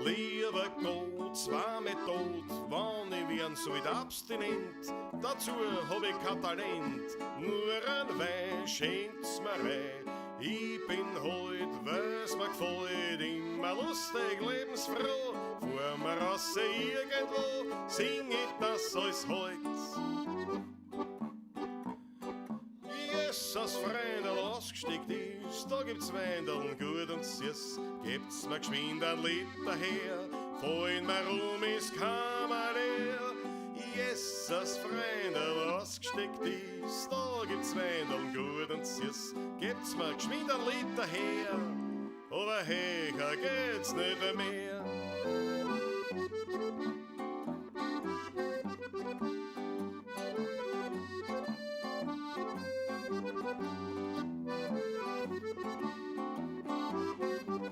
Lieber Gott, zwar mit Tod, wann ich werden soll abstinent, dazu hab ich kein Talent, nur ein Wein schenkt's mir rein. Ich bin heut, weil's mir gefällt, immer lustig, lebensfroh, fahr mir raus irgendwo, sing ich das alles heut. Jesus, Freundl, ausgesteckt ist, da gibt's Weindeln, gut und süß, gebt's mir geschwind ein Liter her, fallen mir rum, ist Kammer leer. Jesus, Freundl, ausgesteckt ist, da gibt's Weindeln, gut und süß, gebt's mir geschwind ein Liter her, aber höher geht's nicht mehr.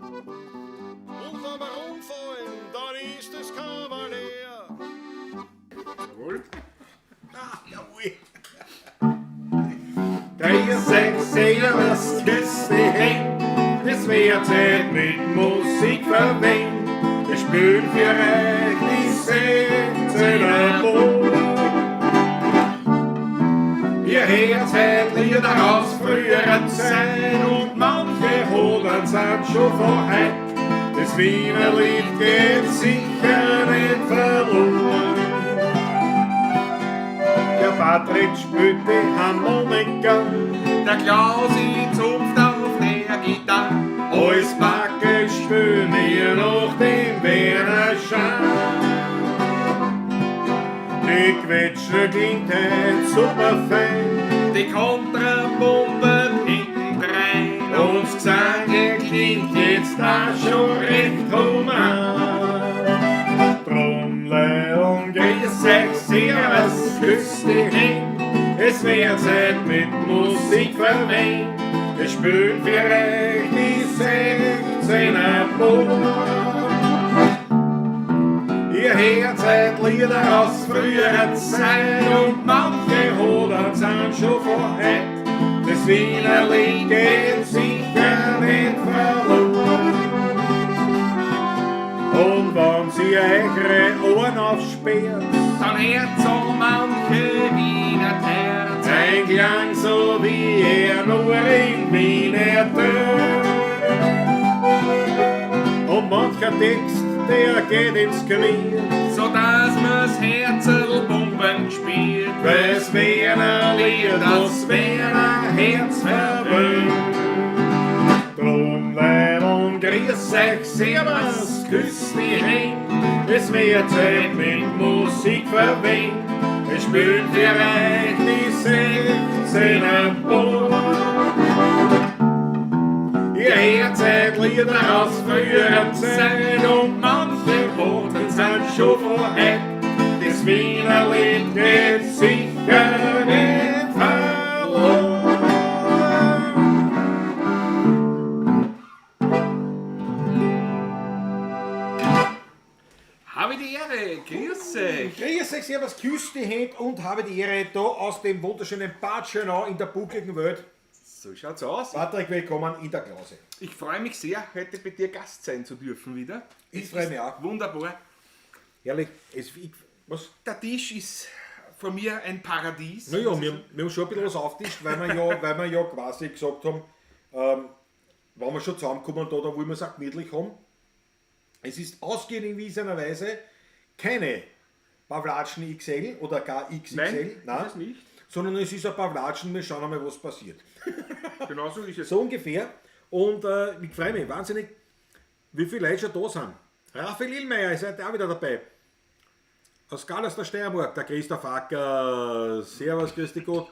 Und wenn wir umfallen, dann ist das Kavalier. Jawohl. Jawohl. Grüß euch, servus, küss die Händ, das wär Zeit mit Musik verwendet. Wir spielen für euch die 16er Boot. Ihr hört heut Lieder aus früherer Zeit und manche Hoden sind schon von heut. Das Wiener Lied geht sicher nicht verloren. Der Patrick spielt die Harmonika, Der Klausi zupft auf der Gitarre. Als Backe spülen wir noch den Werner Schein. Die Quetsche klingt heut super fein Die Kontrabombe hintendrein. und das Gesang klingt jetzt auch schon recht human. Drum Leon, grüß euch, servus, küss die Händ, es wär Zeit mit Musik verwendet. Wir spielen für euch die 16er Boot. Ihr hört heut Lieder aus früherer Zeit und manche Hoden sind schon von heut. Das Wiener Lied geht sicher nicht verloren. Und wenn sie eure Ohren aufsperrt, Dann hört so manche Wiener Terz. ein Klang so wie er nur in Wien ertönt. Und mancher Text, der geht ins Knie, So dass man's Herzl pumpen spielt. weil's Wiener Lied das Wiener Herz verwöhnt. Drum Leid und grüß euch, servus, küss die Händ, es wird Zeit mit Musik verwendet. Wir spielen für euch die 16er Boot. Ihr hört heut Lieder aus früherer Zeit und manche Worte sind schon von heut. Das Wiener Lied geht sicher nicht verloren. Habe die Ehre, grüß euch. Grüß euch, servus, küss die Händ und habe die Ehre da aus dem wunderschönen Bad Schönau in der buckligen Welt. So schaut's aus. Patrick, willkommen in der Klause. Ich freue mich sehr, heute bei dir Gast sein zu dürfen wieder. Ich freue mich auch. Wunderbar. Herrlich. Was? Der Tisch ist von mir ein Paradies. Naja, wir haben schon ein bisschen was auftischt, weil wir ja quasi gesagt haben, wenn wir schon zusammenkommen, da wollen wir es auch gemütlich haben. Es ist ausgewiesenerweise keine Pavlatschen XL oder gar XXL, Nein, nein, ist es nicht. sondern es ist ein Pavlatschen, wir schauen einmal, was passiert. Genau so ist es. So ungefähr. Und ich freue mich wahnsinnig, wie viele Leute schon da sind. Raphael Illmeier ist heute auch wieder dabei. Aus Gallus der Steiermark, der Christoph Acker, servus, grüß dich Gott.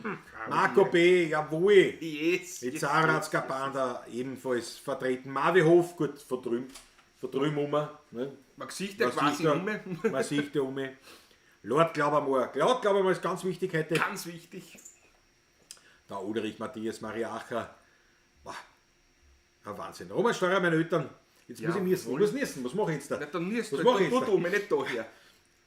Marco B., jawohl. Yes, Die yes, Zahnradska Panda ebenfalls vertreten. Marvi Hof, gut, von drüben um, ne? Man sieht ja Man quasi sieht ja, um. Man sieht ja um. Lord Glaubermoor. Lord Glaubermoor ist ganz wichtig heute. Ganz wichtig. Der Ulrich, Matthias, Mariacher. Boah. Ja, Wahnsinn. Roman Steurer, meine Eltern. Jetzt muss ich niesen. Ich muss niesen. Was mache ich jetzt da? Na, dann niest Was du. mache ich Du, jetzt da? du, nicht da her.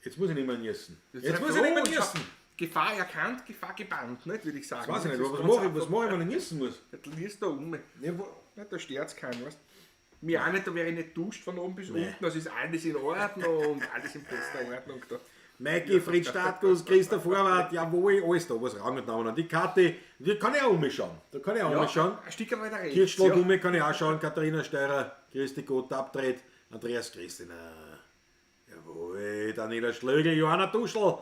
Jetzt muss ich nicht mehr niesen. Jetzt sei muss ich nicht mehr froh, niesen. Gefahr erkannt, Gefahr gebannt, nicht, würde ich sagen. Das weiß ich nicht. Das Was ist mache ich, ganz was mache ich, wenn ich niesen muss? einfach. Du niest da um. Ja, Na, da stört's keinen, weißt du? Mir auch nicht, da wäre ich nicht duscht von oben bis unten. Also ist alles in Ordnung, alles in bester Ordnung da. Maiki, Fritz Statkus, Christa Vorwart, jawohl, alles da, was Rang und Namen an. Die Kathi, die kann ich auch umschauen. Da kann ich auch umschauen. Ein Stück weiter rechts. Kirchschlag ja. um, kann ich auch schauen. Katharina Steurer, Christi Gott, Abtritt, Andreas Christina. Jawohl, Daniela Schlögl, Johanna Duschl.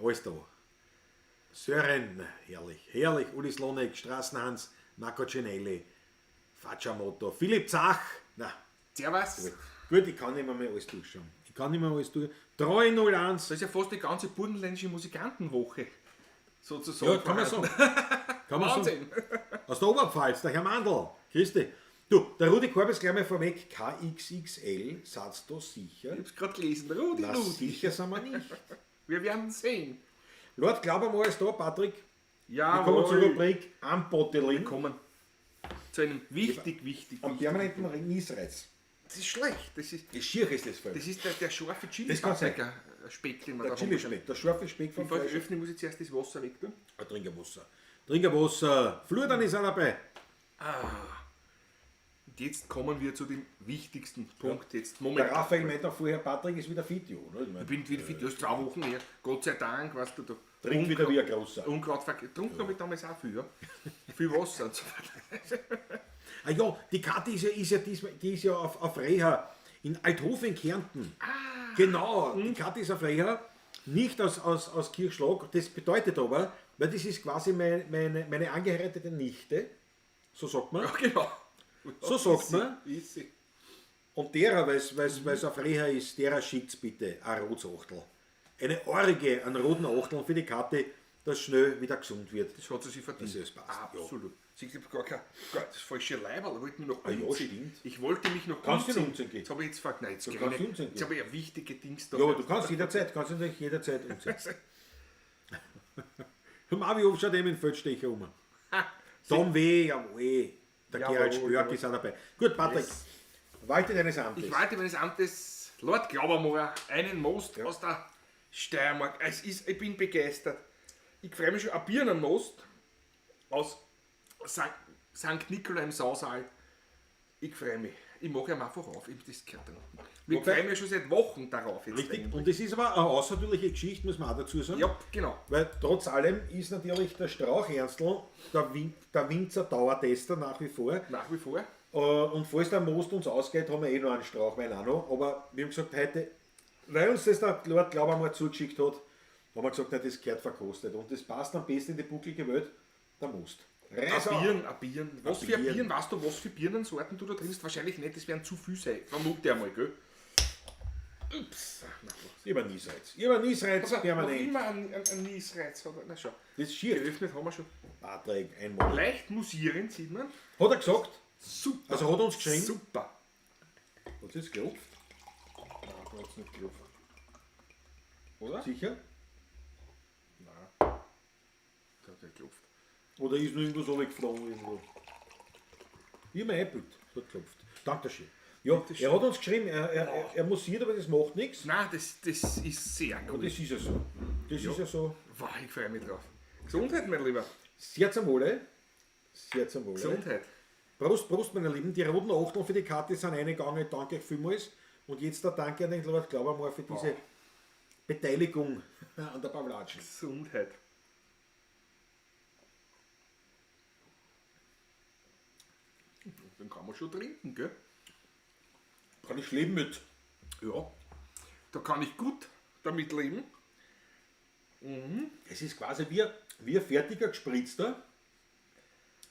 Alles da. Sören, herrlich, herrlich. Uli Slonek, Straßenhans, Marco Cinelli, Facciamoto, Philipp Zach. Na, Servus. gut, ich kann nicht mehr, alles durchschauen. Ich kann nicht mehr alles durchschauen. 301. Das ist ja fast die ganze burgenländische Musikantenwoche. Sozusagen. Ja, kann man sagen. Kann man sagen. Wahnsinn. Aus der Oberpfalz, der Herr Mandl. Christi. Du, der Rudi Korb ist gleich mal vorweg. KXXL, satz da sicher. Ich hab's gerade gelesen. Rudi, Na, Rudi. sicher sind wir nicht. Wir werden sehen. Lord Glaubermoor ist da, Patrick. Ja, Wir kommen zur Rubrik Unbottling. Kommen zu einem wichtig, wichtig, Am wichtig. permanenten Niesreiz. Das ist schlecht. Das ist, Das Schier ist das voll. das ist der scharfe Chili Das kann sein. Speck, den wir Der da haben. Chilispeck, der scharfe Speck vom Bevor ich Fleisch. öffne, muss ich zuerst das Wasser weg tun. Ah, trink ein Wasser. Trink ein Wasser. Flurdan ist auch dabei. Und jetzt kommen wir zu dem wichtigsten Punkt. Jetzt, Der Moment. Raphael meint auch vorher, Patrick ist wieder fit, ja, oder? Ich mein, Ich bin wieder fit, das ist 2 Wochen her. Gott sei Dank, weißt du, da. Trink wieder wie ein Großer. Unkraut getrunken habe ich damals auch viel, ja. Viel Wasser und so weiter. Ah ja, die Kathi ist ja diesmal, die ist ja auf Reha in Althofen in Kärnten. Ah. Genau, die Kathi ist auf Reha, nicht aus Kirchschlag. Das bedeutet aber, weil das ist quasi meine angeheiratete Nichte, so sagt man. Ja, genau. So sagt man. Easy. Und derer, weil's auf Reha ist, derer schickt's bitte ein rotes Achtel. Eine Orge an roten Achteln für die Kathi, dass schnell wieder gesund wird. Das hat sie sich verdient. Das ist passt, ja. Absolut. Sie gibt gar kein, gar, das falsche Leiberl, wollte mich noch Ah ja, umziehen. stimmt. Ich wollte mich noch Kannst du umziehen gehen? Jetzt habe ich jetzt gefragt, nein, jetzt, Du krieg kannst ich- umziehen jetzt gehen. habe ich ja wichtige Dings da. Ja, aber du kannst jederzeit, kannst natürlich jederzeit umziehen. Marvi Hof schaut eben in Feldstecher um. Tom W., jawohl. Der Jawohl, Gerald Spörk jawohl. ist auch dabei. Gut, Patrick, Yes. walte deines Amtes. Ich walte meines Amtes Lord Glaubermoor, einen Most aus der Steiermark. Es ist, ich bin begeistert. Ich freue mich schon. Ein Birnenmost aus St. Nikolai im Sausal. Ich freue mich. Ich mache ihn einfach auf. Ich, das gehört dann. Wir Okay. freuen mich schon seit Wochen darauf. Jetzt Richtig. eigentlich. Und das ist aber eine außertürliche Geschichte, muss man auch dazu sagen. Ja, genau. Weil trotz allem ist natürlich der Strauchernstl der Winzer Dauertester nach wie vor. Nach wie vor. Und falls der Most uns ausgeht, haben wir eh noch einen Strauchwein auch noch. Aber wir haben gesagt, heute, weil uns das der Lord Glaubermoor zugeschickt hat, haben wir gesagt, na, das gehört verkostet. Und das passt am besten in die bucklige Welt, der Most. Reiß auf. Ein Bieren, ein Bieren. Was für Bieren. Bieren, weißt du, was für Birnensorten du da trinkst? Wahrscheinlich nicht, das werden zu viel sein. Vermute ich einmal, gell? Ups. Ich hab einen Niesreiz. Ich hab einen Niesreiz Also, noch permanent. immer einen Niesreiz. Hat er. Na schau. Das ist schier. Geöffnet haben wir schon. Patrick, einmal. Leicht musierend, sieht man. Hat er gesagt? Super. Also hat er uns geschrieben? Super. Hat es geklopft? Nein, da hat es nicht geklopft. Oder? Sicher? Nein. Da hat nicht geklopft. Oder ist nur irgendwas runtergeflogen irgendwo? Ich hab mir eingebildet. Hat geklopft. Dankeschön. Ja, er hat uns geschrieben, er musiert, aber das macht nichts. Nein, das ist sehr Aber gut. das ist ja so. Das ist ja so. Wow, ich freue mich drauf. Gesundheit, mein Lieber. Sehr zum Wohle. Sehr zum Wohle. Gesundheit. Prost, Prost, meine Lieben. Die roten Achteln für die Karte sind eingegangen. Danke euch vielmals. Und jetzt der Danke an den Lord Glaubermoor für diese Beteiligung an der Pavlatschen. Gesundheit. Dann kann man schon trinken, gell? Kann ich leben mit. Ja. Da kann ich gut damit leben. Es ist quasi wie ein fertiger gespritzter,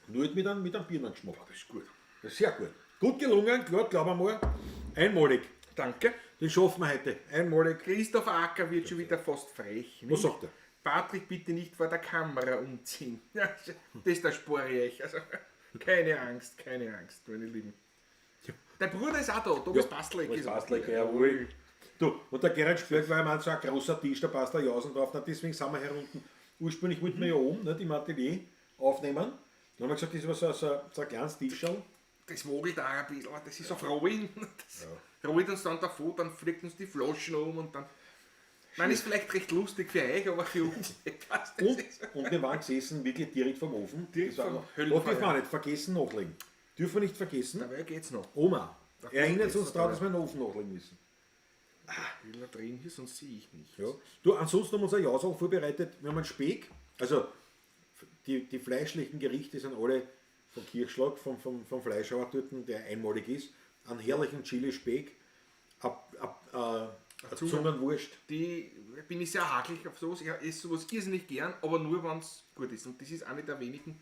nur halt mit einem Birnengeschmack. Das ist gut. Das ist sehr gut. Gut gelungen, klar, glauben wir mal. Einmalig. Danke. Das schaffen wir heute. Einmalig. Christoph Acker wird schon wieder fast frech. Was sagt er? Patrick, bitte nicht vor der Kamera umziehen. Ja, das da spare ich euch. Also, keine Angst, keine Angst, meine Lieben. Dein Bruder ist auch da, Thomas Pastleck ist auch da. Pastleck, jawohl. Du, und der Gerhard Spörk war immer so ein großer Tisch, da passt der Jausen drauf. Na, deswegen sind wir hier unten. Ursprünglich wollten wir ja oben, nicht, im Atelier aufnehmen. Dann haben wir gesagt, das war so ein kleines Tischl. Das wogelt auch ein bisschen, aber das ist auf Rollen. Das rollt uns dann davon, dann fliegt uns die Flaschen um und dann. Ich meine, ist vielleicht recht lustig für euch, aber für uns etwas. Das ist Und wir waren gesessen wirklich direkt vom Ofen. Direkt Das war vom noch- Höllenfeuer. Da dürfen wir auch nicht vergessen nachlegen. Dürfen wir nicht vergessen. Dabei geht's noch. Oma, erinnert geht's uns noch daran, dabei. dass wir einen Ofen nachlegen müssen. Ich will noch drehen hier, sonst sehe ich nicht. Ja. Du, ansonsten haben wir uns ein Jausal vorbereitet. Wir haben einen Speck. Also die fleischlichen Gerichte sind alle vom Kirchschlag, vom Fleischhauer dort, der einmalig ist. Einen herrlichen Chili-Speck, eine Zungenwurst. Die bin ich sehr hakelig auf sowas. Ich esse sowas irrsinnig gern, aber nur, wenn es gut ist. Und das ist eine der wenigen.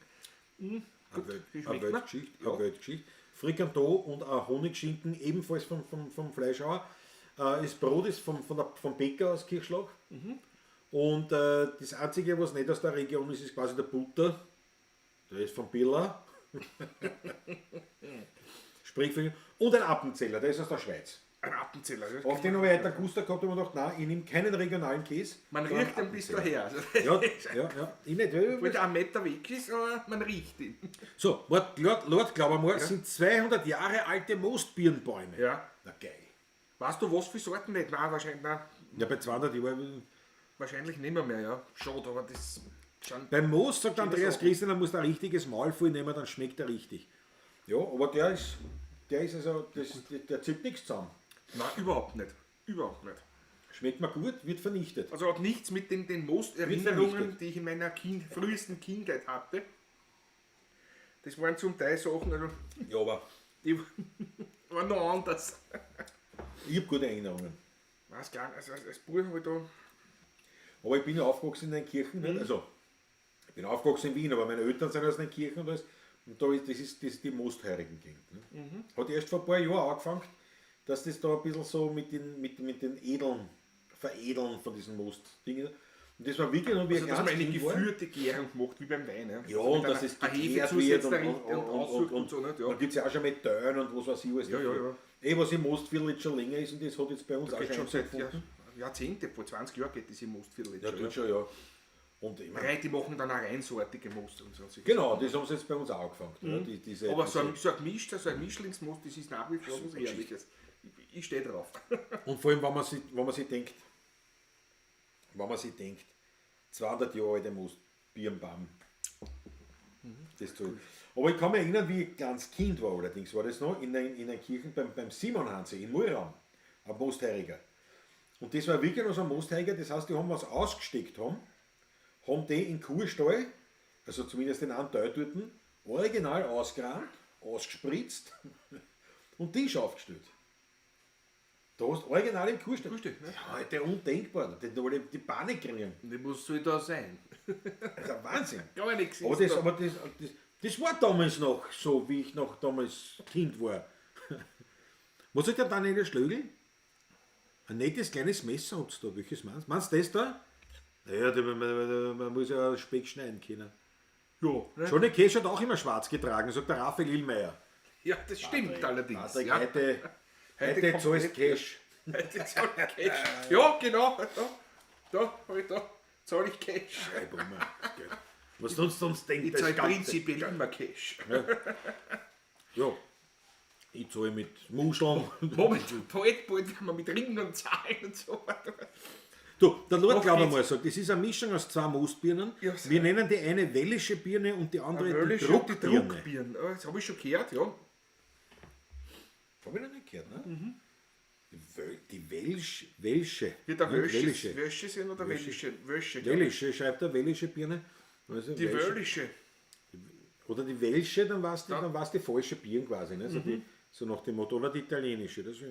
Gut, die Eine schmeckt mir. Weltgeschichte. Ja. Eine Weltgeschichte. Frikandot und ein Honigschinken, ebenfalls vom Fleischhauer. Das Brot ist vom Bäcker aus Kirchschlag. Und das Einzige, was nicht aus der Region ist, ist quasi der Butter. Der ist vom Biller. Sprich für, und ein Appenzeller, der ist aus der Schweiz. Ein Appenzeller. das Auf den habe ich heute einen Guster gehabt und mir gedacht, nein, ich nehme keinen regionalen Käse. Man sondern riecht ein bisschen Appenzeller. daher. Also, Ja, ja, ja. Ich nicht. Obwohl der ein Meter weg ist, aber man riecht ihn. So, Lord Glaubermoor sind 200 Jahre alte Moostbirnbäume. Ja. Na geil. Weißt du, was für Sorten nicht? Nein, wahrscheinlich, nein, Ja, bei 200 Jahren. wahrscheinlich nicht mehr, ja. Schade, aber das schon. Beim Most, sagt Andreas Sache. Christian, da musst du ein richtiges Maul voll nehmen, dann schmeckt er richtig. Ja, aber der ist also, der zieht nichts zusammen. Nein, überhaupt nicht. Überhaupt nicht. Schmeckt mir gut, wird vernichtet. Also hat nichts mit den Most-Erinnerungen, vernichtet. die ich in meiner frühesten Kindheit hatte. Das waren zum Teil Sachen, also Ja, aber die waren noch anders. ich habe gute Erinnerungen. Weiß gar nicht, also als Bub habe ich da. Aber ich bin ja aufgewachsen in Neunkirchen, nicht? Also ich bin aufgewachsen in Wien, aber meine Eltern sind aus Neunkirchen und alles. Und da ist, das ist die Mostheurigen Gegend. Ne? Hat erst vor ein paar Jahren angefangen, dass das da ein bisschen so mit den Edeln, Veredeln von diesen Mostdingen. Und das war wirklich noch wie Also, ein dass man kleines eine Kind war. geführte Gärung macht, wie beim Wein. Ja, Ja, also und mit dass einer- es eine Hefe geklärt wird zusetzt und, da richtig und, aussucht und so, nicht? Ja. Dann gibt es ja auch schon Methan und was weiß ich alles. Ja, ja, ja. Was im Mostviertel jetzt schon länger ist und das hat jetzt bei uns auch Geht schon schon seit gefunden. Jahrzehnte, vor 20 Jahren geht das im Mostviertel jetzt Ja, schon. tut schon, ja. Und ich mein, Rei, die machen dann auch reinsortige Most und so. genau, das haben sie jetzt bei uns auch angefangen. Ja, diese, Aber so ein gemischter, so ein Mischlingsmost, das ist nach wie vor was Geschichte. Ehrliches. Ich stehe drauf. Und vor allem, wenn man sich denkt, 200 Jahre alte Most, Birnbaum. Das Zeug. Aber ich kann mich erinnern, wie ich ganz Kind war, allerdings war das noch, in einer Kirche beim Simon Hanse in Murraum, am Mostheuriger. Und das war wirklich noch so ein Mostheuriger, das heißt, die haben was ausgesteckt haben die in Kuhstall, also zumindest den einen Teil dort, original ausgerammt, ausgespritzt und Tisch aufgestellt. Da hast du original im Kuhstall. Kuhstall, ne? Ja, heute undenkbar, die, die, die Panik kriegen. Und was soll da sein? Das ist ein Wahnsinn. Gar nichts. Aber ist das, da. aber das war damals noch so, wie ich noch damals Kind war. Was sagt der Daniel Schlögl? Ein nettes kleines Messer habt ihr da. Welches meinst du? Meinst du das da? Naja, man muss ja Speck schneiden können. Ja, ne? Johnny Cash hat auch immer schwarz getragen, sagt der Raphael Illmeier. Ja, das stimmt allerdings. Patrick, ja. heute komplett- zahlst Cash. Heute zahl ich Cash. Ja, genau. Da, da, da zahle ich Cash. Ey, Brummer. Was sonst uns denkt, Ich das zahle Ganze. prinzipiell immer Cash. Ja. Ich zahle mit Muscheln. Moment, bald werden wir mit Ringen und Zahlen und so weiter. Du, der Lord Noch Glauber geht's. mal sagt, das ist eine Mischung aus zwei Moostbirnen. Ja, Wir nennen die eine wellische Birne und die andere die Wöllische und die Druckbirne. Druckbirnen. Oh, das habe ich schon gehört, ja. Habe ich noch nicht gehört, ne? Die Welsch, Welsche. Wird der Ne? Wölsche, Wellische. Wölsche sind oder Wellische? Wölsche, glaub ich. Wellische, schreibt er, wellische Birne. Also Die Welsche. Wöllische. Oder die Welsche, dann war es die, dann war's die falsche Birne quasi. Ne? So, die, so nach dem Motto, oder die italienische. Das ist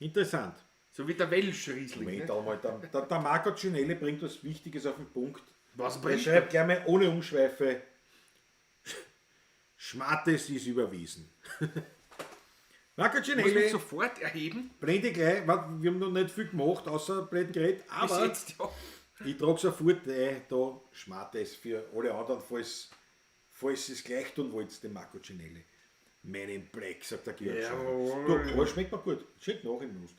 interessant. So wie der Welsch-Riesling. Moment Ne? einmal, der Marco Cinelli bringt was Wichtiges auf den Punkt. Was Er bringt schreibt gleich mal ohne Umschweife, Schmattes ist überwiesen. Marco Muss mich Cinelli, sofort erheben. blende gleich, warte, wir haben noch nicht viel gemacht, außer blöd geredet, Bis aber jetzt, ja. ich trage sofort ein, da Schmattes für alle anderen, falls ihr es gleich tun wollt, dem Marco Cinelli. Man in Black, sagt der Georg Schauer. Jawohl. Du, aber schmeckt mir gut. Schmeckt nach im Most.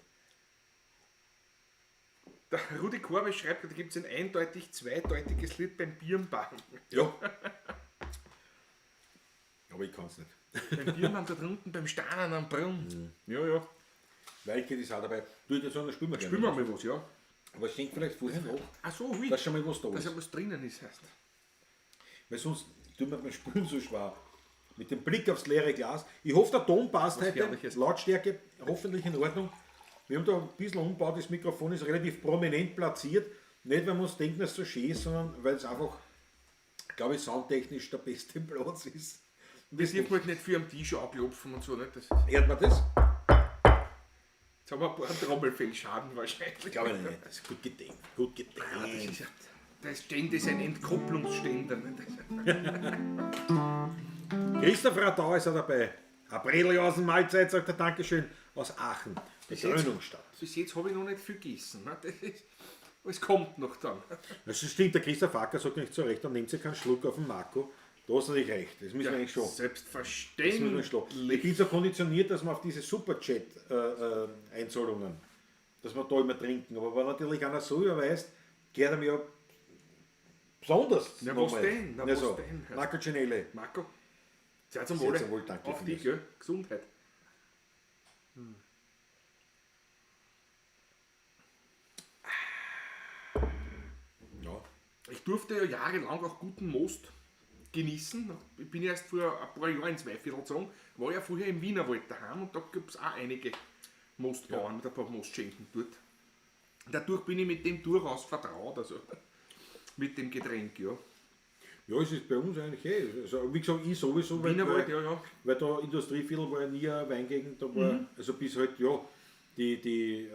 Der Rudi Korbe schreibt, da gibt es ein eindeutig zweideutiges Lied beim Birnbaum. Ja. Aber ich kann es nicht. Beim Birnbaum da drunten, beim Steinen am Brunnen. Ja, ja. Weike ist auch dabei. Du, das sagen, spielen wir gerne. Spielen wir mal was, ja. Aber schenk vielleicht vorher noch, Ach so, wie? dass schon mal was da Dass ist. ja was drinnen ist, heißt. Weil sonst tut mir beim Spülen so schwer. Mit dem Blick aufs leere Glas. Ich hoffe, der Ton passt Was heute. Herrliches. Lautstärke hoffentlich in Ordnung. Wir haben da ein bisschen umgebaut. Das Mikrofon ist relativ prominent platziert. Nicht, weil wir uns denken, dass es so schön ist, sondern weil es einfach, glaube ich, soundtechnisch der beste Platz ist. Und Wir das dürfen halt nicht viel am Tisch anklopfen und so. Nicht? Das, hört man das? jetzt haben wir ein paar Trommelfellschaden wahrscheinlich. Glaube ich nicht. Das ist gut gedämpft. Gut gedämpft. Das ist ja, das Ständer ist ein Entkopplungsständer. Nicht? Christoph Radau ist auch dabei. Apriljausen Mahlzeit, sagt er Dankeschön, aus Aachen, der Krönungsstadt. Bis jetzt habe ich noch nicht viel gegessen. Ne? Das ist, es kommt noch dann. Das stimmt, der Christoph Acker sagt nicht zu Recht, dann nimmt sie keinen Schluck auf den Marco. Da hast du natürlich recht, das müssen wir eigentlich schon. Das müssen wir Selbstverständlich. schon. Ich bin so konditioniert, dass man auf diese Superchat-Einzahlungen, dass wir da immer trinken. Aber wenn natürlich einer so überweist, gehört ihm ja besonders. Na, was nochmal. denn? Na, Na, was so. denn? Marco Cinelli. Marco, sehr zum Sehr Wohle. zum Wohl, danke Auf dich, vielmals. gell? Gesundheit. Ja. Ich durfte ja jahrelang auch guten Most genießen. Ich bin erst vor ein paar Jahren ins Weiviertel gezogen, war ja früher im Wienerwald daheim und da gibt es auch einige Mostbauern mit ein paar Mostschenken dort. Dadurch bin ich mit dem durchaus vertraut, also mit dem Getränk, ja. Ja, es ist bei uns eigentlich eh. Also, wie gesagt, ich sowieso, weil, Wienerwald, weil, ja, ja. weil da Industrieviertel war ja nie eine Weingegend, da war, also bis halt, ja, die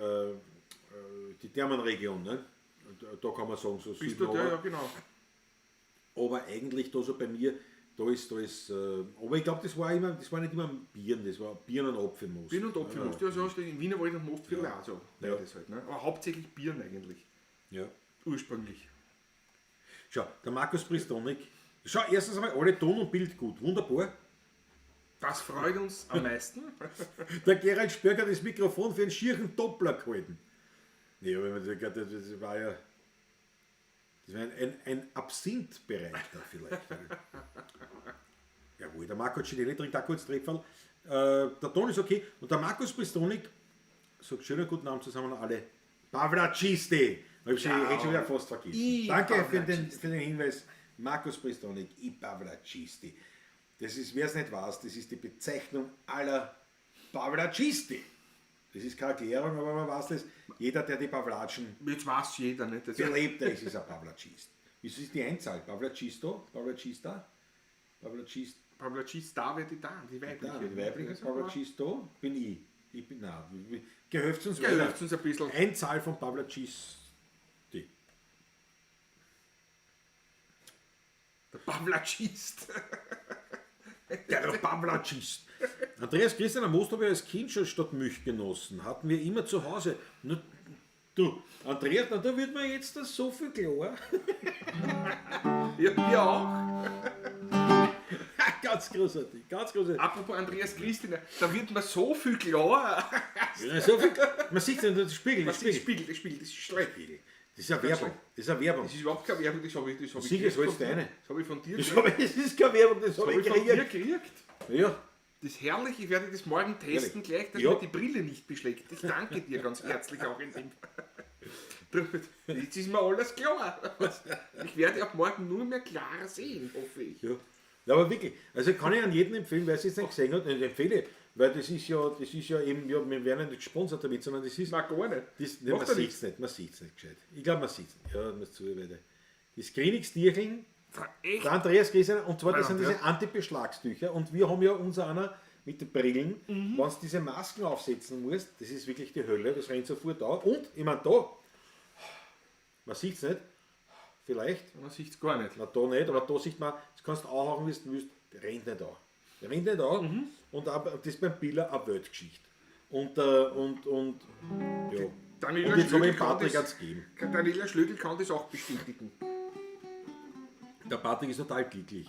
Thermenregion, ne? Da kann man sagen, so Bist Süden, du da, aber, ja, genau. aber eigentlich da so bei mir, da ist, aber ich glaube, das war immer, das war nicht immer Bieren, das war Bieren und Apfelmus. Birnen und Apfelmost, ja, so im Wienerwald und Mostviertel auch so. Ja. Das halt, ne? Aber hauptsächlich Bieren eigentlich, Ja. ursprünglich. Schau, der Markus Pristonik. Schau, erstens einmal alle Ton und Bild gut, wunderbar. Das freut uns am meisten. Der Gerald Spörk hat das Mikrofon für einen schieren Doppler gehalten. Nee, aber das war ja. Das war ein Absinthbereich da vielleicht. Jawohl, der Marco Cinelli trinkt auch kurz Trepferl. Der Ton ist okay. Und der Markus Pristonik sagt schönen guten Abend zusammen an alle. Pavlaciste! Ich Ja. hätte schon wieder fast vergessen. I Danke für den Hinweis. Markus Pristonik, I Pavlacisti. Das ist, wer es nicht weiß, das ist die Bezeichnung aller Pavlacisti. Das ist keine Erklärung, aber man weiß das. Jeder, der die Pavlatschen Jetzt weiß jeder, nicht? Das belebt, der ist, ist ein Pavlacist. Wieso ist die Einzahl? Pavlacisto? Pavlacista? Pavlacist? Pavlacista wird die da, die weibliche. Ja, die weibliche Ja, Pavlacisto bin ich. Ich bin, nein, gehilft uns Gehilft uns ein bisschen. Einzahl von Pavlacisti. Der Pavlacist. Der Pavlacist. Andreas Christian, am Most habe ich als Kind schon statt Milch genossen. Hatten wir immer zu Hause. Nur, du, Andreas, na, da wird mir jetzt das so viel klar. Ja, wir auch. Ganz großartig, ganz großartig. Apropos Andreas Christina, da wird mir so viel klar. Ja, so viel, man sieht es in Spiegel. Was Das ist Spiegel. Spiegel, das Spiegel, das ist schlecht. Das ist ja Werbung. Das ist ja Werbung. Das ist überhaupt keine Werbung, das habe ich, das hab ich Sicher, das gekriegt holst du von- eine. Das habe ich von dir Das, gekriegt. hab ich, das ist keine Werbung, das Das habe habe ich ich von dir gekriegt. gekriegt. Ja. Das ist herrlich, ich werde das morgen testen gleich, dass Ja. mir die Brille nicht beschlägt. Ich danke dir ganz herzlich auch in dem. Jetzt ist mir alles klar. Ich werde ab morgen nur mehr klarer sehen, hoffe ich. Ja. Ja, aber wirklich, also kann ich an jeden empfehlen, wer es jetzt nicht gesehen hat, nicht empfehle, weil das ist ja eben, ja, wir werden ja nicht gesponsert damit, sondern das ist, Nein, gar nicht. das, ne, man Macht ja sieht es nicht, man sieht es nicht gescheit. Ich glaube, man sieht es nicht. Ja, man muss zu, das Königstierchen, Echt? der Andreas Griesener, und zwar das sind Ja. diese Antibeschlagstücher und wir haben ja unser einer mit den Brillen, wenn du diese Masken aufsetzen musst, das ist wirklich die Hölle, das rennt sofort da. Und, ich meine, da, man sieht es nicht, vielleicht, Man sieht es gar nicht. na, da nicht, aber da sieht man, das kannst du anhauen, wie du willst, der rennt nicht an. Der rennt nicht an und auch, das ist beim Biller eine Weltgeschichte. Und ja. Daniela Und jetzt habe Schlögl ich dem kann Patrick das- ganz gegeben. Daniela Schlögl kann das auch bestätigen. Der Patrick ist total glücklich.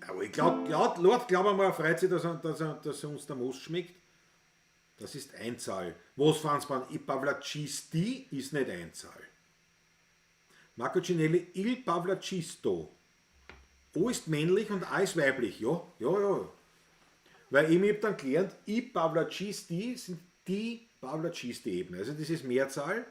Aber ich glaube, Lord, glaub einmal, freut sich, dass er uns der Most schmeckt. Das ist Einzahl. Was, Franz Bahn? I Pavlacisti ist nicht Einzahl. Marco Cinelli, Il Pavlacisto. O ist männlich und A ist weiblich. Ja, ja, ja. Weil ich habe dann gelernt, I Pavlacisti sind die Pavlacisti eben. Also das ist Mehrzahl.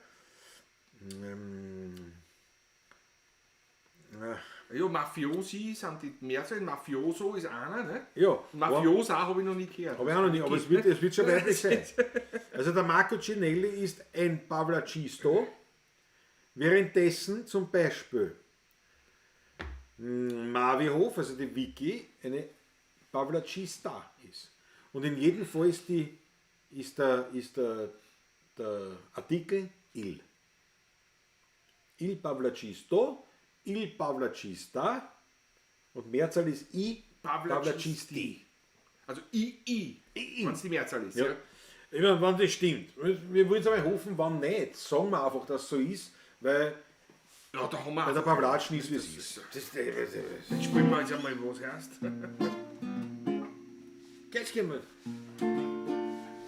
Ja, Mafiosi sind die Mehrzahl, Mafioso ist einer, ne? Ja, Mafiosa habe ich noch nie gehört. Habe ich auch noch nie, aber es wird schon weiblich sein. Also der Marco Cinelli ist ein Pavlacisto, währenddessen zum Beispiel Mavi Hof, also die Vicky, eine Pavlacista ist. Und in jedem Fall ist, die, ist, der, ist der, der Artikel il. Il Pavlacisto, il Pavlacista und Mehrzahl ist I Pavlacisti. Also I, I, I. wenn es die Mehrzahl ist. Ja. Ja. Ich meine, wenn das stimmt. Wir wollen es aber hoffen, wann nicht. Sagen wir einfach, dass es so ist, weil, Ja, da haben wir weil der einfach- Pavlatschen ist, wie es ist. Das, Jetzt spielen wir jetzt einmal was erst. Jetzt gehen wir.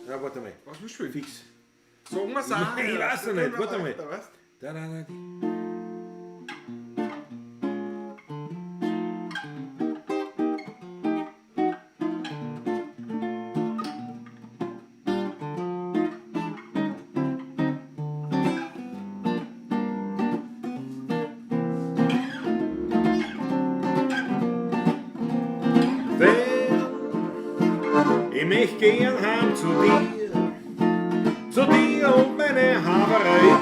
Ja, warte mal. Was willst du spielen? Fix. Sagen wir's auch. Ich weiß noch nicht, warte mal. Weißt? Da, da, da. Denn ich möcht gern heim zu dir und meine Haberei.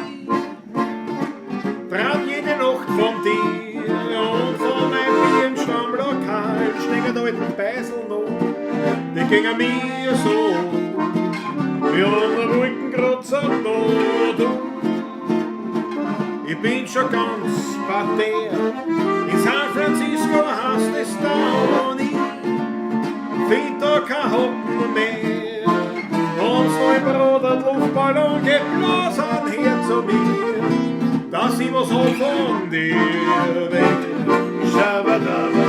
Traum jede Nacht von dir und von meinem Bier im Stammlokal. Stecken da alten Beisel noch, die gingen mir so. Wie an der Wolkenkratzer da, du. Ich bin schon ganz parterre. In San Francisco hast es da und ich find da kein Hoppen mehr. Uns Neubrot hat Luftballon geblasen her zu mir, dass ich was hab von dir weg. Shabadaba.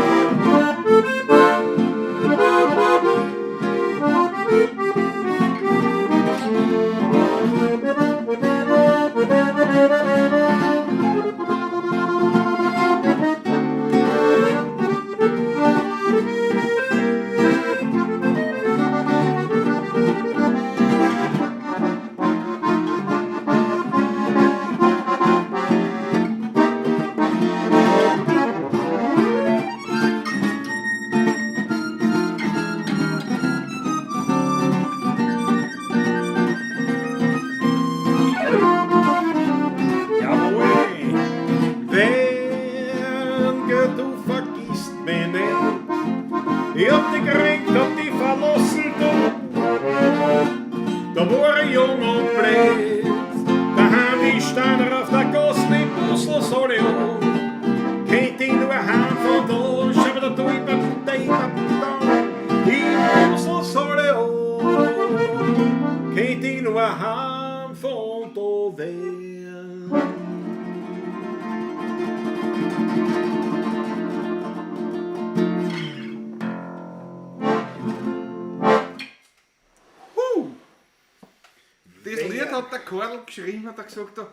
Jawohl! Wenn gell, du vergisst mich nicht, ich hab dich gekränkt, hab dich verlassen, du. Da war ich jung und blöd, daheim die Steiner auf der Gasse, die Bussel soll ich an. Kennt ich nur heim von da, schau mir da du, ich bin da, ich bin da, die Bussel soll ich an. Kennt ich nur heim von da werden. Huh. Das Lied hat der Karl geschrieben, hat er gesagt, da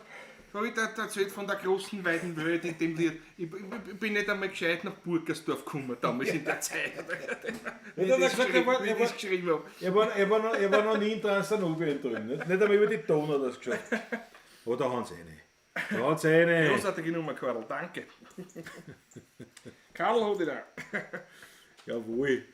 habe ich da erzählt von der großen weiten Welt in dem Lied. Ich bin nicht einmal gescheit nach Burgersdorf gekommen, damals in der Zeit. Wie Ja, ich hat er das gesagt, er geschrieben- war- wie ich er das war- geschrieben habe. Er war noch nie in Transdanubien drüben. Nicht, nicht einmal über die Donau hat er es geschafft. Oh, da haben sie eine. Da haben sie eine. Großartige Nummer, Karl, danke. Karl hat ihn auch. Jawohl.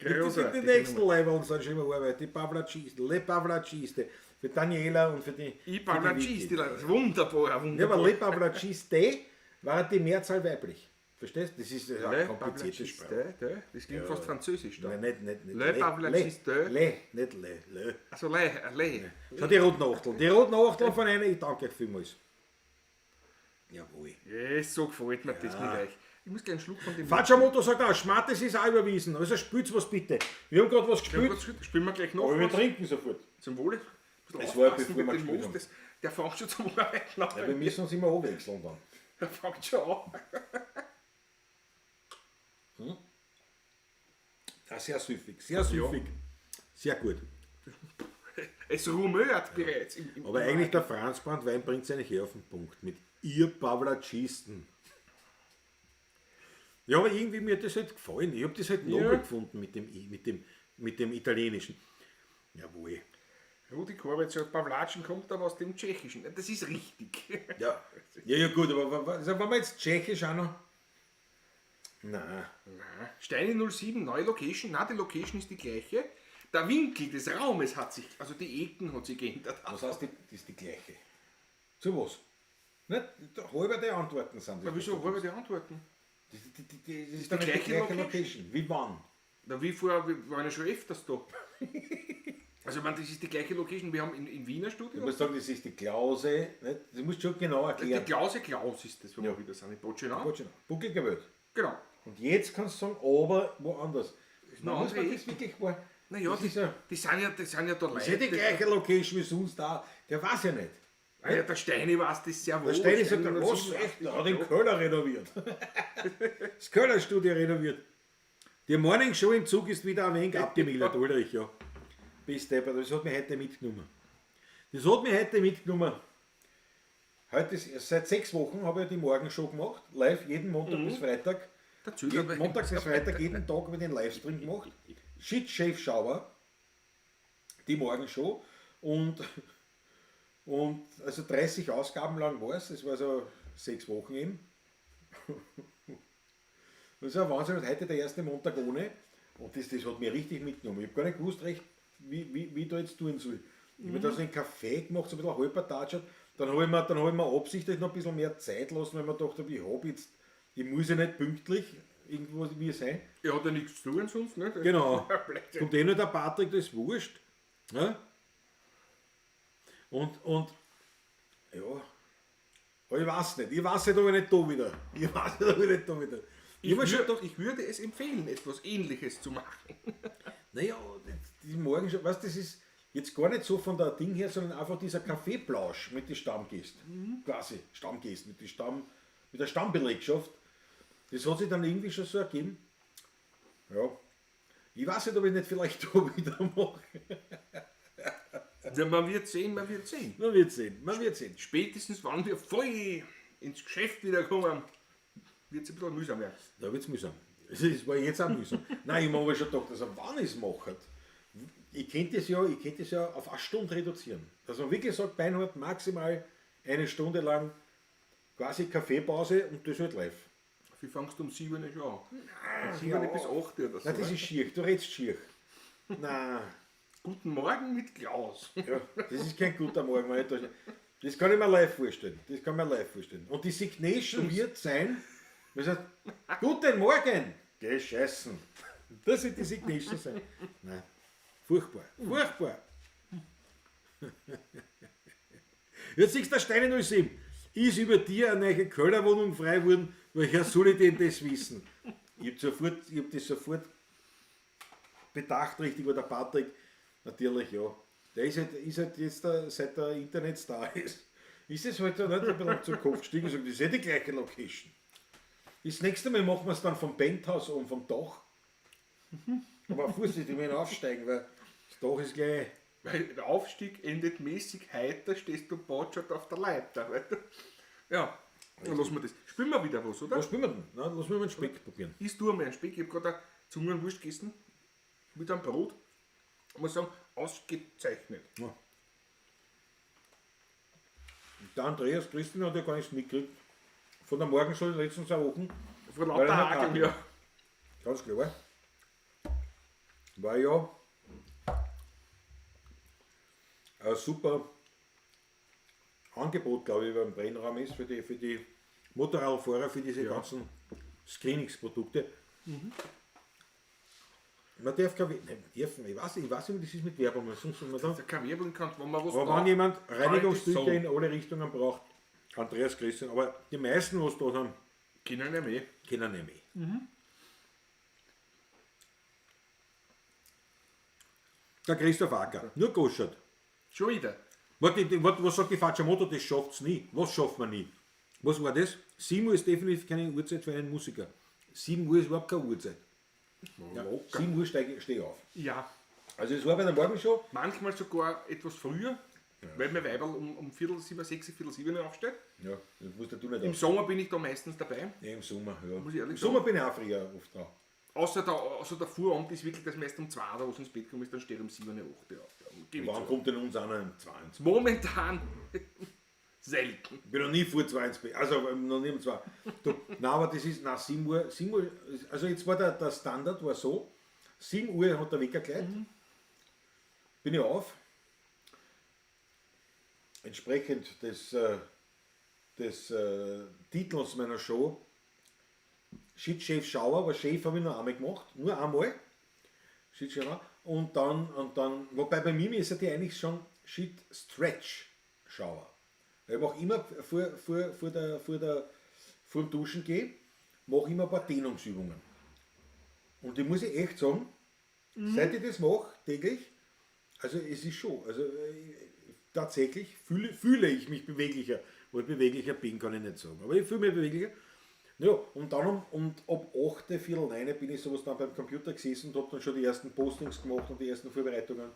Die, Großartige die nächsten Nummer. Leiberl sind schon immer Arbeit. Die Pavlaciste, Le Pavlaciste. Für Daniela und für die. Ich für die Pavlaciste, Vicky. das ist wunderbar, Ja, aber wunderbar. Le Pavlaciste war die Mehrzahl weiblich. Verstehst du? Das ist eine Le komplizierte Sprache. Pavlaciste, das klingt fast französisch da. Nein, nicht, nicht, nicht. Le Pavlaciste. Le, nicht Le, Le. Also Le, Le. Schau, die roten Achteln. Die roten Achteln von einer, ich danke euch vielmals. Jawohl. Yes, so gefällt mir das mit euch. Ich muss gleich einen Schluck von dem. Fatschamoto sagt auch, Schmattes ist auch überwiesen. Also spielt's was bitte. Wir haben gerade was gespielt. Spielen wir gleich noch Aber wir was. trinken sofort. Zum Wohle. Ein bisschen Es war, aufpassen bevor mit wir dem gespielt Most. haben. Der fängt schon zum Arbeiten an. Ja, wir müssen uns immer abwechseln dann. Der fängt schon an. Ja, sehr süffig, sehr süffig. Sehr gut. Es rumört bereits. Im Aber eigentlich der Franz Brandwein bringt es eigentlich eh auf den Punkt mit ihr Pavlacisten. Ja, aber irgendwie mir hat das halt gefallen. Ich habe das halt nobel Ja. gefunden mit dem Italienischen. Jawohl. Rudi Korbitz sagt, Pavlatschen kommt aber aus dem Tschechischen. Das ist richtig. Ja, ja, ja gut, aber also wenn wir jetzt Tschechisch auch noch. Nein. Nein. Steine 07, neue Location. Nein, die Location ist die gleiche. Der Winkel des Raumes hat sich, also die Ecken hat sich geändert. Was heißt, die, das ist die gleiche? Zu was? Nicht? Halbe die Antworten sind das. Na, wieso wollen wir die Antworten? Das ist die gleiche Location. Wie wann? Na, wie vorher, wir waren ja schon öfters da. Also, ich meine, das ist die gleiche Location. Wir haben in Wiener Studio. Du musst sagen, das ist die Klause. Nicht? Das musst du schon genau erklären. Die Klause Klaus ist das, wo wir wieder sind. In Botschenau. Botschenau. Bucklige Welt. Genau. Und jetzt kannst du sagen, aber woanders. Noch muss man andere das wirklich wahr. Naja, das ist ja, die sind ja da das ist ja die Leute. gleiche Location wie sonst da. Der weiß ja nicht. Ah ja, der Steini weiß das sehr wohl. Der Steini sagt, Steini was? weiß Echt? das Der hat den ja. Köller renoviert. Das Köller-Studio renoviert. Die Morning Show im Zug ist wieder ein wenig abgemildert, Ulrich, ja. Bist deppert, das hat mich heute mitgenommen. Das hat mich heute mitgenommen. Heute ist, seit 6 Wochen habe ich die Morgenshow gemacht, live, jeden Montag bis Freitag. Der Züger Jeden Montag bis Freitag, jeden Tag habe ich den Livestream gemacht. Shit Chef Shower, die Morgenshow. Und also 30 Ausgaben lang war es, das war so 6 Wochen eben. Das ist ja Wahnsinn, und heute der erste Montag ohne. Und das hat mich richtig mitgenommen. Ich habe gar nicht gewusst, recht, wie ich da jetzt tun soll. Ich habe mir da so einen Kaffee gemacht, so ein bisschen halbertatschert. Dann habe ich mir absichtlich noch ein bisschen mehr Zeit lassen, weil ich mir gedacht habe, ich muss ja nicht pünktlich irgendwo wie sein. Er hat ja nichts zu tun sonst, ne? Genau. Blödsinn. Kommt eh nur der Patrick, das ist wurscht. Ne? Und ja, aber ich weiß nicht. Ich weiß nicht, ob ich nicht da wieder. Ich weiß nicht, ob ich nicht da wieder. Ich würde es empfehlen, etwas Ähnliches zu machen. Naja, die Morgen schon, weißt du, das ist jetzt gar nicht so von der Ding her, sondern einfach dieser Kaffeeplausch mit den Stammgästen. Quasi Stammgästen, mit der Stammbelegschaft. Das hat sich dann irgendwie schon so ergeben. Ja. Ich weiß nicht, ob ich nicht vielleicht da wieder mache. Ja, man wird sehen, man wird sehen. Man wird sehen, man wird sehen. Spätestens, wenn wir voll ins Geschäft wiederkommen, wird es ein bisschen mühsam werden. Da wird's mühsam. Es war jetzt auch mühsam. Nein, ich habe mir schon gedacht, also wann ich es mache, ich könnte es ja auf eine Stunde reduzieren. Dass man wirklich sagt, Beinhard, maximal eine Stunde lang quasi Kaffeepause und das halt live. Wie fangst du um 7 Uhr schon an? 7 Uhr bis 8 Uhr oder so. Nein, das ist schier, du redest schier. Nein. Guten Morgen mit Klaus. Ja, das ist kein guter Morgen. Wenn ich da, das kann ich mir live vorstellen. Das kann ich mir live vorstellen. Und die Signation wird sein, man sagt, guten Morgen, geh scheißen. Das wird die Signation sein. Nein, furchtbar, furchtbar. Jetzt siehst du der Steine 07. Ist über dir eine neue Kölnerwohnung frei geworden, woher soll ich denn das wissen? Ich hab das sofort bedacht, richtig, weil der Patrick, natürlich, ja. Der ist halt jetzt, seit der Internetstar ist, ist es halt so nicht ein bisschen zum Kopf gestiegen und sagt, das ist eh die gleiche Location. Das nächste Mal machen wir es dann vom Penthouse und vom Dach. Aber vorsichtig, ich will aufsteigen, weil das Dach ist gleich. Weil der Aufstieg endet mäßig heiter, stehst du botschert auf der Leiter. Weißt du? Ja, dann lassen wir das. Spielen wir wieder was, oder? Was spielen wir denn? Nein, lass mir mal einen Speck probieren. Ich tue mal einen Speck. Ich habe gerade eine Zungenwurst gegessen. Mit einem Brot. Ich muss sagen, ausgezeichnet. Ja. Der Andreas Christin hat ja gar nichts mitgekriegt. Von der Morgenshow in den letzten 2 Wochen. Von lauter Hakeln, ja. Ganz klar. War ja ein super Angebot, glaube ich, beim Brennraum ist für die Motorradfahrer, für diese ganzen Screeningsprodukte. Mhm. Man darf keine, nein, dürfen, ich weiß nicht, wie das ist mit Werbung. Sonst man da, keine Werbung kann, wenn man was aber braucht, wenn jemand Reinigungstücher in alle Richtungen braucht, Andreas Christian, aber die meisten, was da sind, kennen nicht mehr. Kennen nicht mehr. Mhm. Der Christoph Acker, nur Goschert. Schon wieder. Was sagt die Facciamoto, das schafft's nie. Was schafft man nie? Was war das? 7 Uhr ist definitiv keine Uhrzeit für einen Musiker. 7 Uhr ist überhaupt keine Uhrzeit. Ja, 7 Uhr stehe ich auf. Ja. Also es war bei der Morgenshow. Manchmal sogar etwas früher, ja. Weil mein Weiberl um 6:15, 6:15 aufsteht. Ja, das musst du nicht Im Sommer bin ich da meistens dabei. Ja, im Sommer, ja. Muss ich ehrlich Im Sommer bin ich auch früher oft da. Außer der Vorabend ist wirklich, dass meist um 2 oder was ins Bett kommt, dann steht um 7, 8 auf. Ja, wann kommt denn uns einer um 2? Momentan Selten. Ich bin noch nie vor 2 ins Bett, also noch nie um 2. Du, nein, aber das ist, nein, 7 Uhr, 7 Uhr, also jetzt war der Standard war so, 7 Uhr hat der Wecker geläutet, bin ich auf, entsprechend des Titels meiner Show, Shit Chef Schauer, aber Chef habe ich nur einmal gemacht, nur einmal. Shit Chef Schauer. Und dann, wobei bei mir ist ja die eigentlich schon Shit Stretch Shower. Ich mache immer vor dem Duschen gehen, mache immer ein paar Dehnungsübungen. Und die muss ich echt sagen, seit ich das mache, täglich, also es ist schon, also tatsächlich fühle ich mich beweglicher. Wo ich beweglicher bin, kann ich nicht sagen. Aber ich fühle mich beweglicher. Ja, und dann und ab 8, 8:45 bin ich sowas dann beim Computer gesessen und habe dann schon die ersten Postings gemacht und die ersten Vorbereitungen.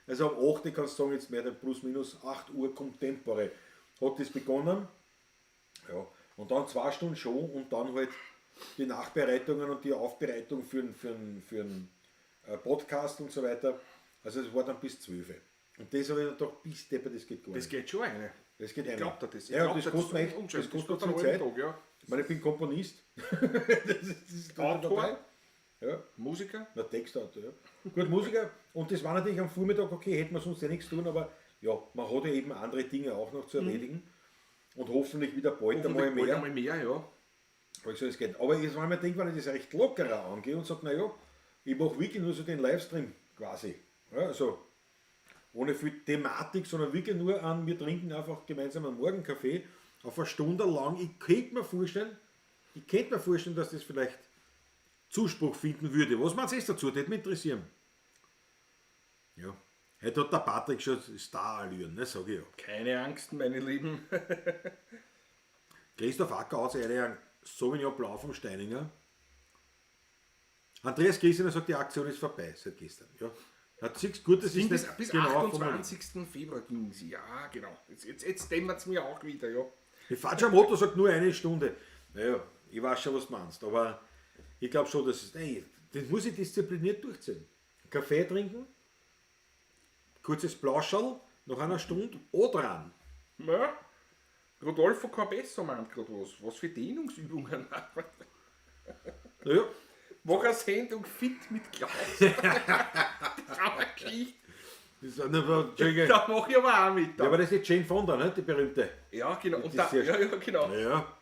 Also ab 8 kannst du sagen, jetzt mehr plus minus 8 Uhr Contempore. Hat das begonnen. Ja, und dann 2 Stunden schon und dann halt die Nachbereitungen und die Aufbereitung für einen Podcast und so weiter. Also es war dann bis 12 Uhr. Und das habe ich dann doch bis deppert, das geht gar nicht. Das geht schon eine. Das geht Ich eine. glaub dir das. Ich Ja, glaub das dir kostet mir echt, das kostet mir viel Zeit. Tag, ja. Ich meine, ich bin Komponist. Das ist Autor. dabei. Ja. Musiker. Na, Textautor, ja. Gut, Musiker. Und das war natürlich am Vormittag, okay, hätten wir sonst ja nichts tun, aber ja, man hat ja eben andere Dinge auch noch zu erledigen. Und hoffentlich wieder bald einmal Bald mehr. einmal mehr, ja. Aber ich sag, es geht. Aber jetzt, wenn ich mir denke, wenn ich das recht lockerer angehe und sage, naja, ich mache wirklich nur so den Livestream quasi. Ja, also ohne viel Thematik, sondern wirklich nur an, wir trinken einfach gemeinsam einen Morgenkaffee auf eine Stunde lang. Ich könnte mir vorstellen, dass das vielleicht Zuspruch finden würde. Was meinst du dazu? Das würde mich interessieren. Ja. Heute hat der Patrick schon Star-Allüren, ne, sag ich ja. Keine Angst, meine Lieben. Christoph Acker hat sich einen Sauvignon Blanc vom Steininger. Andreas Griesiner sagt, die Aktion ist vorbei seit gestern. Ja. Hat siehst gut, das ist Bis, nicht bis genau 28. Februar ging sie. Ja, genau. Jetzt dämmert es mir auch wieder, ja. Die Faccia Moto sagt nur eine Stunde. Naja, ich weiß schon, was du meinst, aber ich glaube schon, dass es. Ey, das muss ich diszipliniert durchziehen. Kaffee trinken, kurzes Plauscherl, nach einer Stunde dran. Ja. Rodolfo Carbesso meint gerade was. Was für Dehnungsübungen. Naja. Mach eine Sendung fit mit Klaus. Das ist auch eine Geschichte. Das ist eine, Entschuldige. Da mache ich aber auch mit. Ja, aber das ist die Jane Fonda, ne? Die berühmte. Ja, genau. Und Das da, ist ja, ja, genau. Ja,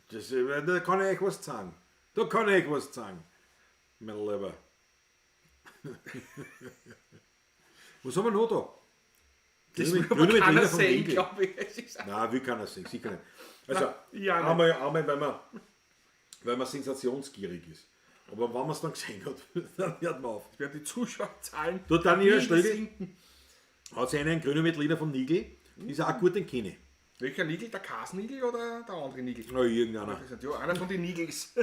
das, da kann ich euch was sagen. Da kann ich euch was sagen, mein Lieber. Was haben wir noch da? Das Grüne- will aber grüne keiner Veltliner vom sehen, Winkel. glaube ich. Es ist Nein, will keiner sehen, sicher nicht. Also, ja, nicht. einmal weil man sensationsgierig ist. Aber wenn man es dann gesehen hat, dann hört man auf. Das werden die Zuschauerzahlen Du, Daniel Strögel sinken. hat sich einen grünen Veltliner vom Nigel, ist auch gut, den kenne ich. Welcher Nigel? Der Kasnigel oder der andere Nigel? Na, irgendeiner. Das sind ja einer von den Nigels.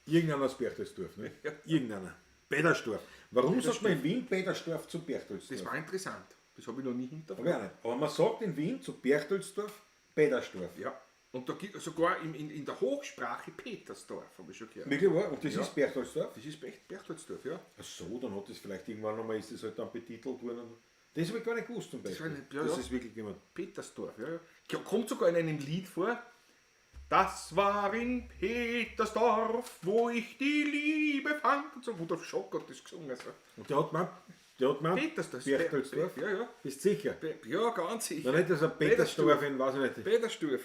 Irgendeiner aus Berchtesdorf, ne? Ja. Irgendeiner. Bedersdorf. Warum sagt man in Wien Bedersdorf zu Berchtesdorf? Das war interessant. Das habe ich noch nie hinterfragt. Hab ich auch nicht. Aber man sagt in Wien zu Berchtesdorf Bedersdorf. Ja. Und da gibt sogar in der Hochsprache Petersdorf, habe ich schon gehört. Wirklich wahr? Und das Ja. ist Berchtesdorf? Das ist Berchtesdorf, ja. Ach so, dann hat das vielleicht irgendwann nochmal, ist das halt dann betitelt worden. Das habe ich gar nicht gewusst zum Beispiel. war nicht- ja, das ja. ist wirklich jemand. Petersdorf, ja, ja. Kommt sogar in einem Lied vor. Das war in Petersdorf, wo ich die Liebe fand. Und so, Rudolf Schock hat das gesungen. Also. Und der hat man, Petersdorf. Berchtesdorf. Ja, ja. Bist sicher? Ja, ganz sicher. Na nicht, dass er Petersdorf in, weiß ich nicht, Petersdorf.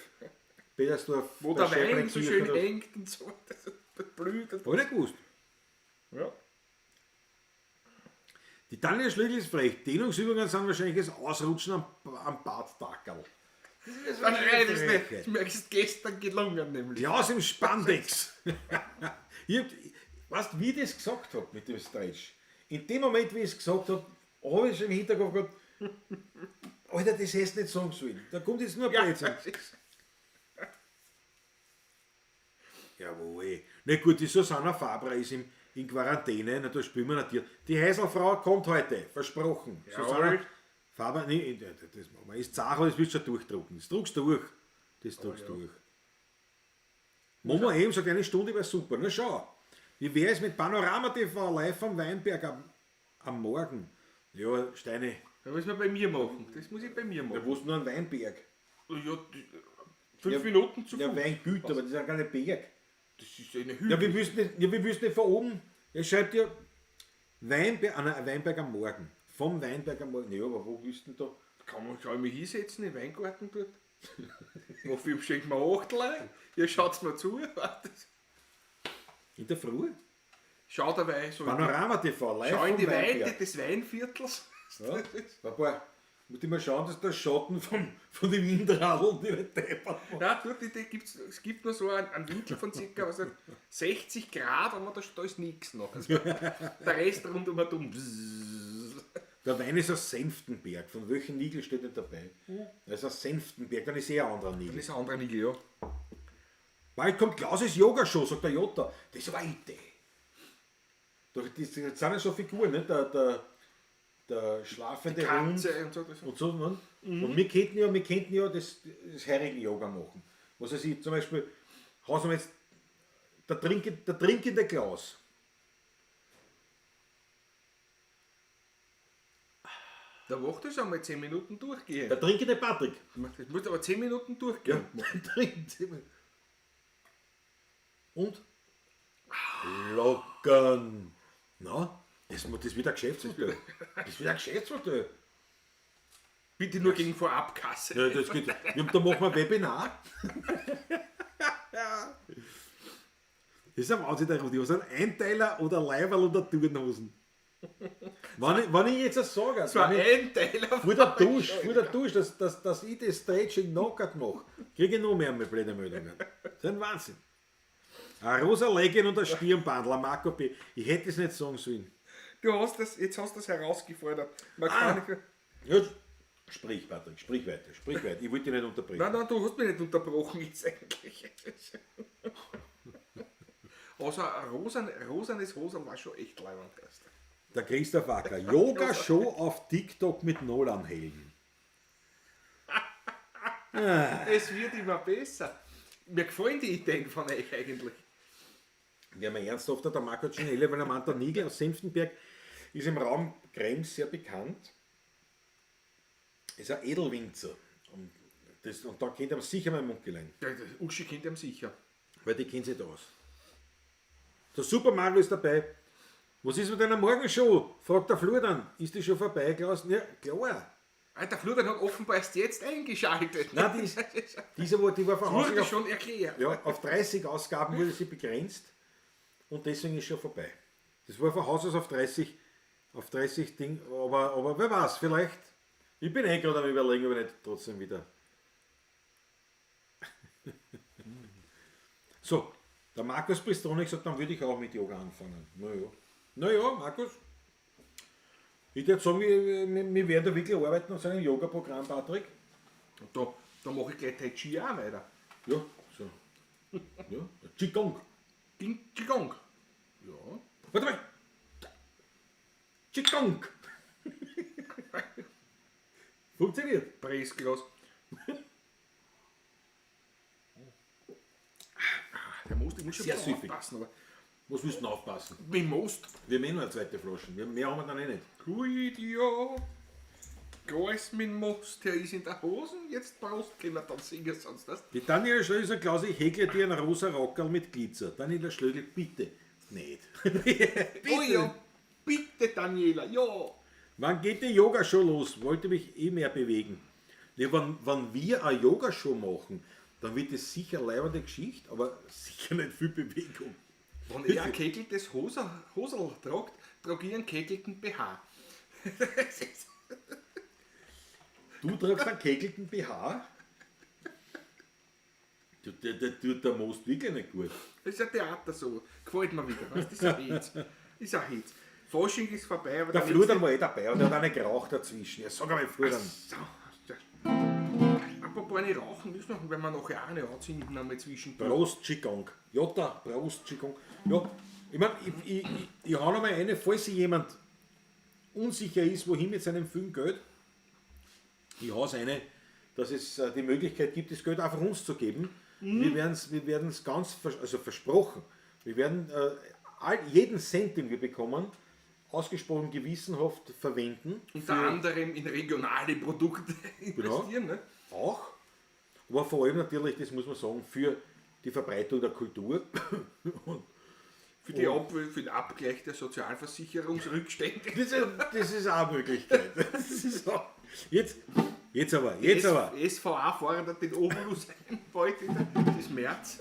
Petersdorf. Wo bei der Wein so Scheiblingkirchen schön oder- hängt und so. Das blüht. Hab ich nicht gewusst. Ja. Die Tanja Schlügel ist frech. Dehnungsübungen sind wahrscheinlich das Ausrutschen am Baddackerl. Das ist wahrscheinlich nicht. Das mir ist gestern gelungen, nämlich. Klaus im Spandex. Ich hab, weißt du, wie ich das gesagt habe mit dem Stretch? In dem Moment, wie ich es gesagt habe, habe ich schon im Hinterkopf gehabt, Alter, das hättest du nicht sagen sollen. Da kommt jetzt nur ein Ja, Blödsinn. das ist- Jawohl. Na gut, die Susanna Fabra ist in Quarantäne, na, da spielen wir natürlich. Die Heiselfrau kommt heute, versprochen. Jawohl. Susanna Faber, nee, das machen wir. Ist Zachel, das willst du schon durchdrucken. Das druckst du durch. Das druckst du durch. Momo M sagt, eine Stunde wäre super. Na schau, wie wäre es mit Panorama TV live am Weinberg am Morgen? Ja, Steine, Das müssen wir bei mir machen. Das muss ich bei mir da machen. wo ist nur ein Weinberg? Ja, 5 Ja, Minuten zu Ja, Fuß. Weingüter, aber das ist ja keine Berg. Das ist eine Hügel. Ja, wir wissen nicht, ja, wir wissen nicht von oben. Er schreibt ja Weinberg, ah, nein, Weinberg am Morgen. Vom Weinberg am Morgen. Ja, aber wo bist du denn da? Kann ich mich hinsetzen im Weingarten dort? Wofür schenkt mir Achtel ein? Ihr schaut mir zu. In der Früh? Schau dabei so in die, Panorama TV, live schau in vom die Weite Weinberg. des Weinviertels. Ja, ein paar, muss ich mal schauen, dass der Schatten von dem Windradl die nicht deppert macht. Ja, dort die, die gibt's, es gibt nur so einen Winkel von ca. Was weiß ich, 60 Grad, aber da ist nichts noch. Also, der Rest rundum hat um. Der Wein ist aus Senftenberg. Von welchem Nigel steht nicht dabei? Er ist aus Senftenberg, dann ist eh ein anderer Nigel. Das ist ein anderer Nigel, ja. Bald kommt Klauses Yoga-Show, sagt der Jota. Das ist aber eine Idee. Doch, das sind ja so Figuren, ne? Der schlafende Hund Katze und so. Das. und so. Ne? Und wir könnten ja das Herring-Yoga machen. Was weiß ich, zum Beispiel, hauen wir jetzt der trinkende Klaus. Da macht das einmal 10 Minuten durchgehen. Der trinkende Patrick. Das muss aber 10 Minuten durchgehen. Ja, trinkt. Und lockern. Na, das wird ein Geschäftsmodell. Das wird ein Geschäftsmodell. Bitte nur gegen Vorabkasse. Ja, das geht. Ja, da machen wir ein Webinar. Das ist ein Wahnsinn, der Rudi. Was ein Einteiler oder Leiberl oder Turnhosen. Wenn ich jetzt das sage, So ein Einteiler. vor der Dusche, dass ich das Stretching knockert mache, kriege ich noch mehr mit blöden Meldungen. Das ist ein Wahnsinn. Ein rosa Legging und ein Stirnbandel, ein Marco P. Ich hätte es nicht sagen sollen. Du hast das, jetzt hast du das herausgefordert. Man kann nicht, Ja, sprich, Patrick, sprich weiter. Ich wollte dich nicht unterbrechen. Nein, du hast mich nicht unterbrochen jetzt eigentlich. Also ein rosanes Hosen war schon echt leibend. Der Christoph Acker. Yoga-Show auf TikTok mit Nolan-Helden. Es wird immer besser. Mir gefallen die Ideen von euch eigentlich. Ja, mal ernsthaft, der Marco Cinelli, weil der Mann der Nigel aus Senftenberg ist im Raum Krems sehr bekannt. Ist ein Edelwinzer. Und da kennt er sicher mein Munkelein. Ja, das Uschi kennt ihn sicher. Weil die kennt sich da aus. Der Super Mario ist dabei. Was ist mit deiner Morgenshow? Fragt der Florian. Ist die schon vorbei, Klaus? Ja, klar. Der Florian hat offenbar erst jetzt eingeschaltet. Nein, die war Das wurde schon erklärt. Ja, auf 30 Ausgaben wurde sie begrenzt und deswegen ist schon vorbei. Das war von Haus aus auf 30 Ding, aber wer weiß, vielleicht. Ich bin eh gerade am Überlegen, ob ich nicht trotzdem wieder. So, der Markus Pristronik sagt, dann würde ich auch mit Yoga anfangen. Naja, Markus. Ich würde sagen, wir werden da wirklich arbeiten an seinem Yoga-Programm, Patrick. Und da mache ich gleich Tai Chi auch weiter. Ja, so. Ja, Qigong. Qigong. Ja. Warte mal. Qigong. Funktioniert. Pressglas. Der Most, ich muss schon Sehr ein bisschen süffig. aufpassen, aber Was willst du denn aufpassen? mit dem Most. Wir haben eh noch eine zweite Flasche. Mehr haben wir dann eh nicht. Hui, ja. Groß mit Most, der ist in der Hosen. Jetzt Prost, können wir dann singen, sonst das. Die Daniela Schlögl sagt, Klaus, ich häkle dir einen rosa Rockerl mit Glitzer. Daniela Schlögl, bitte. Nicht. Bitte. Oh ja, bitte Daniela, ja. Wann geht die Yoga-Show los? Wollte mich eh mehr bewegen. Ja, wenn wir eine Yoga-Show machen, dann wird das sicher leibende Geschichte, aber sicher nicht viel Bewegung. Wenn er ein kegeltes Hosel tragt, trage ich einen kegelten BH. Du tragst einen kegelten BH? Der tut der Most wirklich nicht gut. Das ist ja Theater so. Gefällt mir wieder. Weißt, das ist ein Hitz. Ist ein Hitz. Fasching ist vorbei. Aber der Florian war eh dabei und der hat auch nicht geraucht dazwischen. Ja, sag einmal, Florian. So, ja. Apropos eine rauchen müssen wir, wenn wir nachher auch eine anzünden, einmal zwischendurch. Prost, Qigong. Jota, Prost, Qigong. Ja, ich meine, ich hau noch mal eine, falls sich jemand unsicher ist, wohin mit seinem vielen Geld, ich hau's eine, dass es die Möglichkeit gibt, das Geld einfach uns zu geben. Mhm. Wir werden's ganz, also versprochen, wir werden jeden Cent, den wir bekommen, ausgesprochen gewissenhaft verwenden. Unter anderem in regionale Produkte investieren. Ne? Auch. Aber vor allem natürlich, das muss man sagen, für die Verbreitung der Kultur. Und Für, die für den Abgleich der Sozialversicherungsrückstände. das ist auch eine Möglichkeit. Das ist auch, jetzt aber. SVA fordert den Obolus ein, bald wieder. Das ist März.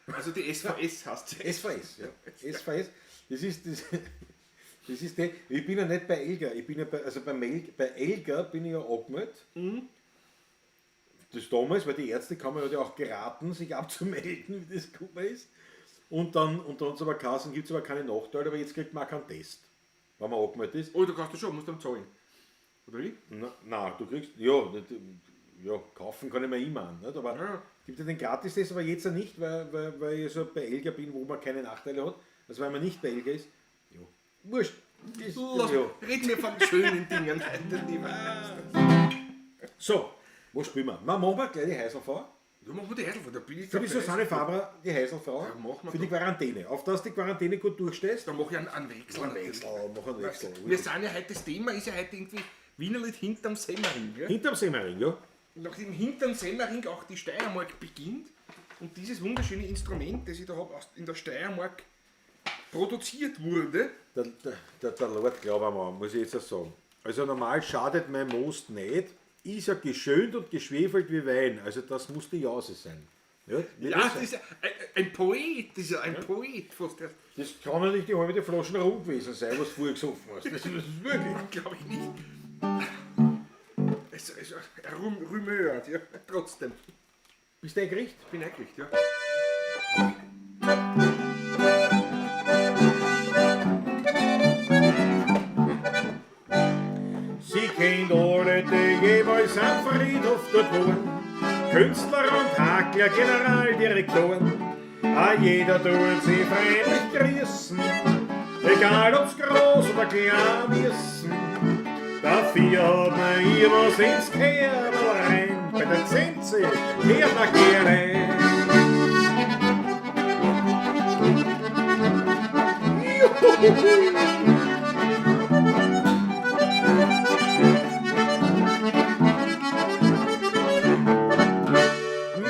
Also die SVS heißt sie. SVS, ja. SVS, das ist das. Das ist die, ich bin ja nicht bei Elga, ich bin ja bei, also bei, bei Elga bin ich ja angemeldet. Mhm. Das damals, weil die Ärzte kann man ja auch geraten, sich abzumelden, wie das gekommen ist. Und dann hat es aber geheißen, gibt es aber keine Nachteile, aber jetzt kriegt man auch keinen Test, wenn man angemeldet ist. Oh, du kannst das schon, musst dann zahlen. Oder wie? Nein, du kriegst, ja, nicht, ja, kaufen kann ich mir immer an, nicht? Aber Ja. gibt ja den Gratis-Test, aber jetzt ja nicht, weil ich so bei Elga bin, wo man keine Nachteile hat. Also weil man nicht bei Elga ist, ja, wurscht. Ist, Lass, ja. Reden wir von schönen Dingen heute lieber. So, was spielen wir? Na, machen wir gleich die Heiselfrau. Du mach mal die Heiselfrau, da bin ich Für die dabei. Susanne Faber, die Heiselfrau, Ja, machen wir für die doch. Quarantäne. Auf dass die Quarantäne gut durchstehst. Da mache ich einen Wechsel. Einen Wechsel, mach einen Wechsel. Wir sind ja heute, das Thema ist ja heute irgendwie Wienerlied hinterm Semmering. Gell? Hinterm Semmering, ja. Nachdem hinterm Semmering auch die Steiermark beginnt und dieses wunderschöne Instrument, das ich da habe, in der Steiermark produziert wurde. Der Lord, glaub einmal, muss ich jetzt auch sagen. Also normal schadet mein Most nicht, ist ja geschönt und geschwefelt wie Wein. Also das muss die Jause sein. Ja, Ja, das ist ein Poet, das ist ja ein Poet fast. Das kann ja nicht die halbe Flaschen rum gewesen sein, was du vorher gesoffen hast. Das ist wirklich. Glaube ich nicht. Es ist Rumeur, ja, trotzdem. Bist du eingerichtet? Ich bin eingerichtet, ja. Sie kennt alle, die jeweils am Friedhof dort wohnen. Künstler und Hakler, Generaldirektoren. A jeder tut sie freundlich grüßen, egal ob's groß oder klein ist. Dafür hat man ihr was ins Kerl rein, bei der Zenze hört man gerne. Juhuhuhu.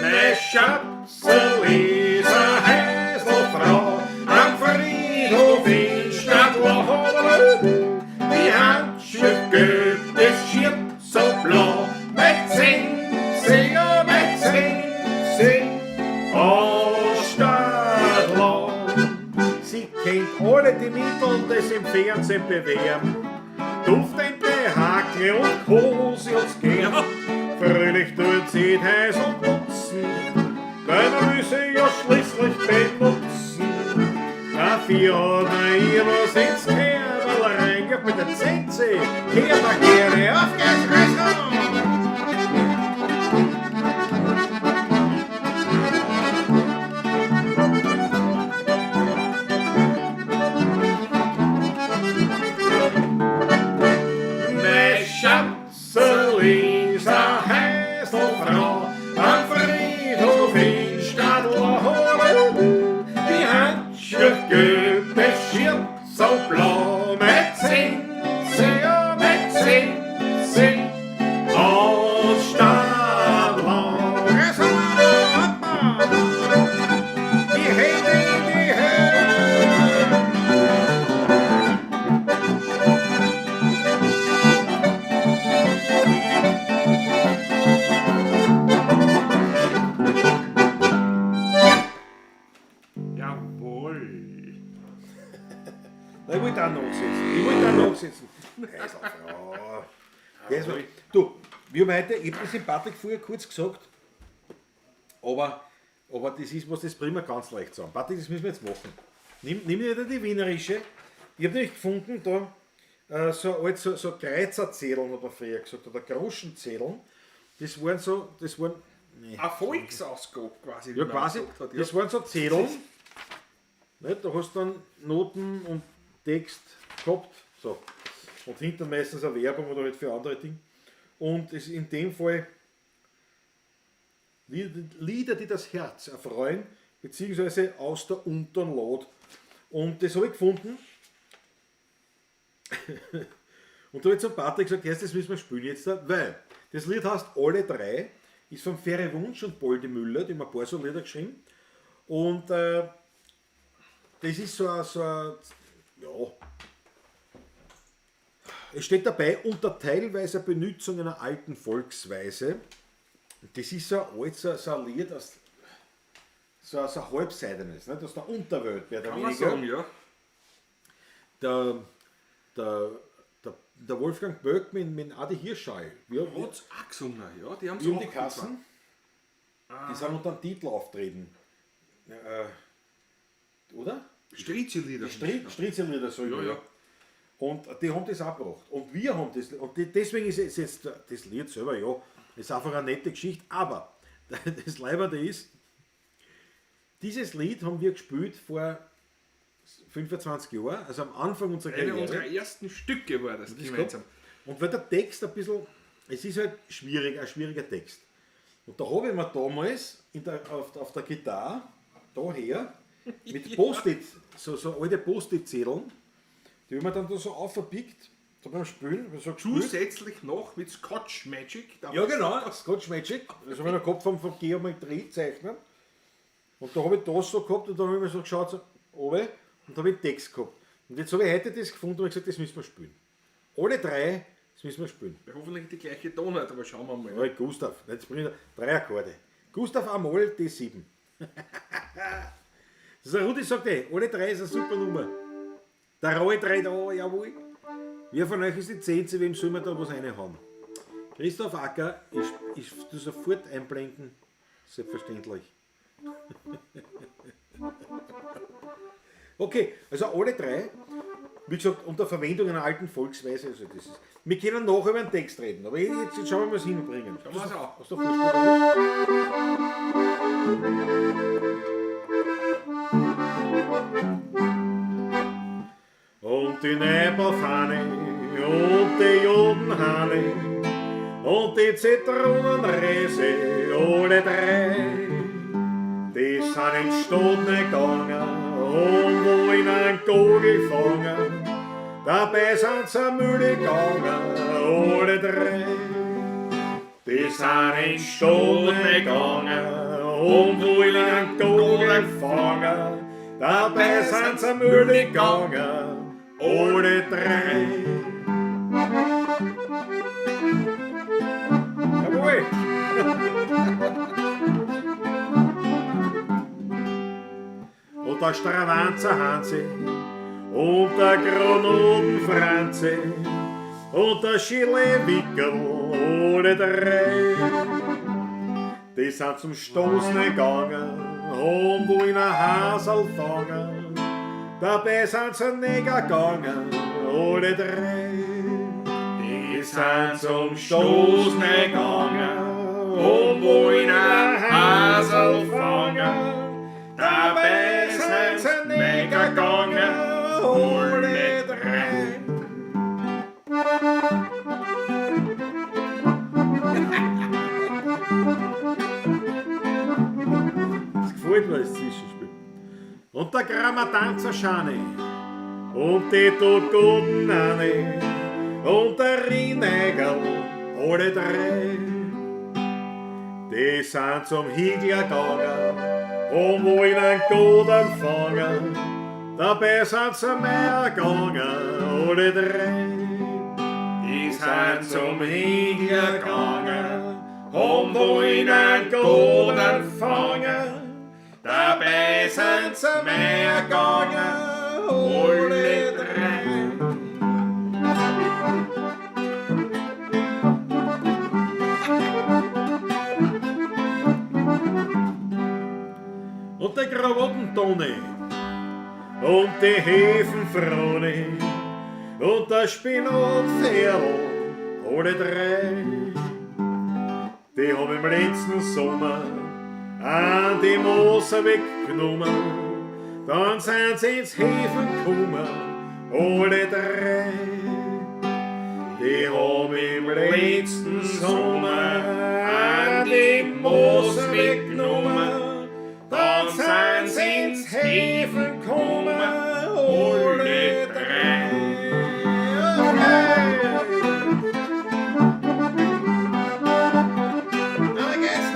Mein Schatzel ist eine Häselfrau am Friedhof in Stadtlohn. Die Handschuhe gibt es schier so blau. Mein Zenze, ja, mein Zenze aus Stadtlohn. Sie kennt alle die Mittel, die im Fernsehen bewähren. Duftende Hakel und Kose und gern. Fröhlich tut sie die Häusl putzen, weil man will sie ja schließlich benutzen. Dafür hat man ihr was ins Kerl rein, ja, mit der Zenze, kehrt man gerne, auf geht's, Reis. Mein Schatzel ist eine Häselfrau am Friedhof in Stadlerholen. Die Handschuhe gibt es schier so blau. Mein Zenze, ja, mein Zenze aus Stadlerholen. Die Hände in die Höhe. Jawohl. Nein, ich wollte auch nachsitzen. Ich wollte auch nachsitzen. Heiselfrau. Das war, du, wir haben heute, ich habe das dem Patrick vorher kurz gesagt, aber das ist was, das bringen wir ganz leicht zusammen. Patrick, das müssen wir jetzt machen. Nimm dir die wienerische. Ich habe nämlich gefunden, da so alt, so Kreuzerzetteln, hat man früher gesagt, oder Groschenzetteln. Das waren so, das waren, nee. Eine Volksausgabe quasi. wie Ja, man quasi. gesagt hat, ja. Das waren so Zetteln. Nicht? Da hast du dann Noten und Text gehabt. So. Und hinten meistens eine Werbung oder halt für andere Dinge. Und es ist in dem Fall Lieder, die das Herz erfreuen, beziehungsweise aus der unteren Lad. Und das habe ich gefunden. Und da habe ich zum Patrick gesagt, das müssen wir spielen jetzt, weil das Lied heißt Alle drei. Ist von Ferry Wunsch und Poldi Müller, die haben ein paar so Lieder geschrieben. Und das ist so ein, ja, es steht dabei, unter teilweiser Benutzung einer alten Volksweise. Das ist so ein altes, so ein Lied aus, so ein halbseidenes, ne? Aus der Unterwelt, mehr oder Kann man weniger. sagen, ja. Der Wolfgang Böck mit Adi Hirschall. Wir Hat's auch gesungen, ja. Die haben's haben auch die Kassen, die sind unter dem Titel auftreten. Oder? Strizelieder. Strizelieder so Ja, ja. Und die haben das auch gebracht. Und wir haben das, und deswegen ist es jetzt, das Lied selber, ja, ist einfach eine nette Geschichte, aber das Leibende ist, dieses Lied haben wir gespielt vor 25 Jahren, also am Anfang unserer Eine Karriere. unserer ersten Stücke war das, Das gemeinsam. kommt. Und weil der Text ein bisschen, es ist halt schwierig, ein schwieriger Text. Und da habe ich mir damals auf der Gitarre, daher, mit Post-it, so alte Post-it-Zetteln, die haben wir dann da so aufgepickt, da beim Spülen, so gespielt. Zusätzlich noch mit Scotch Magic. Ja genau, Scotch Magic, das habe ich noch gehabt vom Geometrie zeichnen. Und da habe ich das so gehabt und dann habe ich mir so geschaut, so, oben, und da habe ich einen Text gehabt. Und jetzt habe ich heute das gefunden und habe gesagt, das müssen wir spielen. Alle drei, das müssen wir spielen. Hoffentlich die gleiche Tonart, aber schauen wir mal. Ja, Gustav, jetzt bringe ich drei Akkorde. Gustav A-Moll, D7. Das ist der Rudi sagt, ey, alle drei ist eine super Nummer. Der rohe drei da, jawohl. Wer von euch ist die 10, zu wem soll man da was reinhauen? Christoph Acker, ich tu sofort einblenden, selbstverständlich. Okay, also alle drei, wie gesagt, unter Verwendung einer alten Volksweise. Also das ist, wir können nachher über den Text reden, aber jetzt schauen wir mal, was hinbringen. Schauen wir's an. Hast du Vorspiel? Und die Nebaufahne und die Jodenhane und die Zitronenrese, alle drei, die sind in Stadt gegangen und wo in einen Gogel fangen, dabei sind sie müde gegangen, alle drei. Die sind in Stadt gegangen und wo in einen Gogel fangen, dabei sind sie müde gegangen, alle drei. Jawohl! Und der Stravanzer Hansi und der Granoten Franzi und der Schille-Wickel, alle drei. Die sind zum Stoßen gegangen und wo in ein Hasel fangen. Dabei sind sie neger gegangen, alle drei. Die sind zum Stoßen gegangen und wo in ein Hasel fangen. Dabei sind sie neger gegangen, alle drei. Das gefällt mir, das Zwischenspiel. Und der Grammatanzer Schane und die Totguten Anne und der Rinegel, alle drei. Die sind zum Higler gegangen und wollen einen Godern fangen. Dabei sind sie mehr gegangen, alle drei. Die sind zum Higler gegangen und wollen einen Godern fangen. Dabei sind sie mehr gegangen, alle drei. Und der Krawattentone und die Hefenfrone und der Spinatferl, alle drei. Die haben im letzten Sommer an die Moser weggenommen, dann sind sie ins Häfen gekommen, alle drei. Die haben im letzten Sommer an die Moser weggenommen, dann sind sie ins Häfen gekommen, alle drei. Okay.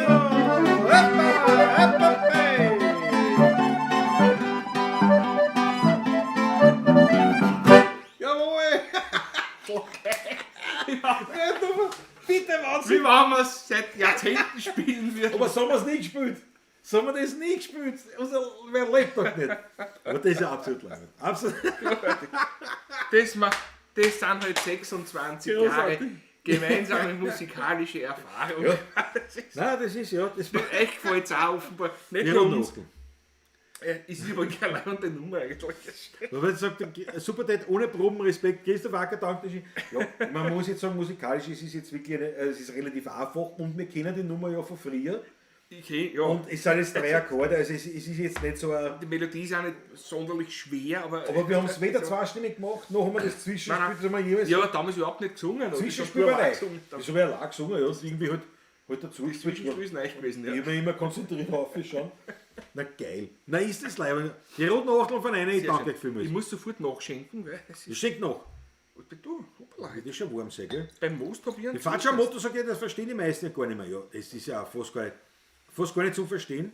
Wahnsinn. Wie wenn wir es seit Jahrzehnten spielen würden. Aber so haben wir es nicht gespielt. So haben wir das nie gespielt. Also, wer lebt doch nicht. Aber das ist ja absolut leibend. Absolut. Das sind halt 26 Jahre Großartig. gemeinsame musikalische Erfahrung. Ja. Das ist, Nein, das ist ja. Das war euch gefällt es auch offenbar. Nicht Ja, nur uns. noch. Es ist aber keine leibende Nummer eigentlich. Aber jetzt sagt er, super Date, ohne Proben, Respekt, Christoph Acker, danke schön. Ja, man muss jetzt sagen, musikalisch ist es jetzt wirklich eine, es ist relativ einfach und wir kennen die Nummer ja von früher. Okay, ja. Und es sind jetzt drei Akkorde, also es ist jetzt nicht so ein. Die Melodie ist auch nicht sonderlich schwer, aber. Aber wir haben es weder zweistimmig gemacht, noch haben wir das Zwischenspiel, Nein, nein. das haben wir jeweils. Ich habe damals überhaupt nicht gesungen. oder? Zwischenspiel Ich war hab nur neu. allein gesungen. Das habe ich allein gesungen, ja. Und irgendwie halt dazu Das Zwischenspiel ist neu gewesen, Ich ja. habe mich immer konzentriert aufgeschaut. Na geil. Na ist das leibend. Die roten Achteln von einer, ich Sehr danke schön. euch vielmals. Ich muss sofort nachschenken, weil es Ich ist. schenk noch. Du, hoppala. Das ist schon warm, sein, gell? Beim Most probieren. Die Fatscher Motto sagt ja, das verstehen die meisten ja gar nicht mehr. Ja, das ist ja fast gar nicht zum Verstehen.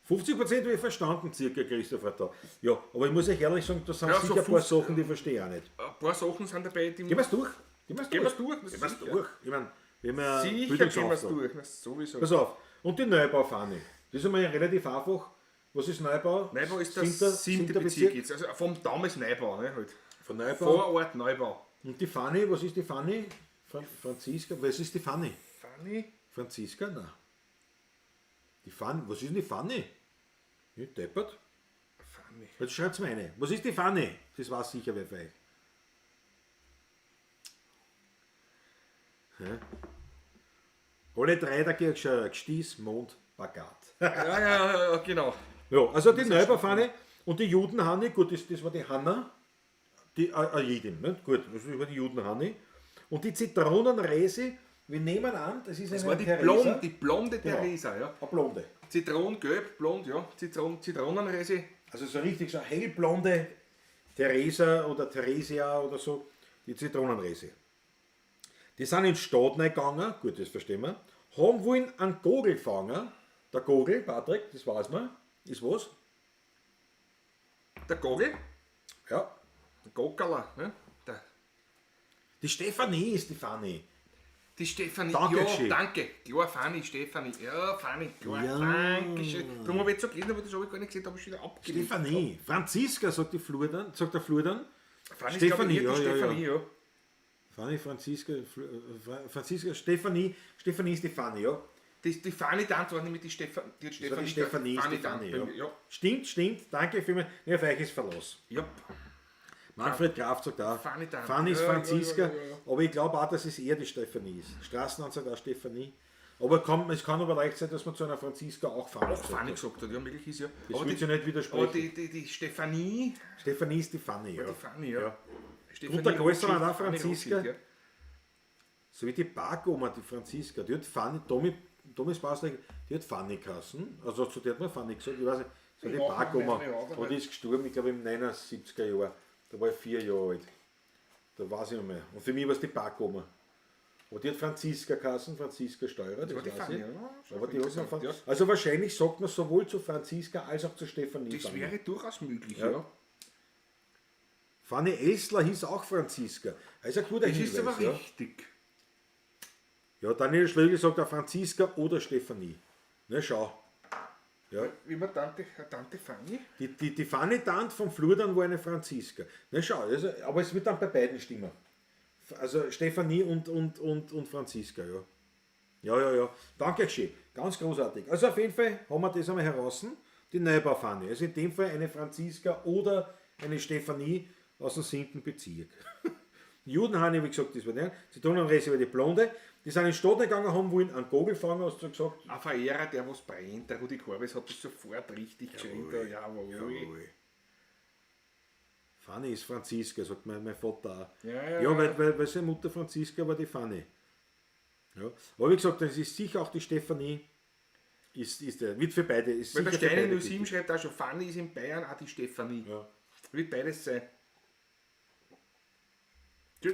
50% habe ich verstanden, circa, Christopher da. Ja, aber ich muss euch ehrlich sagen, da sind Ja, so sicher ein paar 50 Sachen, die verstehe ich auch nicht. Ein paar Sachen sind dabei, die. Gehen wir's durch. Gehen wir's Gehen durch. wir's durch, das Gehen wir's ist sicher. durch. Ich meine, wenn wir Sicher gehen wir's Bildungsauftrag. durch, na, sowieso. Pass auf. Und die Neubaufahne. Das ist einmal relativ einfach. Was ist Neubau? Neubau ist der siebte Bezirk jetzt. Also vom damals Neubau, ne, halt. Von Neubau. Vorort Neubau. Und die Fanny, was ist die Fanny? Franziska, was ist die Fanny? Fanny? Franziska? Nein. Die Fanny, was ist denn die Fanny? Nicht deppert. Fanny. Jetzt schreibt's mir eine. Was ist die Fanny? Das weiß sicher wer für euch. Ja. Alle drei, da geht schon Gstieß, Mond, Bagat. Ja, ja, ja, genau. Ja, also die Neubaufanne und die Judenhanni, gut, das war die Hanna, die Jedin, ne? Gut, das war die Judenhanni. Und die Zitronenrese, wir nehmen an, das ist Das eine war die, Theresa, blonde, die blonde Genau. Theresa, ja. Eine blonde. Zitronengelb, blond, ja. Zitronenrese. Also so richtig so eine hellblonde Theresa oder Theresia oder so, die Zitronenrese. Die sind in Stadt gegangen, gut, das verstehen wir, haben wollen einen Gogel fangen. Der Gogel, Patrick, das weiß man, ist was? Der Gogel, Ja. der Gockerler, ne? Der, Die Stefanie ist die Fanny. die Stefanie, Danke ja, schön. danke. Klar, Fanny, Stefanie, ja, Fanny, klar, Ja. danke schön. Darum habe ich jetzt so gelesen, aber das habe ich gar nicht gesehen, da habe ich schon wieder abgelegt. Stefanie. Franziska, sagt, die Flur dann, sagt der Flur dann. Fanny Stefanie, ist, glaub ich, ja, die ja, ja. Stefanie, ja. Fanny, Franziska, Franziska, Stefanie, Stefanie ist die Fanny, ja. Die Fanny Tant war nämlich die Stefanie. Die hat Das war die Stefanie, Fanny Stefanie, Tant, ja. ja. Stimmt, stimmt, danke vielmals. Nee, auf euch ist Verlass. Ja. Manfred Graf sagt auch, Fanny Tant. Fanny ist Ja, ja, Franziska, ja, ja, ja. aber ich glaube auch, dass es eher die Stefanie ist. Straßenhand sagt auch Stefanie. Aber es kann aber leicht sein, dass man zu einer Franziska auch Fanny Auch gesagt Fanny hat. gesagt hat, ja, möglich ist ja. Das aber will die, sie nicht widersprechen. aber die Stefanie, Stefanie ist die Fanny, ja. die Fanny, ja. Stefanie Gunter Größer war auch Rothschild, Fanny Franziska. Rothschild, ja. So wie die Parkoma, die Franziska, die hat Fanny, Tommy, Thomas Basler, die hat Fanny geheißen. Also zu der hat man Fanny gesagt, ich weiß nicht, so die Ich auch, Parkoma. ich auch, Aber die ist gestorben, ich glaube im 79er Jahr. Da war ich 4 Jahre alt. Da weiß ich noch mehr. Und für mich war es die Parkoma. Aber die hat Franziska geheißen, Franziska Steurer, das war die weiß Fanny, ich. ja. Schon Aber die hat man interessant, Fanny. ja. Also wahrscheinlich sagt man sowohl zu Franziska als auch zu Stefanie. Das Fanny. wäre durchaus möglich, ja. Fanny Elsler hieß auch Franziska. Das ist ein guter Das ist Hinweis. aber ja. richtig. Ja, Daniel Schlögl sagt auch Franziska oder Stefanie. Na schau. Ja, Wie man Tante Fanny? die Fanny Tant vom Flurdern war eine Franziska. Na schau, also, aber es wird dann bei beiden stimmen. Also Stefanie und Franziska, ja. Ja, ja, ja. Danke, schön. Ganz großartig. Also auf jeden Fall haben wir das einmal heraus. Die Neubaufanny. Also in dem Fall eine Franziska oder eine Stefanie aus dem 7. Bezirk. Judenhanni, wie gesagt, das war der. Zitronenrese war die Blonde. Die sind in die Stadt gegangen, haben wollen einen Gogel fangen, hast du gesagt. Ein Verehrer, der was brennt, der Rudi Korbes hat das sofort richtig geschrien. Da, jawohl. Fanny ist Franziska, sagt mein Vater auch. Ja, ja, ja, ja. weil seine Mutter Franziska war die Fanny. Ja. Aber wie gesagt, das ist sicher auch die Stefanie. Ist der, wird für beide. Ist Weil der sicher für Steine beide 07 gültig. schreibt auch schon, Fanny ist in Bayern auch die Stefanie. Ja. Wird beides sein.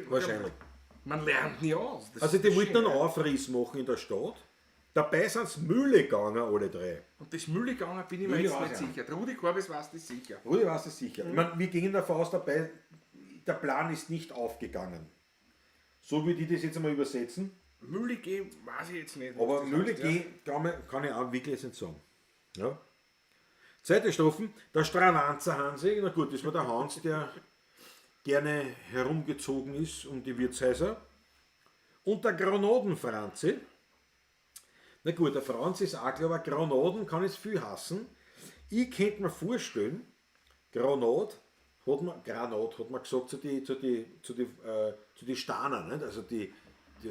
Wahrscheinlich. Man lernt nie aus. Das Also ist die das wollten einen Schöne. Aufriss machen in der Stadt. Dabei sind sie Mühle gegangen, alle drei. Und das Mühle gegangen bin ich mir Mühle jetzt weiß nicht ich sicher. Der Rudi Korbes weiß das sicher. Rudi weiß es sicher. Ich meine, wir gingen davon aus, dabei, der Plan ist nicht aufgegangen. So würde ich das jetzt einmal übersetzen. Mühle G weiß ich jetzt nicht. Aber was das Mühle heißt, G kann ich auch wirklich jetzt nicht sagen. Ja. Zweite Strophen, der Stravanzer Hansi, na gut, das war der Hans, der gerne herumgezogen ist um die Wirtshäuser. Und der Granaten-Franzi. Na gut, der Franz ist auch klar, aber Granaten kann es viel hassen. Ich könnte mir vorstellen, Granat hat man gesagt zu die Steinen, nicht? Also die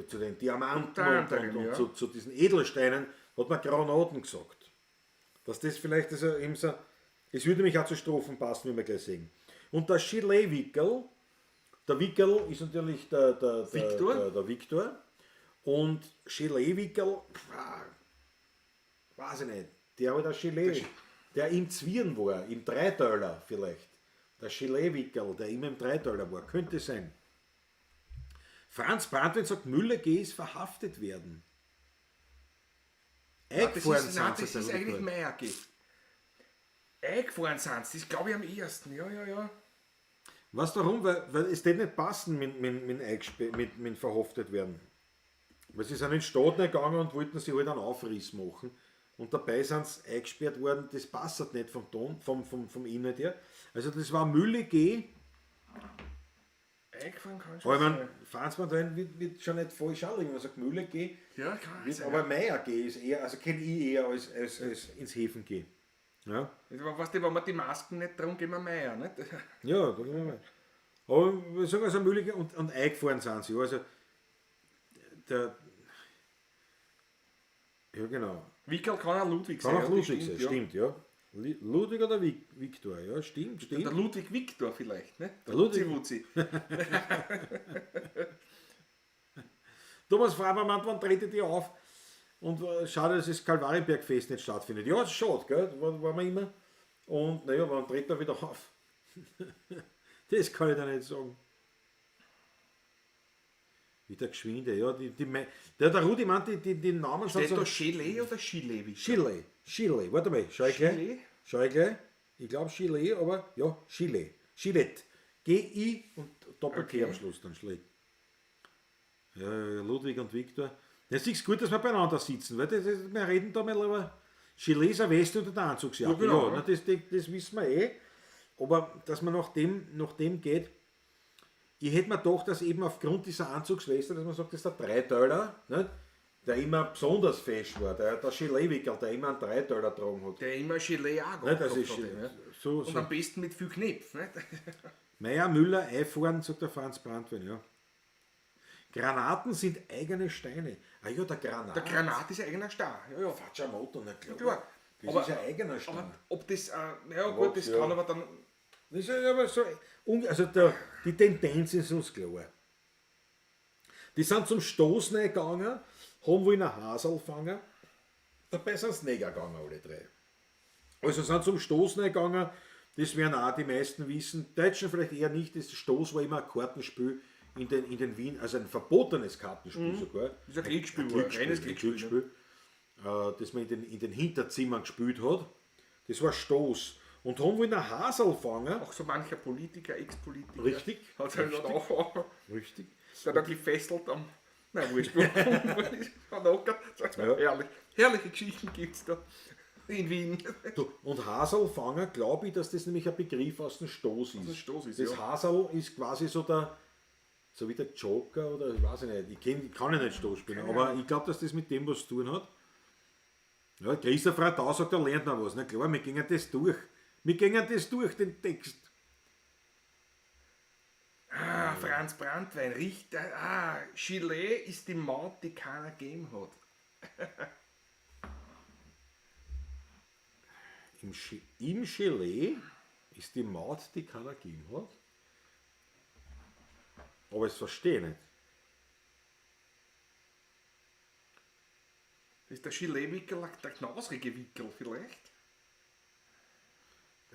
zu den Diamanten Unter und anderem, ja. zu diesen Edelsteinen hat man Granaten gesagt. Dass das vielleicht, also eben so, es würde mich auch zu Strophen passen, wie wir gleich sehen. Und der Gilet-Wickel, der Wickel ist natürlich der Viktor? Der Viktor. Und Gilet-Wickel, weiß ich nicht, der hat ein Gilet, der im Zwirn war, im Dreiteiler vielleicht. Der Gilet-Wickel, der immer im Dreiteiler war, könnte sein. Franz Brandwein sagt, Müller G. ist verhaftet werden. Nein, Eingefahren nein, sind sie das ist da, eigentlich oder? Meier G. Eingefahren sind sie, das glaube ich am ehesten. Ja, ja, ja. Weißt du warum? Weil es tät nicht passen mit verhaftet werden. Weil sie sind in den Staat nicht gegangen und wollten sich halt einen Aufriss machen. Und dabei sind sie eingesperrt worden, das passt halt nicht vom Ton, vom Inhalt her. Also das war Mülle G. Eingefahren kann schon Aber ich sein. meine, Franz Brandwein wird schon nicht falsch anlegen. Man sagt Mülle G. Ja, kann Wird, sein. aber Meier G ist eher, also kenne ich eher als ins Häfen G. Ja. Weißt du, wenn wir die Masken nicht drum gehen wir Meier, nicht? Ja, da gehen wir mal. Aber wir sagen also Mülle G und eingefahren sind sie. Also der, ja genau. Wickel kann auch Ludwig Kann sein. auch ja, das Ludwig sein, ja. stimmt, ja. Ludwig oder Viktor, ja, stimmt, stimmt. Der Ludwig Viktor vielleicht, ne? Der Ludwig. Wutzi. Thomas Fabermann, wann tretet ihr auf? Und schade, dass das Kalvarienbergfest nicht stattfindet. Ja, ist schade, gell? War man immer. Und naja, wann tritt er wieder auf? Das kann ich da nicht sagen. Wieder Geschwinde, ja. Der Rudi meint, die Namen sind Steht so. da Gelee oder Gilet? Chile, Chile, warte mal, schau ich gleich. Chile? Schau ich gleich. Ich glaube Chile, aber ja, Chile. Gillette. G-I und Doppel-T am Schluss dann Chile. Ja, ja, Ludwig und Viktor. Das ist gut, dass wir beieinander sitzen, weil wir reden da mal über Chile ist eine Weste und eine Anzugsjacke. Ja, genau, Ja, na, das wissen wir eh. Aber dass man nach dem geht, ich hätte mir gedacht, dass eben aufgrund dieser Anzugsweste, dass man sagt, das ist der Dreiteiler, nicht? Der immer besonders fesch war, der Gilet-Wickel, der immer einen Dreiteiler getragen hat. Der immer Gelee auch Nicht, also gehabt ist, hat, ja. so, Und so. am besten mit viel Knopf, nicht? Meier, Müller, einfahren, sagt der Franz Brandwein, ja. Granaten sind eigene Steine. Ah ja, der Granat. Der Granat ist ein eigener Star. Ja, ja. Fatschamoto, na klar. Klar. Das Aber- ist ein eigener Stein. Aber ob das, ja gut, das ja. kann aber dann, Das ist aber so, also die Tendenz ist uns klar. Die sind zum Stoßen gegangen, haben wohl einen Hasel fangen, dabei sind sie nicht gegangen, alle drei. Also sind zum Stoßen gegangen, das werden auch die meisten wissen, Deutschen vielleicht eher nicht, das Stoß war immer ein Kartenspiel in den Wien, also ein verbotenes Kartenspiel sogar. Das ist ein Glücksspiel, ein reines ein Glücksspiel, Glücksspiel, das man in den Hinterzimmern gespielt hat. Das war Stoß. Und haben wohl einen Hasel fangen. auch so mancher Politiker, Ex-Politiker. Richtig. Hat halt dann auch, Richtig. der da gefesselt am, nein, wurscht, hat auch grad- das war Ja. herrlich. Herrliche Geschichten gibt es da in Wien. Du, und Haselfanger, glaube ich, dass das nämlich ein Begriff aus dem Stoß ist. dem Stoß ist, das ja. Hasel ist quasi so der, so wie der Joker oder ich weiß ich nicht, ich kann ja nicht Stoß spielen, aber ich glaube, dass das mit dem was zu tun hat. Ja, Christoph Radau sagt, er lernt noch was. Na klar, wir gehen das durch. Wir gehen das durch, den Text. Ah, Franz Brandwein, Richter, Gilet ist die Maut, die keiner gegeben hat. Im Gelee ist die Maut, die keiner gegeben hat. Aber ich verstehe nicht. Ist der Gilet-Wickel der knausrige Wickel vielleicht?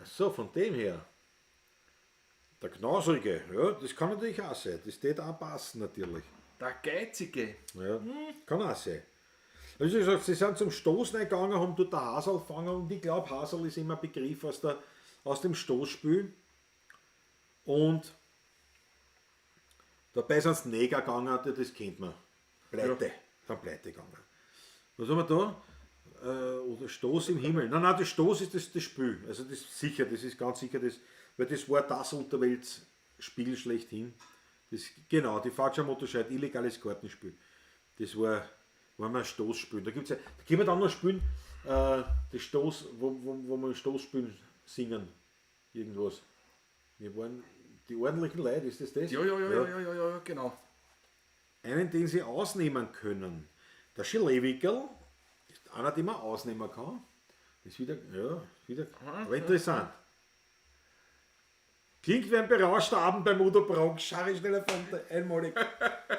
Ach so, von dem her. Der Knausrige, ja, das kann natürlich auch sein. Das tät auch passen natürlich. Der Geizige. Ja, kann auch sein. Also wie gesagt, sie sind zum Stoßen gegangen, haben dort der Hasel gefangen und ich glaube, Hasel ist immer ein Begriff aus dem Stoßspiel. Und Dabei sind sie Neger gegangen, das kennt man. Pleite. Sind pleite gegangen. Was haben wir da? Oder Stoß im Himmel. Nein, nein, das Stoß ist das Spiel. Also das ist sicher, das ist ganz sicher das, weil das war das Unterweltsspiel schlechthin. Das, genau, die Fatscher Motorscheid, illegales Kartenspiel. Das war mal ein Stoßspiel. Da gibt's ja, da können wir dann noch spielen, das Stoß, wo wir Stoßspielen singen. Irgendwas. Wir waren die ordentlichen Leute, ist das das? Ja, genau. Einen, den sie ausnehmen können. Der Geleewickerl ist einer, den man ausnehmen kann. Das ist wieder, ja, wieder, aber interessant. Klingt wie ein berauschter Abend beim Udo Brock. Schari schneller von einmalig.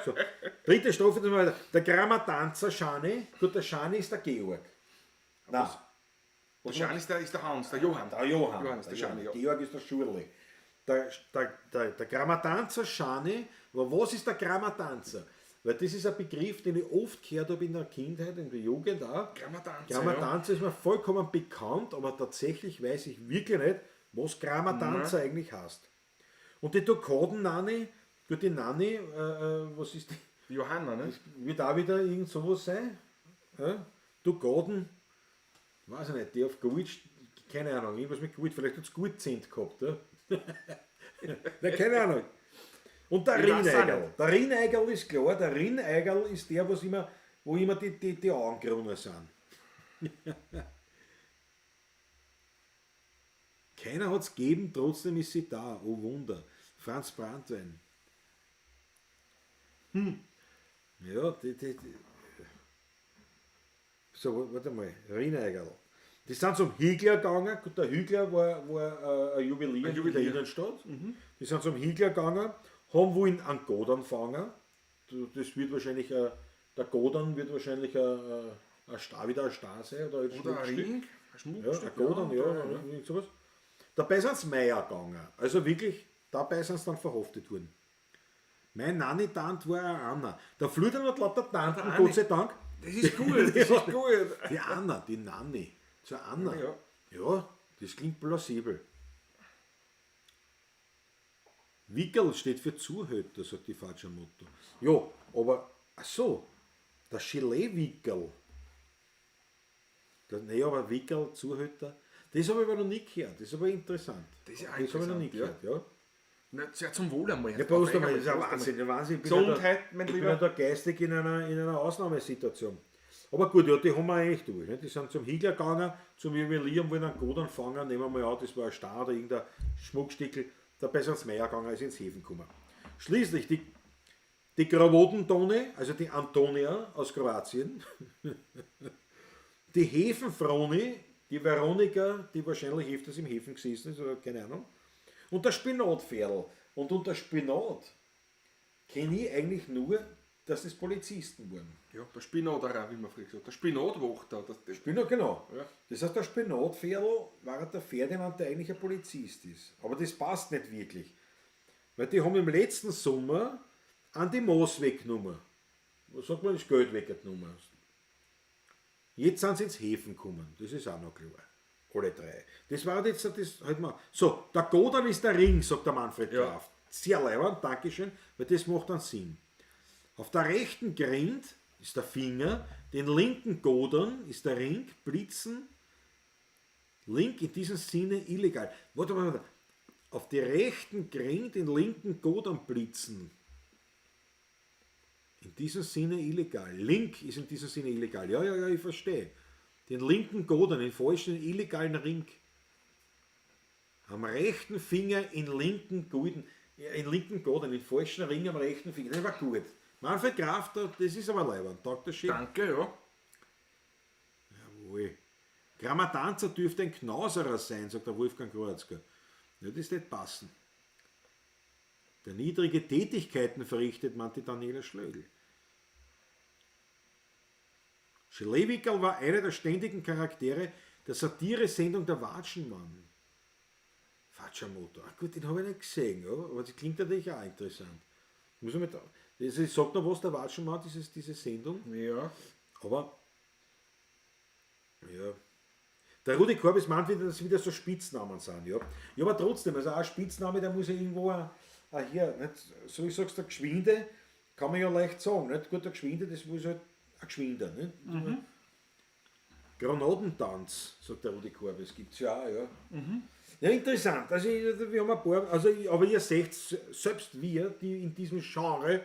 So. Dritte Strophe, dann weiter. Der Grammatanzer Schani. Gut, der Schani ist der Georg. Nein. Der Schani ist der Hans, der Johann. Der Johann. Johann ist der Schani, ja. Georg ist der Schurli. Der Grammatanzer Schani, aber was ist der Grammatanzer? Weil das ist ein Begriff, den ich oft gehört habe in der Kindheit, in der Jugend auch. Grammatanzer, Grammatanzer ist mir vollkommen bekannt, aber tatsächlich weiß ich wirklich nicht, was Grammatanzer eigentlich heißt. Und die Tokoden-Nanni, gut, die Nanni, was ist die? Die Johanna, ne? Das wird auch wieder irgend sowas sein. Ja? Tokoden, weiß ich nicht, die auf Gold, keine Ahnung, irgendwas mit Gold, vielleicht hat's Goldzent gehabt. Ja? Na, keine Ahnung. Und der Rinneigerl. Der Rinneigerl ist klar, der Rinneigerl ist der, was immer, wo immer die Augen grüner sind. Keiner hat's gegeben, trotzdem ist sie da. Oh Wunder. Franz Brandwein. Ja, die. So, warte mal. Rinneigerl. Die sind zum Higler gegangen. Gut, der Higler war ein Juwelier in der Innenstadt. Mhm. Die sind zum Higler gegangen, haben wohl einen Godern fangen. Das wird wahrscheinlich, der Godern wird wahrscheinlich ein Star, wieder ein Star sein. Oder ein Ring, ein Schmuckstück. Ja, ein Godern, ja, sowas. Dabei sind sie Meier gegangen. Also wirklich, dabei sind sie dann verhaftet worden. Mein Nanny-Tant war eine Anna. Da flüht er noch lauter Tanten, Gott sei Dank. Das ist gut, das ist gut. Die Anna, die Nanny. Zur Anna. Ja. Ja, das klingt plausibel. Wickel steht für Zuhälter, sagt die Fatscher Motto. Ja, aber, ach so, der Gelee-Wickel. Nee, aber Wickel, Zuhälter, das habe ich aber noch nie gehört. Das ist aber interessant. Das ist ja das habe ich noch nie gehört, ja. Na, sehr zum Wohl einmal. Ja, Prost einmal, das ist ja Wahnsinn. Wahnsinn. Gesundheit, mein Lieber. Ich bin ja da geistig in einer Ausnahmesituation. Aber gut, ja, die haben wir eigentlich durch. Ne? Die sind zum Higler gegangen, zum Juwelier und wollen einen Godern fangen. Nehmen wir mal an, das war ein Star oder irgendein Schmuckstickel. Dabei sind sie Meier gegangen, ist ins Häfen gekommen. Schließlich die Krawodentone, also die Antonia aus Kroatien, die Häfenfroni, die Veronika, die wahrscheinlich öfters im Häfen gesessen ist, oder keine Ahnung, und der Spinatferl. Und unter Spinat kenne ich eigentlich nur, dass das Polizisten waren. Ja, der Spinaterer, wie man früher gesagt hat. Der Spinatwachter. Spinat, genau. Ja. Das heißt, der Spinatferl war der Ferdinand, der eigentlich ein Polizist ist. Aber das passt nicht wirklich. Weil die haben im letzten Sommer an die Moos weggenommen. Was sagt man, das Geld weggenommen. Jetzt sind sie ins Häfen gekommen. Das ist auch noch klar. Alle drei. Das war jetzt das halt mal. So, der Godern ist der Ring, sagt der Manfred Graf. Sehr leibend, Dankeschön, weil das macht dann Sinn. Auf der rechten Grind ist der Finger, den linken Godern ist der Ring, Blitzen, link in diesem Sinne illegal. Warte mal, warte. Auf die rechten Grind, den linken Godern blitzen. In diesem Sinne illegal. Link ist in diesem Sinne illegal. Ja, ja, ja, ich verstehe. Den linken Godern, den falschen illegalen Ring. Am rechten Finger in linken Golden, in linken Godern, den falschen Ring am rechten Finger. Das war gut. Manfred Graf, das ist aber leibend. Taugt das schön. Danke, ja. Jawohl. Grammatanzer dürfte ein Knauserer sein, sagt der Wolfgang Kroatzker. Ja, das nicht passen. Der niedrige Tätigkeiten verrichtet, meinte Daniela Schlögl. Geleewickerl war einer der ständigen Charaktere der Satire-Sendung Der Watschenmann. Fatschermotor. Ach gut, den habe ich nicht gesehen, ja, aber das klingt natürlich auch interessant. Muss ich mit, das ist, sagt noch was, der Watschenmann, diese Sendung. Ja. Aber, ja. Der Rudi Korbis meint wieder, dass wieder so Spitznamen sind, ja. Ja, aber trotzdem, also auch ein Spitzname, der muss ja irgendwo ein auch her. Nicht? So ich sag's, der Geschwinde kann man ja leicht sagen. Nicht? Gut, der Geschwinde, das muss halt ein Geschwinder. Nicht? Granatentanz, sagt der Rudi Korb, das gibt es ja auch, ja. Ja, interessant. Also wir haben ein paar, also, aber ihr seht, selbst wir, die in diesem Genre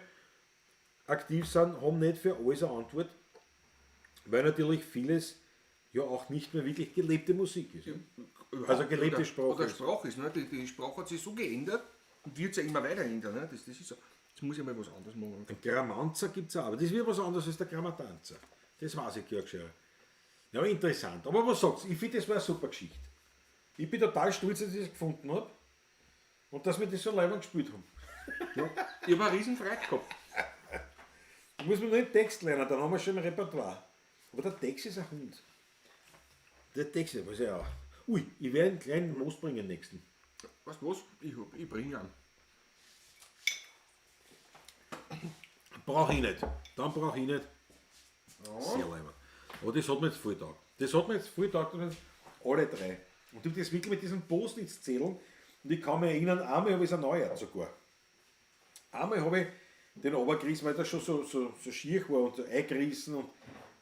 aktiv sind, haben nicht für alles eine Antwort, weil natürlich vieles ja auch nicht mehr wirklich gelebte Musik ist. Also gelebte Sprache Oder ist. Sprache ist, ne? Die Sprache hat sich so geändert und wird sich ja immer weiter ändern. Ne? Das ist so. Jetzt muss ich mal was anderes machen. Ein Grammanzer gibt es auch, aber das ist wieder was anderes als der Grammatanzer. Das weiß ich, Georg Scherer. Ja, interessant. Aber was sagt's? Ich finde, das war eine super Geschichte. Ich bin total stolz, dass ich das gefunden habe und dass wir das so leibend gespielt haben. Ja. Ich habe einen riesen Freude gehabt. Ich muss mir nur den Text lernen, dann haben wir schon ein Repertoire. Aber der Text ist ein Hund. Der Text ist, weiß ich auch. Ui, ich werde einen kleinen Most bringen nächsten. Weißt du was? Ich bringe einen. Brauche ich nicht. Dann brauche ich nicht. Sehr leibend. Aber das hat mir jetzt voll getaugt. Das hat mir jetzt voll getaugt, alle drei. Und ich habe das wirklich mit diesen Post-its-Zetteln, und ich kann mich erinnern, einmal habe ich es erneuert sogar. Einmal habe ich den runtergerissen, weil das schon so schier war und so eingerissen und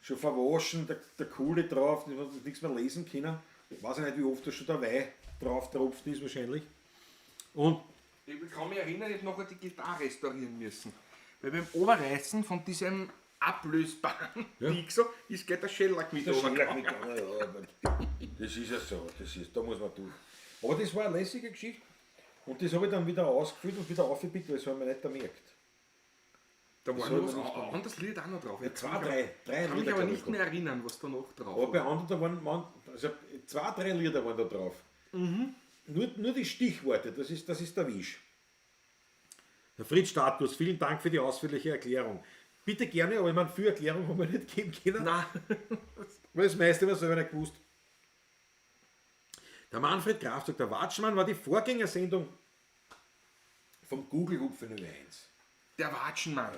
schon verwaschen, der Kohle drauf, ich habe nichts mehr lesen können. Ich weiß nicht, wie oft da schon der Wein drauf tropft ist wahrscheinlich. Und Ich kann mich erinnern, ich habe nachher die Gitarre restaurieren müssen. Weil beim Oberreißen von diesem ablösbaren Ja. Ding so, ist gleich der Schellack mit Der runtergegangen. Schellack mit, ja, aber das ist ja so, da muss man durch. Aber das war eine lässige Geschichte und das habe ich dann wieder ausgefüllt und wieder aufgepickt, weil das habe ich mir nicht gemerkt. Da war Das noch hat was man nicht ein anderes Lied auch noch drauf. Ja, zwei, drei, drei Ich kann mich Lieder, aber glaub ich, nicht mehr erinnern, was da noch drauf Aber bei war. anderen, da waren, also zwei, drei Lieder waren da drauf. Nur die Stichworte, das ist der Wisch. Herr Fritz Status, vielen Dank für die ausführliche Erklärung. Bitte gerne, aber ich meine, viel Erklärung haben wir nicht geben können. Nein. Weil das meiste war selber nicht gewusst. Der Manfred Graf sagt, der Watschmann war die Vorgängersendung vom Gugelhupf in Ö1. Der Watschenmann.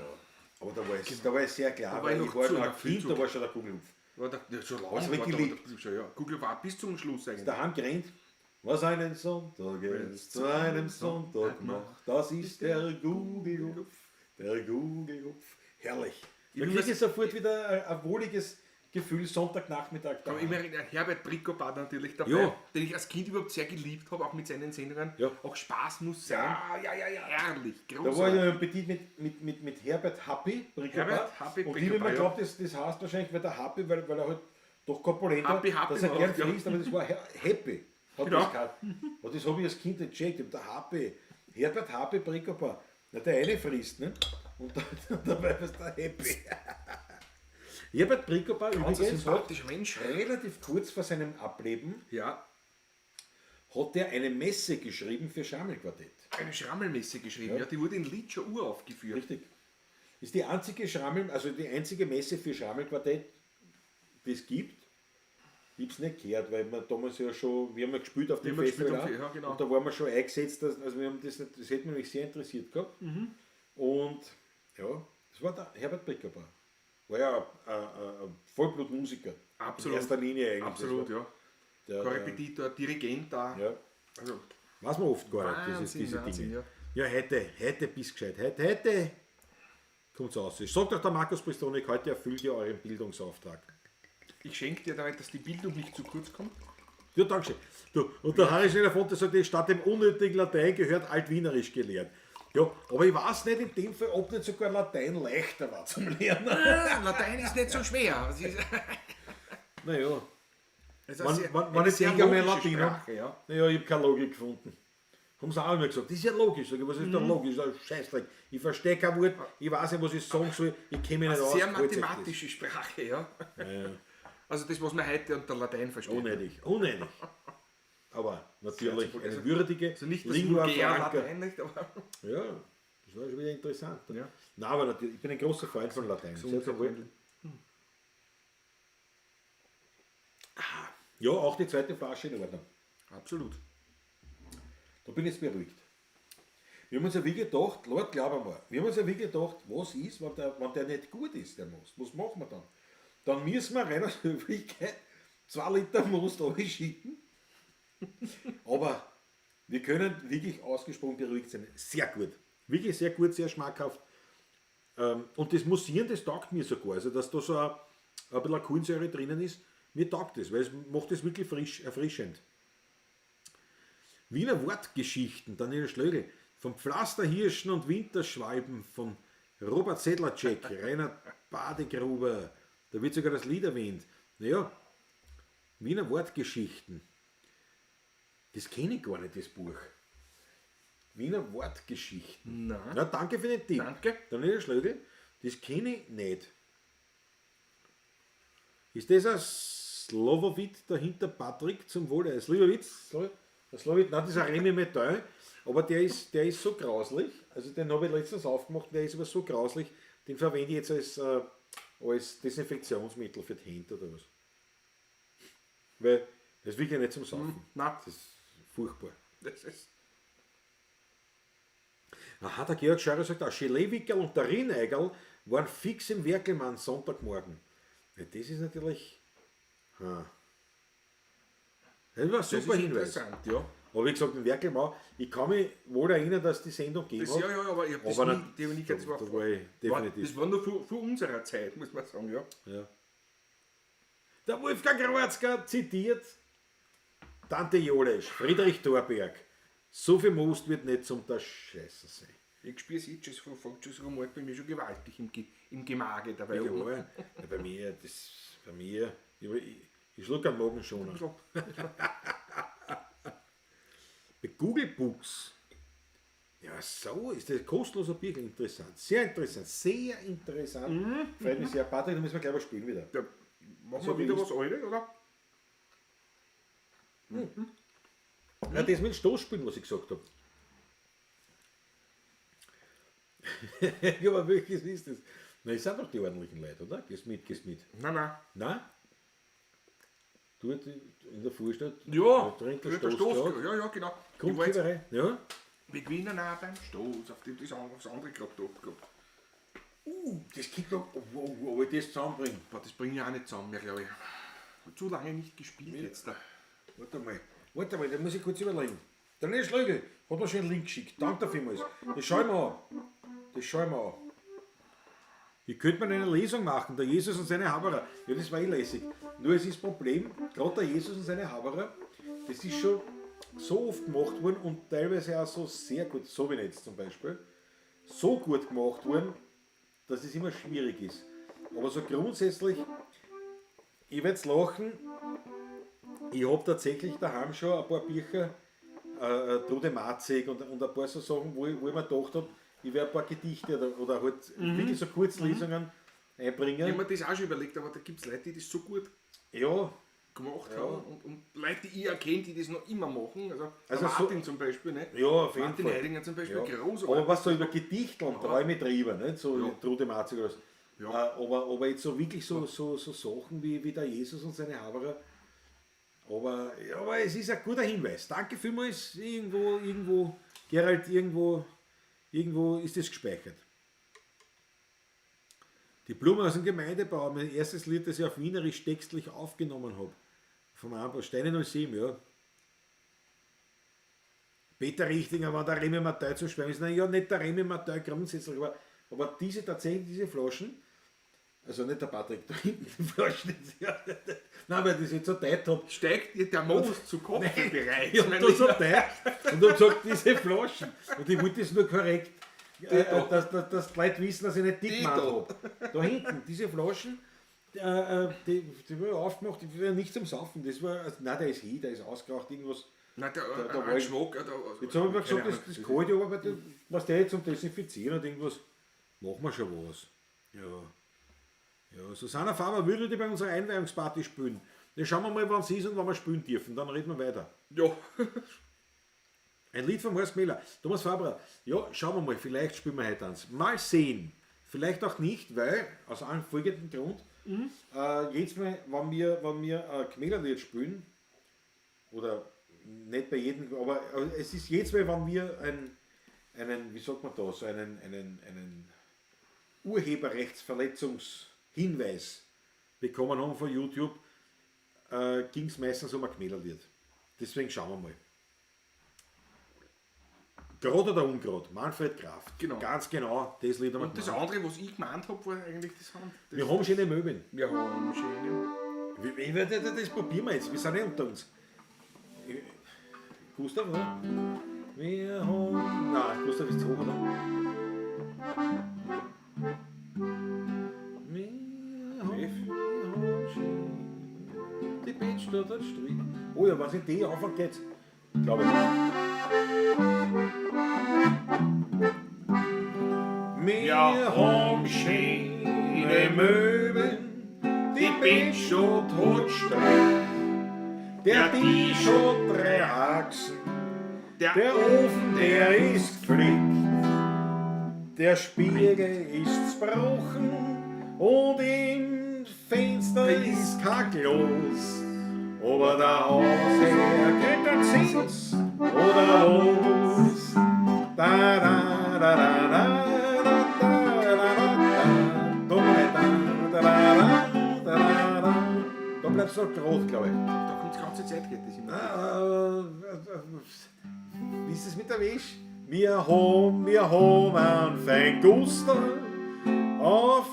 Aber da war ich sehr klar, Da war weil ich ich noch war zu noch ein noch viel Kind, zu da war schon der Gugelhupf. War der, ja, schon lange Was hab ich war der- geliebt? der- schon, ja. Google war bis zum Schluss eigentlich. Daheim gerannt. Was einen Sonntag ist, zu einem Sonntag macht, das ist der Gugelhupf, der Gugelhupf. Herrlich. Ich Da bin kriege was- ich sofort wieder ein wohliges Gefühl, Sonntagnachmittag Aber daheim. ich erinnere Herbert Bricobat natürlich dabei, Ja. den ich als Kind überhaupt sehr geliebt habe, auch mit seinen Sendungen. Ja. Auch Spaß muss sein. Ja. Herrlich, Da war großartig. ich ja im Petit mit Herbert Happy, Bricobat. Herbert Happy Und ich habe immer Bricobat, ja. geglaubt, das heißt wahrscheinlich, weil der Happy, weil er halt doch korpulent war, Happy, Happy dass er gern macht, ja. frisst, aber das war Happy. Hat Genau. das gehabt. Und das habe ich als Kind nicht gecheckt. Ich hab der Happy, Herbert Happy Bricobat. Na, der eine frisst, ne? Und dabei war es der Happy. Herbert Bricobat Ganz ein übrigens hat sympathischer Mensch. relativ kurz vor seinem Ableben Ja, hat er eine Messe geschrieben für Schrammelquartett. eine Schrammelmesse geschrieben. Ja. die wurde in Lied schon uraufgeführt. Richtig. Ist die einzige Schrammel, also die einzige Messe für Schrammelquartett, die es gibt. Ich hab's nicht gehört, weil wir damals ja schon, wir haben ja gespielt auf dem Wir haben Festival gespielt auch, am- ja, genau. Und da waren wir schon eingesetzt, also wir haben das nicht, das hätte mich sehr interessiert gehabt. Mhm. Und ja, das war der Herbert Brickerbauer. War ja ein Vollblutmusiker. Absolut. In erster Linie eigentlich. Absolut, Das war ja. Der, Korrepetitor, Dirigent da. ja. Also, Weiß man oft gar nicht, Wahnsinn, diese Wahnsinn, Dinge. Ja, heute bist gescheit. Heute kommt's raus. Sagt doch der Markus Pristonik, heute erfüllt ihr euren Bildungsauftrag. ich schenke dir damit, dass die Bildung nicht zu kurz kommt. Ja, danke schön. Du, und der Harry Schneller-Fonte sagt, statt dem unnötigen Latein gehört Altwienerisch gelehrt. Ja, aber ich weiß nicht in dem Fall, ob nicht sogar Latein leichter war zum Lernen. Ah, Latein ist nicht so schwer. Es ist, Naja, es ist eine sehr- Wann eine ich sehr denke an mein logische Latein, Sprache, ja. Naja, ich habe keine Logik gefunden. Haben sie auch immer gesagt, das ist ja logisch. Sag ich, was ist da logisch? Das ist Scheißdreck. Ich verstehe kein Wort, ich weiß nicht, was ich sagen soll, ich kenne mich nicht aus. Sehr Holt euch das. mathematische Sprache, ja. Also das, was man heute unter Latein versteht. Unnötig, unnötig. Aber natürlich Sehr eine also- würdige Also nicht das Lingua vulgär Franca. Latein, nicht, aber Ja, das war schon wieder interessant. Ja. Nein, aber natürlich, ich bin ein großer Freund von Latein. Sehr, sehr wohl. Ja, auch die zweite Flasche in Ordnung. Absolut. Da bin ich jetzt beruhigt. Wir haben uns ja wie gedacht, Lord, glaub einmal, wir haben uns ja wie gedacht, was ist, wenn der nicht gut ist, der Most? Was machen wir dann? Dann müssen wir rein aus Höflichkeit 2 Liter Most schicken. Aber Wir können wirklich ausgesprochen beruhigt sein. Sehr gut. Wirklich sehr gut, sehr schmackhaft. Und das Mussieren, das taugt mir sogar. Also, dass da so ein bisschen Kohlensäure drinnen ist, mir taugt das, weil es macht das wirklich frisch, erfrischend. Wiener Wortgeschichten, Daniel Schlögl, vom Pflasterhirschen und Winterschwalben von Robert Sedlacek, Rainer Badegruber, da wird sogar das Lied erwähnt. Naja, Wiener Wortgeschichten. Das kenne ich gar nicht, das Buch. Wiener Wortgeschichten. Nein. Na, danke für den Tipp. Danke. Daniel Schlögl, das kenne ich nicht. Ist das ein Slowovit dahinter, Patrick, zum Wohle? Ein Slivovitz? Ein Slowovit? Nein, das ist ein Remy Metall, aber der ist so grauslich. Also den habe ich letztens aufgemacht, der ist aber so grauslich, den verwende ich jetzt als Desinfektionsmittel für die Hände oder was. Weil das ist wirklich nicht zum Saufen. Nein. Das ist furchtbar. Das ist. Aha, der Georg Scheurer sagt auch, Geleewickerl und der Rineigerl waren fix im Werkelmann Sonntagmorgen. Ja, das ist natürlich. Ha. Das war ein super das ist Hinweis. interessant, ja. Aber wie gesagt, im Werkelmann, ich kann mich wohl erinnern, dass die Sendung gegeben Das, hat. ja, ja, aber ich habe das Aber nie, die hab ich nie gehört, das war, da war ich definitiv. das war nur vor unserer Zeit, muss man sagen, ja. Ja. Der Wolfgang Rotzka zitiert Tante Jolesch, Friedrich Thorberg. So viel Most wird nicht zum der Scheiße sein. Ich spüre es jetzt schon, es fängt schon so mal bei mir schon gewaltig im Gemage dabei. Ja, oben. ja, bei mir, das, bei mir, ich schluck am Magen schon. So. Bei Google Books. Ja, so ist das kostenloser Bier interessant. Sehr interessant, sehr interessant. Freut mich sehr. Patrick, da müssen wir gleich was spielen wieder. Ja, machen So wir wieder wie was Altes, oder? Ja, das mit dem Stoßspielen, was ich gesagt habe. Ja, aber welches ist das? Na, es sind doch die ordentlichen Leute, oder? Gehst mit, gehst mit. Nein, nein. Nein? Du in der Vorstadt? Ja, trinkt der der Stoß, Stoß. ja, ja, genau. Ich war jetzt, Grundgeberei. Ja. wir gewinnen auch beim Stoß, auf das andere gerade da gehabt. Das klingt doch, ob ich das zusammenbringe. Boah, das bringe ich auch nicht zusammen mehr, glaube ich. Zu lange nicht gespielt jetzt da. Warte mal, da muss ich kurz überlegen. Der Daniel Schlögl hat mir schon einen Link geschickt. Danke vielmals. Das schau ich mir an. Das schau ich mir an. Hier könnte man eine Lesung machen, der Jesus und seine Haberer. Ja, das war eh lässig. Nur es ist das Problem, gerade der Jesus und seine Haberer, das ist schon so oft gemacht worden und teilweise auch so sehr gut, so wie jetzt zum Beispiel, so gut gemacht worden, dass es immer schwierig ist. Aber so grundsätzlich, ich werde lachen, ich habe tatsächlich daheim schon ein paar Bücher, Trude Matzek und ein paar so Sachen, wo ich mir gedacht habe, ich werde ein paar Gedichte oder halt wirklich so Kurzlesungen einbringen. Ich habe mir das auch schon überlegt, aber da gibt es Leute, die das so gut gemacht haben und Leute, die ich erkenne, die das noch immer machen. Also Martin zum Beispiel, ne? Ja, auf jeden Martin Fall. Heidinger zum Beispiel, Ja. großartig. Aber was so über Gedichteln, träume drüber, nicht? So Ja. Trude Matzek oder was. Ja. Aber jetzt so wirklich so Sachen wie der Jesus und seine Haberer. Aber, ja, aber es ist ein guter Hinweis. Danke vielmals. Irgendwo, Gerald, irgendwo ist das gespeichert. Die Blume aus dem Gemeindebau, mein erstes Lied, das ich auf Wienerisch textlich aufgenommen habe. Vom Amper Steine 07, ja. Peter Richtinger war der Remy Mattei zu schwärmen. Nein, ja, nicht der Remy Mattei grundsätzlich, aber diese tatsächlich, diese Flaschen, also nicht der Patrick, da hinten die Flaschen, ja, nein, weil ich das jetzt so tight habe. Steigt dir der Most zu Kopf bereits? Ich hab da so tight und hab gesagt, diese Flaschen. Und ich wollte das nur korrekt, dass die Leute wissen, dass ich nicht dick gemacht hab. Da hinten, diese Flaschen, die habe ich aufgemacht, die waren nicht zum Saufen. Das war, also, nein, der ist hin, der ist ausgeraucht, irgendwas. Nein, der, da war ich- Geschmack. Jetzt habe ich mir gesagt, das kann ich aber, was der jetzt zum Desinfizieren und irgendwas, machen wir schon was. Ja. Ja, Susanna Faber würde die bei unserer Einweihungsparty spielen. Dann schauen wir mal, wann sie ist und wann wir spielen dürfen. Dann reden wir weiter. Ja. Ein Lied von Horst Miller. Thomas Faber, ja, schauen wir mal, vielleicht spielen wir heute eins. Mal sehen. Vielleicht auch nicht, weil, aus einem folgenden Grund, jedes Mal, wenn wir Gmälerlied spielen, oder nicht bei jedem, aber es ist jedes Mal, wenn wir einen, wie sagt man da, so einen Urheberrechtsverletzungshinweis bekommen haben von YouTube, ging es meistens um ein Gmälerlied. Deswegen schauen wir mal. Grad oder ungrad? Manfred Kraft. Genau. Ganz genau, das Lied haben wir Und das gemacht. andere, was ich gemeint habe, war eigentlich das Hand. Das Wir haben schöne Möbeln. Wir haben schöne. Das probieren wir jetzt. Wir sind eh unter uns. Gustav, oder? Wir haben. Nein, Gustav ist zu hoch, oder? Wir haben, F. wir haben schön. Die Bettstadt hat Strick. Oh ja, was in D anfängt geht's. Glaube ich. Wir haben schöne Möbeln, die Bettstadt hat Strick. Der Tisch hat drei Achsen, Der, der Ofen, der ist geflickt, der Spiegel ist zerbrochen und im Fenster ist kein Glas. Aber der Hausherr kriegt einen Zins oder was? Da, da, da, da, da, da, da, da, da, da, da, da, da, da, da, da. Da bleibst du noch groß, glaube ich. da kommt die ganze Zeit, geht das immer. Wie ist es mit der Wäsche? Wir haben einen fein Guster auf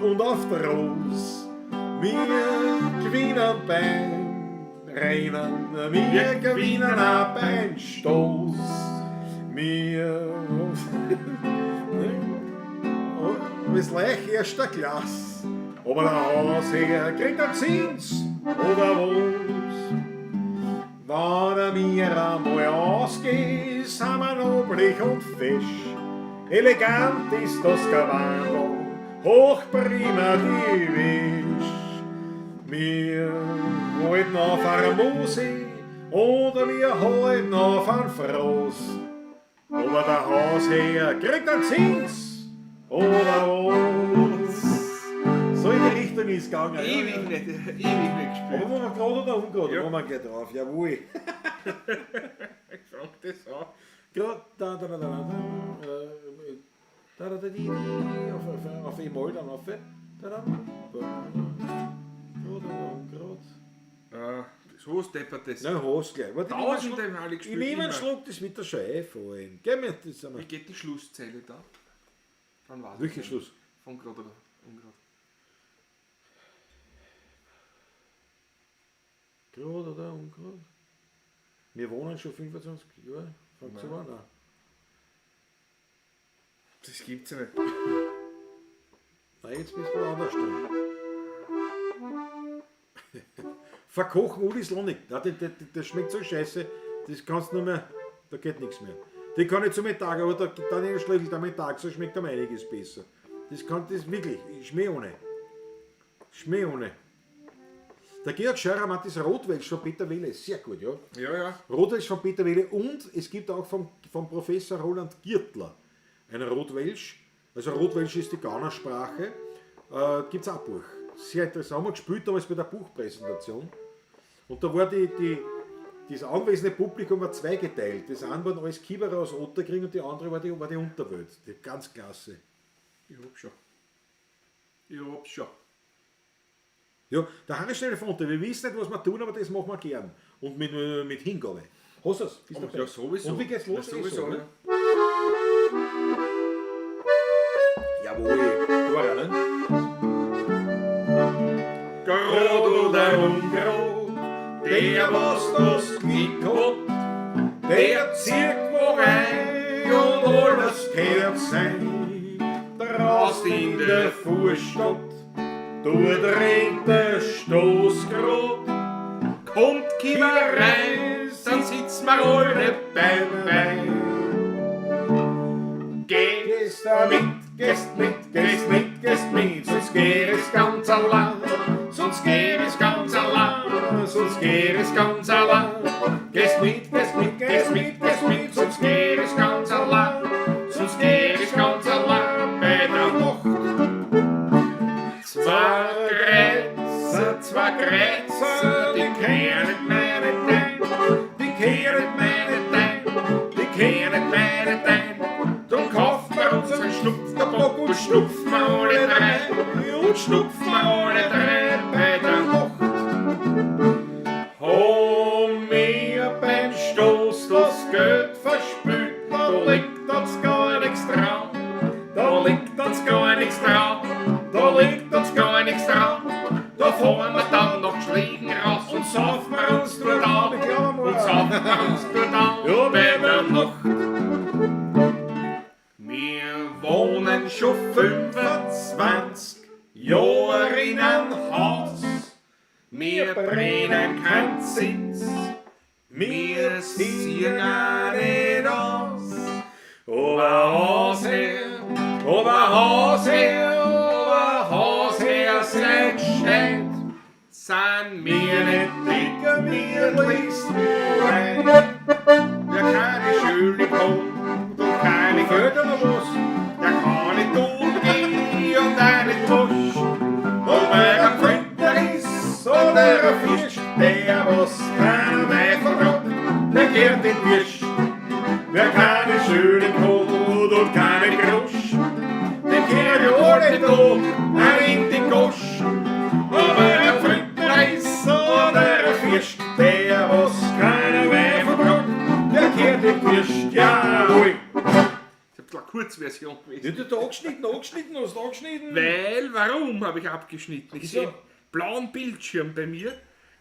und auf der Ros. Wir gewinnen beim Rennen, wir gewinnen auch beim Stoß. Wir es leicht erster Klasse, aber der Hausherr kriegt einen Zins oder was? Wenn er mir einmal ausgeht, sind wir noblich und fesch. Elegant ist das Gewandel, hochprima die Wäsch. Wir halten auf einer Musik oder wir halten auf einen Frost. Aber der Hausherr kriegt einen Zins oder was? So in die Richtung ist es gegangen. ja. Ewig nicht, ewig nicht gespielt. Aber wo wir gerade oder ungerade, Ja. wo wir gleich drauf, jawohl. Ich fang das an. Gerade da, da, da, da, da, da, da, da, di, di, auf E-Moll dann auf. Da, da, da, gerade oder ungerade. So steppert das. Nein, hast gleich. Warte, ich nehme einen Tausende Schluck- Male Ich gespielt. nehme einen immer. Schluck, das wird der schon einfallen. Geh mir das einmal. Wie geht die Schlusszeile da? Dann weiß ich Welcher nicht. Schluss? Von gerade oder ungerade. Gerade oder ungerade? Wir wohnen schon 25 Jahre. Fängt so an. Nein. Das gibt's ja nicht. Nein, jetzt bist du anders drin. Verkochen Uli Slonik. Nein, das schmeckt so scheiße, das kannst du nicht mehr, da geht nichts mehr. Die kann ich zum Mittag, aber da, dann in Schlüssel am Mittag, so schmeckt am einiges besser. Das kann das wirklich, ich schmäh ohne. Schmäh ohne. Der Georg Scheurer macht das Rotwelsch von Peter Welle, sehr gut, ja. Ja, ja. Rotwelsch von Peter Welle und es gibt auch vom Professor Roland Giertler ein Rotwelsch. Also Rotwelsch ist die Gaunersprache. Gibt es auch ein Buch. Sehr interessant. Haben wir gespielt damals bei der Buchpräsentation. Und da war das anwesende Publikum war zweigeteilt. Das eine waren alles Kieberer aus Otterkring und die andere war die Unterwelt. Die, ganz klasse. Ich hab schon. Ich hab schon. Ja, der Harry Schnellfonte, wir wissen nicht, was wir tun, aber das machen wir gern. Und mit Hingabe. Hast du es? Bist Oh, dabei? ja, sowieso. Und wie geht's los? Ja, sowieso, Eh so, ne? ja. Jawohl, da rein. Grad oder ungrad, der was das Glück hat, der zieht wo rein und alles kehrt sein. Draußen in der Vorstadt, dort rennt der Stoß grad. Kommt Kieber rein, dann sitzen wir alle beim Wein. Gehst da mit, gehst mit, gehst mit, gehst mit, sonst geh es ganz allein, sonst geh es ganz allein, sonst geh es ganz allein. Gehst mit, gehst mit, gehst mit, gehst mit, sonst geh es ganz allein, sonst geh es ganz allein bei der Nacht. Zwei Kreuzer, zwei Kreuzer, die kehren meine Tein, Die kehren meine Tein, die kehren meine Tein. Drum kauft man uns einen Schnupftabak und schnupfen wir alle drei, und schnupfen wir alle drei bei der Nacht. Haben wir beim Stoß das Geld verspült, Da liegt uns gar nichts dran. Da fahren wir dann noch Schlägen raus und saufen wir uns dort an. Und saufen wir uns dort an. Ja, bei der Nacht. Wir wohnen schon 25 Jahre in einem Haus. Wir brennen kein Zins, wir sehen auch nicht aus. Oberhausherr, Oberhausherr, Oberhausherr, seid gescheit, sind wir nicht die gemütlichsten Leute. Wer keine schöne kommt und keine Fehlt da noch was? der kann nicht tun gehen und auch nicht wasch. Und wer ein Freund ist oder ein Fisch, der was keinen Wein verrockt, der kehrt den Tisch. Wer keine schöne Brot und keine Grosch, der kehrt ja alle da, auch in die Gosch. Aber wer ein Freund ist oder ein Fisch, der was keinen Wein verrockt, der kehrt den Tisch. Jawohl. Das ist ein bisschen eine Kurzversion gewesen. Ja, du hast angeschnitten, angeschnitten, hast angeschnitten. Weil, warum habe ich abgeschnitten? Ich Wieso? sehe blauen Bildschirm bei mir.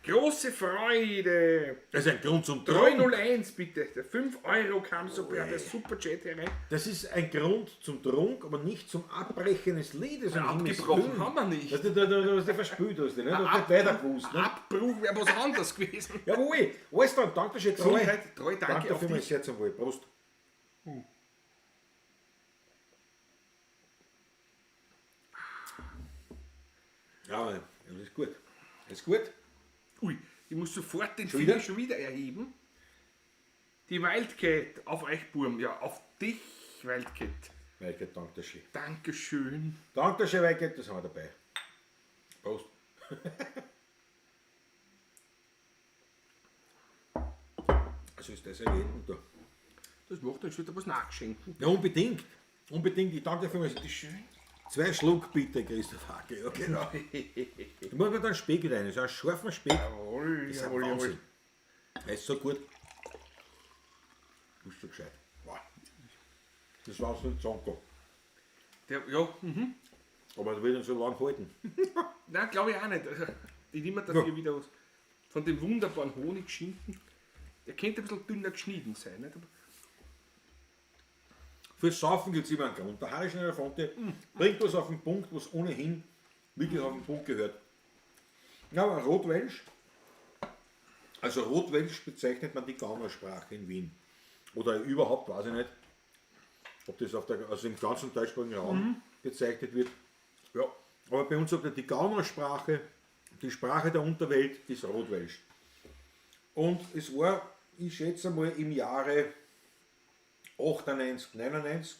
Große Freude. Das ist ein Grund zum Trunk. 301 bitte. Der 5 Euro kam super, der Superchat herein. Das ist ein Grund zum Trunk, aber nicht zum Abbrechen des Liedes. Um Himmels Abgebrochen Willen. haben wir nicht. Das, das, das verspült hast du, ne? Du hast nicht weiter gewusst. Ne? Abbruch wäre was anderes gewesen. Jawohl, alles dann, danke schön. Treu. Gesundheit, treu, danke Danke auf vielmals, dich. sehr zum Wohl. Prost. Ja, das ist gut. Das ist gut. Ui, ich muss sofort den Schon Finger wieder? schon wieder erheben. Die Wildcat auf euch, Burm. Ja, auf dich, Wildcat. Weike, danke schön. Dankeschön. Danke schön, Weike, das haben wir dabei. Prost. Also ist das erwähnt da. Das macht dann schon wieder was nachschenken. Ja, unbedingt. Unbedingt. Ich danke vielmals. Schön. Zwei Schluck bitte, Christoph Hacke. Ja, genau. Da muss man dann Speck rein. So einen scharfen Speck. Jawohl, Das ist ein jawohl, jawohl. Wahnsinn. Er ist so gut. Du bist so gescheit. Wow. Das war so ein Zonko. Der, ja, mhm. Aber das wird ihn so lange halten. Nein, glaube ich auch nicht. Also, ich nehme dafür Ja. wieder was von dem wunderbaren Honigschinken. Der könnte ein bisschen dünner geschnitten sein. Nicht? Aber Fürs Saufen gibt es immer einen Grund. Der Harry Schneider Fonte bringt was auf den Punkt, was ohnehin wirklich auf den Punkt gehört. Ja, aber Rotwelsch. Also Rotwelsch bezeichnet man die Gaunersprache in Wien. Oder überhaupt, weiß ich nicht, ob das auf der, also im ganzen deutschsprachigen Raum bezeichnet wird. Ja, aber bei uns sagt man, die Gaunersprache, die Sprache der Unterwelt ist Rotwelsch. Und es war, ich schätze mal, im Jahre 98, 99.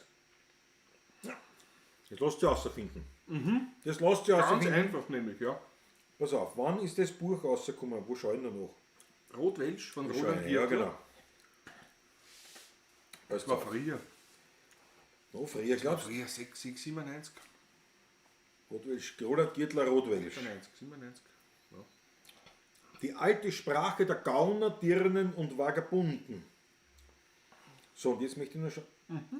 Das lässt sich rausfinden. Das lässt sich ganz rausfinden. einfach nämlich, ja. Pass auf, wann ist das Buch rausgekommen? Wo schau ich denn noch? Rotwelsch von Schau Roland ich, ja, Giertler. genau. Das war früher. Noch früher, glaubst du? Früher 6, 6, 97. Rotwelsch, Roland Giertler, Rotwelsch. 97, 97. Ja. Die alte Sprache der Gauner, Dirnen und Vagabunden. So, und jetzt möchte ich nur schon.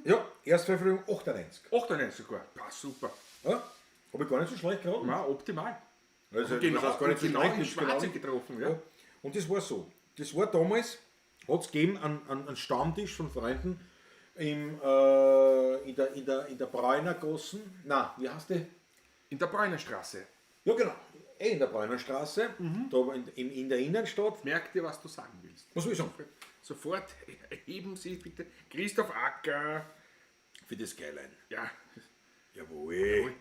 Ja, Erstveröffentlichung 98. 98 sogar. Passt super. Ja, habe ich gar nicht so schlecht geraten. Ja, optimal. Also, Genau, das heißt gar nicht so genau schlecht, ins das ist genau- Schwarze getroffen. Ja. Ja. Und das war so. Das war damals, hat es gegeben einen Stammtisch von Freunden im, in der Bräunergossen. Na, wie heißt die? In der Bräunerstraße. Ja, genau. Eh in der Bräunerstraße, da in der Innenstadt. Merk dir, was du sagen willst. Was soll ich sagen? Sofort erheben Sie bitte Christoph Acker. Für das Skyline. Ja, Jawohl.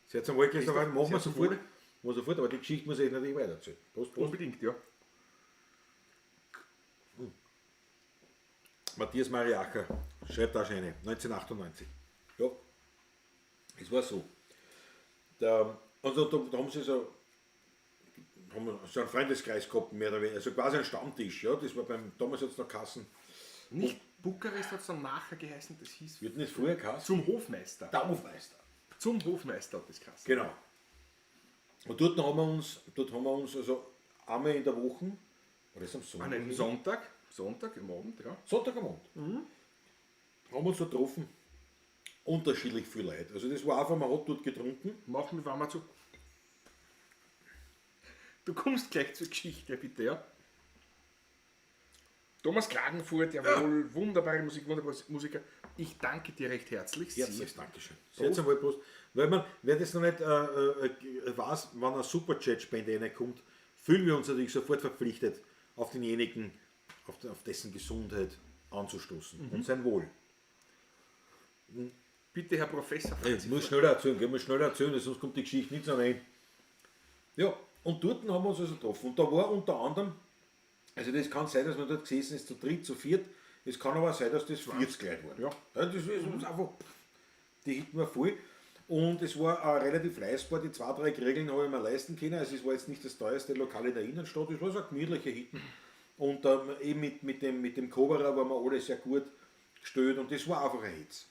Sehr zum Wohl, Christoph. Christoph, Machen wir sehr zum sofort. Wohl. Machen wir sofort, aber die Geschichte muss ich natürlich weiter erzählen. Prost, Prost. unbedingt, ja. Matthias Mariacher schreibt auch schon eine, 1998. Ja, es war so. Da, also da haben sie so, haben wir so einen Freundeskreis gehabt, mehr oder weniger, also quasi einen Stammtisch. Ja, das war beim, damals hat es noch Kassen. Nicht Bukarest hat es dann nachher geheißen, das hieß Wird nicht früher Kassen? zum Hofmeister. Der Hofmeister. Zum Hofmeister hat das geheißen. Genau. Und dort haben wir uns, dort haben wir uns also einmal in der Woche, war das am Sonntag? An einem Sonntag, Sonntag im Abend, ja. Sonntag am Abend. Haben wir uns da getroffen. unterschiedlich viele Leute. Also das war einfach, man hat dort getrunken. Mach mich warm zu. Du kommst gleich zur Geschichte, bitte, ja? Thomas Klagenfurt, jawohl, wunderbare Musik, wunderbare Musiker. Ich danke dir recht herzlich. Herzliches Dankeschön. Sehr wohl, Prost. Weil man, wer das noch nicht weiß, wenn eine Superchat-Spende reinkommt, fühlen wir uns natürlich sofort verpflichtet, auf denjenigen, auf dessen Gesundheit anzustoßen und sein Wohl. Bitte, Herr Professor. Ich muss schneller erzählen, gell? Ich muss schneller erzählen, sonst kommt die Geschichte nicht so rein. Ja, und dort haben wir uns also getroffen. Und da war unter anderem, also das kann sein, dass man dort gesessen ist, zu dritt, zu viert. Es kann aber auch sein, dass das 40 Leute waren. Ja. Ja, das ist uns einfach, die Hütten war voll. Und es war auch relativ leistbar, die 2, 3 Kriegeln habe ich mir leisten können. Also es war jetzt nicht das teuerste Lokal in der Innenstadt, es war so eine gemütliche Hütten. Und eben mit dem Koberer waren wir alle sehr gut gestellt und das war einfach ein Hitz.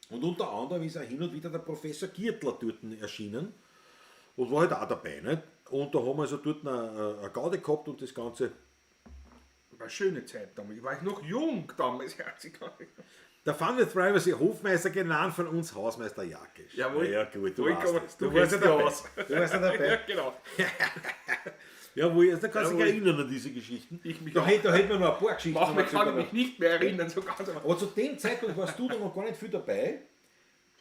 Und unter anderem ist auch hin und wieder der Professor Giertler dort erschienen und war halt auch dabei. Nicht? Und da haben wir also dort eine Garde gehabt und das Ganze. War eine schöne Zeit damals. Ich war noch jung damals. Der Fun with Privacy, Hofmeister genannt von uns, Hausmeister Jakisch. Jawohl. Ja, gut, du Vollkommen. weißt das. Du Du warst ja kennst dich dabei. aus. Du warst ja dabei. Ja, genau. Jawohl, also da kannst du dich Jawohl. erinnern an diese Geschichten. Ich mich da auch. hätte man noch ein paar Geschichten. Manchmal erzählen kann ich mich nicht mehr erinnern. So ganz einfach. Aber zu dem Zeitpunkt warst du da noch gar nicht viel dabei.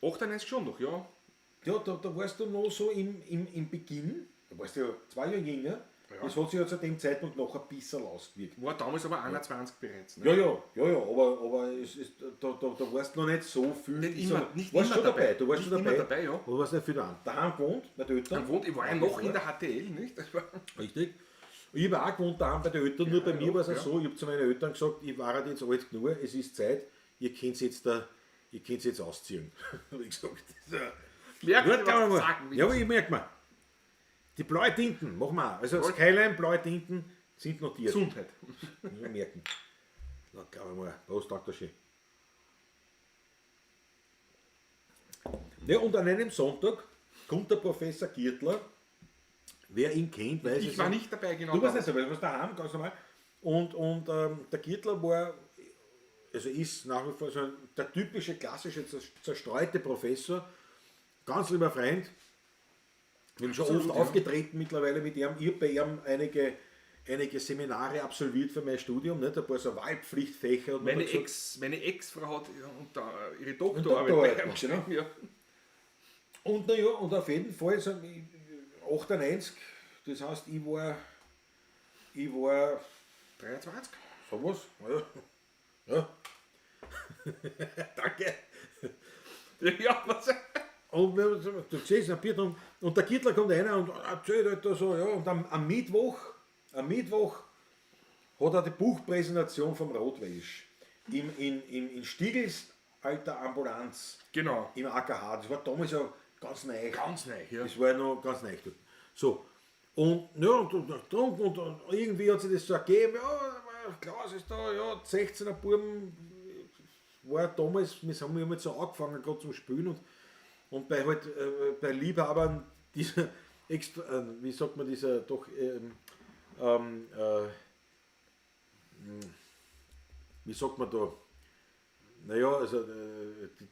98 schon noch, ja. Ja, da warst du noch so im Beginn. Da warst du ja 2 Jahre jünger. Ja. Das hat sich ja zu dem Zeitpunkt noch ein bisschen ausgewirkt. War damals aber 21 bereits. Ne? Ja, aber es ist, da warst du noch nicht so viel. Nicht ich immer, sag, nicht warst immer schon dabei. dabei. Du warst Nicht schon dabei. immer dabei, ja. Aber du warst nicht viel daheim. Daheim gewohnt, bei den Eltern. Dann wohnt, ich war ja noch in der HTL, nicht? Das war Richtig. Ich habe auch gewohnt daheim bei den Eltern, nur bei mir war es ja. auch so, ich habe zu meinen Eltern gesagt, ich war halt jetzt alt genug, es ist Zeit, ihr könnt jetzt ausziehen. Habe ich gesagt. So. Merk Gut, dir, kann was man du mal. sagen willst. Ja, aber ich merke mir. Die blauen Tinten, machen wir auch. Also Skyline, blaue Tinten sind notiert. Gesundheit. Muss man merken. Na, glaube ich mal. Prost, Dankeschön. Ja, und an einem Sonntag kommt der Professor Giertler. Wer ihn kennt, weiß Ich es war nicht. nicht dabei, genau. Du warst nicht dabei, du warst daheim, ganz normal. Und der Giertler war, also ist nach wie vor so der typische, klassische, zerstreute Professor. Ganz lieber Freund. Wir haben schon Absolut, oft ja. aufgetreten mittlerweile mit ihm. Ich habe bei ihm einige Seminare absolviert für mein Studium, nicht? Ein paar so Wahlpflichtfächer. Und Meine man hat gesagt, Ex-Frau hat ihre Doktorarbeit Doktorarbeit bei ihm gemacht, genau. geschrieben, ja. Und naja, und auf jeden Fall, so 98, das heißt, ich war 23? sowas, ja. Ja. Danke. Ja, was? Und wir, du siehst, ein Bier und der Kittler kommt rein und erzählt halt da so, ja, und am Mittwoch hat er die Buchpräsentation vom Rotwelsch in Stiegels alter Ambulanz. Genau. Im AKH. Das war damals ja ganz neu. Ganz neu, ja. Das war ja noch ganz neu dort. So. Und, ja, und getrunken und irgendwie hat sich das so ergeben, ja, Klaus ist da, ja, 16er Buben war damals, wir haben ja mit so angefangen, gerade zum Spielen und bei halt, bei Liebhabern dieser extra, wie sagt man, dieser doch, wie sagt man da, naja, also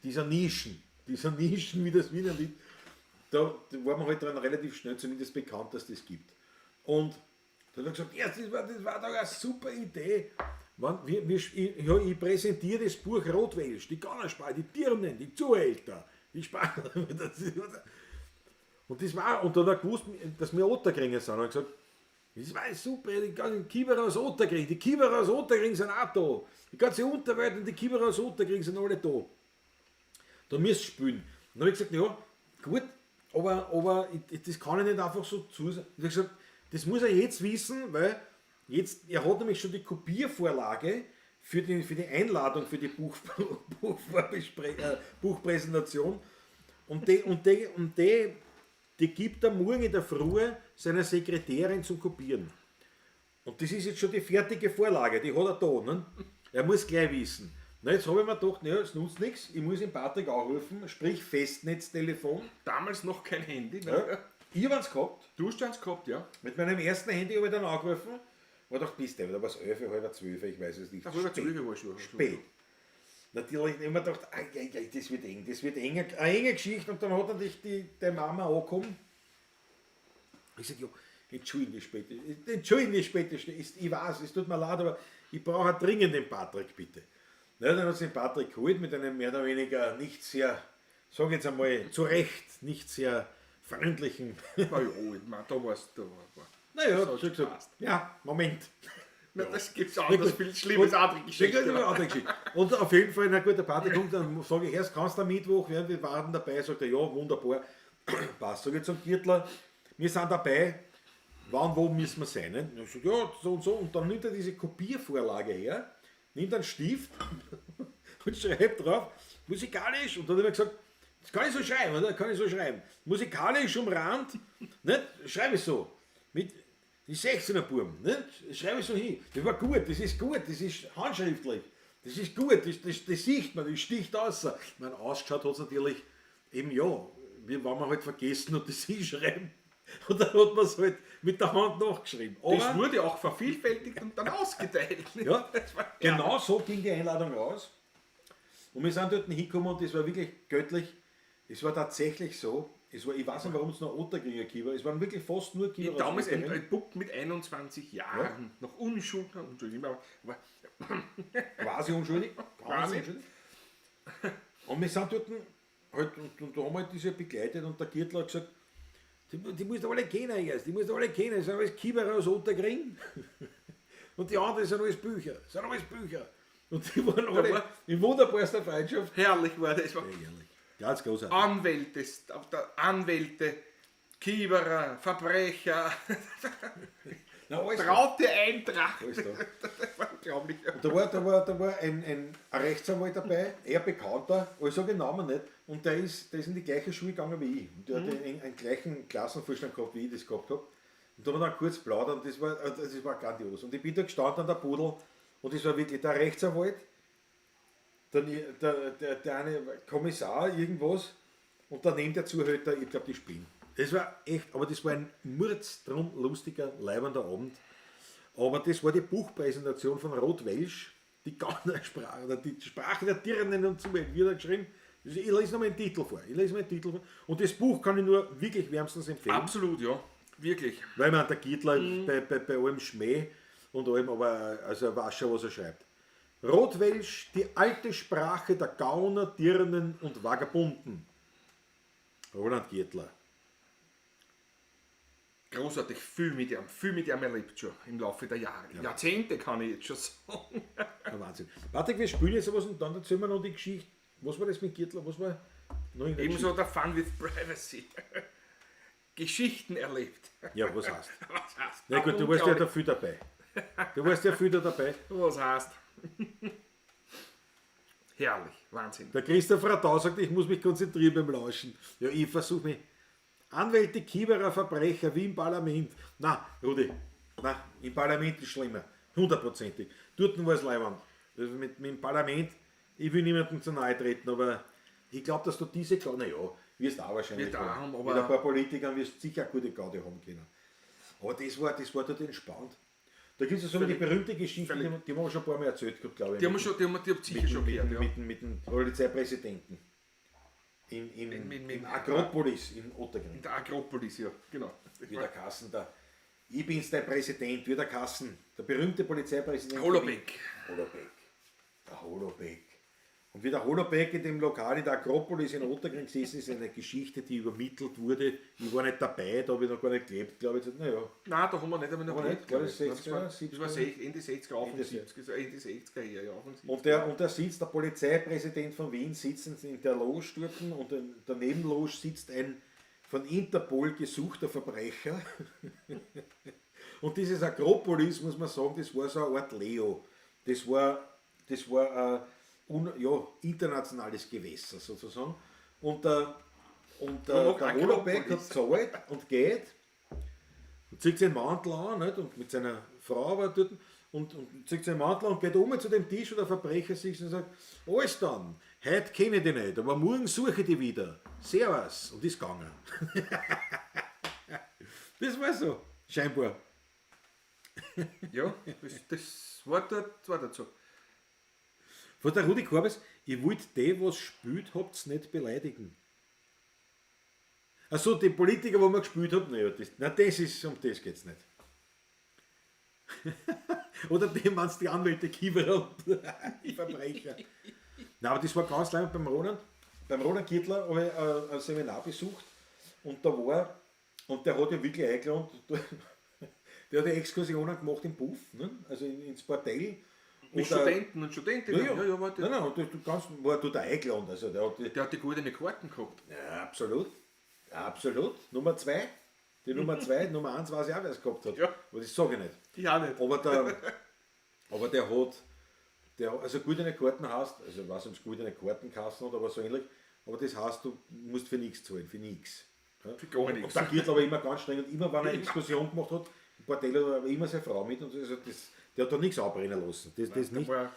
dieser Nischen, wie das Wiener Lied, da war man halt dann relativ schnell zumindest bekannt, dass das gibt. Und dann hat er gesagt, ja, das war doch eine super Idee. Ich präsentiere das Buch Rotwelsch, die Gaunerspar, die Dirnen, die Zuhälter, die Spar. Und das war, und dann hat er gewusst, dass wir Otterkringer sind. Und hat gesagt, das war super, die ganzen Kieberer aus Otterkring, die Kieberer aus Otterkring sind auch da. Die ganze Unterwelt und die Kieberer aus Otterkring sind alle da. Da müsst ihr spielen. Und dann habe ich gesagt, ja, gut, aber das kann ich nicht einfach so zu. Ich habe gesagt, das muss er jetzt wissen, weil jetzt, er hat nämlich schon die Kopiervorlage für die Einladung für die Buchpräsentation. Und die gibt er morgen in der Früh seiner Sekretärin zum Kopieren. Und das ist jetzt schon die fertige Vorlage, die hat er da. Ne? Er muss gleich wissen. Na, jetzt habe ich mir gedacht, naja, es nutzt nichts, ich muss den Patrick anrufen, sprich Festnetztelefon. Damals noch kein Handy. Ne? Ja. Ich habe eins gehabt. Du hast eins gehabt, ja. Mit meinem ersten Handy habe ich dann angerufen. War doch bis da war es 11, 11:30, ich weiß es nicht. Ach, 11:30 war schon. Spät. Natürlich immer gedacht, ai, ai, ai, das wird eng, das wird eng, eine enge Geschichte. Und dann hat natürlich die Mama angekommen. Ich sage, ja, entschuldigen später, entschuldigen später, ich weiß, es tut mir leid, aber ich brauche dringend den Patrick, bitte. Na, dann hat sie den Patrick geholt mit einem mehr oder weniger nicht sehr, sag ich jetzt einmal, zu Recht, nicht sehr freundlichen. Na ja, ich mein, da war's, da war. Naja, Das hat hat schon gesagt, gepasst. ja, Moment. Na, das gibt's anders, viel Schlimmes, andere Geschichte. Geschichte. Andere Geschichte. Und auf jeden Fall, na gut, der Patrick kommt, dann sage ich erst, kannst du am Mittwoch, ja, wir waren dabei, sagt er, ja, wunderbar, passt. Sag ich zum Gürtler, wir sind dabei, wann, wo müssen wir sein? Ne? Ich sag, ja, so und so. Und dann nimmt er diese Kopiervorlage her, nimmt einen Stift und schreibt drauf, musikalisch. Und dann hat er gesagt, das kann ich so schreiben, oder? Kann ich so schreiben. Musikalisch umrahmt, nicht? Schreibe ich so. Mit die 16er Buben, nicht? Schreibe ich so hin. Das war gut, das ist gut, das ist handschriftlich. Das ist gut, das sieht man, das sticht aus. Ich meine, ausgeschaut hat es natürlich eben ja, wie wenn man halt vergessen hat, das hinschreiben. Und dann hat man es halt mit der Hand nachgeschrieben. Aber Das wurde auch vervielfältigt und dann ausgeteilt. ja, Das war, genau so ging die Einladung raus. Und wir sind dort hingekommen und das war wirklich göttlich. Es war tatsächlich so, es war, ich weiß nicht, warum es noch Otterkringer gegeben hat. Es waren wirklich fast nur Kiewer. Ich damals ein Bub mit 21 Jahren, noch unschuldig, unschuldig, aber Quasi unschuldig. Quasi. unschuldig. Und wir sind dort halt, und da haben wir halt diese begleitet und der Gürtler hat gesagt, die musst du alle kennen erst, die musst du alle kennen, das sind alles Kieberer aus Otterkring. Und die anderen sind alles Bücher, sind alles Bücher. Und die waren alle in wunderbarster Freundschaft. herrlich war das. War Herrlich. Ganz großartig. Anwälte, Anwälte, Kieberer, Verbrecher, Na, alles da. traute Eintracht. Alles da. Das war unglaublich. Und da war ein Rechtsanwalt dabei, eher bekannter, aber ich sage den Namen nicht, und der ist in die gleiche Schule gegangen wie ich. Und der hat einen gleichen Klassenvorstand gehabt, wie ich das gehabt habe. Und da haben wir dann kurz plaudern, das war grandios. Und ich bin da gestanden an der Pudel und das war wirklich der Rechtsanwalt, der eine Kommissar, irgendwas, und daneben der Zuhälter, ich glaube, die spielen. Das war echt, aber das war ein murzdrum lustiger, leibender Abend. Aber das war die Buchpräsentation von Rotwelsch, die Gaunersprache, oder die Sprache der Dirnen und so weiter, wird da geschrieben. Ich lese noch mal den Titel vor. Ich lese mal den Titel vor. Und das Buch kann ich nur wirklich wärmstens empfehlen. Absolut, ja. Wirklich. Weil man der Gittler bei allem Schmäh und allem, aber also er weiß schon, was er schreibt. Rotwelsch, die alte Sprache der Gauner, Dirnen und Vagabunden. Roland Girtler. Großartig, viel mit ihm erlebt schon im Laufe der Jahre. Ja. Jahrzehnte kann ich jetzt schon sagen. Ja, Wahnsinn. Patrick, wir spielen jetzt was und dann erzählen wir noch die Geschichte. Was war das mit Girtler? Was war noch in der Ebenso der Fun with Privacy. Geschichten erlebt. Ja, was heißt? Was heißt? Na gut, du warst ja da viel dabei. Du warst ja viel da dabei. Was heißt? Herrlich, Wahnsinn. Der Christoph Radau sagt, ich muss mich konzentrieren beim Lauschen. Ja, ich versuche mich. Anwälte, Kieberer, Verbrecher, wie im Parlament. Na, Rudi, na, im Parlament ist schlimmer. Hundertprozentig. Dort war es leiwand. Also mit dem Parlament, ich will niemandem zu nahe treten, aber ich glaube, dass du diese Gaudi, naja, wirst auch wahrscheinlich Wird auch haben, aber mit ein paar Politikern wirst du sicher eine gute Gaudi haben können. Aber das war dort entspannt. Da gibt es ja so die berühmte Geschichte, die haben wir schon ein paar Mal erzählt gehabt, glaube ich. Die haben wir schon, die haben wir sicher schon gehört, ja. Mit dem Polizeipräsidenten. Im Akropolis in Otterkring. In der Akropolis, ja, genau. Wie der Kassen, ich bin's der Präsident, wie der Kassen, der berühmte Polizeipräsident. Holobeck. Holobeck. Der Holobeck. Und wie der Holobeck in dem Lokal in der Akropolis in Otterkring gesessen ist, eine Geschichte, die übermittelt wurde. Ich war nicht dabei, da habe ich noch gar nicht gelebt, glaube ich. Naja. Nein, da haben wir nicht einmal noch gelebt. War das 60er, 70er? Das war Ende 60er, Anfang 70er, Ende 60er her, ja, Anfang 70er. Und der sitzt, der Polizeipräsident von Wien sitzt in der Loge dort und in der Nebenloge sitzt ein von Interpol gesuchter Verbrecher. Und dieses Akropolis, muss man sagen, das war so eine Art Leo. Das war internationales Gewässer sozusagen. Und der Holobeck hat gezahlt und geht und zieht seinen Mantel an, nicht? Und mit seiner Frau war dort und zieht seinen Mantel an und geht um zu dem Tisch, wo der Verbrecher sitzt und sagt, alles dann, heute kenne ich dich nicht, aber morgen suche ich dich wieder. Servus. Und ist gegangen. Das war so, scheinbar. Ja, das war dort so. Was der Rudi Korbes, ich wollte die, was spielt habt, nicht beleidigen. Achso, die Politiker, wo man gespielt hat, naja, das, na, das ist, um das geht's nicht. Oder die meinst die Anwälte Kiewer und die Verbrecher. Nein, aber das war ganz lange beim Roland. Beim Roland Giertler habe ich ein Seminar besucht und da war, und der hat ja wirklich eingeladen, der hat ja Exkursionen gemacht im Puff, ne? Also ins Bordell. Mit Studenten und Studentinnen. Ja, ja. Ja, ja, war der, Nein, nein, und du kannst, war dort eingeladen. Also der hat die, der hat die goldene Karten gehabt. ja, absolut. Absolut. Nummer 2. Die Nummer 2, Nummer 1 weiß ich auch, wer es gehabt hat. Ja. Aber das sage ich nicht. Ich auch nicht. Aber der, aber der hat, der, also goldene Karten heißt, also ich weiß nicht, ob es goldene Karten kassen hat, aber so ähnlich, aber das heißt, du musst für nichts zahlen, für nichts. Ja? Für gar nichts. Und der Gürtel aber immer ganz streng und immer, wenn er eine Exkursion gemacht hat, im Bordell hat er aber immer seine Frau mit und so, also das, der hat da nichts abbrennen lassen. Das nicht. War,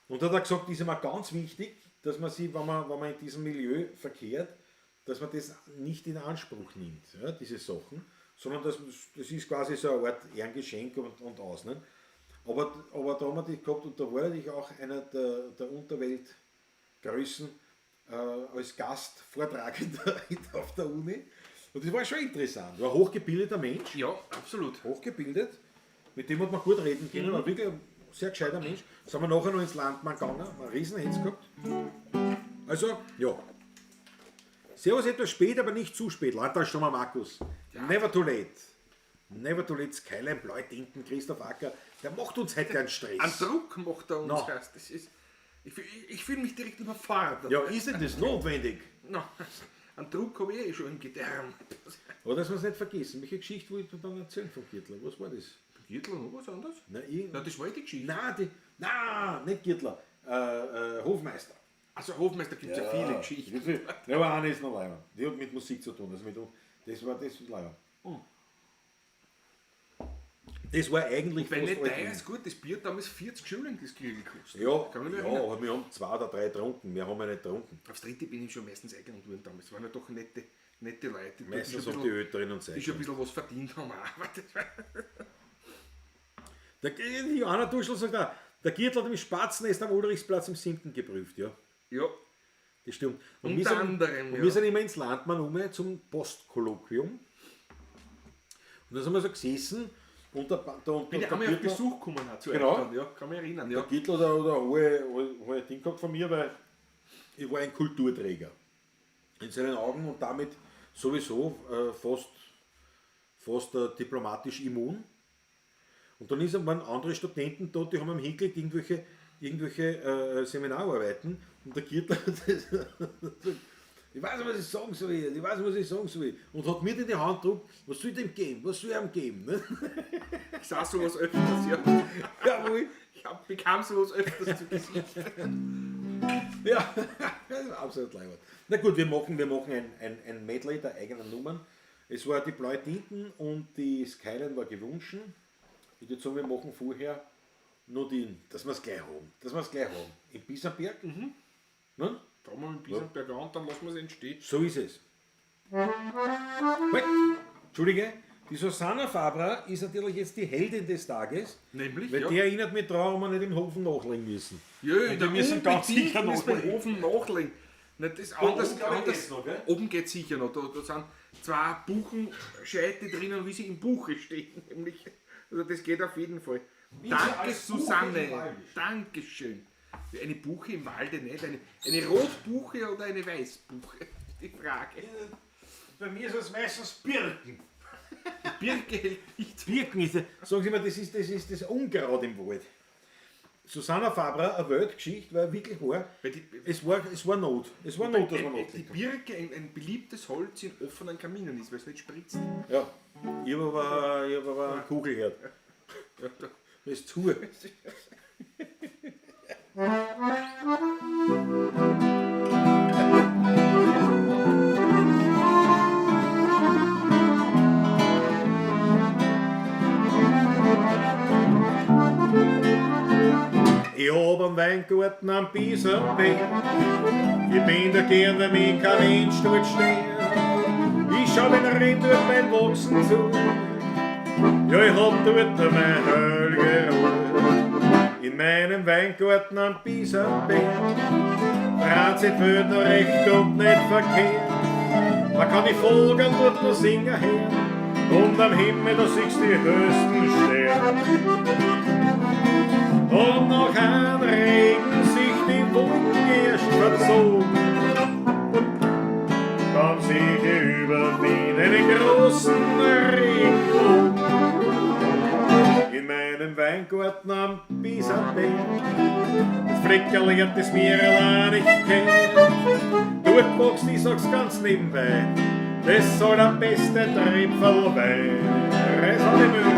Und da hat er gesagt, ist immer ganz wichtig, dass man sich, wenn man in diesem Milieu verkehrt, dass man das nicht in Anspruch nimmt, ja, diese Sachen, sondern das ist quasi so eine Art Ehrengeschenk und aus. Ne? Aber da haben wir die gehabt und da war natürlich auch einer der Unterweltgrößen als Gastvortragender auf der Uni. Und das war schon interessant. War ein hochgebildeter Mensch. ja, absolut. Hochgebildet, mit dem hat man gut reden können, war wirklich ein sehr gescheiter Mensch. Sind wir nachher noch ins Landmann gegangen, haben einen riesen Hetz gehabt. Also, ja. Servus etwas spät, aber nicht zu spät. Landtagsstürmer Markus. Never too late. Never too late. Skyline, Bläutinten, Christoph Acker. Der macht uns heute einen Stress. Ein Druck macht er uns No. erst. Das ist, ich fühle mich direkt überfordert. Ja, ist denn das notwendig? No, einen Druck habe ich eh schon im Gedärm. Aber dass wir es nicht vergessen. Welche Geschichte wollte ich dann erzählen von Gürtler? Was war das? Gürtel noch was anderes? Nein, ich, Na, das war eh die Geschichte. nein, nein, nicht Gürtler. Hofmeister. Also Hofmeister gibt es ja, viele Geschichten. Ja, aber eine ist noch leider. Die hat mit Musik zu tun. Also mit, das war das leider. Das war eigentlich Wenn nicht fast teuer alt. ist, gut, das Bier damals 40 Schilling das Kriegel gekostet. Ja, Kann mich noch ja, erinnern. aber wir haben 2 oder 3 getrunken. Wir haben ja nicht getrunken. Aufs dritte bin ich schon meistens eingeladen worden damals. Das waren ja doch nette, nette Leute. Die Meistens schon auf ein die bisschen, Älteren und die schon ein Seiten. bisschen was verdient haben. auch. Aber das war- Der die Johanna Duschl sagt auch, der Gürtel hat im Spatzennest am Ulrichsplatz im 7. geprüft. Ja, Ja, das stimmt. Und Unter wir sind, anderem, Und ja. wir sind immer ins Landmann um zum Postkolloquium. Und da sind wir so gesessen und der, der, und bin der ich einmal auf Gürtler- Besuch gekommen auch zu Genau. euch dann, ja, kann mich erinnern. Ja. Der Gürtel hat ein hohe Ding gehabt von mir, weil ich war ein Kulturträger. In seinen Augen und damit sowieso fast diplomatisch immun. Und dann waren andere Studenten da, die haben am hingelegt irgendwelche Seminararbeiten und der Gürtel hat das, ich weiß nicht, was ich sagen soll, ich weiß nicht, was ich sagen soll. Und hat mir in die Hand gedruckt, was soll ich dem geben, was soll ich ihm geben? Ne? Ich sah sowas öfters, ja. Jawohl. Ich bekam sowas öfters zu Gesicht. Ja, das ist absolut leibend. Na gut, wir machen ein Medley der eigenen Nummern. Es war die Blaue Tinten und die Skyline war gewünscht. Ich würde sagen, wir machen vorher nur die, dass wir es gleich haben. Dass wir es gleich haben. In Bisamberg. Mhm. Ne? Fangen wir mit Bisamberg an, dann lassen wir es entstehen. So ist es. Halt. Entschuldige, die Susanna Fabra ist natürlich jetzt die Heldin des Tages. Nämlich, Weil ja. die erinnert mich daran, ob wir nicht im Hofen nachlegen müssen. Ja, Und wir müssen ganz sicher müssen wir nachlegen. im Ofen nachlegen. Na, das anders, oben, glaub ich, anders, geht's noch, gell? Oben geht sicher noch. Da sind 2 Buchenscheite drinnen, wie sie im Buche stehen. Nämlich. Also das geht auf jeden Fall. sie Danke, als Buche im Susanne. Walde stehen. Dankeschön. Eine Buche im Walde nicht. Eine Rotbuche oder eine Weißbuche? Die Frage. Bei mir ist es meistens Birken. Die Birke hält nicht. Birken ist, sagen Sie mal, das ist das Unkraut im Wald. Susanna Fabra, eine Weltgeschichte, weil wirklich war, Weil die, es war Not. Es war Not, dass man die nachgelegt hat. Birke ein beliebtes Holz in offenen Kaminen ist, weil es nicht spritzt. Ja, ich habe aber einen Kugelherd. Ja, da. Das ist zu. Ich hab einen Weingarten am Bisamberg. Ich bin da gern, weil mich kein Mensch dort steht. Ich schau den Reben dort beim Wachsen zu. Ja, ich hab dort meine heilige Ruhe. In meinem Weingarten am Bisamberg dreht sich die Welt noch recht und nicht verkehrt. Man kann die Vögel dort noch singen hören und am Himmel da siehst du die höchsten Sterne. Und nach einem Regen sich die Wolken erst verzogen, dann sehe ich über Wien einen großen Regenbogen. In meinem Weingarten am Bisamberg, das Fleckerl das mir allein nicht kennt. Dort wächst, ich sag's ganz nebenbei, das soll der beste Tröpferl Wein. Reiß an die Mühle.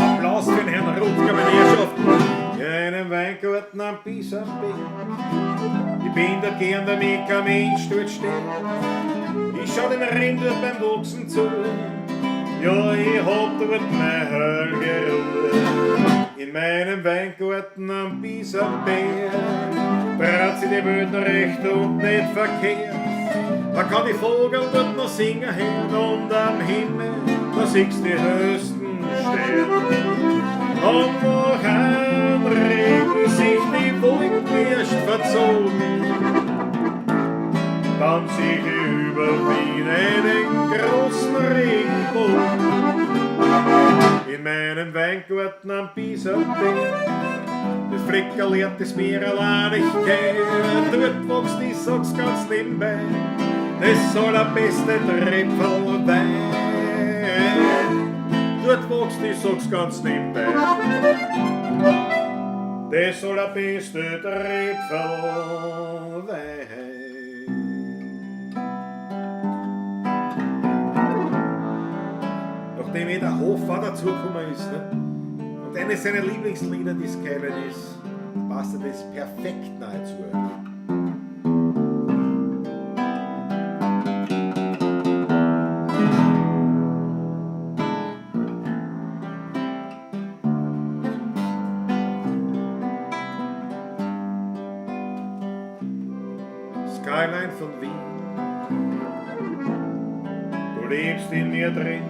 Applaus für den Herrn Rutger, meine Herrschaften. In einem Weingarten am Bisamberg. Ich bin dort gern, damit kein Mensch dort steht. Ich schau den Rind dort beim Wachsen zu. Ja, ich hab dort meine heilige Ruhe. In meinem Weingarten am Bisamberg dreht sich die Welt noch recht und nicht verkehrt. Man kann die Vögel dort noch singen hören und am Himmel, da siehst du die höchsten Sterne. Und nach einem Regen sich die Wolken erst verzogen, dann sieh ich über Wien einen großen Regenbogen. In meinem Weingarten am Bisamberg, das Fleckerl das mir allein nicht kennt. Dort wächst, ich sag's ganz nebenbei, das soll der beste Tröpferl Wein. Dort wächst, ich sag's ganz nebenbei, das soll der beste Tröpferl Wein. Nachdem eh der Hofer dazugekommen ist, ne? Und eines seiner Lieblingslieder, die Skyline ist, passt das perfekt nahezu. Skyline von Wien, du lebst in mir drin.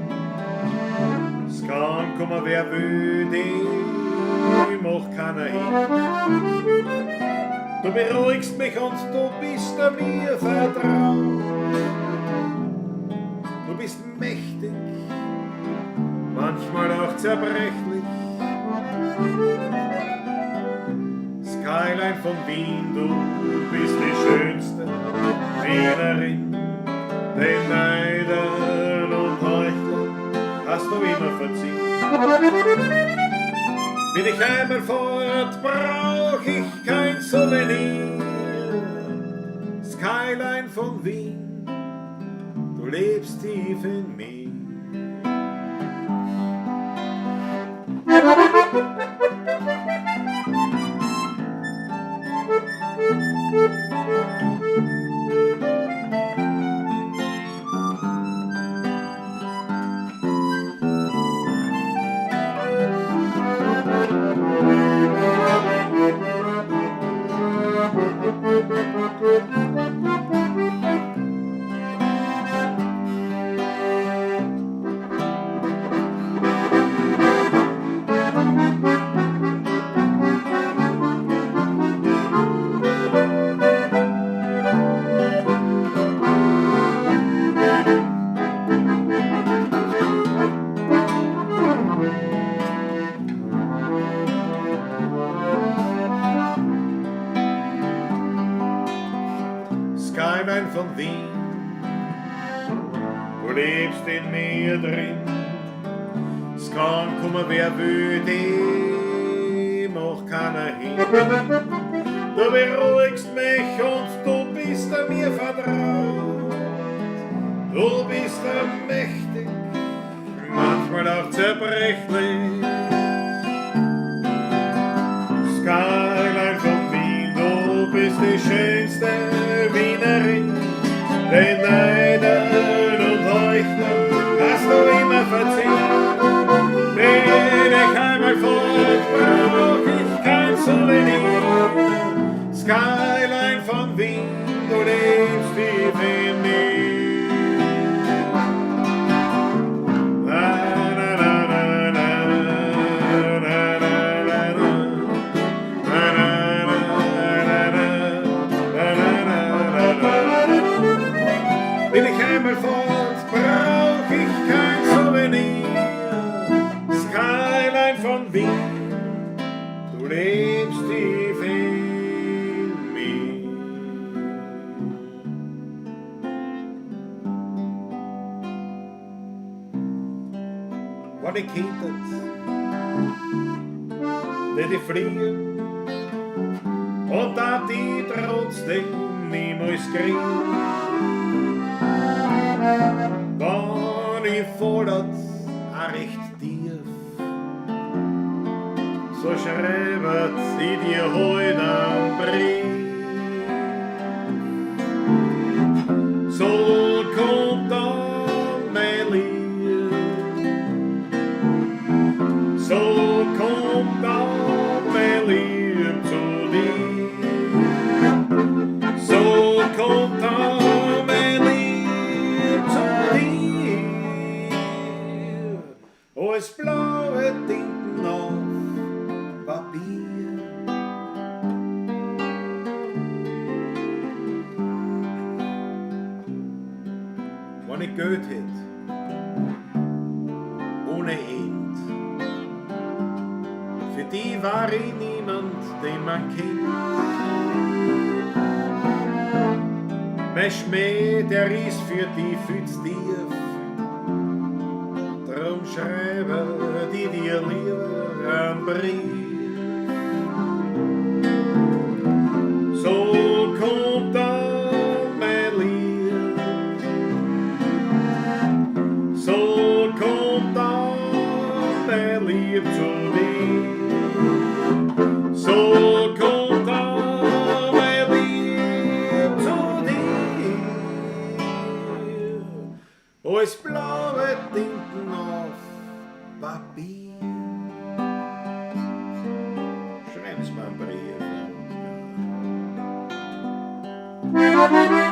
Es kann kommen, wer will, dich macht keiner hin. Du beruhigst mich und du bist an mir vertraut. Du bist mächtig, manchmal auch zerbrechlich. Skyline von Wien, du bist die schönste Wienerin. Den Neidern und Heuchlern hast du immer verziehen. Bin ich einmal fort, brauch ich kein Souvenir. Skyline von Wien, du lebst tief in mir. Skyline von Wien, du du lebst in mir drin. Es kann kommen, wer will, die macht keiner hin. Du beruhigst mich und du bist an mir vertraut. Du bist mächtig, manchmal auch zerbrechlich. Skyline von Wien, du bist die schönste Wienerin. Den Neidern und Heuchlern hast du immer verziehen. Bin ich einmal fort, brauch ich kein Souvenir. Skyline von Wien, du lebst tief in mir. Na, na, na, na, na, na, na, na, na. Na, na, na, na, na, na, na, na, na. Bin ich einmal fort, brauch ich kein Souvenir. Skyline von Wien, du lebst tief in mir. Wann ich könntet, würd ich fliegen und da die trotzdem niemals kriegen. Wann ich fordert, auch recht tief, so schreibet ich dir heut einen Brief. So kommt dann mein Lieb, so kommt dann mein Lieb zu dir. So kommt dann mein Lieb zu dir. Als blaue Tinten auf Papier. Wenn ich Geld hätt, ohne End, für die war ich niemand, den man kennt. Mein Schmäh, der ist für die viel zu tief, drum schreibe ich dir lieber einen Brief. So kommt dann mein Lieb, so kommt dann mein Lieb zu dir. So kommt dann mein Lieb zu dir. Als blaue Tinten auf Papier. Schreib's mir einen Brief, Rutger.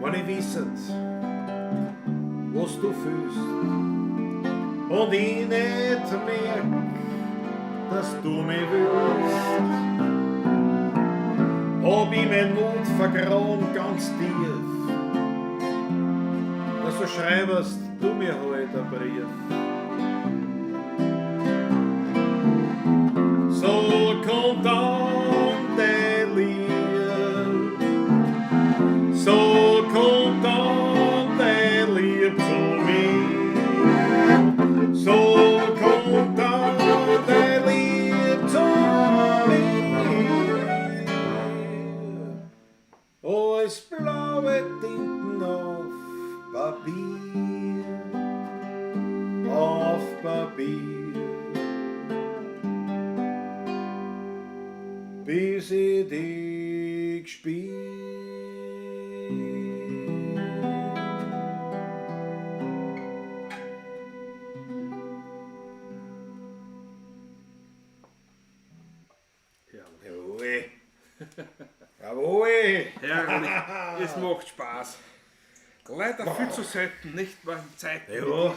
Wenn ich wisset, was du fühlst und ich nicht merk, dass du mich willst, hab ich mein Mut vergraben ganz tief, dass du schreibest du mir heut ein Brief. So kommt dann dein Lieb, so kommt dann dein Lieb zu mir. So kommt dann dein Lieb zu mir. Als blaue Tinten auf Papier, Bis ich dich gspielt. Herrlich. Jawohl. Jawohl. Herrlich. Es macht Spaß. Leider viel zu selten, nicht mal in Zeiten. Ja,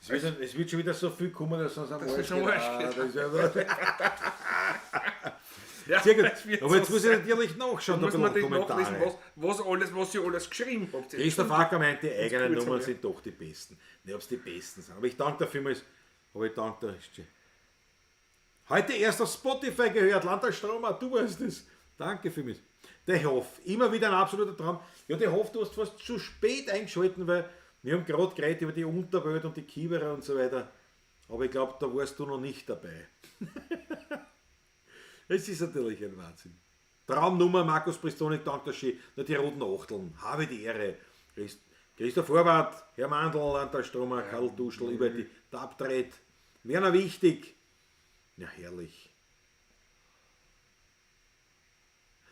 es wird schon wieder so viel kommen, dass uns am Das Arsch ist am geht. Arsch Ah, geht. das ist ja- Ja, Sehr gut. es wird Aber jetzt so muss ich sein. natürlich nachschauen, Muss ein man bisschen das nachlesen, Kommentare. was ihr alles geschrieben habt. Christoph Acker meint, die eigenen kurz Nummern einmal. sind doch die besten. Nicht, ob es die besten sind. Aber ich danke dir vielmals. Aber ich danke dir. Heute erst auf Spotify gehört. Landtag Stromer, du warst es. Danke vielmals. Der Hoff, immer wieder ein absoluter Traum. Ja, der Hoff, du hast fast zu spät eingeschalten, weil wir haben gerade geredet über die Unterwelt und die Kieberer und so weiter. Aber ich glaube, da warst du noch nicht dabei. Es ist natürlich ein Wahnsinn. Traumnummer, Markus Pristonik, danke schön. Na, die roten Achteln, habe die Ehre. Christoph Horvath, Herr Mandl, Landtag Stromer, Karl Duschl, über die Tabtret. Werner Wichtig. Ja, herrlich.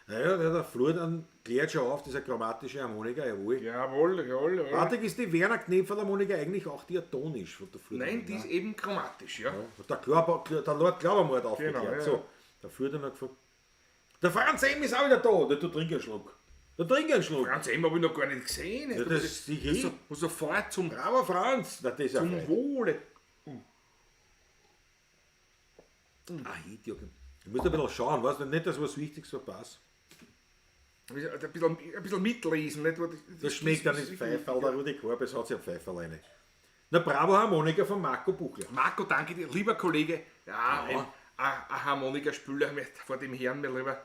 Naja, der Florian klärt schon auf, dieser chromatische Harmonika, jawohl. Jawohl, jawohl, jawohl. Patrick, ist die Werner Knepferl-Harmonika eigentlich auch diatonisch? Von der Florian? Nein, die ist eben chromatisch, ja. Hat der Lord Glaubermord hat aufgeklärt. Genau, ja. So, der Florian hat gefragt. Der Franz M. ist auch wieder da. Der, du trink einen Schluck. Der trink einen Schluck. Franz M. habe ich noch gar nicht gesehen. Ja, das ist sicher. So, sofort zum, Bravo, Franz. Na, das ist ja zum frei. Wohle. Ah, Idiot. Ich muss ein bisschen schauen, weißt du, nicht, dass ich was Wichtiges verpasse. Ein bisschen mitlesen. Nicht? Das schmeckt dann nicht Pfeiferl, der Rudi Korbes hat sich ein Pfeiferl rein. Na, bravo Harmonika von Marco Buchler. Marco, danke dir, lieber Kollege. Ja, ein Harmonikaspüler vor dem Herrn, mein Lieber.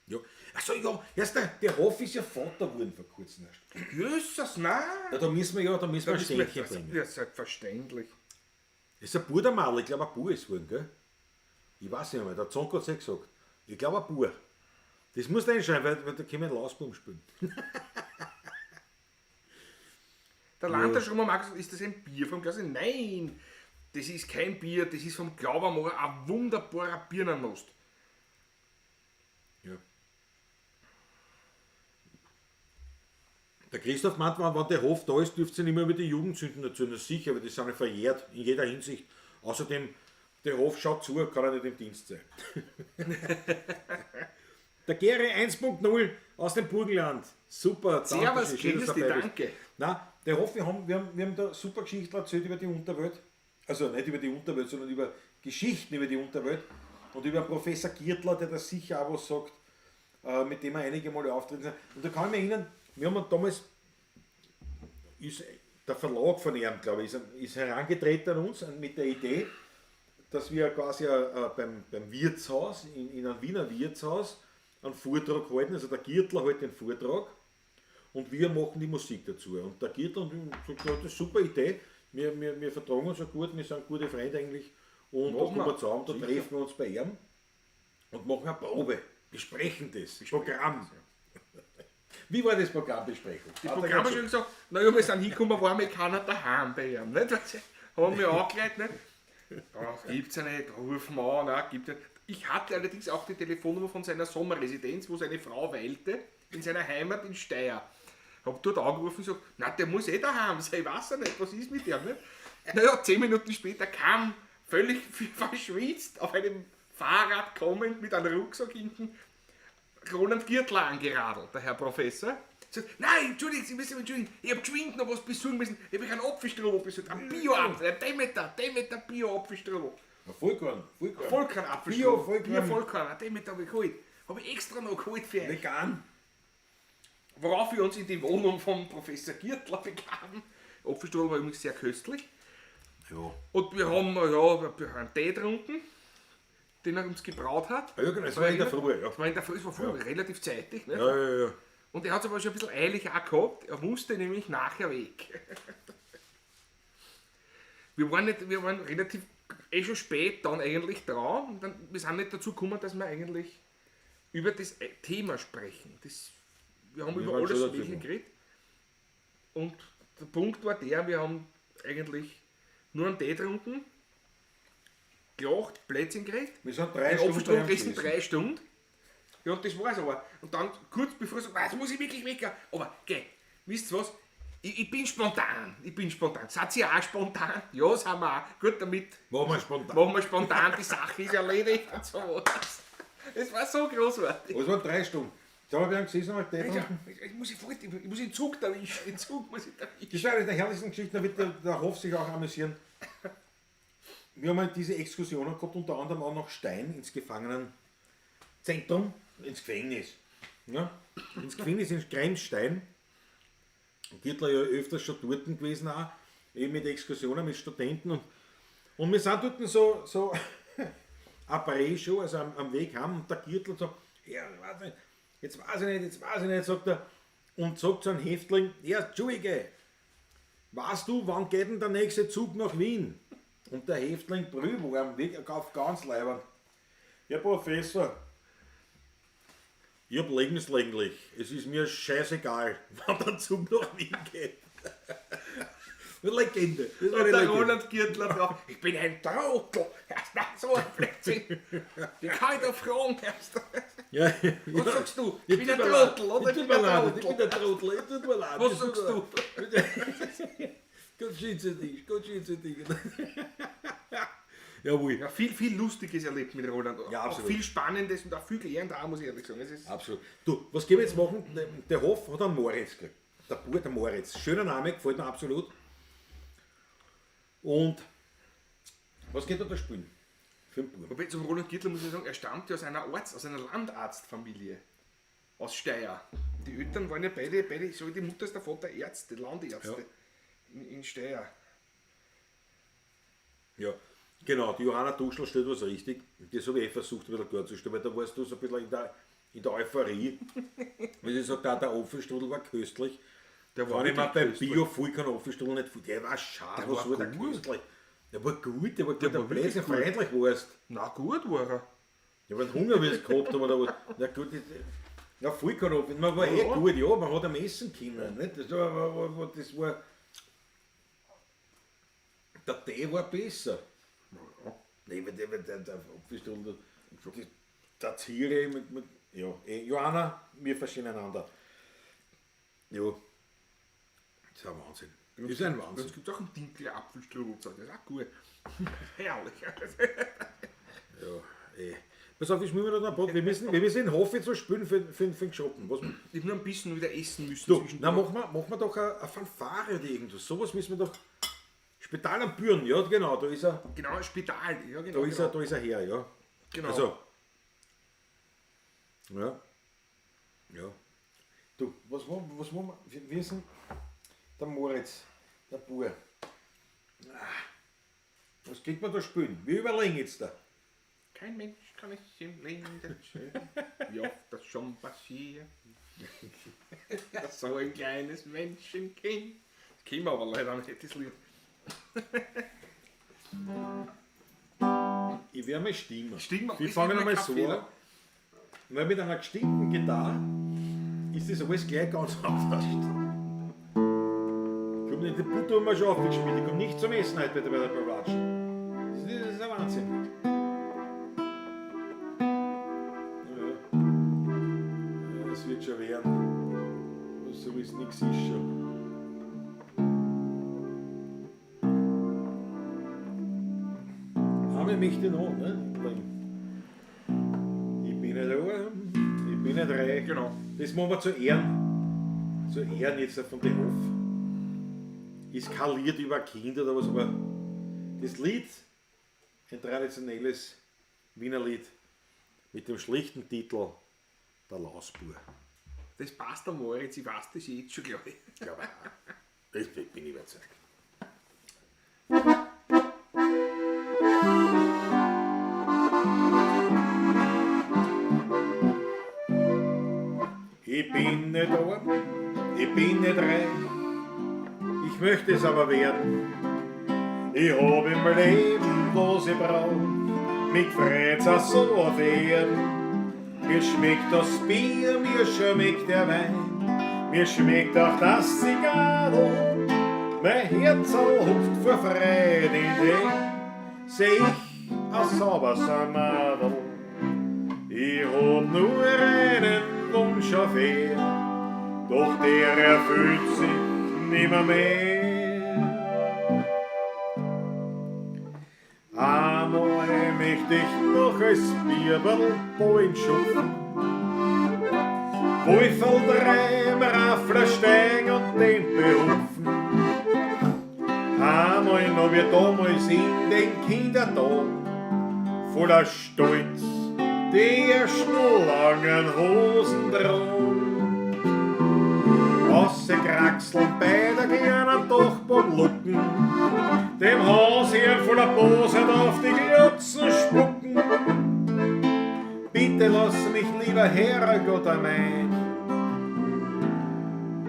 Ja. Achso, ja, erst der Hoff ist ja Vater geworden vor kurzem erst. Jesus, nein. Ja, da müssen wir ja, da müssen wir ein Ständchen bringen. Ja, selbstverständlich. Das ist ein Bub der Mal, ich glaube ein Bub ist geworden, gell? Ich weiß nicht mehr, der Zonk hat es eh gesagt. Ich glaube ein Bub. Das musst du einschreiben, weil da können wir einen Lausbuben spielen. Der Landtagsrummer Markus, ist das ein Bier vom Glas? Nein, das ist kein Bier, das ist vom Glaubermoor ein wunderbarer Birnenmost. Ja. Der Christoph meint, wenn der Hof da ist, dürft ihr nicht mehr über die Jugendsünden erzählen. Das ist sicher, weil die sind ja verjährt in jeder Hinsicht. Außerdem, der Hof schaut zu, kann er nicht im Dienst sein. Der Gary 1.0 aus dem Burgenland. Super, danke Servus, schön, schön, dass grüß du dich, dabei bist. danke. Nein, der Hof, wir haben da super Geschichten erzählt über die Unterwelt. Also nicht über die Unterwelt, sondern über Geschichten über die Unterwelt. Und über Professor Giertler, der da sicher auch was sagt, mit dem wir einige Male auftreten sind. Und da kann ich mich erinnern, wir haben damals, ist der Verlag von ihm, glaube ich, ist herangetreten an uns mit der Idee, dass wir quasi beim Wirtshaus, in einem Wiener Wirtshaus, einen Vortrag halten. Also der Giertler hält den Vortrag und wir machen die Musik dazu. Und der Giertler und ich sagt, ja, das ist eine super Idee, wir vertragen uns ja gut, wir sind gute Freunde eigentlich. Und da kommen wir zusammen, da treffen wir uns bei ihm und machen eine Probe. Besprechen das Programm. Wie war das Programmbesprechung? Die Programmbesprechung gesagt, naja, wir sind hingekommen, war mir keiner daheim bei ihm. Nicht? Haben wir angeleitet, nicht? Das gibt's ja nicht, rufen wir an, nein, gibt's nicht. Ich hatte allerdings auch die Telefonnummer von seiner Sommerresidenz, wo seine Frau weilte, in seiner Heimat in Steyr. Hab dort angerufen und gesagt, na, der muss eh daheim sein, ich weiß ja nicht, was ist mit dem, nicht? Naja, 10 Minuten später kam, völlig verschwitzt, auf einem Fahrrad kommend, mit einem Rucksack hinten, Roland Giertler angeradelt, der Herr Professor. Sagt, nein, Entschuldigung, Sie müssen mich entschuldigen, ich hab geschwind noch was besorgen müssen, ich hab einen Apfelstrudel besorgt, einen Bio-Apfel, einen Demeter Bio-Apfelstrudel. Vollkorn. Vollkorn-Apfelstrudel. Bio-Vollkorn. Bio-Vollkorn, einen Demeter hab ich geholt. Hab ich extra noch geholt für euch. Vegan. Worauf wir uns in die Wohnung vom Professor Giertler begaben. Apfelstrudel war übrigens sehr köstlich. Ja. Und wir haben, ja, einen Tee getrunken, den er uns gebraut hat. Ja, genau, das war in der Früh, ja. Das war in der Früh, das war früh, relativ zeitig. Ne? Ja. Und er hat es aber schon ein bisschen eilig auch gehabt. Er musste nämlich nachher weg. Wir waren relativ schon spät dann eigentlich dran. Und dann, wir sind nicht dazu gekommen, dass wir eigentlich über das Thema sprechen. Wir haben über alles Mögliche geredet. Und der Punkt war der, wir haben eigentlich nur einen Tee getrunken, Gelacht, Blödsinn geredet. Wir sind drei Ein Stunden Apfelstrudel bei ihm gegessen, gesessen. 3 Stunden. Ja, und das war's aber. Und dann kurz bevor so, was muss ich wirklich weg? Aber geh, wisst ihr was? Ich bin spontan. Ich bin spontan. Seid ihr auch spontan? Ja, sind wir auch. Gut, damit Machen wir spontan. machen wir spontan, die Sache ist erledigt und so was. Es war so großartig. Aber es waren 3 Stunden. Jetzt haben wir beim gesessen, haben wir Tee Ja, getrunken. ich muss den Zug erwischen. Den Zug muss ich erwischen. Das war eine der herrlichsten Geschichten, da wird der Hof sich auch amüsieren. Wir haben halt diese Exkursionen gehabt, unter anderem auch nach Stein ins Gefangenenzentrum, ins Gefängnis. Ja? Ins Gefängnis in Kremsstein. Gürtler ja öfters schon dort gewesen auch, eben mit Exkursionen, mit Studenten. Und wir sind dort so après schon, also am Weg heim, und der Gürtler so, ja, ich weiß nicht, jetzt weiß ich nicht, jetzt weiß ich nicht, sagt er. Und sagt zu einem Häftling, ja, Entschuldige, weißt du, wann geht denn der nächste Zug nach Wien? Und der Häftling brühwarm, wirklich auf ganz leibend. Herr Professor, ich hab lebenslänglich. Es ist mir scheißegal, wann der Zug nach Wien geht. Eine Legende. Das war Und eine der Legende. Roland Gürtler drauf. Ich bin ein Trottel. So ein Blödsinn. Die kann ich da fragen. Ja, Was sagst du? Ich bin ein tut mir leid. Trottel, oder? Ich tut mir leid, ich bin der Trottel. Ich tut mir leid. Was sagst du? Gott schütze dich, Gott schütze dich. Jawohl. Ja, viel, viel Lustiges erlebt mit Roland. Ja, auch absolut. viel Spannendes und auch viel gelernt, auch, muss ich ehrlich sagen. Es ist Absolut. Du, was gehen wir jetzt machen? Der Hof hat einen Moritz gekriegt. Der Bub, der Moritz. Schöner Name, gefällt mir absolut. Und was geht da da spielen? Für den Bub. Wobei zum Roland Gürtler muss ich sagen, er stammt ja aus einer Landarztfamilie. Aus Steyr. Die Eltern waren ja beide, so wie die Mutter ist der Vater Ärzte, Landärzte. Ja. In Steyr. Ja, genau. Die Johanna Duschl stellt was richtig. Das habe ich eh versucht, ein bisschen klarzustellen, weil da warst du so ein bisschen in der Euphorie. Weil sie sagt, auch der Apfelstrudel war köstlich. Der war Kann ich mir wirklich beim köstlich. Bio voll keinen Apfelstrudel nicht vor. Der war scharf, Der was war war der gut. köstlich. Der war gut, der war gut, Der der war wirklich Blödsinn, gut. freundlich warst. Na gut war er. Ja, weil Hunger wirst gehabt haben oder was. Na gut, das, na voll kein Apfel. Man war eh Ja. gut, ja, man hat am Essen können. Nicht? Das war. Der Tee war besser. Nee, weil der Apfelstrudel, der Ziere mit ja, eh, Johanna, wir verstehen einander. Ja. Das ist ein Wahnsinn. Das ist ein Wahnsinn. Es gibt auch einen Dinkel Apfelstrudel, das ist auch gut. Herrlich. Ja, eh. Pass auf, ich schmier mir da noch ein Brot. Wir müssen den Hof jetzt was spielen für den Shoppen. Was, Ich hab nur ein bisschen wieder essen müssen. Du, zwischendurch. na machen wir doch eine Fanfare oder irgendwas. Sowas müssen wir doch. Spital am Büren, ja genau, da ist er, Genau, Spital. Ja, genau. da ist genau. er, da ist er her, ja. Genau. Also. Ja. Ja. Du, was wollen wir? Wir sind der Moritz, der Bub. Ah, was kriegt man da spielen? Wir überlegen jetzt da. Kein Mensch kann es im Leben erzählen, wie oft das schon passiert. Dass so ein kleines Menschenkind. Das kennen wir aber leider nicht, das Lied. Ich werde mal stimmen. Stimmen, Wir ist fangen immer einmal kein so Fehler. an. Weil mit einer gestimmten Gitarre ist das alles gleich ganz anders. Ich hab nicht die Butter haben wir schon aufgespielt. Ich komme nicht zum Essen heute bei der Bewatschen. Das ist ein Wahnsinn. Ja. Ja, es wird schon werden. Was so ist, nichts ist schon. Einmal möchte ich noch, ne? Ich bin nicht arm, ich bin nicht reich. Genau. Das machen wir zu Ehren. Zu Ehren jetzt von dem Hof. Ist kein Lied über ein Kind oder was, aber das Lied, ein traditionelles Wiener Lied mit dem schlichten Titel Der Lausbub. Das passt am Moritz, ich weiß das jetzt schon, glaube ich. Glaube ich auch. Das bin ich überzeugt. Ich bin nicht arm, ich bin nicht reich, ich möchte es aber werden. Ich hab im Leben, was ich brauch, mich freut's auch so auf Erden. Mir schmeckt das Bier, mir schmeckt der Wein, mir schmeckt auch das Zigarro. Mein Herz hupft vor Freude, in dem seh ich ein sauberes Madel. Ich hab nur einen Wunsch auf er, doch der erfüllt sich nimmer mehr. Einmal möcht ich noch als Bierberl Ballen schupfen, Wolferl dreimal Raffler steigen und den behupfen. Einmal noch wie damals in den Kindertagen, voller Stolz die ersten langen Hosen tragen. Ausgekraxeln bei der kleinen Dachbodenlucken, dem Hausherrn voller Bosheit auf die Glotzen spucken. Bitte lass mich lieber Herrgott allein,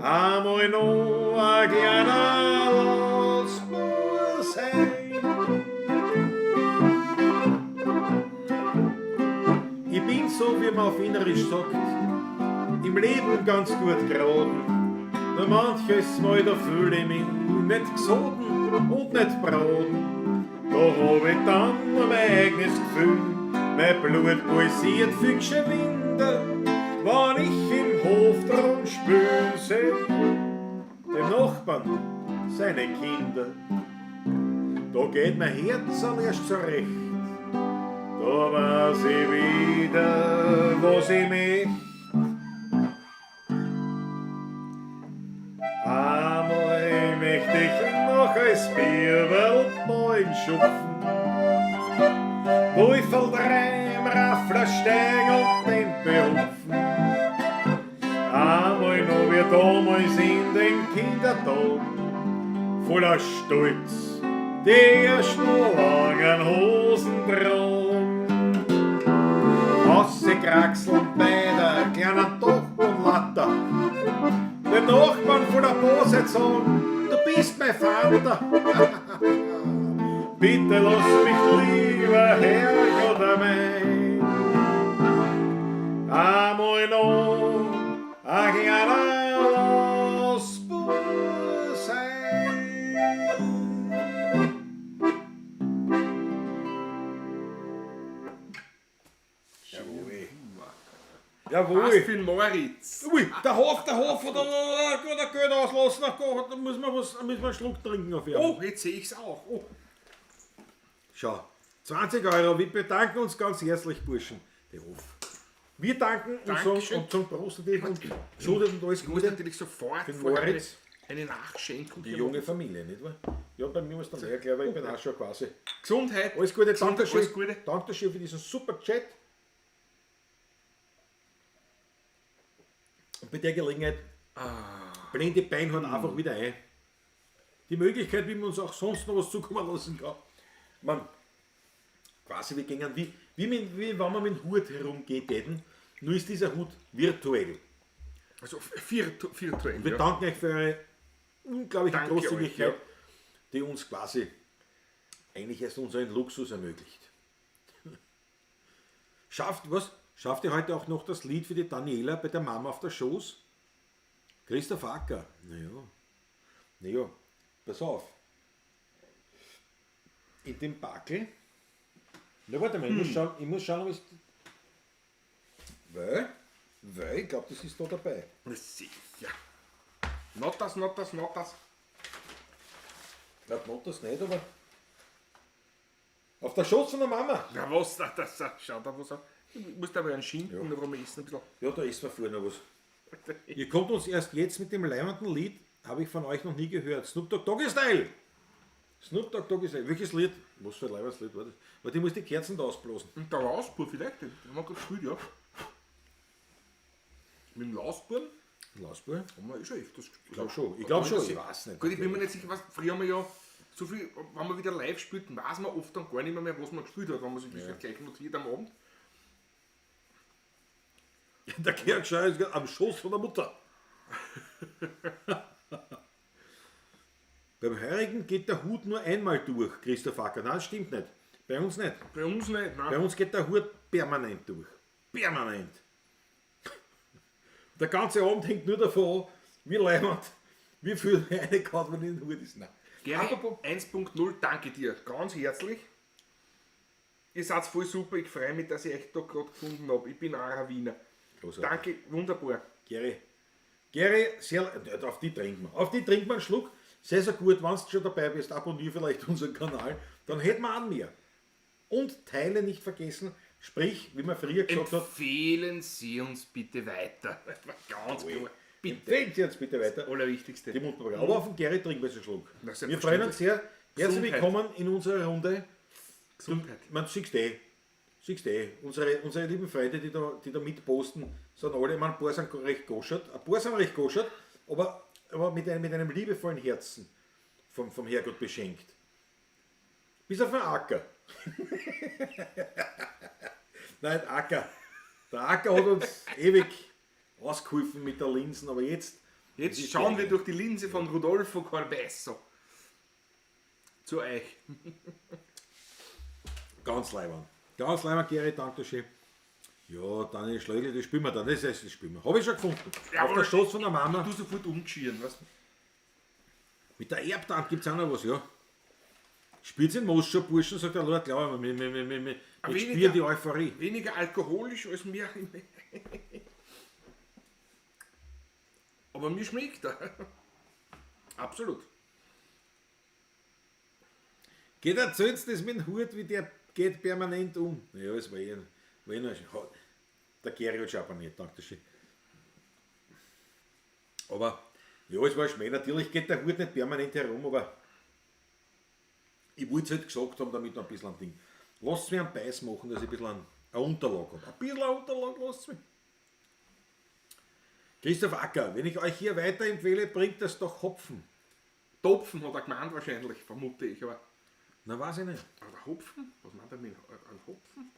einmal noch ein kleiner Lausbub sein. Ich bin so, wie man auf Wienerisch sagt, im Leben ganz gut geraten. Nur manches Mal, da fühle ich mich nicht gesoden und nicht braten. Da hab ich dann nur mein eigenes Gefühl, mein Blut pulsiert viel geschwinder, wenn ich im Hof drum spülen seh, dem Nachbarn seine Kinder. Da geht mein Herz erst zurecht, da weiß ich wieder, was ich möcht. Einmal möcht ich noch als Bierwelt Ballen schupfen, Wolferl dreim, Raffler steig und den behupfen. Einmal noch wie damals in den Kindertagen, voller Stolz die ersten langen Hosen tragen. Ausgekraxeln bei der kleinen Dachbodenlatte, dem Nachbarn voller Bosheit sagen, du bist mein Vater. Bitte lass mich lieber Herrgott allein, einmal noch ein kleiner Lausbub sein. Jawohl. Jawohl. Was für ein Moritz. Ui, der Hof hat er Geld auslassen. Ach Gott, da muss man was, da müssen wir einen Schluck trinken auf ihn. Oh, jetzt sehe ich's auch. Oh. Schau, 20 Euro. Wir bedanken uns ganz herzlich, Burschen. Der Hof. Wir danken und sagen, Dankeschön. und zum Prost natürlich und Gesundheit und alles Ich muss Gute. natürlich sofort Für den vorher Moritz. eine Nachschenkung Die hier junge machen. Familie, nicht wahr? Ja, bei mir muss dann mehr, glaube ich, ich bin auch schon quasi. Gesundheit. Alles Gute, Gesundheit, Dankeschön. Alles Gute. Dankeschön für diesen super Chat. Und bei der Gelegenheit blende Beinhorn einfach wieder ein. Die Möglichkeit, wie man uns auch sonst noch was zukommen lassen kann. Man, quasi wir gingen wie wenn man mit dem Hut herumgeht, täten, nur ist dieser Hut virtuell. Also virtuell. Wir ja. danken euch für eure unglaubliche Danke Großzügigkeit, euch, ja. die uns quasi eigentlich erst unseren Luxus ermöglicht. Schafft was? Schafft ihr heute auch noch das Lied für die Daniela bei der Mama auf der Schoß? Christoph Acker. Naja. Naja, pass auf. In dem Backel. Na, warte mal, ich muss schauen, ob es. Weil, ich glaub, das ist da dabei. Na sicher. Not das, not das, not das. Na, not das nicht, aber. Auf der Schoß von der Mama. Na was, das, das, das, schau da was an. Ich muss da aber einen Schinken Ja. noch rum essen ein bisschen. Ja, da essen wir vorher noch was. Ihr kommt uns erst jetzt mit dem leimenden Lied, habe ich von euch noch nie gehört. Snoop Dogg Doggy Style. Snoop Dogg Doggy Style. Welches Lied? Was für ein leibendes Lied war das? Warte, ich muss die Kerzen da ausblasen. Und der Lausbub vielleicht, den haben wir gerade gespielt, ja. Mit dem Lausbuben Lausbub? haben wir eh schon öfters gespielt. Ich glaub schon, ich glaub schon, ich weiß nicht. Gut, ich bin mir nicht sicher, was, früher haben wir ja so viel, wenn man wieder live spielt, weiß man oft dann gar nicht mehr, was man gespielt hat, wenn man sich das gleich notiert am Abend. Der Georg Scheuer ist gerade am Schoß von der Mutter. Beim Heurigen geht der Hut nur einmal durch, Christoph Acker. Nein, das stimmt nicht. Bei uns nicht. Bei uns nicht, nein. Bei uns geht der Hut permanent durch. Permanent. Der ganze Abend hängt nur davon ab, wie leibend, wie viel reingehauen, wenn in den Hut ist. Nein. Gary 1.0, danke dir ganz herzlich. Ihr seid voll super, ich freue mich, dass ich euch da gerade gefunden habe. Ich bin auch ein Wiener. Großartig. Danke, wunderbar. Gary, Gary, sehr, auf die trinken wir. Auf die trinken wir einen Schluck. Sehr, sehr gut, wenn du schon dabei bist, abonniere vielleicht unseren Kanal, dann hätten wir auch mehr. Und Teile nicht vergessen, sprich, wie man früher gesagt hat, Empfehlen Sie uns bitte weiter. Ganz klar. Bitte. empfehlen Sie uns bitte weiter. Allerwichtigste. Die Mundpropaganda. Aber auf den Gary trinken wir jetzt einen Schluck. Na, Wir freuen uns sehr. Herzlich Gesundheit. willkommen in unserer Runde. Gesundheit. Man siehst eh, siehst eh, unsere lieben Freunde, die da mitposten, sind alle, ich meine, ein paar sind recht goschert, ein paar sind recht goschert, aber mit einem liebevollen Herzen vom Herrgott beschenkt. Bis auf den Acker. Nein, Acker. Der Acker hat uns ewig ausgeholfen mit der Linsen, aber jetzt. Jetzt ist schauen wir der- durch die Linse von Rodolfo Corbesso. Zu euch. Ganz leibend. Ganz leibend, Gary, danke schön. Ja, Daniel Schlegel, das spielen wir dann. Das heißt, das spielen wir. Habe ich schon gefunden. Auf der Schoß von der Mama. Du sofort umgeschirren, was? Mit der Erbtante gibt es auch noch was, ja. Spielt in Most schon, Burschen, sagt der Lord, glaube ich, wir spüren die Euphorie. Weniger alkoholisch als mir. Aber mir schmeckt er. Absolut. Geht erzählst das mit dem Hut, wie der geht permanent um. Ja, es war eh, noch ein- Der Gary hat schon abonniert, danke schön. Aber, ja, es war Schmäh. Natürlich geht der Hut nicht permanent herum, aber ich wollte es halt gesagt haben, damit noch ein bisschen ein Ding. Lasst mich einen Beiß machen, dass ich ein bisschen eine Unterlage habe. Ein bisschen eine Unterlage lasst mich. Christoph Acker, wenn ich euch hier weiterempfehle, bringt das doch Hopfen. Topfen hat er gemeint wahrscheinlich, vermute ich. Aber, Na, weiß ich nicht. aber Hopfen? Was meint er mit einem Hopfen?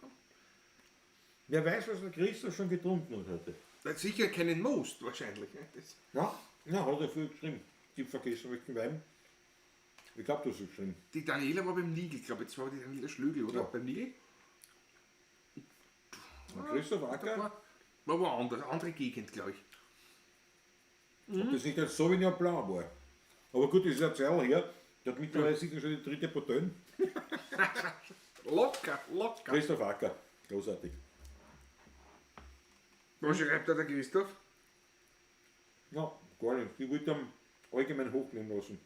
Wer weiß, was der Christoph schon getrunken hat heute. Na, sicher keinen Most wahrscheinlich. Ne? Das, Ja, ja, hat er früher geschrieben. Ich hab vergessen, welchen Wein. Ich glaube, du hast es geschrieben. die Daniela war beim Nigel, glaube ich. Das war die Daniela Schlögl, oder? Ja. Beim Nigel? Und Christoph Acker, War woanders, andere Gegend, glaube ich. ob das nicht als Sauvignon Blanc war. Aber gut, das ist ein Zeil her. Der hat mittlerweile sicher schon die dritte Bouteille. Locker, locker. Christoph Acker, großartig. Was schreibt da der Christoph? Ja, gar nicht. Ich wollte ihn allgemein hochleben lassen.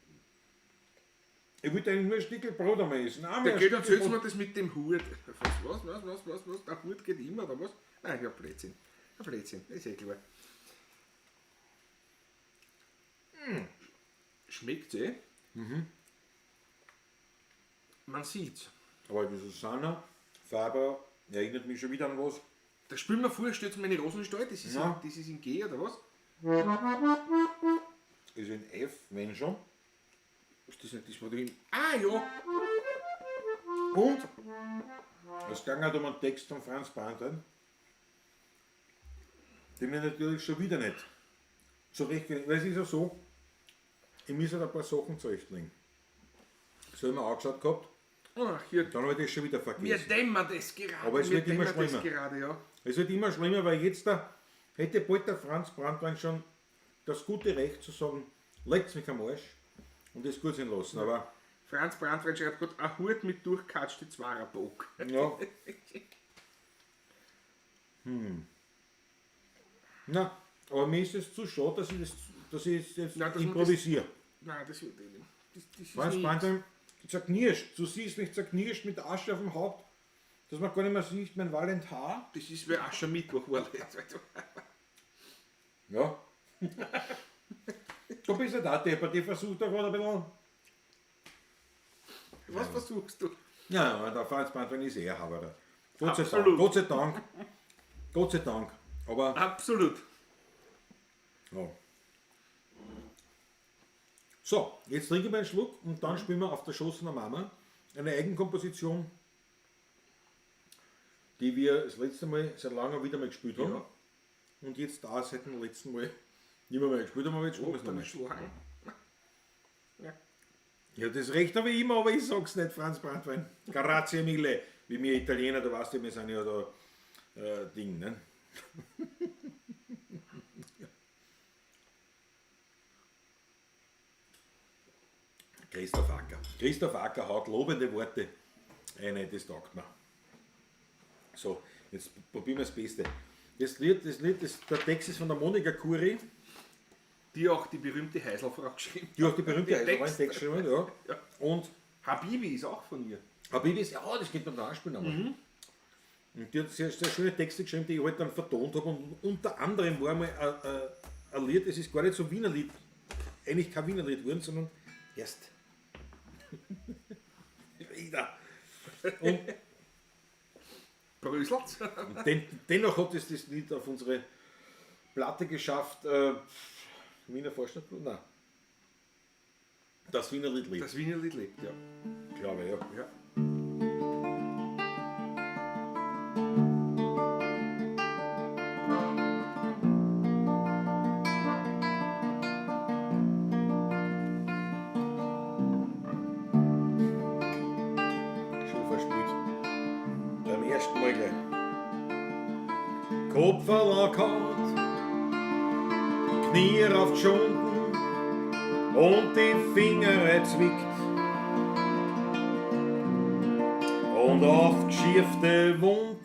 Ich wollte eigentlich nur ein Stückel Brot einmal essen. Einmal Der ein geht Stückel erzählt Brot. mir das mit dem Hut. Was? Der Hut geht immer, oder was? Nein, ja, Blödsinn. Ja, Blödsinn, ist eh klar. Schmeckt eh. Man sieht's. Aber die Susanna Faber erinnert mich schon wieder an was. Da spielen wir vor, steht meine Rosenstall, das ist, Ja. in, das ist in G oder was? Ist in F, wenn schon. Ist das nicht das, wo du in. Ah ja! Und es ging halt um einen Text von Franz Brandl, den wir natürlich schon wieder nicht zurechtgelegt. Weil es ist ja so, ich muss halt ein paar Sachen zurechtlegen. Das habe ich mir angeschaut gehabt, Ach, hier. dann habe ich das schon wieder Mir vergessen. dämmert es gerade. Aber es mir wird immer dämmert es schlimmer. gerade, ja. Es wird immer schlimmer, weil jetzt da hätte bald der Franz Brandwein schon das gute Recht zu sagen, leckt's mich am Arsch und das gut sein lassen. Aber Franz Brandwein schreibt gerade, ein Hut mit durchkatschte Zwarer-Bock. ja. Na, aber mir ist es zu schade, dass ich das, dass ich jetzt Nein, dass man improvisiere. Nein, das ist Franz nicht. Brandwein zerknirscht. Du siehst mich zerknirscht mit Asche auf dem Haupt, dass man gar nicht mehr sieht, mein Valentin. Das ist wie Aschermittwoch war. Ja. Du bist ja da, Deppert, ich versuche da gerade ein bisschen. Was versuchst du? Ja, ja, der Franz Brandwein ist eher Haberer. Gott sei Dank. Absolut. Gott sei Dank. Gott sei Dank. Aber Absolut. ja. So, jetzt trinken wir einen Schluck und dann spielen wir auf der Schoß von der Mama eine Eigenkomposition, die wir das letzte Mal seit langem wieder mal gespielt haben. Ja. Und jetzt da seit dem letzten Mal nicht mehr, mehr gespielt haben, aber jetzt spielen wir es Dann nochmal. ist schon lang. Ja. Ja, das Recht habe ich immer, aber ich sag's nicht, Franz Brandwein. Grazie mille. Wie wir Italiener, da weißt du, wir sind ja da Ding, ne? Christoph Acker. Christoph Acker haut lobende Worte eine, das taugt mir. So, jetzt probieren wir das Beste. Das Lied, das Lied, das, der Text ist von der Monika Kuri, Die auch die berühmte Heiselfrau geschrieben. die auch die berühmte Den Heiselfrau Text. einen Text geschrieben hat. Ja. Ja. Und Habibi ist auch von ihr. Habibi ist, ja, das könnte man da auch spielen. Aber. Und die hat sehr, sehr schöne Texte geschrieben, die ich halt dann vertont habe. Und unter anderem war mal ein Lied, es ist gar nicht so Wiener Lied, eigentlich kein Wiener Lied geworden, sondern erst. Wieder. Und Bröselt. dennoch hat es das Lied auf unsere Platte geschafft. Wiener Vorstadt? Nein. Das Wiener Lied lebt, Das Wiener Lied lebt, ja. glaube ich, ja. Ja. Schon verspielt. Beim ersten Mal gleich. Kopf angehauen, Knie raufgeschunden und die Finger zwickt. Und aufgeschiefte Wunden.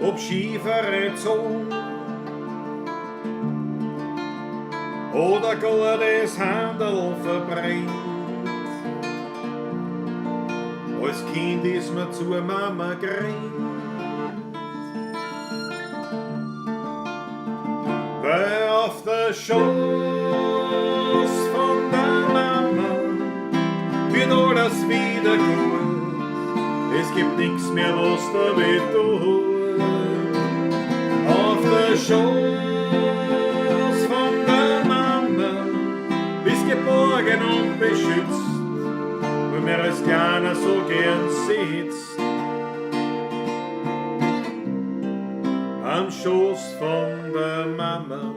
Ob schiefere Zungen oder gar das Handel verbrennt. Als Kind ist man zur Mama gerannt. Weil auf der Schoß von der Mama wird alles wieder gut. Es gibt nichts mehr, was da weh tut. Auf der Schoß von der Mama bist geborgen und beschützt, wo mir als Kleiner so gern sitzt. Am Schoß von der Mama.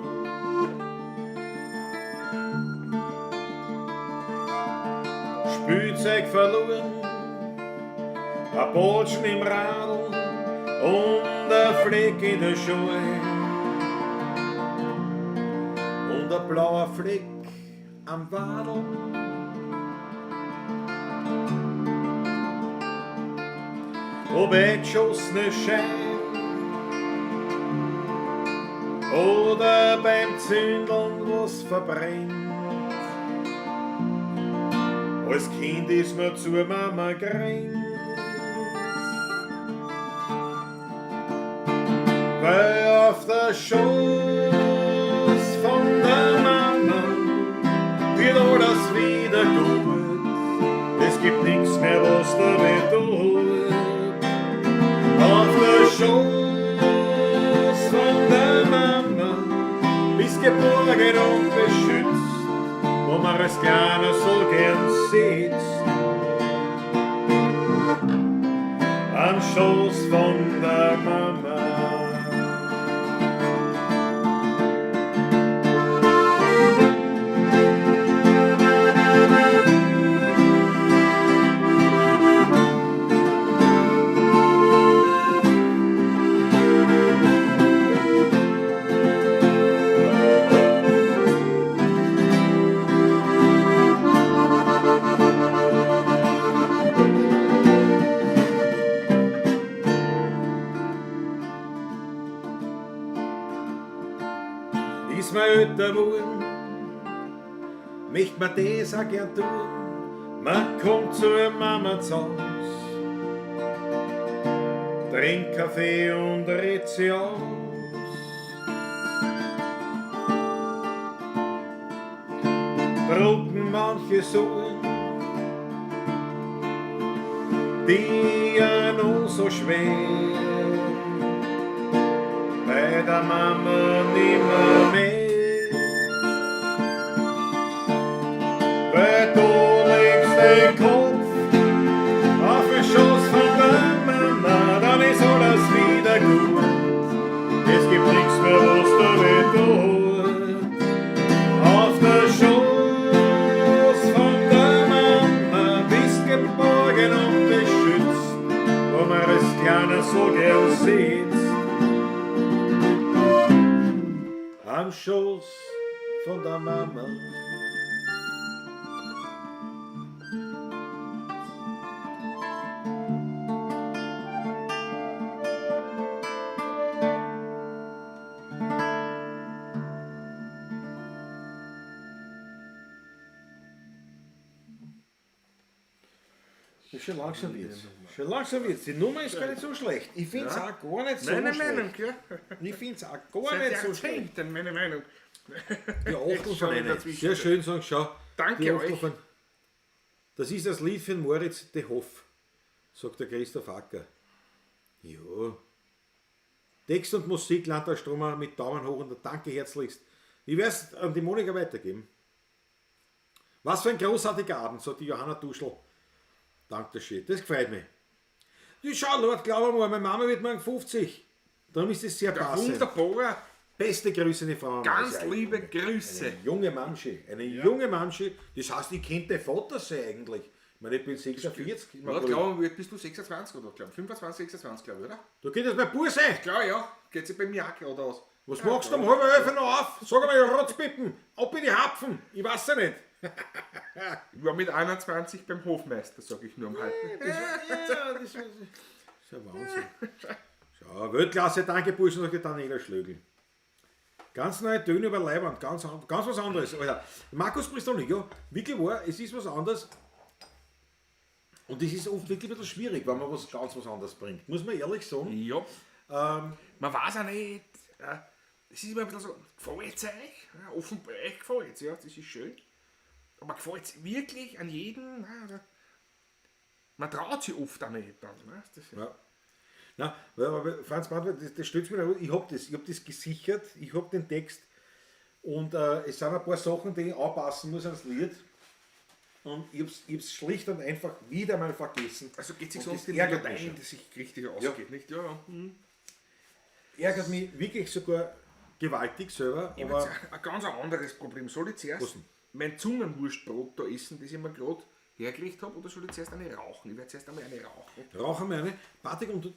Spielzeug verloren, ein Bolschen im Radl und ein Fleck in der Schuhe und ein blauer Fleck am Wadl. Ob eingeschossene Schein oder beim Zündeln was verbrennt. Als Kind ist man zur Mama gerannt. Weil auf der Schoß von der Mama wird alles wieder gut. Es gibt nichts mehr, was da weh tut. Auf der Schoß von der Mama bist geborgen und beschützt, wo man als Kleiner so gern sitzt. Am Schoß von der Mama. Ist man älter geworden, möcht man das auch gern tun. Man kommt zur Mama zu Haus, trinkt Kaffee und redet sie aus. Drucken manche Sorgen, die ja noch so schwer bei der Mama nimmer mehr. Weil du legst den Kopf auf den Schoß von der Mama, dann ist alles wieder gut. Es gibt nichts mehr, was da weh tut. Auf der Schoß von der Mama bist geborgen und beschützt, wo man als Kleiner so gern sitzt. Am Schoß von der Mama. Schon langsam wird's. Schon langsam wird's. Die Nummer ist gar nicht so schlecht. Ich finde es auch gar nicht so Meine schlecht. Meinung, ja. Ich finde es auch gar Seit nicht so schlecht. Jahrzehnten meine Meinung. Die Achtel schon von in der einer. Zwischenzeit. Sehr schön, sagen, schau. Danke die Achtel euch. Von, das ist das Lied für den Moritz de Hoff, sagt der Christoph Acker. Ja. Text und Musik, Landtag Stromer mit Daumen hoch und Danke herzlichst. Ich werde es an die Monika weitergeben. Was für ein großartiger Abend, sagt die Johanna Duschl. Danke schön, das gefreut mich. Du schau, Lord, glaub mal, meine Mama wird morgen 50. Darum ist es sehr passend. Wunderbar. Beste Grüße in die Frau. Ganz Ist ja liebe eine Grüße. Eine junge Mamschi. Eine junge Mamschi. Das heißt, ich könnte Vater sein eigentlich. Ich meine, ich bin 46. Ich meine, Laut Glauben, wie alt bist du? 26 oder? Glaub, 25, 26, glaube ich, oder? du könntest mein Bub sein. Klar, ja. Geht sich bei mir auch gerade aus. Was machst du um 10:30 noch auf? Sag einmal, ihr Rotzpippen. Ab in die Hapfen. Ich weiß ja nicht. Ich war mit 21 beim Hofmeister, sag ich nur am Halten. Ja, das ist ja Wahnsinn. Schau, Weltklasse, danke Burschen, sagt die Daniela Schlögl. Ganz neue Töne über Leiband, ganz, ganz was anderes. Alter, Markus Bristol, ja, wirklich wahr, es ist was anderes. Und es ist oft wirklich ein bisschen schwierig, wenn man was ganz was anderes bringt. Muss man ehrlich sagen. Ja. Man weiß auch nicht. Es ist immer ein bisschen so, gefällt's euch? Ja, offenbar, euch gefällt's, ja, das ist schön. Aber gefällt's wirklich an jeden? Nein, oder? Man traut sich oft auch nicht dann. Ne? Das, Ja. Na, weil Franz Brandl, das stützt mich, ich habe das, ich hab das gesichert, ich habe den Text und es sind ein paar Sachen, die ich anpassen muss ans Lied. Und ich habe es schlicht und einfach wieder mal vergessen. Also geht sich Und sonst das in ärgert mich Latein, schon. dass sich richtig ausgeht, nicht? Ja, ja. Ärgert mich wirklich sogar gewaltig selber. Ich habe Aber jetzt ein ganz anderes Problem. Soll ich zuerst Was denn? mein Zungenwurstbrot da essen, das ich mir gerade hergerichtet habe, oder soll ich zuerst eine rauchen? Ich werde zuerst einmal eine rauchen. rauchen wir eine. Patrick, und du.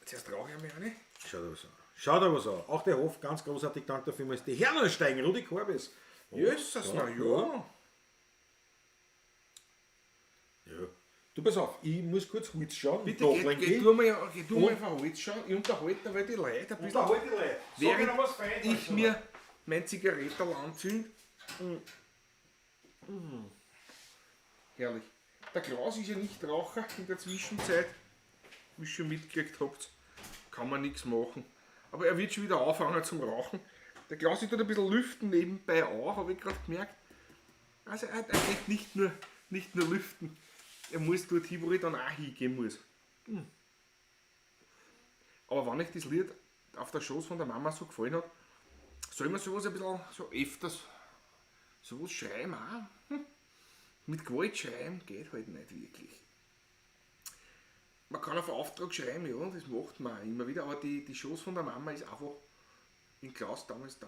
Zuerst rauche ich einmal eine. Schau da was an. Schau da was an. Auch der Hof, ganz großartig, danke dafür. Die Herren steigen, Rudi Korbes. Oh, Jesus, na ja. Ja. Du pass auf, ich muss kurz Holz schauen. Bitte, Nachlenken. geh, geh du mal, geh du mal Und- von Holz schauen. Ich unterhalte dabei die Leute ein bisschen. Unterhalt die Leute. Sag Während ihnen was Feines, ich oder? mir mein Zigaretterl anzünd. Herrlich. Der Klaus ist ja nicht Raucher in der Zwischenzeit. Wie ihr schon mitgekriegt habt, kann man nichts machen. Aber er wird schon wieder anfangen zum Rauchen. Der Klaus tut ein bisschen lüften nebenbei auch, habe ich gerade gemerkt. Also er geht nicht nur lüften. Er muss dorthin, wo ich dann auch hingehen muss. Aber wenn euch das Lied auf der Schoß von der Mama so gefallen hat, soll man sowas ein bisschen so öfters sowas schreiben auch. Mit Gewalt schreiben geht halt nicht wirklich. Man kann auf Auftrag schreiben, ja, das macht man auch immer wieder, aber die Schoß von der Mama ist einfach in Klaus damals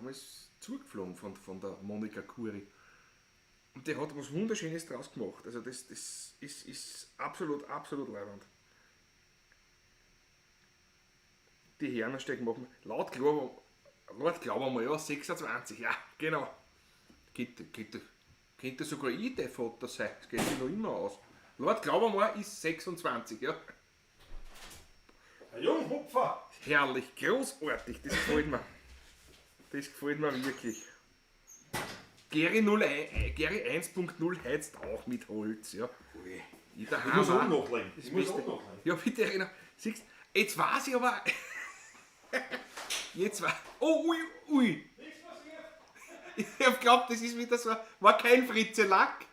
zugeflogen von der Monika Kuri. Und der hat was Wunderschönes draus gemacht. Also das ist absolut, absolut leibend. Die Herrensteig machen. Laut glauben wir, ja, 26, ja, genau. Könnte sogar ich der Vater sein, das geht sich noch immer aus. Laut glauben wir ist 26, ja. Ein Junghupfer! Herrlich, großartig, das gefällt mir. Das gefällt mir wirklich. Gary 1.0 heizt auch mit Holz, ja. Ich, Ich muss auch nachlegen. Ich muss auch nachlegen. Ja, bitte, Rena. Siehst, jetzt weiß ich aber. Jetzt war. Oh, ui, ui. Ich hab geglaubt, das ist wieder so. War kein Fritzelack.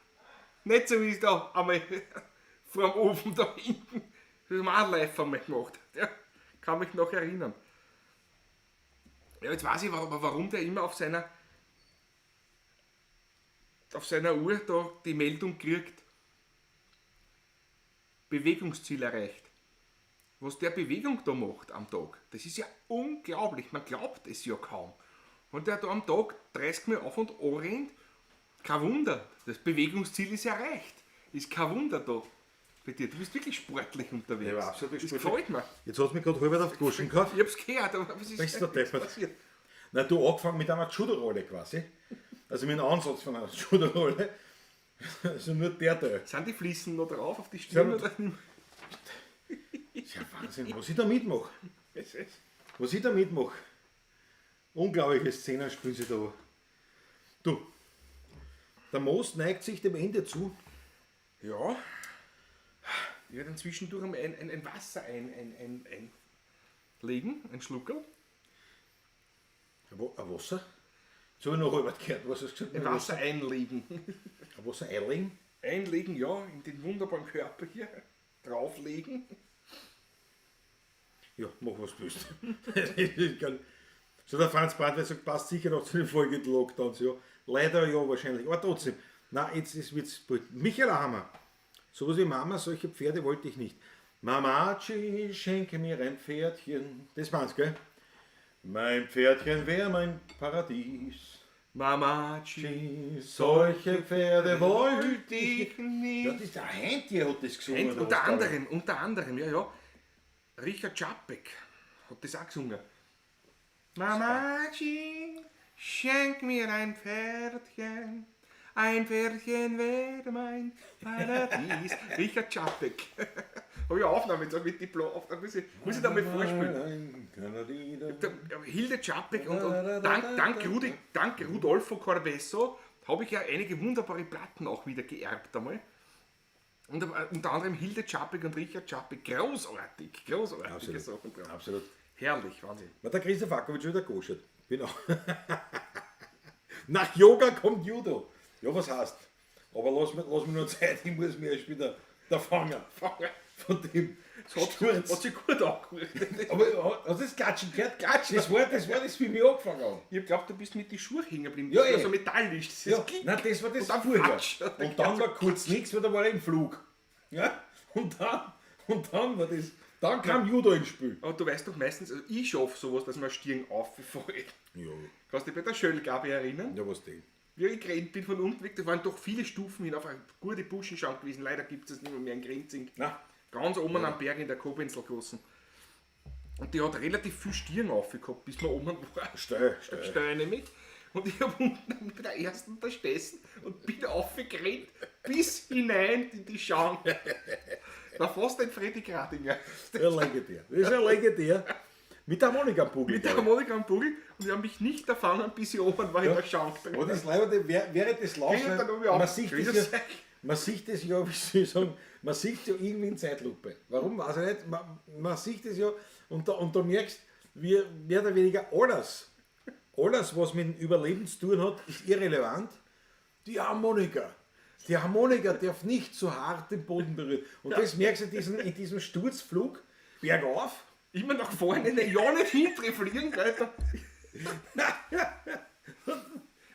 Nicht so wie es da einmal vor dem Ofen da hinten. Das haben wir auch live einmal gemacht. Ja, kann mich noch erinnern. Ja, jetzt weiß ich, warum der immer auf seiner Uhr da die Meldung kriegt. Bewegungsziel erreicht. Was der Bewegung da macht am Tag, das ist ja unglaublich. Man glaubt es ja kaum. Wenn der da am Tag 30 Mal auf und an rennt, kein Wunder. Das Bewegungsziel ist erreicht. Ist kein Wunder da bei dir. Du bist wirklich sportlich unterwegs. Ja, absolut Das sportlich. gefällt mir. Jetzt hast du mich gerade halb auf die Goschen gehabt. Ich hab's gehört, aber was ist Bist du deppert? passiert? Na, du angefangen mit einer Judo-Rolle quasi. Also mit einem Ansatz von einer Judo-Rolle. Also nur der Teil. Sind die Fliesen noch drauf auf die Stirn? Ja, oder nicht mehr? Ist ja Wahnsinn, was ich da mitmache. Es ist- Was ich da mitmache. Unglaubliche Szenen spielen sie da. Du, der Most neigt sich dem Ende zu. Ja, Ich werde zwischendurch einmal ein Wasser einlegen, ein Schluckerl. Ein Wasser? Jetzt habe ich noch halb gehört, was hast du gesagt? Ein Wasser einlegen. Ein Wasser einlegen? Einlegen, ja, in den wunderbaren Körper hier. Drauflegen. Ja, mach was du willst. So, der Franz Brandwein sagt, passt sicher noch zu den folgenden Lockdowns. Ja. Leider ja, wahrscheinlich. Aber trotzdem. Na, jetzt wird's bald. Michael Hammer. Sowas wie Mama, solche Pferde wollte ich nicht. Mamaci, schenke mir ein Pferdchen. Das war's, gell? Mein Pferdchen wär mein Paradies. Mamaci, Solche Pferde wollte ich ich nicht. Ja, das ist der Heintje hat das gesungen. Ein, unter anderem, ja, ja. Richard Čapek hat das auch gesungen. Mamaci, schenk mir ein Pferdchen. Ein Pferdchen wäre mein Paradies. Richard Čapek. Habe ich eine Aufnahme jetzt mit Diplom. Muss ich da mal vorspielen. Hilde Čapek und dank Rudolfo Corbesso habe ich ja einige wunderbare Platten auch wieder geerbt einmal. Und unter anderem Hilde Čapek und Richard Čapek. Großartig, großartige Absolut. Sachen drauf. Absolut. Herrlich, Wahnsinn. Na, der Christoph Akovic wieder gekoschert. Genau. Nach Yoga kommt Judo. Ja, was heißt? Aber lass mir nur Zeit, ich muss mir erst wieder da fangen. Von dem Sturz. Hat sich gut angehört. Aber hast du das Klatschen gehört? Klatschen. Das war das, wie wir angefangen haben. Ich hab glaubt, du bist mit den Schuhen hängen geblieben. Ja, Das war eh. so metallisch. Das Ja, ist Klick. nein, das war das Und dann vorher. Fatsch. Und dann war kurz nichts, weil da war er im Flug. Ja? Und dann war das. Dann kam Judo ins Spiel. Aber du weißt doch meistens, also ich schaffe sowas, dass mir Stirn auffällt. Ja, Kannst du dich bei der Schöllgabe erinnern? ja, was denn? Wie ich gerannt bin von unten weg, da waren doch viele Stufen hinauf, eine gute Buschenschank gewesen. Leider gibt es das nicht mehr in Grinzing. Nein. Ganz oben am Berg in der Kobenzl gegossen. Und die hat relativ viel Stirn aufgehabt, bis wir oben war. Steil, steil. Steil nämlich. Und ich habe unten bei der ersten da gestessen und bin aufgerannt bis hinein in die Schank. War fast ein Freddy Gradinger. Das ist ja legendär. Das ist ja legendär. Mit der Harmonika am Bugel. Mit der Harmonika am Bugel und ich habe mich nicht erfangen, bis ich oben war in der Schank drin. Aber das Leibende, während des Laufens, Geht dann oben auf. man sieht Grüß das ja, euch. man sieht das ja, wie soll ich sagen, man sieht ja irgendwie in Zeitlupe. Warum, weiß ich nicht. Man sieht das ja und da merkst, wie mehr oder weniger alles, was mit dem Überleben zu tun hat, ist irrelevant. Die Harmonika. Die Harmonika darf nicht zu hart den Boden berühren. Und das merkst du in diesem Sturzflug bergauf. Immer nach vorne, ne, ja nicht hintreflieren, Alter.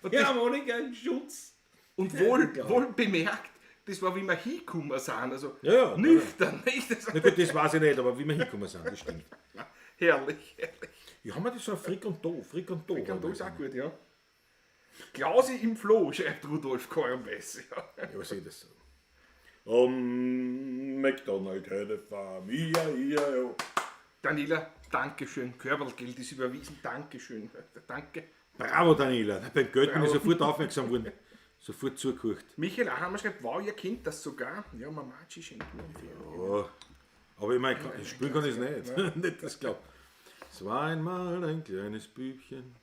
Und, Die das, Harmonika im Schutz. und wohl bemerkt, das war, wie wir hingekommen sind. Also Ja, ja, nüchtern, nicht? Das, Na gut, das weiß ich nicht, aber wie wir hingekommen sind, das stimmt. Herrlich, herrlich. Ja, haben wir das so ein Frick und Do, Frick und Do. Frick und Do ist auch gut, ja. Klausi im Floh, schreibt Rudolf Kornbess. Ja. Ja, was ist das so? McDonald had a farm, ja, ja, ja. Daniela, Dankeschön. Körpergeld ist überwiesen, Dankeschön. Danke. Bravo, Daniela. Beim Geld bin ich sofort aufmerksam geworden. Sofort zugehört. Michael Ahammer schreibt, wow, ihr kennt das sogar. Ja, Mamaci schenkt mir ein Pferd. Ja, aber ich meine, spielen kann ich es nicht. Nicht, das glaubt. Es war einmal ein kleines Bübchen,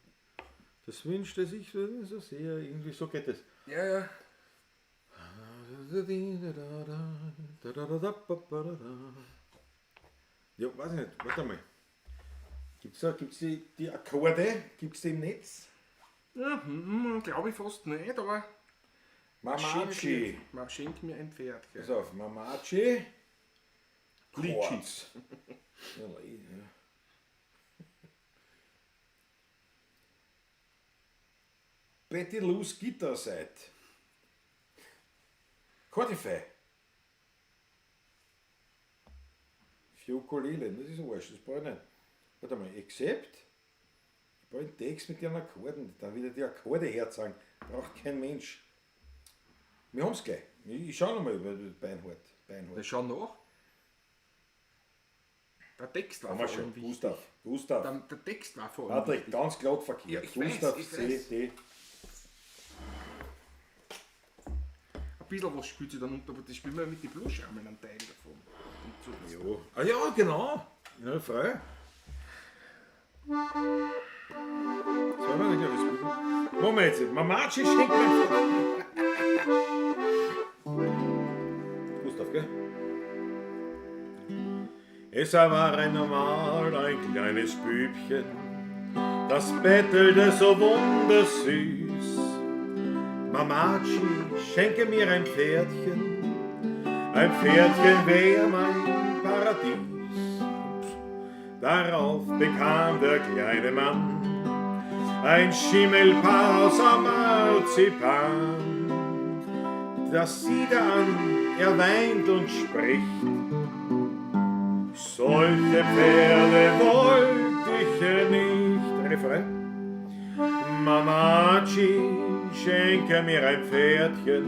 das wünschte sich so sehr. Irgendwie so geht es. Ja, ja. Ja, weiß ich nicht. Warte mal. Gibt's da, gibt's die Akkorde? Gibt's die im Netz? Ja, glaube ich fast nicht, aber. Mamaci. Schenk mir ein Pferd. Gell. Pass auf, Mamaci. Litschi. Ja, ja. Betty Lou's Guitar Site. Chordify. Für Ukulele, das ist wurscht, das brauche ich nicht. Warte mal, Accept. Ich brauche einen Text mit den Akkorden, dann wieder die Akkorde herzeigen. Braucht kein Mensch. Wir haben's gleich. Ich schau nochmal über Beinhard. Beinhard. Na, schau nach. Der Text war Haben wir vor allem schon. wichtig. Gustav. Gustav. Der Text war vor allem Patrick, wichtig. ganz glatt verkehrt. Ja, ich weiß, Gustav ich C. weiß. D. Ein bisschen was spielt sie dann unter, aber das spielen wir mit den Bluscharmen einen Teil davon. Und so. Ja. Ah ja, genau. Ja, frei. Das war mir nicht alles gut. Moment jetzt. Mamaci schenkt mir. Gustav, gell? Es war einmal ein kleines Bübchen, das bettelte so wundersüß. Mamachi, schenke mir ein Pferdchen wär mein Paradies. Darauf bekam der kleine Mann ein Schimmelpaar aus Marzipan. Das sieht er an, er weint und spricht. Solche Pferde wollte ich nicht. Refrain. Mamachi, schenke mir ein Pferdchen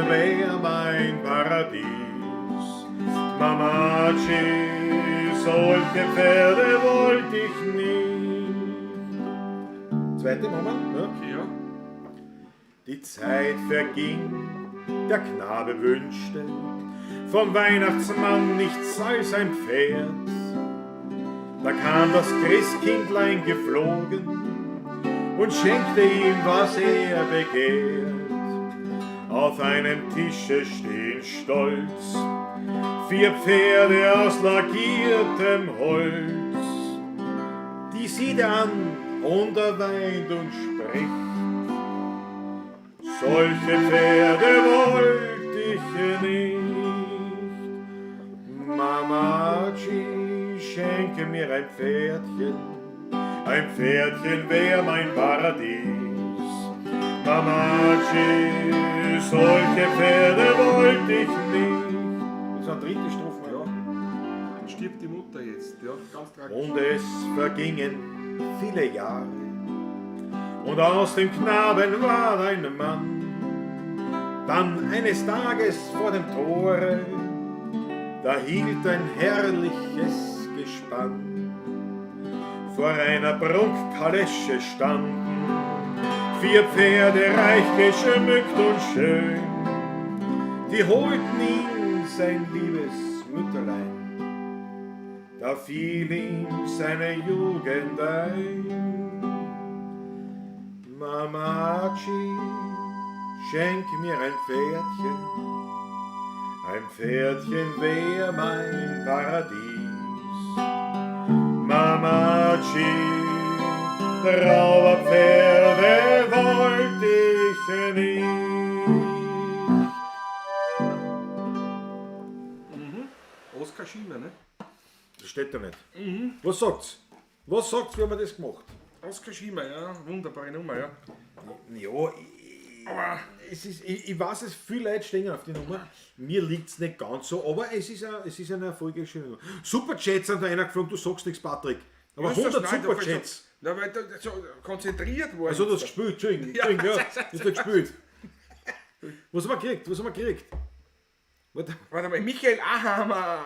wär mein Paradies. Mamachi, solche Pferde wollte ich nicht. Zweite Moment, ne? Okay, ja. Die Zeit verging, der Knabe wünschte vom Weihnachtsmann nichts als ein Pferd. Da kam das Christkindlein geflogen und schenkte ihm, was er begehrt. Auf einem Tische stehen stolz 4 Pferde aus lackiertem Holz. Die sieht er an und er weint und spricht. Solche Pferde wollte ich nicht. Mamachi, schenke mir ein Pferdchen wär mein Paradies. Mamachi, solche Pferde wollte ich nicht. Das ist eine dritte Strophe. Ja. Dann stirbt die Mutter jetzt. Ja, ganz tragisch. Und es vergingen viele Jahre und aus dem Knaben war ein Mann. Dann eines Tages vor dem Tore, da hielt ein herrliches Gespann. Vor einer Prunkkalesche standen 4 Pferde reich geschmückt und schön. Die holten ihn, sein liebes Mütterlein. Da fiel ihm seine Jugend ein. Mamachi, schenk mir ein Pferdchen wär mein Paradies. Mamachi, Trauerpferde wollte ich nicht. Oskar Schiemer, ne? Das steht da nicht. Was sagt's? Was sagt's, wie haben wir das gemacht? Oskar Schiemer, ja, wunderbare Nummer, ja. Ja, ich weiß es, viele Leute stehen auf die Nummer. Mir liegt's nicht ganz so, aber es ist eine erfolgreiche Nummer. Superchats sind da einer geflogen, du sagst nichts, Patrick. Aber Ja, ist das 100 nein, da Superchats. Na, weil da so konzentriert war. Also du hast gespielt, Entschuldigung, Entschuldigung, ja, hast du gespielt. Was haben wir gekriegt? Was haben wir gekriegt? Warte. Warte mal, Michael Ahammer,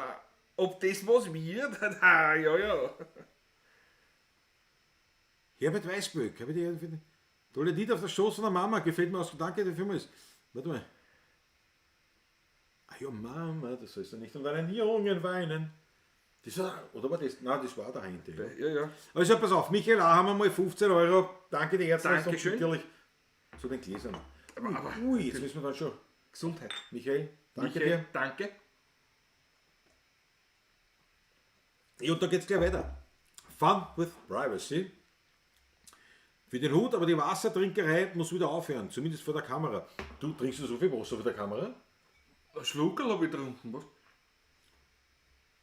ob das was wird? Ja, ja. Herbert Weißböck, habe ich die irgendwie. Tolle Lied auf der Schoß von der Mama, gefällt mir aus. Danke dir vielmals. Warte mal. Ah ja, Mama, das sollst du nicht um deinen Jungen weinen. Das war, oder war das? Nein, das war der Heinte. Ja. Ja, ja. Also pass auf, Michael A. haben wir mal 15 Euro. Danke dir herzlich. Dankeschön. Natürlich zu den Gläsern. Aber Ui, jetzt müssen wir dann schon. Gesundheit. Michael, danke Michael, dir. Danke. Ja, und da geht's gleich weiter. Fun with Privacy. Für den Hut, aber die Wassertrinkerei muss wieder aufhören, zumindest vor der Kamera. Du trinkst du so viel Wasser vor der Kamera? Ein Schluckerl hab ich getrunken, was?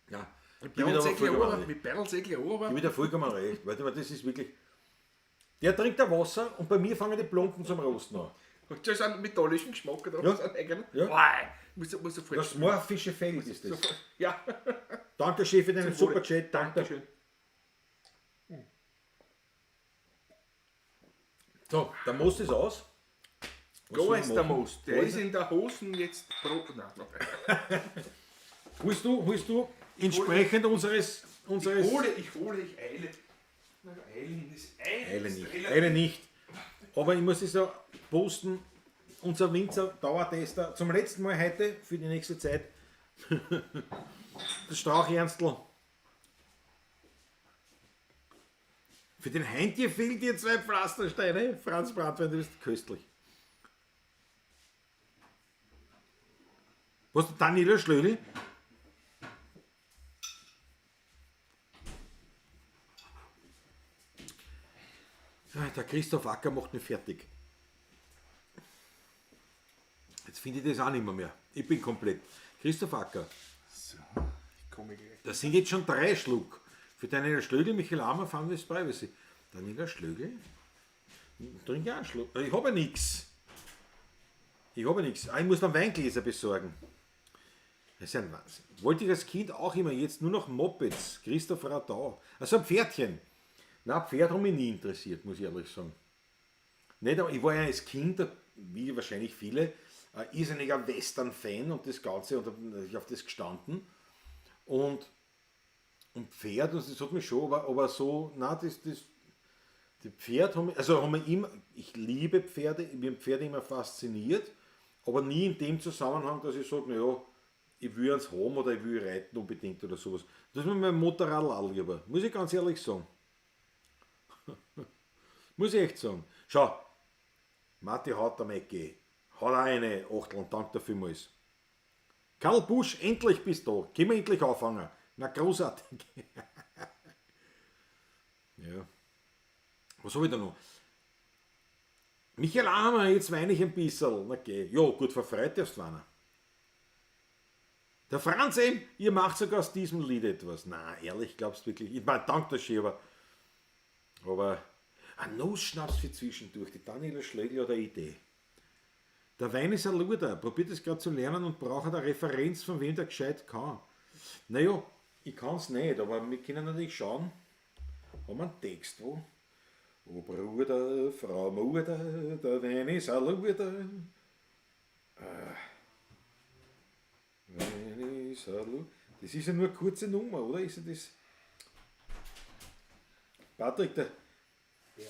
Ja. Mit Gib mir da aber vollkommen recht. Mit Perlsäckl runter. Gib mir da vollkommen recht. Warte mal, das ist wirklich. Der trinkt da Wasser und bei mir fangen die Plomben zum Rosten an. Das ist einen metallischen Geschmack, oder? Ja. So einen eigenen. Ja. Boah, muss sofort. Das morphische Feld ist das. Sofort. Ja. Danke, Chef, für deinen Zum Wohle. Superchat. Danke. Dankeschön. So, der Most ist aus. Was Go soll ich ist der machen? Most. Der ist in der Hosen jetzt pro. Nein, nein. Holst du entsprechend unseres. Ich hole, ich eile. Na, Eilen ist Eilen. Eile ist nicht. relativ- Eile nicht. Aber ich muss es ja posten. Unser Winzer Dauertester zum letzten Mal heute für die nächste Zeit. Das Strauchernstl. Für den Heintje fehlt dir 2 Pflastersteine. Franz Brandwein, du bist köstlich. Was, Daniela Schlögl? Der Christoph Acker macht mich fertig. Jetzt finde ich das auch nicht mehr. Ich bin komplett. Christoph Acker. So, ich komme gleich. Das sind jetzt schon 3 Schluck. Für Daniela Schlögl, Michael Ammer, Fun with Privacy. Daniela Schlögl? Trink ich einen Schluck. Ich habe ja nichts. Ich habe ja nichts. Ich muss noch Weingläser besorgen. Das ist ja ein Wahnsinn. Wollte ich als Kind auch immer, jetzt nur noch Mopeds. Christoph Radau. Also ein Pferdchen. Na, Pferd hat mich nie interessiert, muss ich ehrlich sagen. Nicht, aber ich war ja als Kind, wie wahrscheinlich viele, ein irrsinniger Western-Fan und das Ganze, und hab natürlich auf das gestanden. Und Pferd, und das hat mich schon, aber so, nein, das, die Pferd haben mich, also haben mich immer, ich liebe Pferde, ich bin Pferde immer fasziniert, aber nie in dem Zusammenhang, dass ich sage, naja, ich will eins haben oder ich will reiten unbedingt oder sowas. Das ist mir mein Motorrad auch lieber, muss ich ganz ehrlich sagen. Muss ich echt sagen. Schau, Matti hat am Ecke, hat auch eine Achtel und danke dafür vielmals. Karl Busch, endlich bist du da. Können wir endlich anfangen. Na, großartig. Ja. Was hab ich da noch? Michael Ahmer, jetzt weine ich ein bisschen. Na geh. Ja, gut, verfreut darfst du weinen. Der Franz eben, ihr macht sogar aus diesem Lied etwas. Na, ehrlich, glaubst du wirklich? Ich meine, danke dir schön, aber ein Nussschnaps für zwischendurch. Die Daniela Schlögl hat eine Idee. Der Wein ist ein Luder, probiert es gerade zu lernen und braucht eine Referenz, von wem der gescheit kann. Naja, ich kann's nicht, aber wir können natürlich schauen. Haben wir einen Text wo? O Bruder, Frau Mutter, der Wein ist ein Luder. Wein ist ein Luder. Das ist ja nur eine kurze Nummer, oder? Ist ja das? Patrick, der. Ja.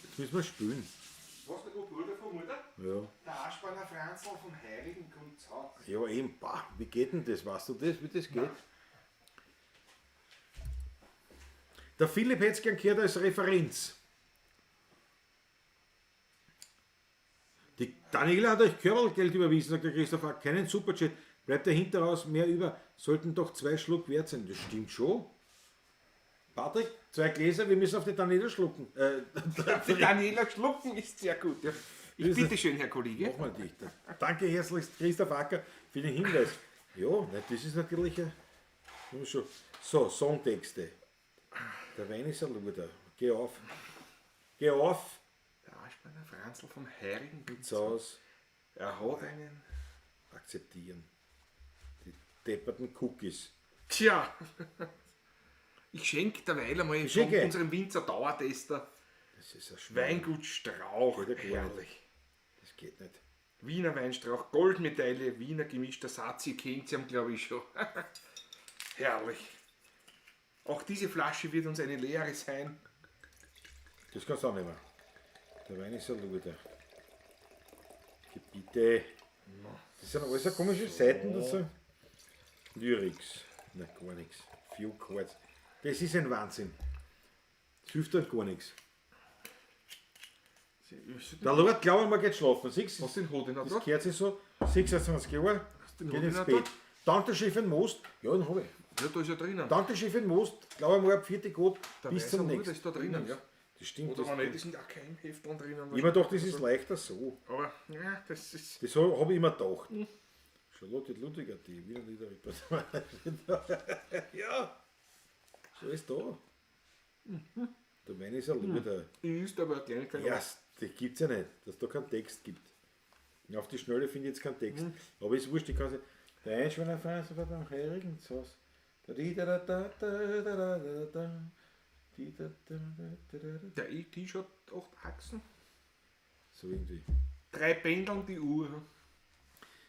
Jetzt müssen wir spülen. Was, der Bruder von Mutter? Ja. Der Aschbacher Franzl vom Heiligen kommt zu Hause. Ja, eben, bah, wie geht denn das? Weißt du das, wie das geht? Nein. Der Philipp hätte es gern gehört als Referenz. Die Daniela hat euch Körpergeld überwiesen, sagt der Christopher. Keinen Superchat. Bleibt dahinter raus mehr über. Sollten doch 2 Schluck wert sein. Das stimmt schon. Patrick, 2 Gläser, wir müssen auf die Daniela schlucken. Die Daniela schlucken ist sehr gut. Ja. Ich bitte schön, Herr Kollege. Mach mal dichter. Danke herzlichst, Christoph Acker, für den Hinweis. Ja, nein, das ist natürlich ein, schon. So, Songtexte. Der Wein ist ein Luder. Geh auf. Geh auf. Der Aschbacher Franzl vom Heiligen Haus. Er hat einen. Akzeptieren. Die depperten Cookies. Tja. Ich schenke derweil einmal von unserem Winzer Dauertester. Das ist ein Schwein. Weingut Strauch. Geht ja gar nicht. Herrlich. Das geht nicht. Wiener Weinstrauch, Goldmedaille, Wiener gemischter Satz, ihr kennt sie, glaube ich schon. Herrlich. Auch diese Flasche wird uns eine Lehre sein. Das kannst du auch nicht mehr. Der Wein ist ein Luder. Bitte. Das sind alles so komische Seiten dazu. Lyrics. Na, gar nichts. Few Chords. Das ist ein Wahnsinn. Das hilft halt gar nichts. Der Lord, glaube ich, mal geht schlafen. Siehst du? Was den hat er Das da? gehört sich so. 26 Jahre. Den Geht hat ins er Bett. Danke, Chef in Most. Ja, den habe ich. Ja, da ist er drinnen. Danke, Chef in Most. Glaube ich mal, ab 4. Gott. Der Bis Weiße zum Bruder nächsten. ist da drinnen, ja. Das stimmt. Oder Das wenn nicht, das sind auch kein Hefteln drinnen. ich mir gedacht, das ist leichter so. Aber ja, das ist. Das habe ich immer gedacht. Charlotte Ludwig AT, Wiener Lieder. Ja, so ist da. Der Wein ist ein Luder. Ist aber eine Kleinigkeit. Ja, das gibt es ja nicht, dass da keinen Text gibt. Auf die Schnelle finde ich jetzt keinen Text. Aber ist wurscht, ich kann es. Der Einschweiner Franz war beim Heiligen Haus. Da di da da da da da da da. Di da da da da da da. Der E-Tisch hat 8 Achsen. So irgendwie. 3 Pendeln die Uhr.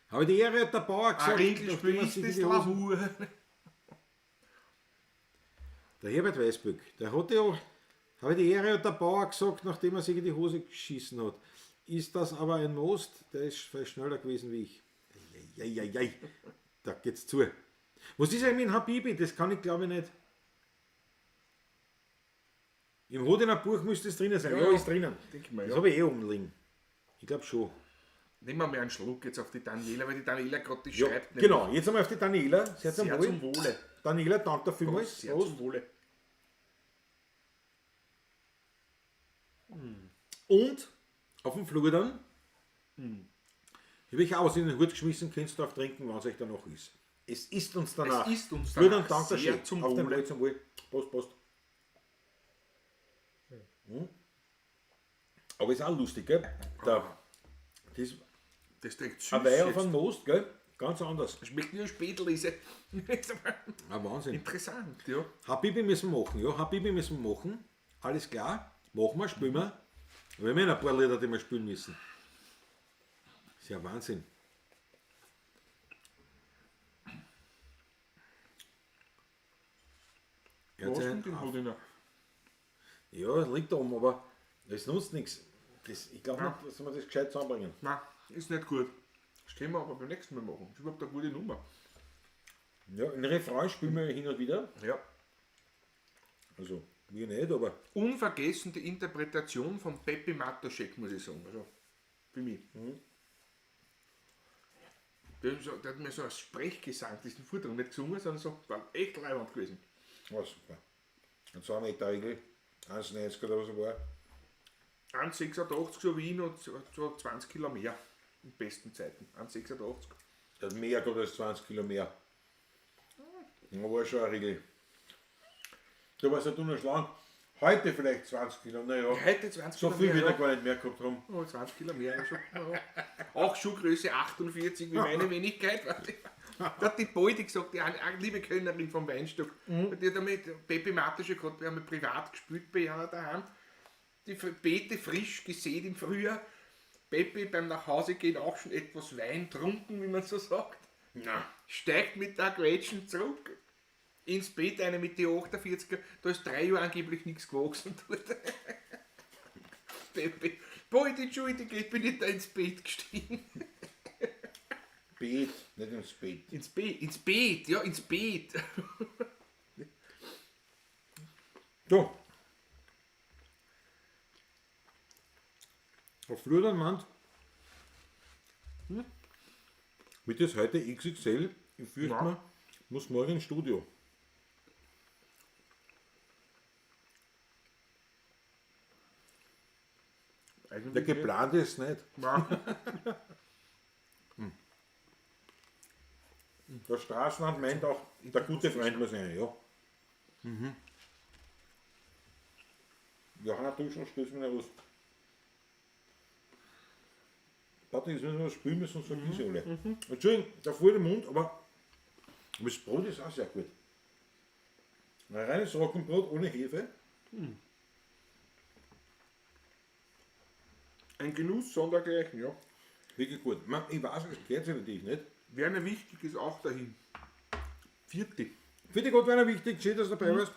Habe die Ehre, hat der Bauer Ein gesagt, Ringelspiel nachdem er ist sich das in die Hosen- Bravour. Der Herbert Weißböck, der hat ja, habe die Ehre, hat der Bauer gesagt, nachdem er sich in die Hose geschissen hat. Ist das aber ein Most, der ist vielleicht schneller gewesen wie ich. Eieieiei, da geht's zu. Was ist eigentlich mit Habibi? Das kann ich glaube ich nicht. Im Hodener Buch müsste es drinnen sein. Ja, Ja, ist drinnen. denk ich mal, Das ja. habe ich eh umliegen. Ich glaube schon. Nehmen wir mal einen Schluck jetzt auf die Daniela, weil die Daniela gerade die Ja, schreibt. nämlich. genau, jetzt einmal auf die Daniela. Sehr zum Sehr Wohl. zum Wohle. Daniela, danke vielmals. Sehr Prost. zum Wohle. Und auf dem Flur dann, habe ich auch was in den Hut geschmissen, könnt ihr drauf trinken, wann es euch danach ist. Es ist uns danach. Es ist uns Flur dann, danach. danke Sehr schön. zum Auf den Wohle. Wohl, zum Wohl. Prost, Prost. Hm. Aber ist auch lustig, gell? Der, das Das trinkt süß ein Wein auf jetzt. einen Most, gell? Ganz anders. Schmeckt nur Spätlese. Ah, Wahnsinn. Interessant, ja. Habibi müssen wir machen, ja. Habibi müssen wir machen. Alles klar. Machen wir, spielen wir. Wir haben ja ein paar Lieder, die wir spielen müssen. Ist ja Wahnsinn. Er hat Was sich denn den ein- Hodiner? Ja, liegt da oben, aber das nutzt nichts. Das, ich glaube nicht, dass wir das gescheit zusammenbringen. Nein, ist nicht gut. Das können wir aber beim nächsten Mal machen. Das ist überhaupt eine gute Nummer. Ja, einen Refrain spielen wir hin und wieder. Ja. Also, wir nicht, aber Unvergessen die Interpretation von Pepe Matoschek, muss ich sagen. Also, für mich. Der, hat so, der hat mir so ein Sprechgesang, diesen Vortrag nicht gesungen, sondern so, war echt leibend gewesen. war super. Ein 2 Meter Regel, 1,90 oder was war. 1,86 so wie ich und so 20 Kilo mehr. In besten Zeiten. 1,86. Der hat mehr gehabt als 20 Kilo mehr. Ja, war schon ein Riegel. Da warst ja du noch schlank. Heute vielleicht 20 Kilo, naja. Heute 20 So Kilo viel mehr. wird er ja. gar nicht mehr gehabt haben. Oh, 20 Kilo mehr. Ja, schon. Ja. Auch Schuhgröße 48 wie meine Wenigkeit. Warte. Da hat die Beute gesagt, die eine liebe Könnerin vom Weinstock. Die hat damit Pepe Matuschek gehabt, wir haben privat gespielt bei ihr daheim. Die Beete frisch gesät im Frühjahr. Pepe beim Nachhausegehen auch schon etwas Wein trunken, wie man so sagt. Na. Steigt mit der Quetschen zurück. Ins Beet eine mit die 48er, da ist 3 Jahre angeblich nichts gewachsen dort. Pepe, boah, die Entschuldigung, ich bin nicht da ins Beet gestiegen. Beet, nicht ins Beet. Ins Beet, ins Beet, ja, ins Beet. So. Auf Flurdanwand wird das heute XXL. Ich fürchte Ja. mal, muss morgen ins Studio. Eigentlich Der geplant ist nicht. Nein. Der Straßenrand meint auch, der gute Freund muss rein, ja. Mhm. Johanna, du schon stößt mir was. Patrick, jetzt müssen wir was spülen müssen, sonst vergiss ich alle. Entschuldigung, da voll im Mund, aber das Brot ist auch sehr gut. Ein reines Roggenbrot ohne Hefe. Ein Genuss sondergleichen, ja. Wirklich gut. Man, ich weiß, es gehört sich natürlich nicht. Werner Wichtig ist auch dahin. Vierte. Für die Gott Werner wichtig, schön, dass du dabei warst.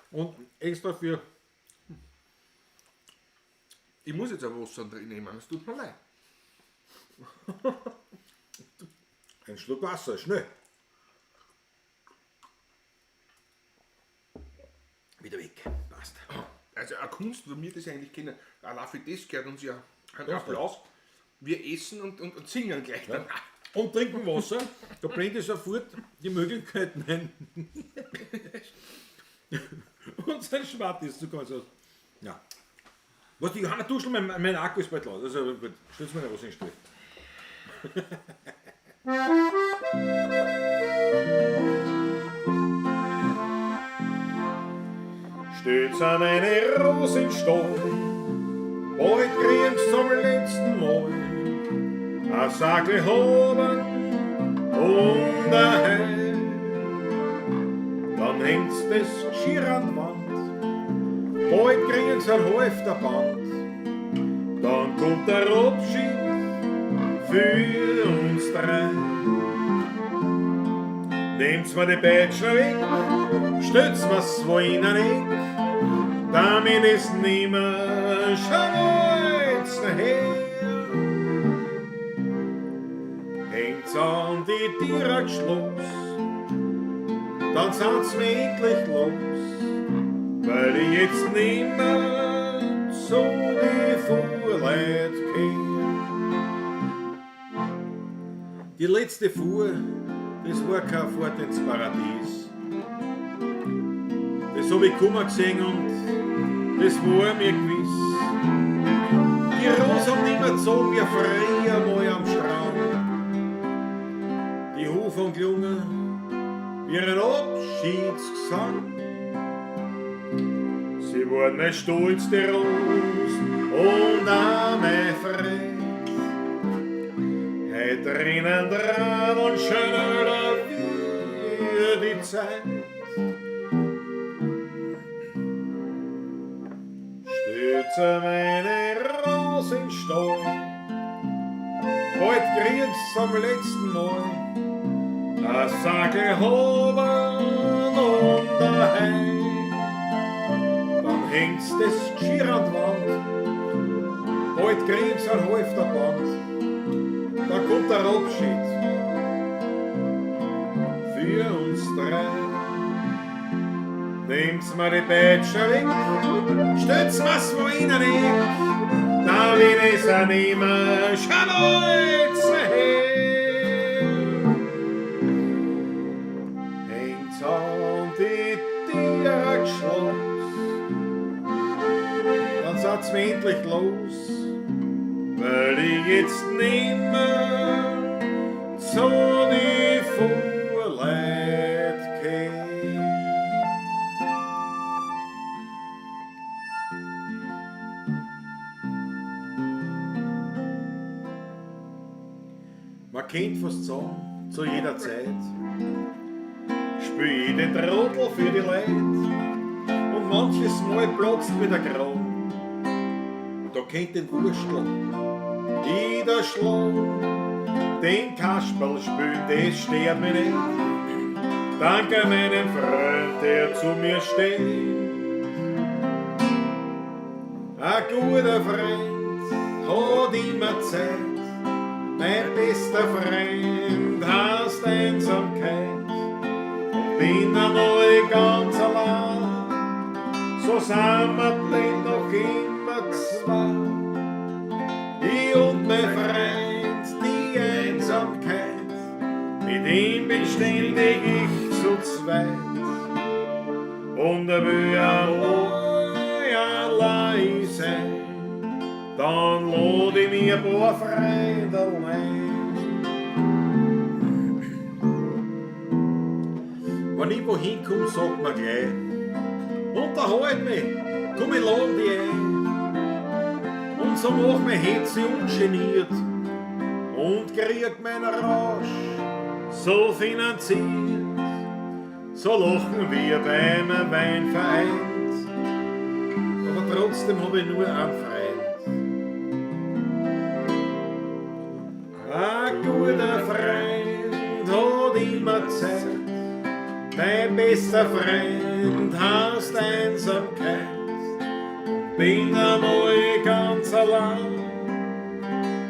Und extra für Ich muss jetzt ein Wasser nehmen, es tut mir leid. einen Schluck Wasser, schnell. Wieder weg. Passt. Also eine Kunst, wie wir das eigentlich kennen. Allein für das gehört uns ja ein Ja, Applaus. Wir essen und singen gleich danach. Und trinken Wasser. Da blendet sofort die Möglichkeiten ein. Und sein Schwart ist zu ganz aus. Ja. Was, die Johanna Duschel, mein Akku ist bald laut. Also gut, stell's mir was in den Stuhl. Stürz an eine Rose in Stall, bald kriegen's zum letzten Mal. A Sackel hoben und a Heil. Dann hängt's das Geschirr an die Wand, bald kriegen's ein halfter Band. Dann kommt der Abschied für uns drei. Nehmt's mir die Peitschen weg, stützt mir's wo in ein Eck, damit es nimmer schalt's her. Hängt's an die Tiere Schloss, dann sind's mir endlich los, weil ich jetzt nimmer zu die Fuhrleut kehr. Die letzte Fuhr, das war keine Fahrt ins Paradies. Das hab ich kummer gesehen und das war mir gewiss. Die Rose haben nimmer gezogen wie früher mal am Strand. Die Hufen gelungen wie ein Abschiedsgesang. Sie waren mein Stolz, die Rose, und auch mein Freund. Heut drinnen dran und schöner wie die Zeit. Stütze meine Rose in Stall, bald kriegst zum letzten Mal a Sackel Hoben und a Hei. Dann hängt's das Geschirr an die Wand, bald kriegst ein Halfterband. Da kommt der Abschied für uns drei. Nehmt's mir die Peitsche weg, stellt's mir's wo in ein Eck, da will ich's auch nimmer, schau her. Hängt's an die Tiere geschlossen, dann seid's mir endlich los, weil ich jetzt nimmer zu die Fuhrleut geh. Man kennt fast sagen, zu jeder Zeit spiel ich den Trottel für die Leute und manches Mal platzt mir der Kragen. Da kennt den Wurstel jeder schlagen, den Kasperl spielen, das stört mich nicht. Danke meinem Freund, der zu mir steht. Ein guter Freund hat immer Zeit. Mein bester Freund heißt Einsamkeit. Und bin einmal ganz allein, so sind wir denn noch immer zwei. Ich und mein Freund, die Einsamkeit, mit ihm bin ständig ich zu zweit. Und er will allein sein, dann lad ich mir ein paar Freunde ein. Wenn ich wohin komm, sagt man gleich, unterhalt mich, komm, ich lad dich ein. Und so mach mich Hetze ungeniert und krieg meinen Rausch so finanziert. So lachen wir beim Wein vereint, aber trotzdem hab ich nur einen Freund. Ein guter Freund hat immer Zeit, mein bester Freund heißt Einsamkeit. Bin einmal ganz allein,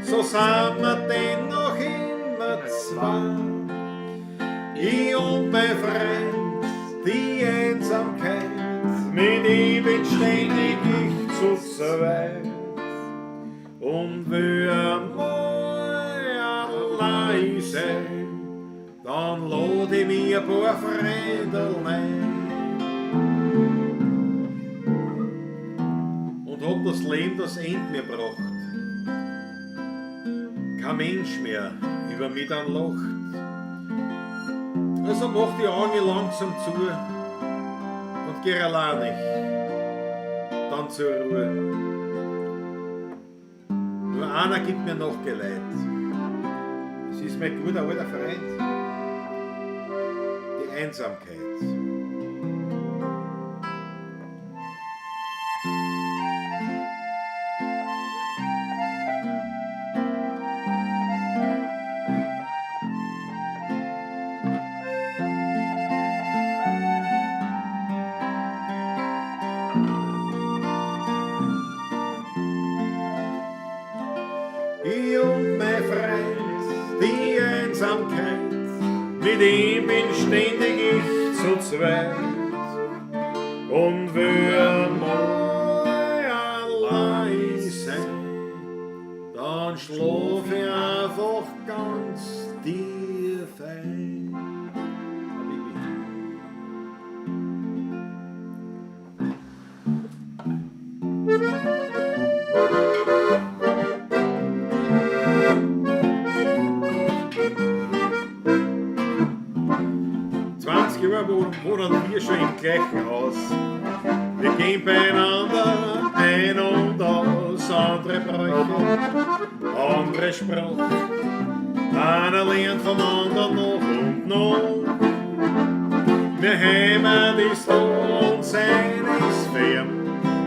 so sind wir denn noch immer zwei. Ich und mein Freund, die Einsamkeit, mit ihm bin ständig ich zu zweit. Und will einmal allein sein, dann lad ich mir ein paar Freunde ein. Und hab das Leben das End mir gebracht. Kein Mensch mehr über mich dann lacht. Also mach die Augen langsam zu und geh alleinig dann zur Ruhe. Nur einer gibt mir noch Geleit. Es ist mein guter alter Freund, die Einsamkeit. Ich und mein Freund, die Einsamkeit, mit ihm bin ständig ich zu zweit. Und will einmal allein sein, dann schlaf ich einfach ganz tief ein. Habibi. Wohnen wir schon im gleichen Haus. Wir gehen beieinander ein und aus, andere Bräuche, andere Sprache. Einer lernt vom anderen noch und noch. Mir Heimat ist da und seine ist fern,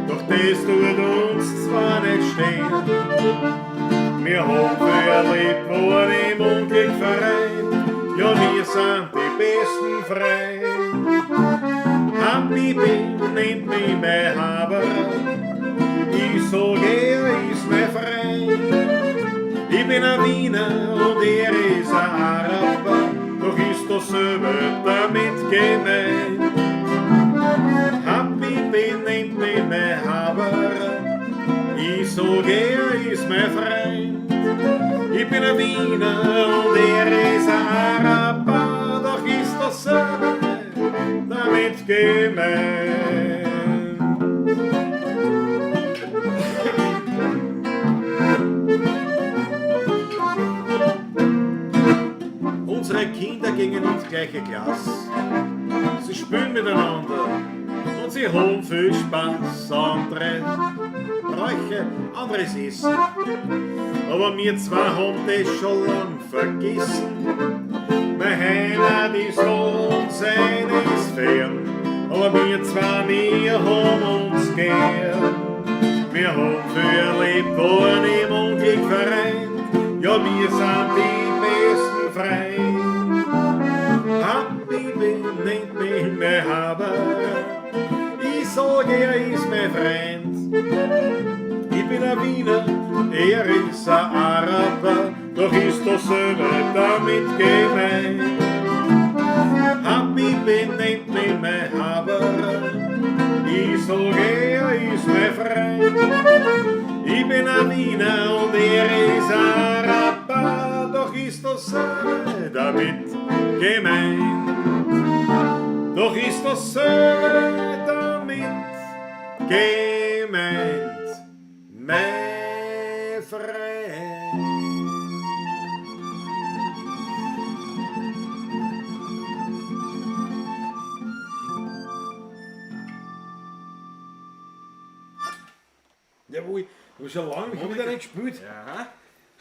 doch das tut uns zwar nicht stehen. Wir haben viel erlebt, waren im Unglück vereint, ja wir sind die besten Freund. Habibi nennt mich mein Haber, ich sag, er ist mein Freund. Ich bin ein Wiener und er ist ein Araber, doch ist dasselbe damit gemeint. Habibi nennt mich mein Haber, ich sag, er ist mein Freund. Ich bin ein Wiener und er ist ein Araber, doch ist dasselbe damit gemeint. Unsere Kinder gingen ins gleiche Glas. Sie spielen miteinander und sie haben viel Spaß. Andere Bräuche, anderes Essen. Aber wir zwei haben das schon lang vergessen. Meine Heimat ist da und seine ist fern. Aber wir zwei, wir haben uns gern. Wir haben viel erlebt, waren im Unglück vereint. Ja, wir sind die besten Freund. Habibi nennt mich mein Haber. Ich sag, er ist mein Freund. Ich bin ein Wiener, er ist ein Araber, doch ist dasselbe damit gemeint. Habibi nennt mich mein Haber, ich sag, er ist mein Freund. Ich bin ein Wiener und er ist ein Araber, doch ist dasselbe damit gemeint. Doch ist dasselbe damit gemeint, mein Freund. Jawohl, ich hab schon lange wieder nicht gespielt. Ja.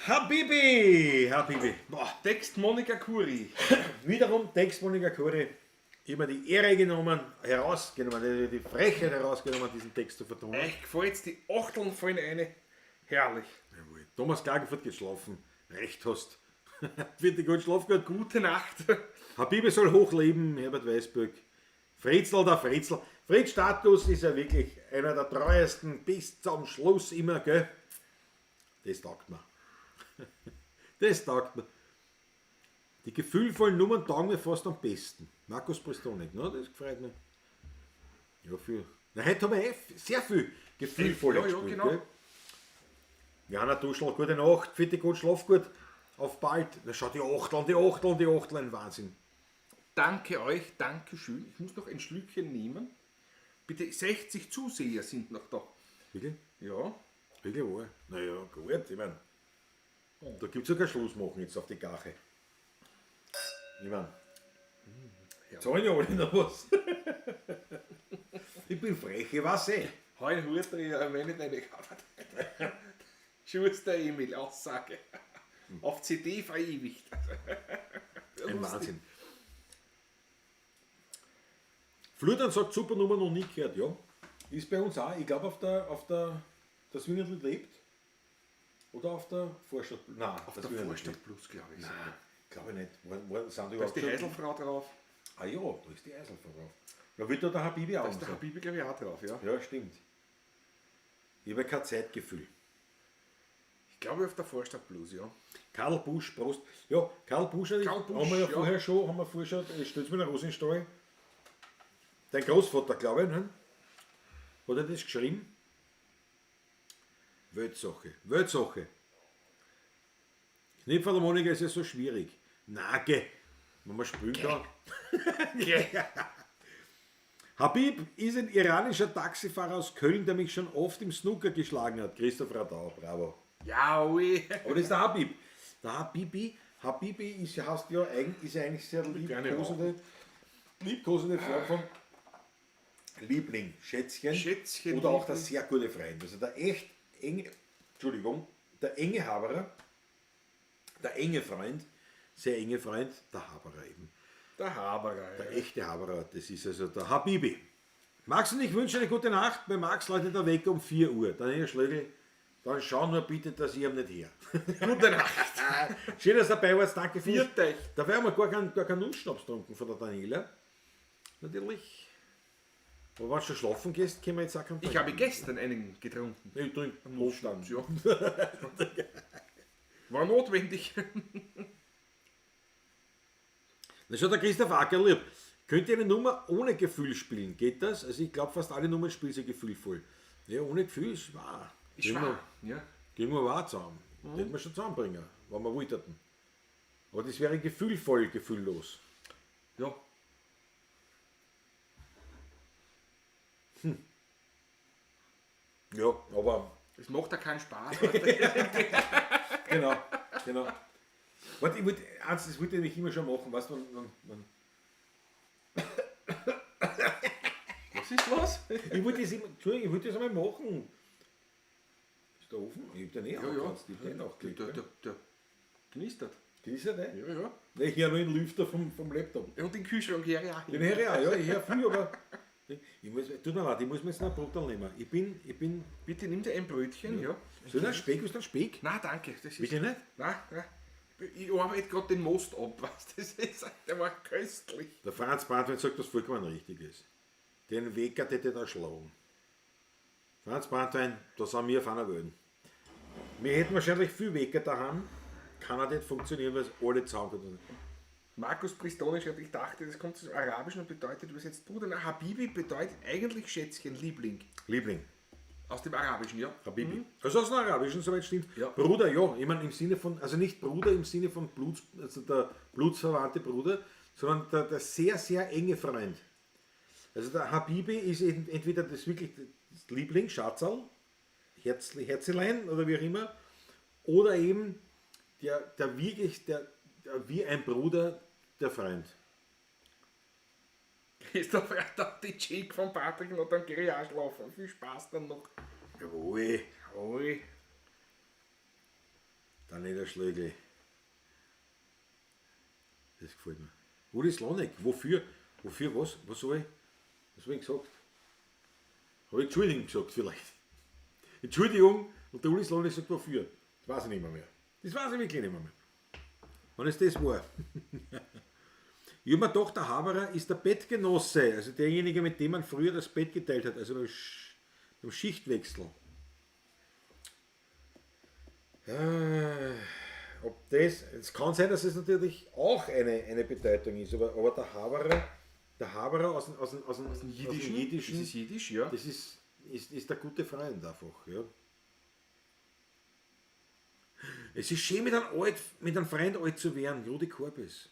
Habibi, Habibi. Boah, Text Monika Kuri. Wiederum Text Monika Kuri. Ich hab mir die Ehre genommen, herausgenommen, die Frechheit herausgenommen, diesen Text zu vertonen. Echt gefällt's, die Achteln fallen rein. Herrlich. Jawohl. Thomas Klagenfurt geschlafen. Recht hast. Bitte gut, schlaf gut. Gute Nacht. Habibi soll hochleben, Herbert Weißböck. Fritzl, der Fritzl. Fritz Status ist ja wirklich einer der treuesten bis zum Schluss immer, gell? Das taugt mir. Das taugt mir. Die gefühlvollen Nummern taugen mir fast am besten. Markus Pristonik, ne? Das gefreut mich. Ja, viel. Na, heute haben wir eh sehr viel gefühlvolle Ja, ja, gespielt, genau. gell? Johanna Duschl, gute Nacht, fitte gut, schlaf gut. Auf bald. Na schau, die Achteln, die Achteln, die Achteln, Wahnsinn. Danke euch, danke schön. Ich muss noch ein Schlückchen nehmen. Bitte, 60 Zuseher sind noch da. Wirklich? Ja. Wirklich wahr? Naja, gut, ich mein, da gibt's ja keinen Schluss machen jetzt auf die Gache. Ich mein, zahlen ja alle noch was. Ich bin frech, ich weiß eh. Hau einen Hut drin, wenn ich deine Schuster Emil, Aussage. Auf CD verewigt. Ein Wahnsinn. Flutern sagt, super Nummer noch nie gehört, ja. Ist bei uns auch, ich glaube auf der, das Wienerl lebt. Oder auf der Vorstadt. Nein, Auf das der Wienerl Vorstadt lebt. Plus, glaube ich. Nein, glaube ich nicht. Sind die Da ist die überhaupt schon- Heiselfrau drauf. Ah ja, da ist die Heiselfrau drauf. Da wird da der Habibi auch Da ist der sein. Habibi, glaube ich, auch drauf, ja. Ja, stimmt. Ich habe kein Zeitgefühl. Ich glaube auf der Vorstadt Plus, ja. Karl Busch, Prost. Ja, Karl Busch, Karl Busch, haben wir ja, ja. vorher schon, haben wir vorher schon, stell's mir den Rosenstall. Dein Großvater, glaube ich, ne? Hat er das geschrieben? Weltsache, Weltsache. Knipfelharmonika ist ja so schwierig. Na, geh, wenn man spielen kann. Habib ist ein iranischer Taxifahrer aus Köln, der mich schon oft im Snooker geschlagen hat. Christoph Radau, bravo. Ja, ui. Aber das ist der Habib. Der Habibi, Habibi ist, heißt ja, ist ja eigentlich sehr Gerne liebkosende. Liebkosende Form von Liebling, Schätzchen, Schätzchen, oder auch der Liebling. sehr gute Freund. Also der echt enge, Entschuldigung, der enge Haberer, der enge Freund, sehr enge Freund, der Haberer eben. Der Haberer. Der echte Haberer, das ist also der Habibi. Max und ich wünschen eine gute Nacht. Bei Max läutet der Wecker um 4 Uhr. Daniel Schlögl, dann schau nur bitte, dass ich ihm nicht her. Gute Nacht. Schön, dass du dabei warst. Danke fürs. Viert euch. Dabei haben wir gar keinen Nussschnaps getrunken von der Daniela. Natürlich. Aber wenn du schon schlafen gehst, können wir jetzt auch keinen Ich habe gestern einen getrunken. Ich trinke Notstand. Ja. War notwendig. Das hat der Christoph Acker lieb. Könnt ihr eine Nummer ohne Gefühl spielen? Geht das? Also ich glaube, fast alle Nummern spielen sie gefühlvoll. Ja, ohne Gefühl ist wahr. Ist schwer. Ja. Kriegen wir auch zusammen. Mhm. Den wir schon zusammenbringen, wenn wir wollten. Aber das wäre gefühlvoll, gefühllos. Ja. Ja, aber Es macht ja keinen Spaß. genau, genau. Warte, ich wollte, eins, das wollte ich nämlich immer schon machen, weißt du, man, Was ist los? ich wollte das immer, Entschuldigung, ich wollte das einmal machen. Ist der offen? Ich hab den eh Ja, ja. angekratzt, ich hab den nachgelegt. Der, gell? der, der knistert. Das ist ja der. Ja, ja. Nein, ich höre nur den Lüfter vom Laptop. Und den Kühlschrank höre ich auch Den höre ich auch, ja, ich höre viel, aber ich muss, tut mir leid, ich muss mir jetzt noch ein Brot nehmen. Ich bin, Bitte nimm dir ein Brötchen, ja. soll ich ein Speck, ist ein Speck? Nein, danke. Das ist, Bitte nicht? Nein, nein. Ich arbeite gerade den Most ab, weißt du? Das ist, der war köstlich. Der Franz Brandwein sagt, was vollkommen richtig ist. Den Wecker hätte da schlagen. Franz Brandwein, da sind wir auf einer Welt. Wir hätten wahrscheinlich viel Wecker daheim. Kann auch nicht funktionieren, weil es alle zusammenkommen. Markus Pristoni schreibt, ich dachte, das kommt aus dem Arabischen und bedeutet übersetzt Bruder. Na, Habibi bedeutet eigentlich Schätzchen, Liebling. Liebling, Aus dem Arabischen, ja. Habibi. Also aus dem Arabischen, soweit stimmt. Ja. Bruder, ja. Ich meine, im Sinne von, also nicht Bruder im Sinne von Bluts, also der blutsverwandte Bruder, sondern der sehr, sehr enge Freund. Also der Habibi ist eben entweder das wirklich das Liebling, Schatzerl, Herzelein oder wie auch immer, oder eben der wirklich, der wie ein Bruder, der Freund. Christoph Reiter, die Chick von Patrick und dann gehe ich auch schlafen. Viel Spaß dann noch. Jawohl, Oi. Daniela Schlögl. Das gefällt mir. Uli Slonek, wofür? Wofür was? Was soll ich? Was habe ich gesagt? Habe ich Entschuldigung gesagt vielleicht? Entschuldigung, und der Uli Slonek sagt wofür? Das weiß ich nicht mehr. Das weiß ich wirklich nicht mehr. Wann ist das war? Ich hab mir gedacht, der Haberer ist der Bettgenosse, also derjenige, mit dem man früher das Bett geteilt hat, also beim Schichtwechsel. Ob das, es kann sein, dass es natürlich auch eine Bedeutung ist, aber der Haberer aus dem Jiddischen? Jiddischen, Das ist Jiddisch, ja. das ist der gute Freund einfach. Ja. Es ist schön, mit einem Freund alt zu werden, Rudi Korbes.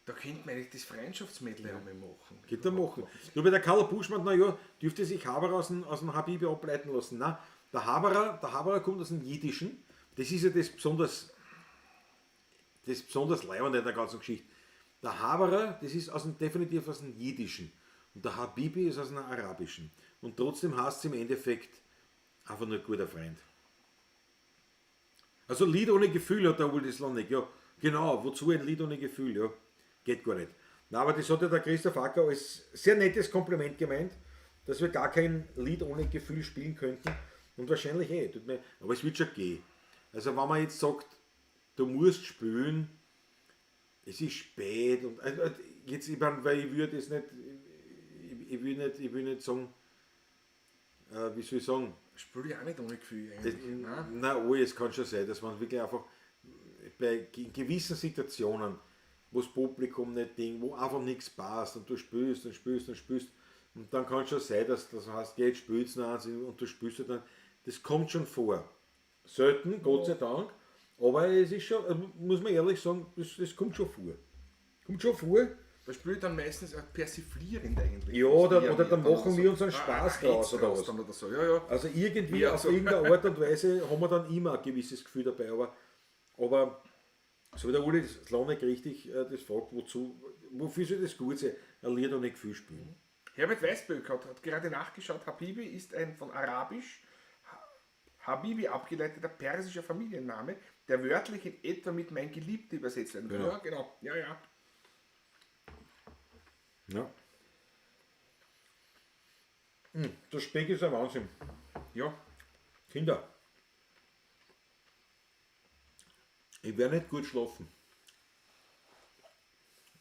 Da könnte man eigentlich das Freundschaftsmädel einmal machen. Geht da machen. Nur bei der Karl Buschmann, naja, dürfte sich Haberer aus dem Habibi ableiten lassen. Nein, der Haberer kommt aus dem Jiddischen. Das ist ja das besonders Leibende der ganzen Geschichte. Der Haberer, das ist definitiv aus dem Jiddischen. Und der Habibi ist aus dem Arabischen. Und trotzdem heißt es im Endeffekt einfach nur guter Freund. Also Lied ohne Gefühl hat der Uli Slonek, ja. Genau, wozu ein Lied ohne Gefühl, ja. Geht gar nicht. Na, aber das hat ja der Christoph Acker als sehr nettes Kompliment gemeint, dass wir gar kein Lied ohne Gefühl spielen könnten. Und wahrscheinlich tut mir, aber es wird schon gehen. Also wenn man jetzt sagt, du musst spielen, es ist spät und also jetzt, ich meine, weil ich würde es nicht, ich will nicht sagen, wie soll ich sagen? Spiele ich auch nicht ohne Gefühl Das, eigentlich. Nein. na, oh, es kann schon sein, dass man wirklich einfach bei in gewissen Situationen, wo das Publikum nicht Ding, wo einfach nichts passt und du spürst und spürst und spürst und dann kann es schon sein, dass das heißt, jetzt spielst du noch eins und du spürst dann, das kommt schon vor. Selten, Gott sei Dank, aber es ist schon, muss man ehrlich sagen, das kommt schon vor. Kommt schon vor. Da spiele ich dann meistens auch persiflierend eigentlich. Ja, oder dann machen wir uns einen Spaß draus oder was. Dann oder so. Ja, ja. Also irgendwie, Ja, auf so. irgendeine Art und Weise haben wir dann immer ein gewisses Gefühl dabei, aber So wie der Uli Slonek richtig das fragt, wozu, wofür soll das gut sein, ein Lied und nicht viel spielen. Herbert Weißböck hat gerade nachgeschaut, Habibi ist ein von Arabisch Habibi abgeleiteter persischer Familienname, der wörtlich in etwa mit mein Geliebter übersetzt werden kann. Genau. Ja, genau. Ja, ja. Ja. Der Speck ist ein Wahnsinn. Ja. Kinder, ich werde nicht gut schlafen.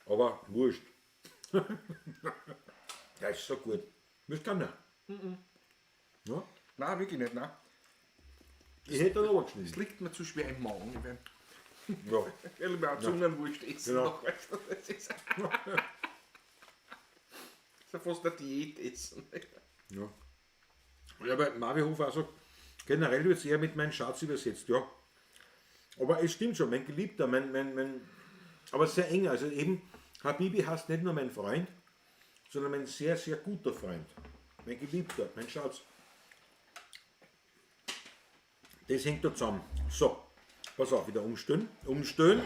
Aber wurscht. Der ist so gut. Willst du nicht? Ja? Nein, wirklich nicht, nein. Ich hätte da noch was Es geschnitten. liegt mir zu schwer im Magen. Ich werde Ja. ich mir auch Zungenwurst essen. Genau. Noch, weißt du, das ist, das ist ja fast eine Diät essen. Ja. Ja, aber Marvi Hofer auch sagt, generell wird es eher mit meinem Schatz übersetzt, ja. Aber es stimmt schon, mein Geliebter, mein, aber sehr eng. Also eben, Habibi heißt nicht nur mein Freund, sondern mein sehr, sehr guter Freund. Mein Geliebter, mein Schatz. Das hängt da zusammen. So, pass auf, wieder umstellen. Umstellen,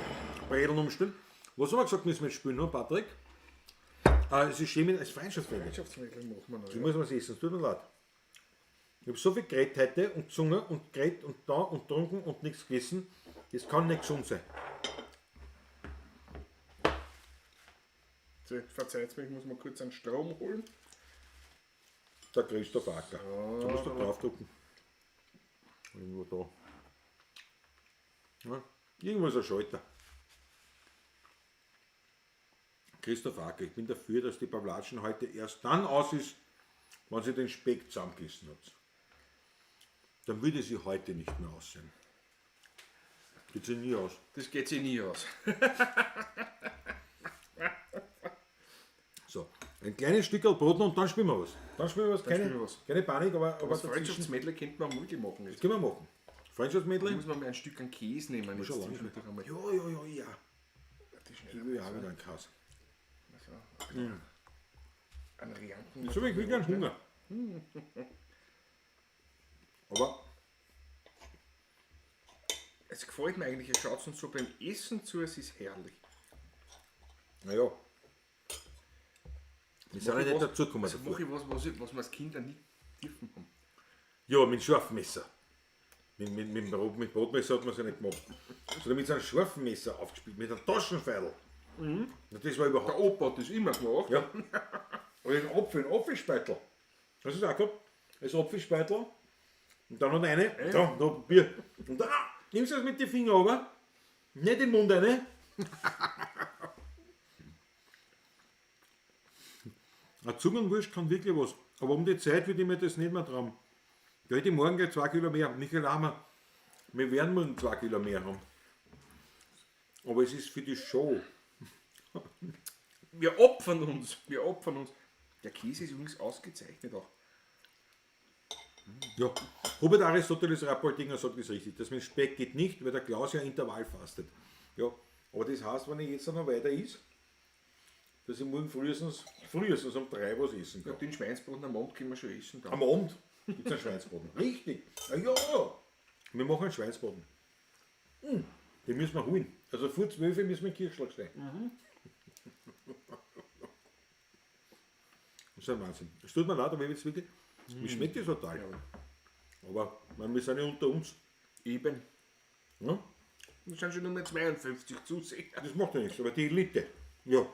Bredeln umstellen. Was haben wir gesagt, müssen wir jetzt spielen, ne, Patrick? Es ist schön mit als Freundschaftsfreund. Wirtschaftsmittel machen wir noch. Ich muss was essen, es tut mir leid. Ich habe so viel geredet heute und gesungen und geredet und da und trunken und nichts gegessen. Das kann nicht gesund sein. So, verzeiht mir, ich muss mal kurz einen Strom holen. Der Christoph Acker. Da musst du draufdrücken. Irgendwo da. Ja, irgendwo ist ein Schalter. Christoph Acker, ich bin dafür, dass die Pavlatschen heute erst dann aus ist, wenn sie den Speck zusammengegessen hat. Dann würde sie heute nicht mehr aussehen. Geht sie nie aus. Das geht sich nie aus. So, ein kleines Stück Brot noch und dann spielen wir was. Dann spielen wir was. Keine, spielen wir was. keine Panik, aber Das dazwischen- Freundschaftsmädle könnte man wirklich machen jetzt. Das können wir machen. Freundschaftsmädle? Muss man mal ein Stück an Käse nehmen. Schon Jetzt lange nicht zwischendurch einmal. Ja, ja, ja, ja. Die Ich schnell. will ja auch wieder einen Käse. Also, Einen Rianken. Jetzt habe ich wirklich einen Hunger. Aber Es gefällt mir eigentlich, es schaut uns so beim Essen zu, es ist herrlich. naja. Wir sind ja nicht dazugekommen. Also davor. mache ich was, was wir als Kinder nicht dürfen haben. Ja, mit dem scharfen Messer. Mit Brotmesser hat man es ja nicht gemacht. Sondern mit so einem scharfen Messer aufgespielt, mit einem Taschenfeil. Na, das war überhaupt. Der Opa hat das immer gemacht. Ja. Oder den Apfel, ein Apfelspeitel. Das ist auch gehabt. Das Apfelspeitel. Und dann noch eine. Da, da, Bier. Und dann, nimmst du das mit den Fingern runter. Nicht in den Mund rein. Eine Zungenwurst kann wirklich was. Aber um die Zeit würde ich mir das nicht mehr trauen. Da hätte ich morgen gleich 2 Kilo mehr. Michael Hammer, wir werden morgen 2 Kilo mehr haben. Aber es ist für die Show. Wir opfern uns. Wir opfern uns. Der Käse ist übrigens ausgezeichnet auch. Ja, Robert Aristoteles Rapoldinger sagt das richtig. Das mit Speck geht nicht, weil der Klaus ja Intervall fastet. Ja, aber das heißt, wenn ich jetzt noch weiter ist, dass ich morgen frühestens um 3 was essen Ja, kann. den Schweinsbraten am Abend können wir schon essen. Dann. Am Abend gibt es einen Schweinsbraten. Richtig. Ah, ja, wir machen einen Schweinsbraten. Den müssen wir holen. Also vor 12 Uhr müssen wir in Kirchschlag sein. Das ist ein Wahnsinn. Es tut mir leid, aber ich jetzt wirklich, mir schmeckt das total. Aber man, wir sind ja unter uns. Eben. Ja? Es sind schon nur mehr 52 Zuseher. Das macht ja nichts, aber die Elite. Ja.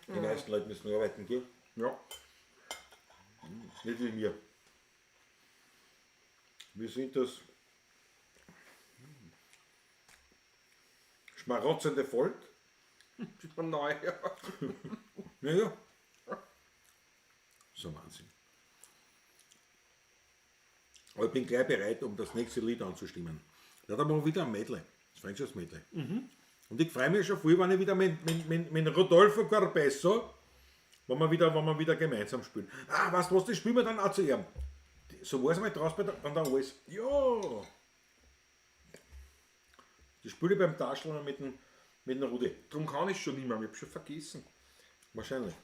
Die meisten Leute müssen arbeiten, gell? Ja. Nicht wie wir. Wir sind das schmarotzende Volk. Das war neu. Ja. Naja. So ein Wahnsinn. Aber ich bin gleich bereit, um das nächste Lied anzustimmen. Da haben wir wieder ein Medley, das Freundschaftsmedley. Und ich freue mich schon voll, wenn ich wieder mit Rodolfo Carpesso, wenn wir wieder gemeinsam spielen. Ah, weißt du was, das spielen wir dann auch zu ihm. So war es mal draußen bei der, an der Alles. Ja. Das spiele ich beim Tascheln mit dem Rudi. Darum kann ich schon nicht mehr. Ich habe schon vergessen. Wahrscheinlich.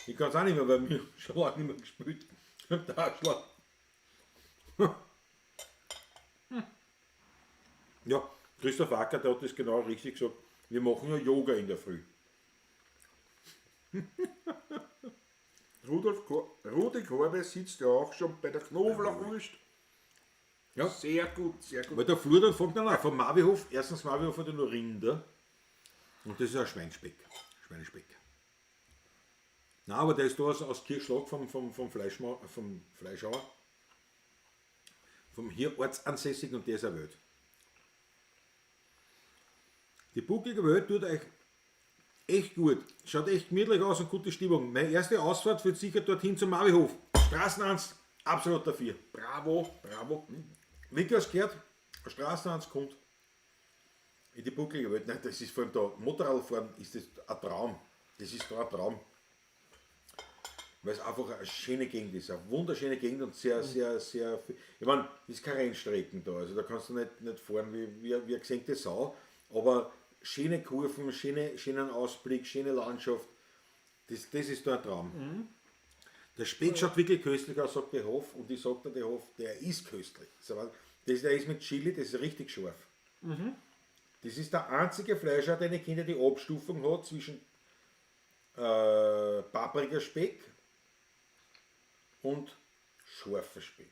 Ich kann es auch nicht mehr, weil wir schon lange nicht mehr gespielt beim Taschler. Ja, Christoph Acker, der hat das genau richtig gesagt. Wir machen ja Yoga in der Früh. Rudi Korbe sitzt ja auch schon bei der Knoblauchwurst. Ja. Sehr gut, sehr gut. Weil der Flur dann fängt dann an. Vom Mavihof, erstens Mavihof hat ja nur Rinder. Und das ist ja Schweinspeck. Schweinespeck. Nein, aber der ist da aus Kirchschlag vom Fleischhauer. Vom hier ortsansässigen und der ist eine Welt. Die bucklige Welt tut euch echt gut. Schaut echt gemütlich aus und gute Stimmung. Meine erste Ausfahrt führt sicher dorthin zum Mavihof. Straßen 1, absolut dafür. Bravo, bravo. Wie du hast gehört, Straßen 1 kommt in die bucklige Welt. Nein, das ist vor allem da, Motorradfahren ist das ein Traum. Das ist da ein Traum. Weil es einfach eine schöne Gegend ist, eine wunderschöne Gegend und sehr, sehr, sehr viel. Ich meine, das ist keine Rennstrecken da, also da kannst du nicht fahren wie eine gesenkte Sau, aber schöne Kurven, schönen Ausblick, schöne Landschaft, das ist da ein Traum. Mhm. Der Speck schaut wirklich köstlich aus, sagt der Hof, und ich sag dir, der Hof, der ist köstlich. Der ist mit Chili, das ist richtig scharf. Mhm. Das ist der einzige Fleischer, den ich kenne, der die Abstufung hat zwischen Paprikaspeck und scharfer Speck.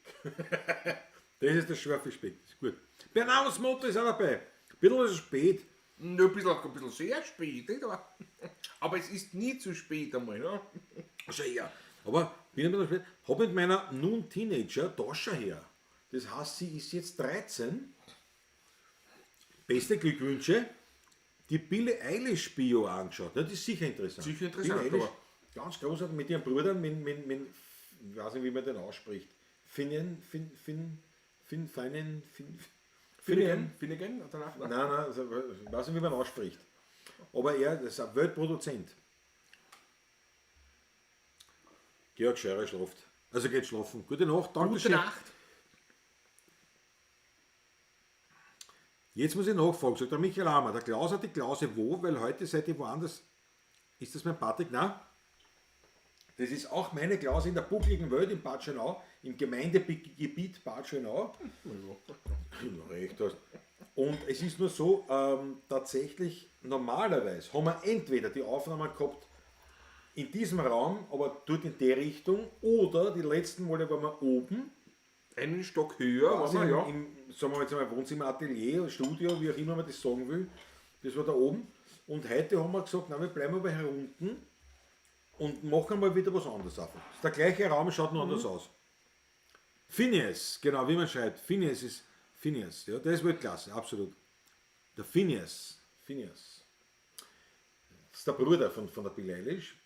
Das ist der scharfe Speck, das ist gut. Bernaus Motto ist auch dabei. Ein bisschen ist es spät. Ja, ein bisschen sehr spät, nicht? Aber es ist nie zu spät einmal. Ne? Also ja, aber bin ein bisschen spät. Hab mit meiner nun Teenager Toscha her. Das heißt, sie ist jetzt 13. Beste Glückwünsche. Die Billie Eilish Bio angeschaut. Ja, das ist sicher interessant. Sicher interessant, Billie Eilish, aber ganz großartig mit ihrem Bruder, mit, ich weiß nicht, wie man den ausspricht. Finnegan, Finn, Finn, Finn, Feinen, Finn, Finnegan? Finnegan? Danach? Nein, nein, also, ich weiß nicht, wie man ausspricht. Aber er, das ist ein Weltproduzent. Georg Scheurer schläft. Also geht schlafen. Gute Nacht, danke Gute schön. Nacht. Jetzt muss ich nachfragen, sagt der Michael Hammer. Der Klaus hat die Klause wo, weil heute seid ihr woanders. Ist das mein Patrick? Nein. Das ist auch meine Klause in der buckligen Welt in Bad Schönau, im Gemeindegebiet Bad Schönau. Ja, recht hast. Und es ist nur so, tatsächlich normalerweise haben wir entweder die Aufnahmen gehabt in diesem Raum, aber dort in der Richtung, oder die letzten Male waren wir oben. Einen Stock höher, Quasi waren wir, ja. im, sagen wir jetzt einmal, Wohnzimmer, Atelier, Studio, wie auch immer man das sagen will. Das war da oben. Und heute haben wir gesagt, na, wir bleiben aber hier unten und machen mal wieder was anderes einfach. Das ist der gleiche Raum, schaut nur anders aus. Phineas, genau, wie man schreibt. Phineas ist Phineas, ja, der ist Weltklasse, absolut. Der Phineas, Phineas. Das ist der Bruder von der Billie Eilish.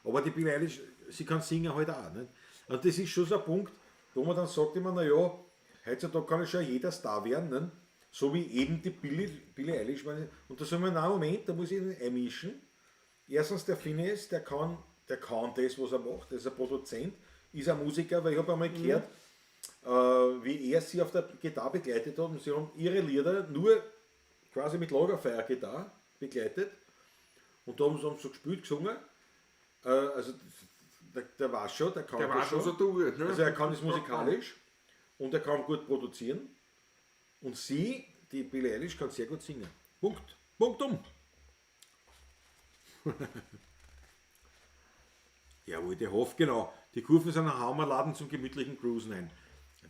Aber die Billie Eilish, sie kann singen halt auch. Nicht? Und das ist schon so ein Punkt, wo man dann sagt immer, na ja, heutzutage kann ja schon jeder Star werden, ne? So wie eben die Billie Eilish. Und da sagen wir, na Moment, da muss ich ihn einmischen. Erstens der Phineas, der kann das, was er macht, der ist ein Produzent, ist ein Musiker, weil ich habe einmal gehört, wie er sie auf der Gitarre begleitet hat und sie haben ihre Lieder nur quasi mit Lagerfeuer-Gitarre begleitet und da haben sie so gespielt, gesungen. Also der weiß schon, der kann Der das weiß schon, was er tut, ne? Also er kann das musikalisch und er kann gut produzieren. Und sie, die Billie Eilish, kann sehr gut singen. Punkt. Punktum. Jawohl, der Hof, genau. Die Kurven sind ein Hammerladen zum gemütlichen Cruisen ein.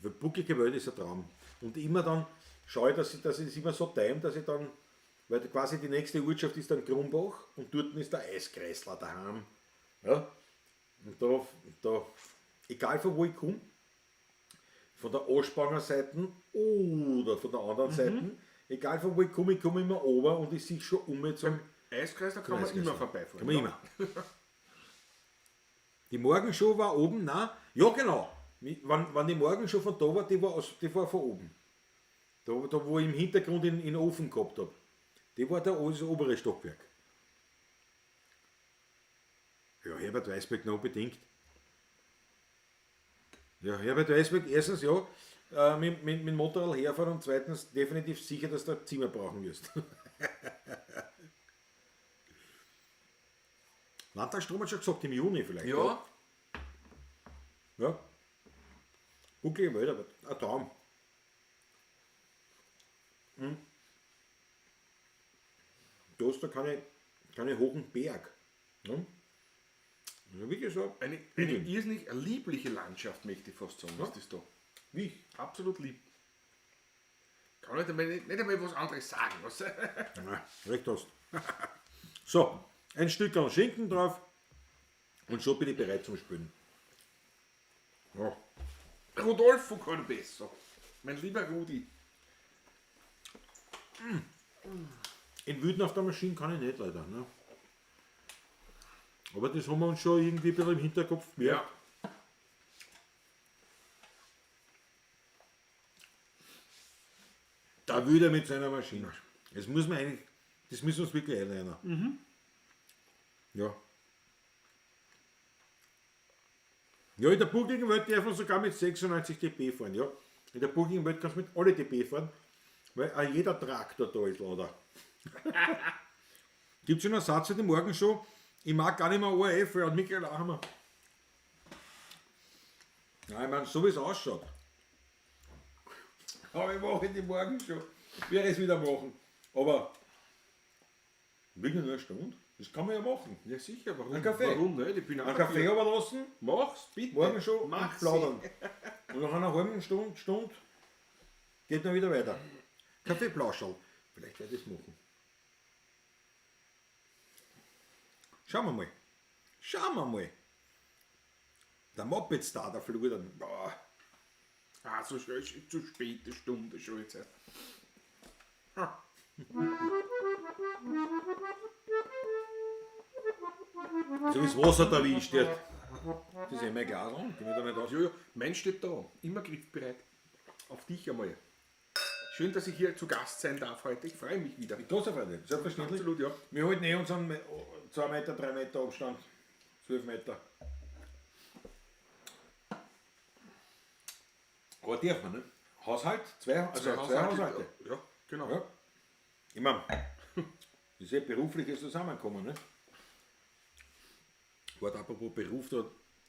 Für bucklige Welt ist ein Traum. Und immer dann schaue ich, dass ich das immer so time, dass ich dann, weil quasi die nächste Ortschaft ist dann Krumbach und dort ist der Eiskreisler daheim. Ja? Und da, egal von wo ich komme, von der Aschbanger Seite oder von der anderen Seite, egal von wo ich komme immer runter und ich sehe schon um zum Eiskreisler kann man Eiskreisler. immer vorbeifahren. Kann man immer. Die Morgenshow war oben, nein? Ja, genau. Wenn die Morgenshow von da war, die war von oben. Da, wo ich im Hintergrund in den Ofen gehabt hab. Die war das obere Stockwerk. Ja, Herbert Weißberg noch unbedingt. Ja, Herbert Weißberg, erstens ja, mit dem Motorrad herfahren und zweitens definitiv sicher, dass du ein Zimmer brauchen wirst. Landtagsstrom hat schon gesagt, im Juni vielleicht. Ja. Ja. Bucklige Welt, aber ein Traum. Du hast da keine hohen Berg. Ne? Also wirklich so, Eine irrsinnig liebliche Landschaft, möchte ich fast sagen, ist das da. wie ich. Absolut lieb. Kann nicht einmal was anderes sagen. Was? Ja, recht hast. So, ein Stück an Schinken drauf und schon bin ich bereit zum Spülen. Ja. Rodolfo Corbesso. Mein lieber Rudi. In Wüten auf der Maschine kann ich nicht leider. Ne? Aber das haben wir uns schon irgendwie ein bisschen im Hinterkopf gemerkt. Ja. Da würde er mit seiner Maschine. Das muss man eigentlich, das müssen wir uns wirklich einlernen. Mhm. Ja. Ja, in der buckligen Welt darf man sogar mit 96 dB fahren. Ja. In der buckligen Welt kannst du mit alle dB fahren, weil auch jeder Traktor da ist lauter. Gibt schon einen Satz heute Morgen schon, ich mag gar nicht mehr ORF hören, Michael Achammer. Nein, ich meine, so wie es ausschaut. Aber ich mache die morgen schon. Werde es wieder machen. Aber wirklich nur eine Stunde. Das kann man ja machen. Ja, sicher. Warum? Ein Kaffee. Warum nicht? Ich bin auch Einen Kaffee runterlassen, Mach's, bitte. morgen schon und Mach's. plaudern. Und nach einer halben Stunde geht dann wieder weiter. Kaffeeplauscherl. Vielleicht werde ich es machen. Schauen wir mal. Schauen wir mal. Der Moped-Star, der Flur dann. Boah. Ah, so schön, ist zu spät, die Stunde schon jetzt erst. So wie das Wasser da erwischt wird. Das ist ja mein Glas an. Geh mir da nicht aus. Ja, ja, mein steht da, immer griffbereit. Auf dich einmal. Schön, dass ich hier zu Gast sein darf heute. Ich freue mich wieder. Großer Freude, selbstverständlich. Absolut, ja. Wir halten eh unseren 2 Meter, 3 Meter Abstand. 12 Meter. Aber darf man, ne? Haushalt? Zwei Haushalte. Ja, genau. Ja. Ich meine, das ist ja berufliches Zusammenkommen, ne? Warte, apropos Beruf, da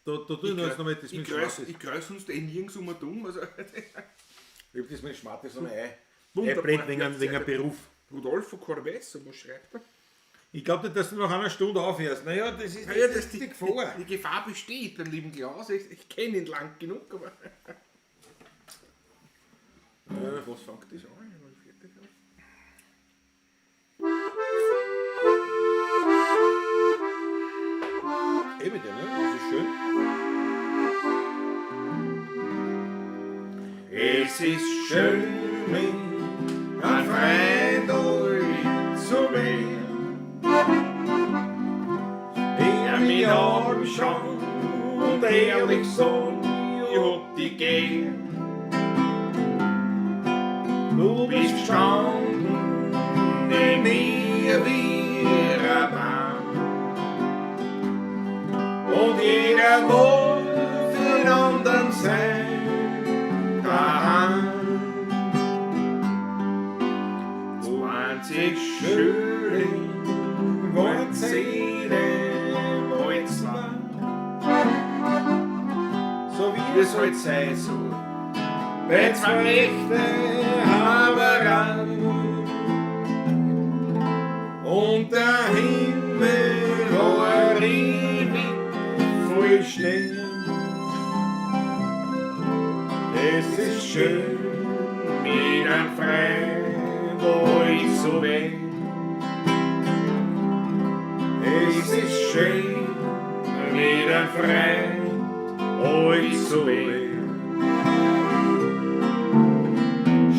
tun wir jetzt noch mal das mit Schmattes. Ich grüße uns eh nirgends um und um. Also, Ich hab das mit Schmattes noch ein. Wunderbar. Einbrennt wegen Beruf. Rodolfo Corbesso, was schreibt er? Ich glaube nicht, dass du nach einer Stunde aufhörst. Naja, das ist, Ja, das ist die Gefahr. Die Gefahr besteht beim lieben Klaus. Ich kenne ihn lang genug, aber. Ja. Was fängt das an? Ich bin fertig. Eh mit dir, ne? Das ist schön. Es ist schön, mit einem Freund euch zu werden, der mich anschaut und ehrlich sagt, ich hab dich gern. Du bist gestanden neben mir wie ein Baum und jeder will für den anderen sein daheim. 20 Schüler wollen 10 mal zwei. So wie es halt sein soll, bei zwei echte Haberan. Und der Himmel war ewig voll Schnee. Es ist schön, mit einem Freund euch zu wehen. Es ist schön, mit einem Freund euch zu wehen.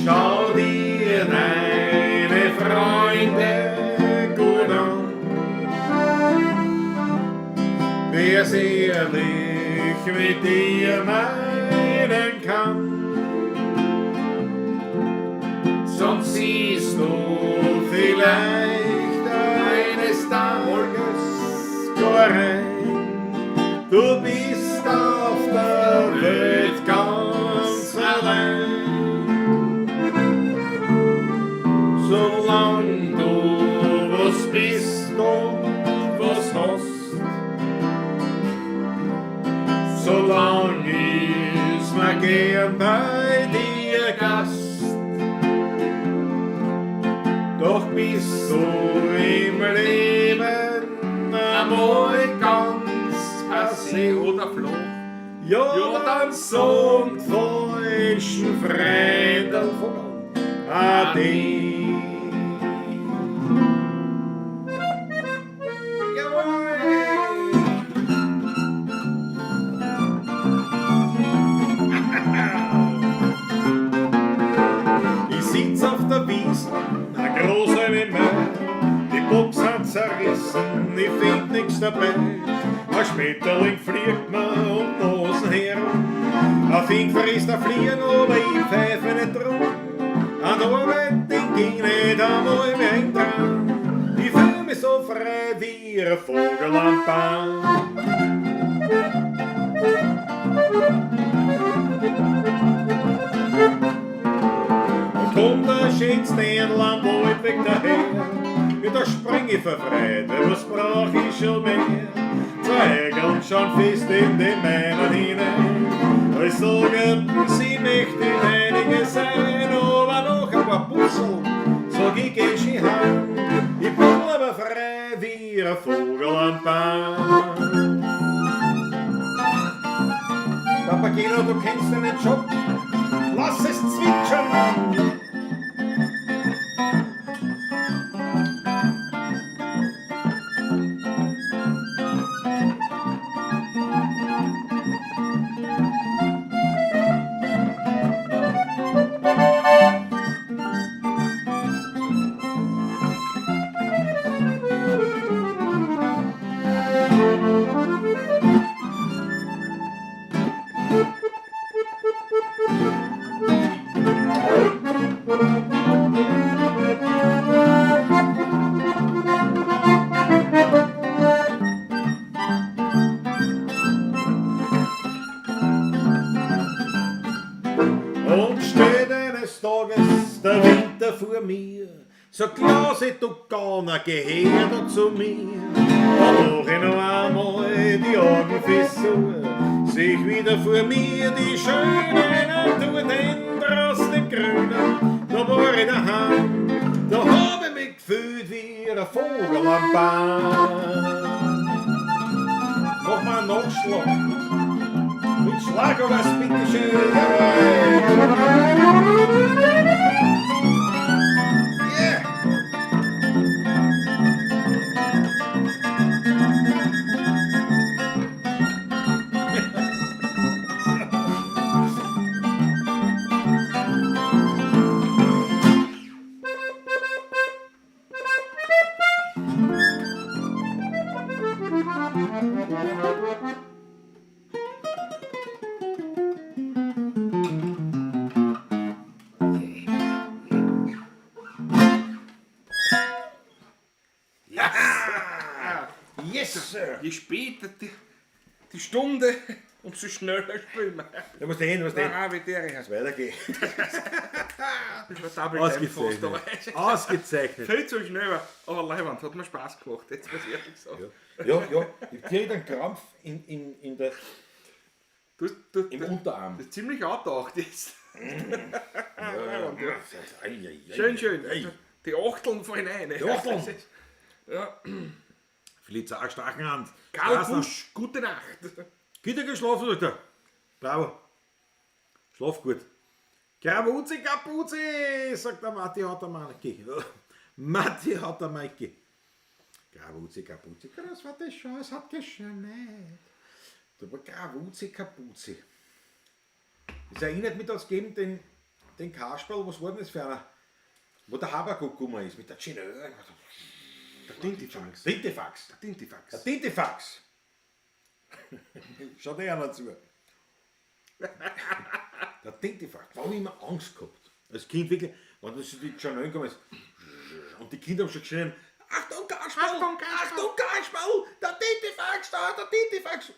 Schau dir deine Freunde gut an, wer's ehrlich mit dir meinen kann. Sonst siehst du vielleicht eines Tages gar rein. Du bist auf der Welt ganz allein. Solange du was bist und was hast, solange ist man gern bei dir Gast. Doch bist du im Leben einmal ganz Passé passé. oder flach. Ja, Ja, dann so falschen Freundel Ade. Jawohl! Ich sitz auf der Wiese, a große wie mir. Die Box hat zerrissen, ich find nix dabei. Ein Schmetterling fliegt mir um die Nasen herum. Ein Fink frisst ein Fliegen oder ich pfeife nicht drum. An der Arbeit denk ich nicht einmal mehr dran. Ich fühl mich so frei wie ein Vogel am Baum. Und kommt der schönste Land weit weg daher. Ja, da spring ich vor Freude, was brauch ich schon mehr? Zwei Eigeln schon fest in den meinen hinein. Ich sage, sie möchte einige sein, aber noch ein paar Putzel, sag ich, geh schon heim. Ich bin aber frei wie ein Vogel am Baum. Papageno, du kennst deinen Job, lass es zwitschern. Und steht eines Tages der Winter vor mir, so Klause, du Gauner, geh her da zu mir. Da mach ich noch einmal die Augen fest zu, seh ich wieder vor mir die schöne Natur, denn draußen im Grünen, da war ich daheim, da hab ich mich gefühlt wie ein Vogel am Baum. Mach mal einen Nachschlag. Mit Schlag oder was, bitteschön. Jawohl. Yeah. Yes, Sir. Je später die Stunde, umso schneller spielen wir. Da musst du hin, musst du hin. Nein, wie der ist. Weitergehen. Das war Double Time fast, aber Ausgezeichnet. Ausgezeichnet. viel zu schnell, aber leiwand, hat mir Spaß gemacht, jetzt muss ich ehrlich sagen. Ja, ja. Ich hab direkt einen Krampf in der, Du, du, im du, Unterarm. das ist ziemlich angetaucht jetzt. Ja, ja. Ei, ei, ei, Schön, schön. ei. Die Achteln fallen ein. Die Achteln. Ja. Philipp Zauer, Starkenhand. Karl Straßner. Busch, gute Nacht. Gitter geschlafen, sagt er. Bravo. Schlaf gut. Krabuzi, Kapuzi, sagt der Matti Hautermanki. Matti Hautermaiki. Krabuzi, Kapuzi, das war das schon, es hat geschneit. Aber Krabuzi, Kapuzi. Das erinnert mich, das gegeben den Kasperl, was war denn das für einer? Wo der Habakuk gekommen ist, mit der Chine. Der Tintifax. Tintifax. Der Tintifax. Der Tintifax. Schaut eh einer zu. Der Tintifax. Da habe ich immer Angst gehabt. Als Kind wirklich, wenn das die Janelle gekommen ist, und die Kinder haben schon geschrien, Achtung, Kasperl! Achtung, Kasperl! Achtung, Kasperl! Der Tintifax da, der Tintifax!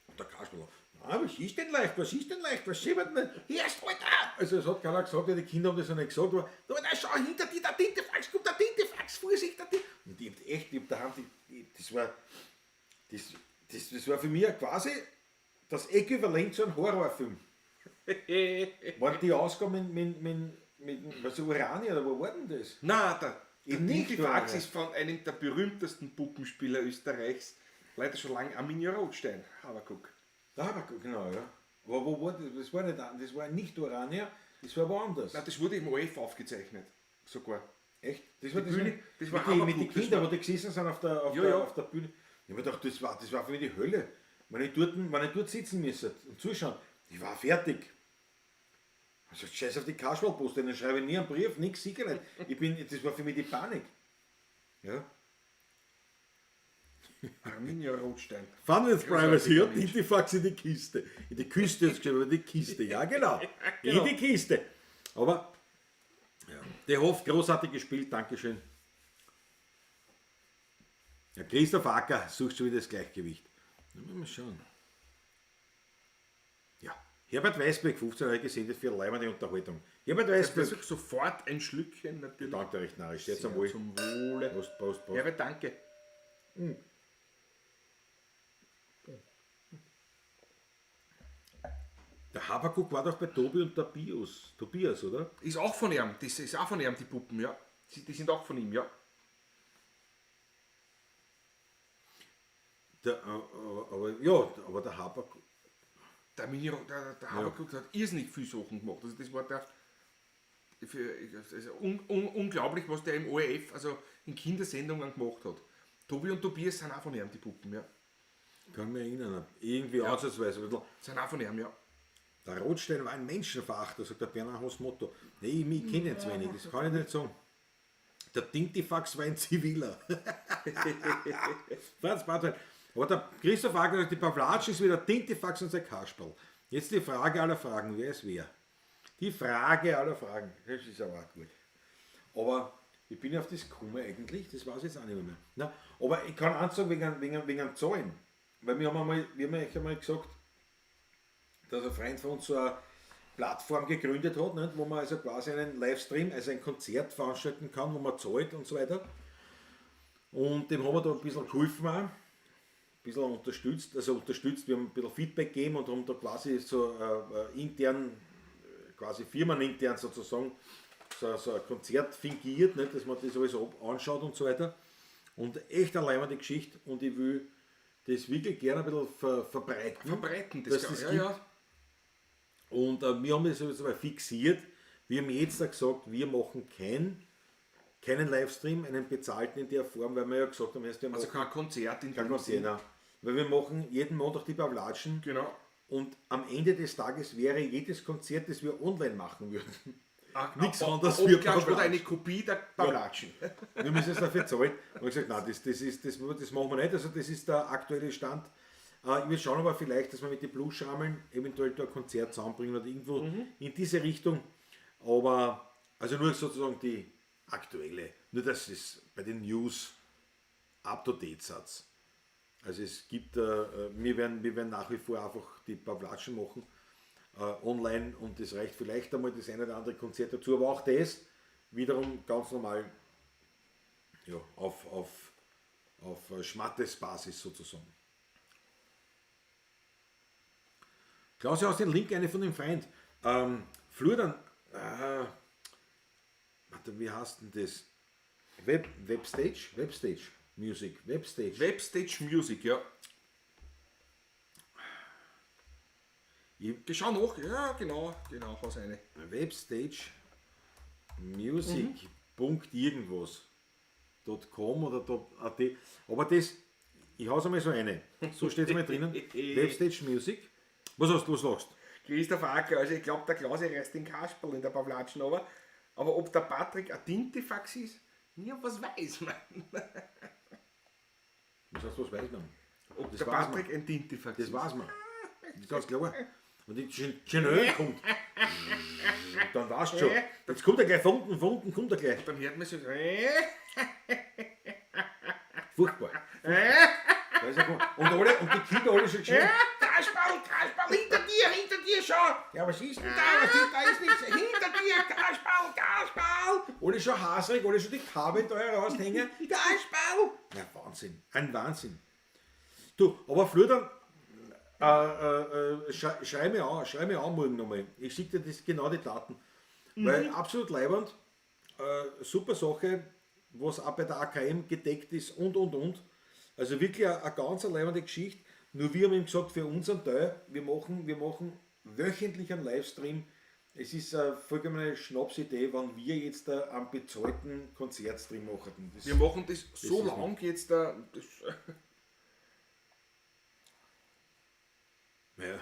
Und der Kasperl, na, was ist denn leicht, was ist denn leicht, was schiebert denn? Hier ist Alter! Also es hat keiner gesagt, die Kinder haben das ja nicht gesagt, aber da, da, schau, hinter dir, der Tintifax, kommt der Tintifax, Vorsicht, der Tintifax! Und ich hab echt, ich hab daheim, das war, das war für mich quasi das Äquivalent zu einem Horrorfilm. Waren die Ausgaben mit was, Urania oder wo war denn das? Nein, der Eben nicht Dinkelfax Orania. ist von einem der berühmtesten Puppenspieler Österreichs, leider schon lange Arminio Rothstein. Habakuk. Da war, genau, ja. Aber wo war das? Das war nicht, das war nicht Orania, das war woanders. Nein, das wurde im ORF aufgezeichnet. Sogar. Echt? Das war Die das Bühne, mit, das war mit, die, mit den Habakuk, das Kindern, war- wo die gesessen sind auf der, auf Ja, der, ja. auf der Bühne. Ich hab mir gedacht, das war für mich die Hölle. Wenn ich dort sitzen müsste und zuschauen, ich war fertig. Also scheiß auf die Kasperlpost, dann schreibe ich nie einen Brief, nix, sicher nicht. Das war für mich die Panik. Ja. Arminio Rothstein. Fun with Privacy, Großartiger ja, Tintifax in die Kiste. In die Küste, hat's geschrieben, aber die Kiste, ja genau. Genau. In die Kiste. Aber, ja, der Hoff, großartig gespielt, Dankeschön. Ja, Christoph Acker sucht schon wieder das Gleichgewicht. Na, mal schauen. Ja, Herbert Weißbeck, 15 Euro gesendet für leibende Unterhaltung. Herbert Weißbeck. Versuch sofort ein Schlückchen natürlich. Danke, recht narrisch. Sehr zum Sehr Wohl. zum Wohle. Prost, Prost, Prost. Herbert, danke. Der Habakuk war doch bei Tobi und Tobias, Tobias, oder? Ist auch von ihm. Das ist auch von ihm, die Puppen, ja. Die sind auch von ihm, ja. Der, aber, ja, aber der Habakuk. Der, Mini, der Habakuk hat irrsinnig viel Sachen gemacht. Also das war der. Also unglaublich, was der im ORF, also in Kindersendungen gemacht hat. Tobi und Tobias sind auch von ihm, die Puppen, ja. Kann mich erinnern, irgendwie ja. Ansatzweise. Ein bisschen. Sind auch von ihm, ja. Der Rothstein war ein Menschenverachter, sagt der Bernhard Haus Motto. Nee, ich kenne ihn zu wenig, das kann ich nicht sagen. Der Dintifax war ein Ziviler. Franz Bartwein. Aber der Christoph Wagner sagt, die Pavlatsch ist wieder Dintifax und sein Kasperl. Jetzt die Frage aller Fragen, wer ist wer? Die Frage aller Fragen, das ist aber auch gut. Aber ich bin auf das gekommen eigentlich, das weiß ich jetzt auch nicht mehr. Na, aber ich kann eins sagen wegen Zahlen. Weil wir haben euch einmal gesagt, dass ein Freund von uns so eine Plattform gegründet hat, nicht, wo man also quasi einen Livestream, also ein Konzert veranstalten kann, wo man zahlt und so weiter. Und dem haben wir da ein bisschen geholfen auch, ein bisschen unterstützt, also unterstützt, wir haben ein bisschen Feedback gegeben und haben da quasi so intern, quasi firmenintern sozusagen, so ein Konzert fingiert, nicht, dass man das alles anschaut und so weiter. Und echt eine leibende Geschichte und ich will das wirklich gerne ein bisschen verbreiten. Verbreiten, das dass das ja, gibt. ja. Und wir haben das sowieso mal fixiert. Wir haben jetzt auch gesagt, wir machen keinen Livestream, einen bezahlten in der Form, weil wir ja gesagt haben, erst wir Also machen kein Konzert in kein dem Konzert, Sinn. nein. Weil wir machen jeden Montag die Pavlatschen. Genau. Und am Ende des Tages wäre jedes Konzert, das wir online machen würden, Nichts anderes wie wie oder Pavlatsch. eine Kopie der Pavlatschen. Ja. Wir müssen es dafür zahlen. Und ich gesagt, nein, das machen wir nicht. Also das ist der aktuelle Stand. Ich will schauen, aber vielleicht, dass wir mit den Blues-Schrammeln eventuell da ein Konzert zusammenbringen oder irgendwo in diese Richtung. Aber also nur sozusagen die aktuelle. Nur dass es bei den News up-to-date Satz. Also es gibt, wir werden nach wie vor einfach die Pavlatschen machen, online, und das reicht vielleicht einmal das eine oder andere Konzert dazu, aber auch das wiederum ganz normal, ja, auf Schmattes-Basis sozusagen. Klaus, aus den Link eine von dem Freund. Flur dann, warte, wie heißt denn das? Webstage? Webstage Music. Webstage. Webstage Music, ja. Ich schau nach, ja, genau, haus eine. Webstage Music Punkt irgendwas dot com oder dot at. Aber das, ich hau's einmal so eine. So steht's einmal drinnen. Webstage Music. Was hast du, was lachst? Christoph Acker, also ich glaub, der Klausi reißt den Kasperl in der Pavlatschen, aber ob der Patrick ein Tintifax ist, ja, was weiß man? Was heißt, was weiß man? Ob Das der weiß man. Patrick ein Tintifax Das ist. weiß man. Das ist ganz klar. Und die Chanel kommt. Dann weißt du schon. Jetzt kommt er gleich von unten, kommt er gleich. Dann hört man so. Furchtbar. Da ist er gekommen. Und alle, und die Kinder alle schon geschrien. Kasperl, Kasperl, hinter dir, schau! Ja, was ist denn da? Was ist, da ist nichts. Hinter dir, Kasperl, Kasperl! Alle schon hasrig, alle schon die Kabel da heraushängen. Kasperl! Ja, Wahnsinn. Ein Wahnsinn. Du, aber früher dann, schrei mir an morgen nochmal. Ich schicke dir das, genau die Daten. Weil absolut leiwand, super Sache. was auch bei der AKM gedeckt ist und. Also wirklich eine ganz leibende Geschichte. Nur wir haben ihm gesagt, für unseren Teil, wir machen wöchentlich einen Livestream. Es ist eine vollkommene Schnapsidee, wenn wir jetzt da einen bezahlten Konzertstream machen. Wir machen das so lang jetzt. Das ja.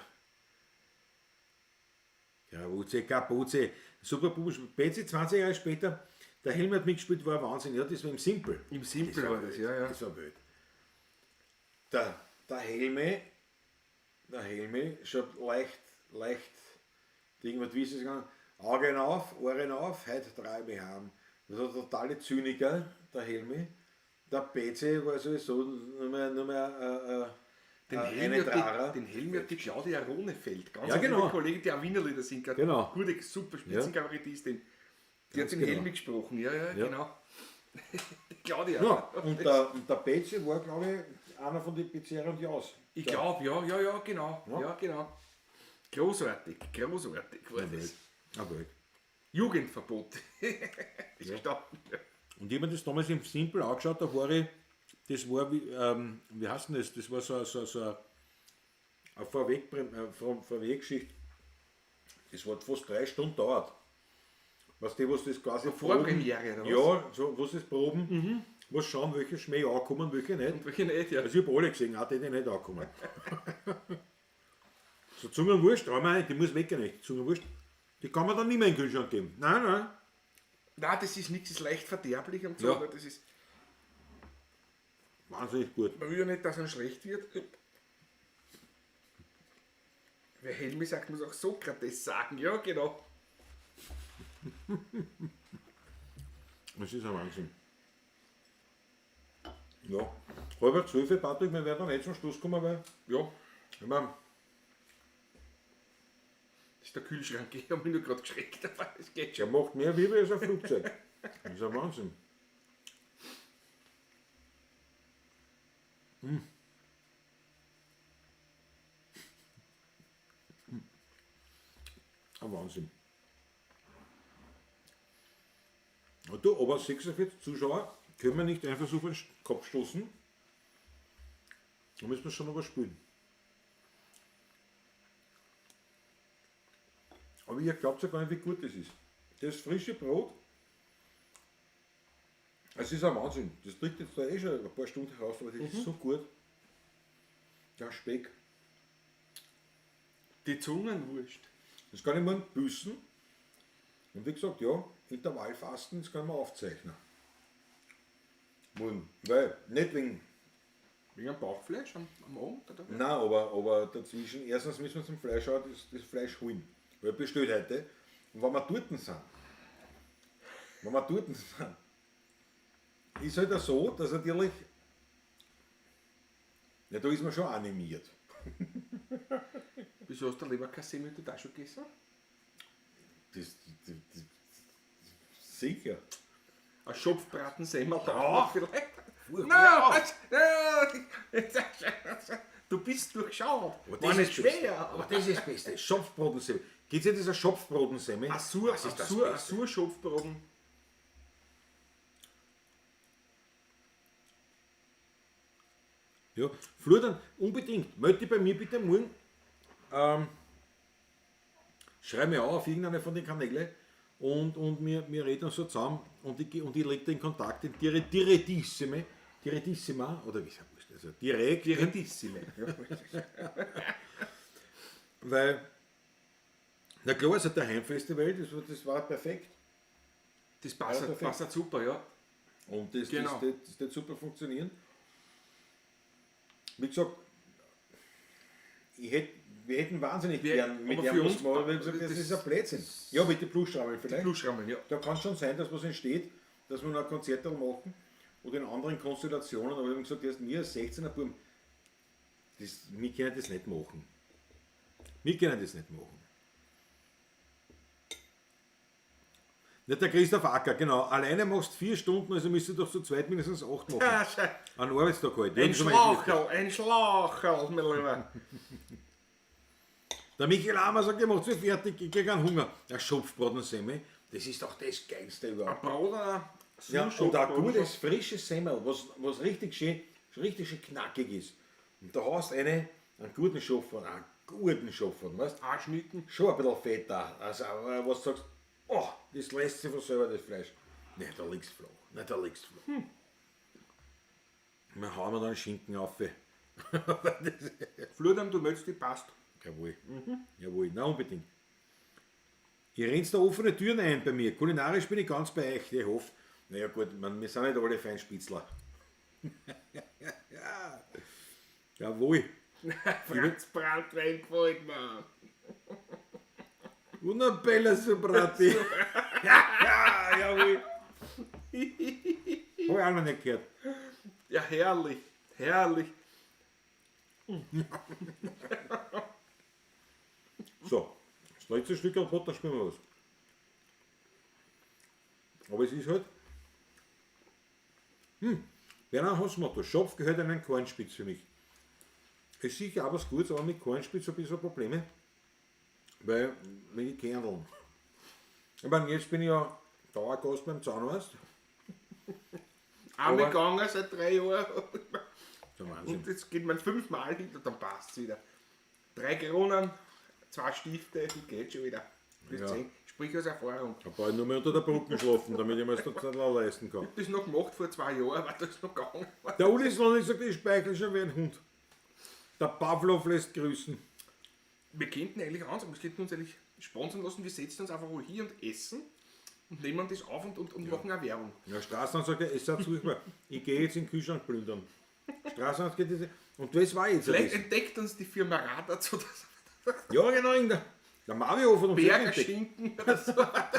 Kapuze, Kapuze. Super Buben. Betsy, 20 Jahre später, der Helm hat mitgespielt, war Wahnsinn. Ja, das war im Simpel. Im Simpel war das, ja, ja. Das war wild. Der Helme, schon leicht, irgendwas, wie ist es gegangen? Augen auf, Ohren auf, heute treibe ich heim. Das war totale Zyniker, der Helmi. Der Betsy war sowieso nur mehr den Helmi hat die Claudia Ronefeld, ganz ja, genau. Kollegin, die auch Wienerlieder singt. Genau. Gute, super Spitzenkabarettistin. Die hat den genau. Helmi gesprochen, ja, genau. Die Claudia. Ja, und der Betsy war, glaube ich, einer von den Pizzeria und Jaus. Ich glaube, ja, genau. Ja, genau. Großartig war das. Aber Jugendverbot. Ist gestanden. Und ich habe mir das damals im Simpel angeschaut, da war ich, das war, wie heißt denn das? Das war so eine Vorweggeschichte. Das hat fast 3 Stunden gedauert. Weißt du, was das quasi Vorpremiere oder was? Ja, so, was das Proben, was schauen, welche Schmäh ankommen, welche nicht. Und welche nicht, ja. Also ich habe alle gesehen, auch die, die nicht ankommen. So Zungenwurst, die muss weggehen, nicht. Zungenwurst, die kann man dann nicht mehr in den Kühlschrank geben. Nein. Nein, das ist nichts, das ist leicht verderblich und so. Ja. Das ist wahnsinnig gut. Man will ja nicht, dass einem schlecht wird. Wer Helmi sagt, muss auch Sokrates sagen. Ja, genau. Das ist ein Wahnsinn. Ja, 11:30, Patrick, wir werden dann nicht zum Schluss kommen, weil. Ja. Ich meine, das ist der Kühlschrank, ich habe mich nur gerade geschreckt, aber es geht schon. Der macht mehr Wirbel als ein Flugzeug. Das ist ein Wahnsinn. Ein Wahnsinn. Ja, du, aber 46 Zuschauer können wir nicht einfach so auf den Kopf stoßen. Da müssen wir schon noch was spielen. Aber ihr glaubt ja gar nicht, wie gut das ist. Das frische Brot, es ist ein Wahnsinn. Das liegt jetzt da eh schon ein paar Stunden heraus, aber das ist so gut. Der Speck. Die Zungenwurst. Das kann ich morgen büßen. Und wie gesagt, ja, Intervallfasten, das kann man aufzeichnen. Morgen. Weil, nicht wegen. Wegen am Bauchfleisch am Abend? Oder? Nein, aber dazwischen, erstens müssen wir zum Fleisch auch das Fleisch holen. Weil bestellt heute. Und wenn wir dort sind, ist halt auch so, dass natürlich, ja, da ist man schon animiert. Wieso hast du Leberkassemme mit der schon gegessen? Das sicher. Ein Schopfbratensemmel da Ja. vielleicht? Furchtbar. Nein, du bist durchschaut. Aber War das nicht ist schwer. Aber das ist das Beste. Schopfbratensemmel. Gibt es ja dieser Schopfbratensemmel? Ein Sur-Schopfbraten. Ja, Florian, unbedingt. Melde dich bei mir bitte morgen. Schreib mir auf irgendeine von den Kanälen und wir reden uns so zusammen und ich lege den Kontakt in Direttissime, Direttissima, oder wie sagt man das? Also direkt. Direttissime. Weil, na klar, also der Heimfestival, das war perfekt. Das passt, Ja, perfekt. passt super, ja. Und das, Genau. das wird super funktionieren. Wie gesagt, wir hätten wahnsinnig gern mit aber dem für was uns- gemacht, weil wir gesagt, das das ist ein Blödsinn. Ja, mit den Plusschrammeln vielleicht. Plusschrammeln, ja. Da kann es schon sein, dass was entsteht, dass wir noch ein Konzert machen oder in anderen Konstellationen, aber wir haben gesagt, erst mir als 16er Buben, wir können das nicht machen. Wir können das nicht machen. Nicht der Christoph Acker, genau. Alleine machst du 4 Stunden, also müsst ihr doch zu zweit mindestens 8 machen. Ah, schei- An Arbeitstag halt. Ein Schlaucherl, ein Schlaucherl, mein Lieber. Der Michael Ammer sagt, ich mach's mich fertig, ich krieg einen Hunger. Der Schopfbratensemmel, das ist doch das Geilste Ein überhaupt. Brot, Ja, Schopf und ein oder gutes, frisches Semmel, was richtig schön knackig ist. Und da hast du einen guten Schopfen, weißt du? Auch Schnitten. Schon ein bisschen fetter. Also, was du sagst, oh, das lässt sich von selber, das Fleisch. Nein, da liegt's flach. Nein, da liegt's flach. Wir hauen dann Schinken auf. Florian, du meldest dich, passt. Jawohl. Jawohl, na unbedingt. Ihr rennt da offene Türen ein bei mir. Kulinarisch bin ich ganz bei euch. Ich hoffe. Naja gut, man, wir sind nicht alle Feinspitzler. Ja. Jawohl. Franz Brandwein gefällt mir. Una bella soprati. Ja, jawohl. Hab ich auch noch nicht gehört. Ja, herrlich. Herrlich. So, das letzte Stück am Brot, dann spielen wir was. Aber es ist halt. Werner Hausmotto, Schopf gehört einen Kornspitz für mich. Ist sicher auch was Gutes, aber mit Kornspitz ein bisschen Probleme. Weil, mit den Kerneln. Ich meine, jetzt bin ich ja Dauergast beim Zahnarzt. Einmal gegangen seit 3 Jahren. Der Wahnsinn. Und jetzt geht man 5-mal hin und dann passt es wieder. 3 Kronen, 2 Stifte, die geht schon wieder. Bis Ja. 10. Sprich aus Erfahrung. Da brauche ich nur mehr unter der Brücke schlafen, damit ich mir das nicht leisten kann. Ich hab das noch gemacht vor 2 Jahren, aber das ist noch gegangen. Der Uli ist noch nicht gesagt, ich speichel schon wie ein Hund. Der Pavlov lässt grüßen. Wir könnten eigentlich ans, wir könnten uns eigentlich sponsern lassen, wir setzen uns einfach hier und essen und nehmen das auf und machen auch Werbung. Ja, Straßenhand sagt, es sei zu, ich gehe jetzt in den Kühlschrank plündern. Straßenhand geht jetzt. Und das war jetzt Vielleicht das. entdeckt uns die Firma Radatz oder so. Ja, genau. Der Mario von uns Berger entdeckt. Schinken oder so. Das war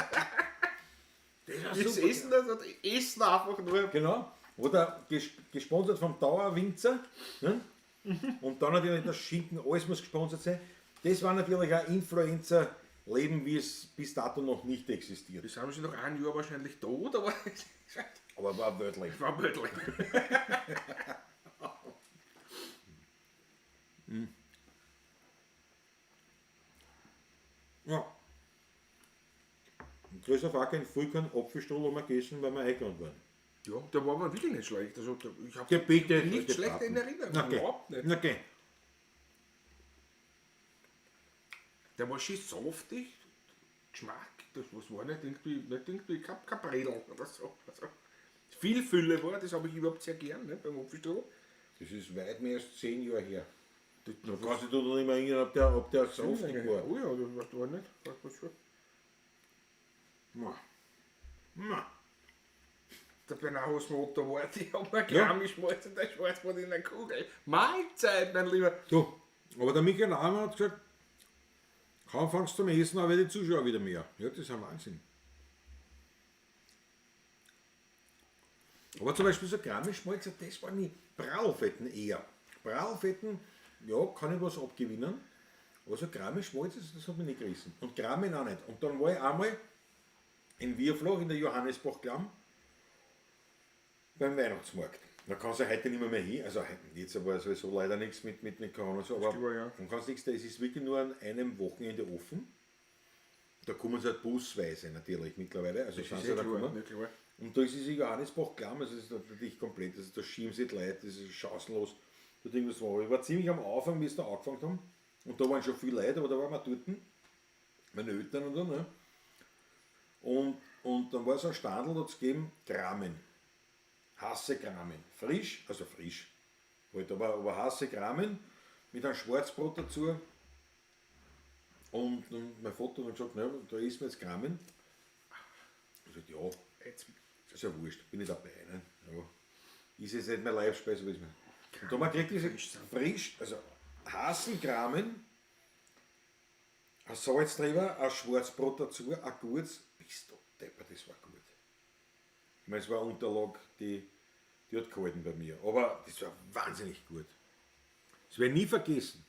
Wir super. essen das und essen einfach nur. Genau. Oder gesponsert vom Dauerwinzer. Ne? Und dann natürlich das Schinken, alles muss gesponsert sein. Das war natürlich ein Influencer-Leben, wie es bis dato noch nicht existiert. Wir sind schon noch ein Jahr wahrscheinlich tot, aber Aber war Weltleben. war möglich. Ja. Und Christoph Acker in Vollkorn Apfelstrudel haben wir gegessen, weil wir eingeladen waren. Ja, der war aber wirklich nicht schlecht. Also, ich habe Gebiete nicht schlecht in Erinnerung. Okay. Überhaupt nicht. Okay. Der war schön saftig, Geschmack, das was war nicht irgendwie kein Bredel oder so. Also, viel Fülle war, das habe ich überhaupt sehr gern, ne, beim Apfelstrudel. Das ist weit mehr als 10 Jahre her. Da kannst du dich noch nicht mehr erinnern, ob der saftig war. Oh ja, das war nicht. Das war schon. Ma. Ma. Der Bernau-Motor war, die haben mir ja. Und der Schwarzbrot in der Kugel. Mahlzeit, mein Lieber. Du, aber der Michael Naumann hat gesagt, kaum fangst du zum Essen an, werden die Zuschauer wieder mehr. Ja, das ist ein Wahnsinn. Aber zum Beispiel so Grammischmalzer, das waren die Prallfetten eher. Prallfetten, ja, kann ich was abgewinnen. Aber so Grammischmalzer, das hat mich nicht gerissen. Und Grammen auch nicht. Und dann war ich einmal in Wierflach in der Johannesbachklamm beim Weihnachtsmarkt. Da kannst du heute nicht mehr hin. Also jetzt war sowieso leider nichts mit Corona und so, aber war, ja. dann kannst du nichts, es ist wirklich nur an einem Wochenende offen. Da kommen sie halt busweise natürlich mittlerweile. Also Das sind ist sie eh da klar, gekommen. ne, klar. Und da ist diese Johannesbach-Klamm, also das ist natürlich komplett, also da schieben sie die Leute, das ist chancenlos. Da irgendwas war. Ich war ziemlich am Anfang, wie sie da angefangen haben. Und da waren schon viele Leute, aber da waren wir dort, meine Eltern und so, ne? Und dann war so ein Standel, da hat es gegeben, Kramen. Hasse Kramen. Frisch, also frisch. Halt, aber hasse Kramen mit einem Schwarzbrot dazu. Und mein Vater hat gesagt, na, da essen wir jetzt Kramen. Ich sagte, ja, Jetzt, ist ja wurscht, bin ich dabei. Ne? Ja. Ist jetzt nicht mein Leibspeise, aber ist mir. Und da man kriegt diese frisch, also Hasenkramen, ein Salz drüber, ein Schwarzbrot dazu, ein gutes, bist du deppert, das war gut. Ich meine, es war eine Unterlage, die hat gehalten bei mir, aber das war wahnsinnig gut. Das werde ich nie vergessen.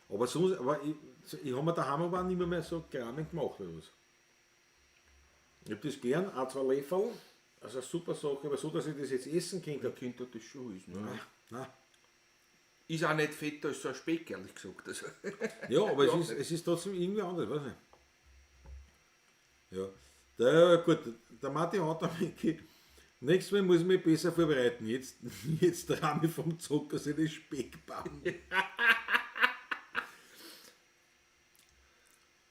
Aber sonst, aber ich habe mir daheim aber auch nicht mehr so Kramen gemacht oder was. Ich habe das gern, auch 2 Löffel, also eine super Sache, aber so, dass ich das jetzt essen könnte. der Kind hat das schon ist, ne? Nein, nein. Ist auch nicht fetter als so ein Speck, ehrlich gesagt. Also, Ja, aber es ist trotzdem irgendwie anders, weiß nicht. Ja. Der, gut, der Martin hat damit, Nächstes Mal muss ich mich besser vorbereiten. Jetzt rahme ich vom Zucker so die Speckbaum.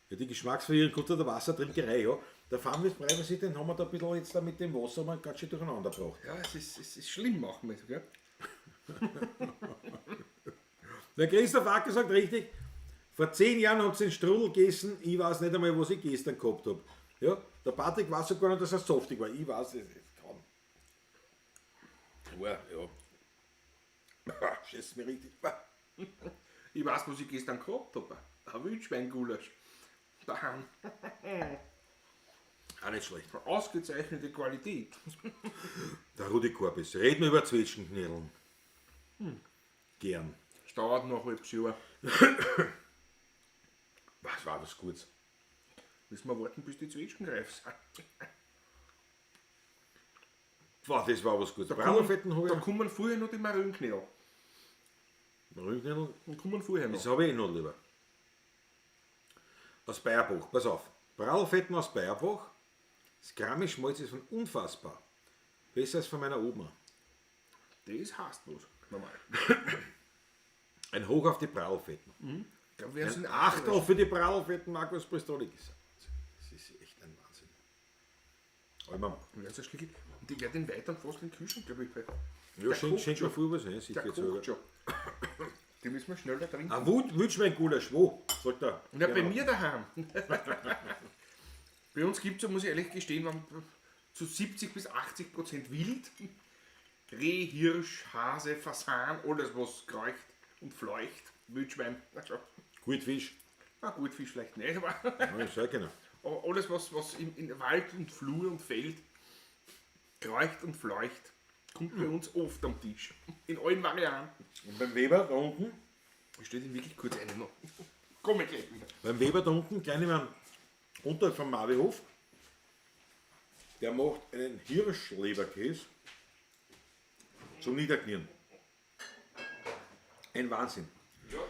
Ja, die Geschmacksverwirrung kommt der Wasserdrinkerei, ja. Der Farmwirt Privacy, den haben wir da ein bisschen jetzt da mit dem Wasser mal ganz schön durcheinander gebracht. Ja, es ist schlimm manchmal, gell? Der Christoph Acker sagt richtig, vor 10 Jahren habt ihr den Strudel gegessen, ich weiß nicht einmal, was ich gestern gehabt habe. Ja, der Patrick weiß sogar noch, dass er saftig war. Ich weiß es kaum. Ja, ja. Scheiß mir richtig. Ich weiß, was ich gestern gehabt habe. Ein Wildschweingulasch. Daheim. Auch nicht schlecht. Ausgezeichnete Qualität. Der Rudi Korbis. Reden wir über Zwetschgenknödeln. Gern. Es dauert noch ein halbes Jahr. Was war was Gutes? Müssen wir warten, bis die Zwetschgen reif sind. Boah, das war was Gutes. Da kommen vorher noch die Marillenknödel. Marillenknödel? Da kommen vorher noch. Das habe ich eh noch lieber. Aus Bayerbach, pass auf. Brallfetten aus Bayerbach. Das Grammischmalz ist von unfassbar. Besser als von meiner Oma. Das heißt was. Normal. Ein Hoch auf die Prallfetten. Ich glaub, wir Ein sind Achtel für die Prallfetten, Markus Prestolik. Das ist echt ein Wahnsinn. Aber Und ich werde den weiteren fast in den Kühlschrank, glaube ich. ja, schenk mir vor was, ne? Der Sicher kocht jetzt schon. Die müssen wir schneller trinken. Ein Wildschweingulasch, wo? Sagt er. Ja, bei mir daheim. Bei uns gibt es ja, muss ich ehrlich gestehen, zu 70 bis 80% Wild. Reh, Hirsch, Hase, Fasan, alles was kreucht und fleucht. Wildschwein. Also, Gutfisch. na, Gutfisch vielleicht nicht, aber, Ja, sehr genau. aber alles was in Wald und Flur und Feld kreucht und fleucht, kommt bei uns oft am Tisch. In allen Varianten. Und beim Weber da unten? Ich stelle den wirklich kurz ein noch. Komm ich gleich wieder. Beim Weber da unten, kleine Mann, unterhalb vom Mavihof, der macht einen Hirschleberkäse zum Niederknien. Ein Wahnsinn. Ja,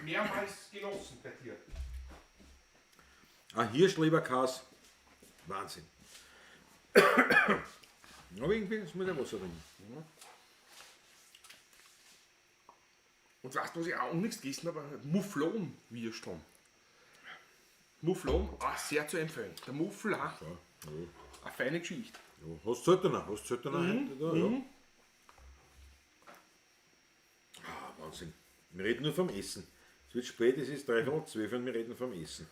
mehrmals genossen bei dir. Ein Hirschleberkäse, Wahnsinn. Aber irgendwie, das muss ja Wasser trinken. Und weißt du, was ich auch nichts gegessen habe? Mufflon-Würsteln. Mufflon, auch sehr zu empfehlen. Der Muffel auch. Ja, ja. Eine feine Geschichte. Ja, hast du seltener, hast du seltener heute da, ja. Ah, Wahnsinn. Wir reden nur vom Essen. Es wird spät, es ist 11:45 und wir reden vom Essen.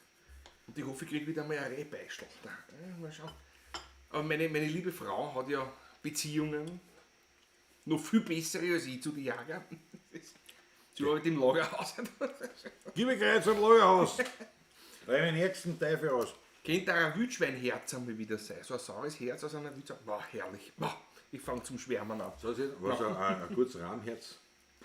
Und ich hoffe, ich kriege wieder mal ein Rehbeischl. Da, ja, mal schauen. Aber meine liebe Frau hat ja Beziehungen, noch viel bessere als ich zu den Jägern. Sie arbeitet im Lagerhaus. Gib mir gleich zum Lagerhaus. Rein den ärgsten Teufel aus. Könnte auch ein Wildschweinherz einmal wieder sein. So ein saures Herz aus einer Wildschwein. Boah, herrlich. Boah, ich fange zum Schwärmen an. So, was ein gutes Rahmherz.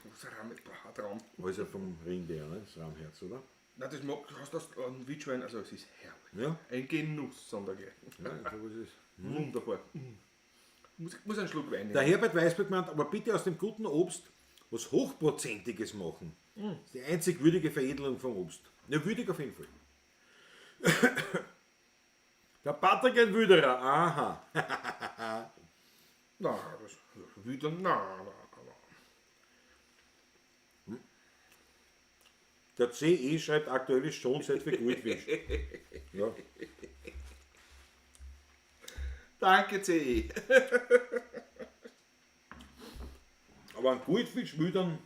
Großer Rahm, boah, ein Traum. Also vom Rindbär, ne? Das Rahmherz, oder? Nein, das mag, hast du das ein Wildschwein, also es ist herrlich. Ja. Ein Genuss, sondergleichen. Ja, so was ist. Wunderbar. Muss einen Schluck Wein nehmen. Der Herbert Weißberg meint, aber bitte aus dem guten Obst was Hochprozentiges machen. Das ist die einzig würdige Veredelung vom Obst. Ja, würdig auf jeden Fall. Der Patrick ein Wüderer, aha. Nein, das Wüder, nein, nein, nein. Der CE schreibt, aktuell ist schon Zeit für Goldfisch. Ja. Danke, CE. Aber ein Goldfisch wüdern,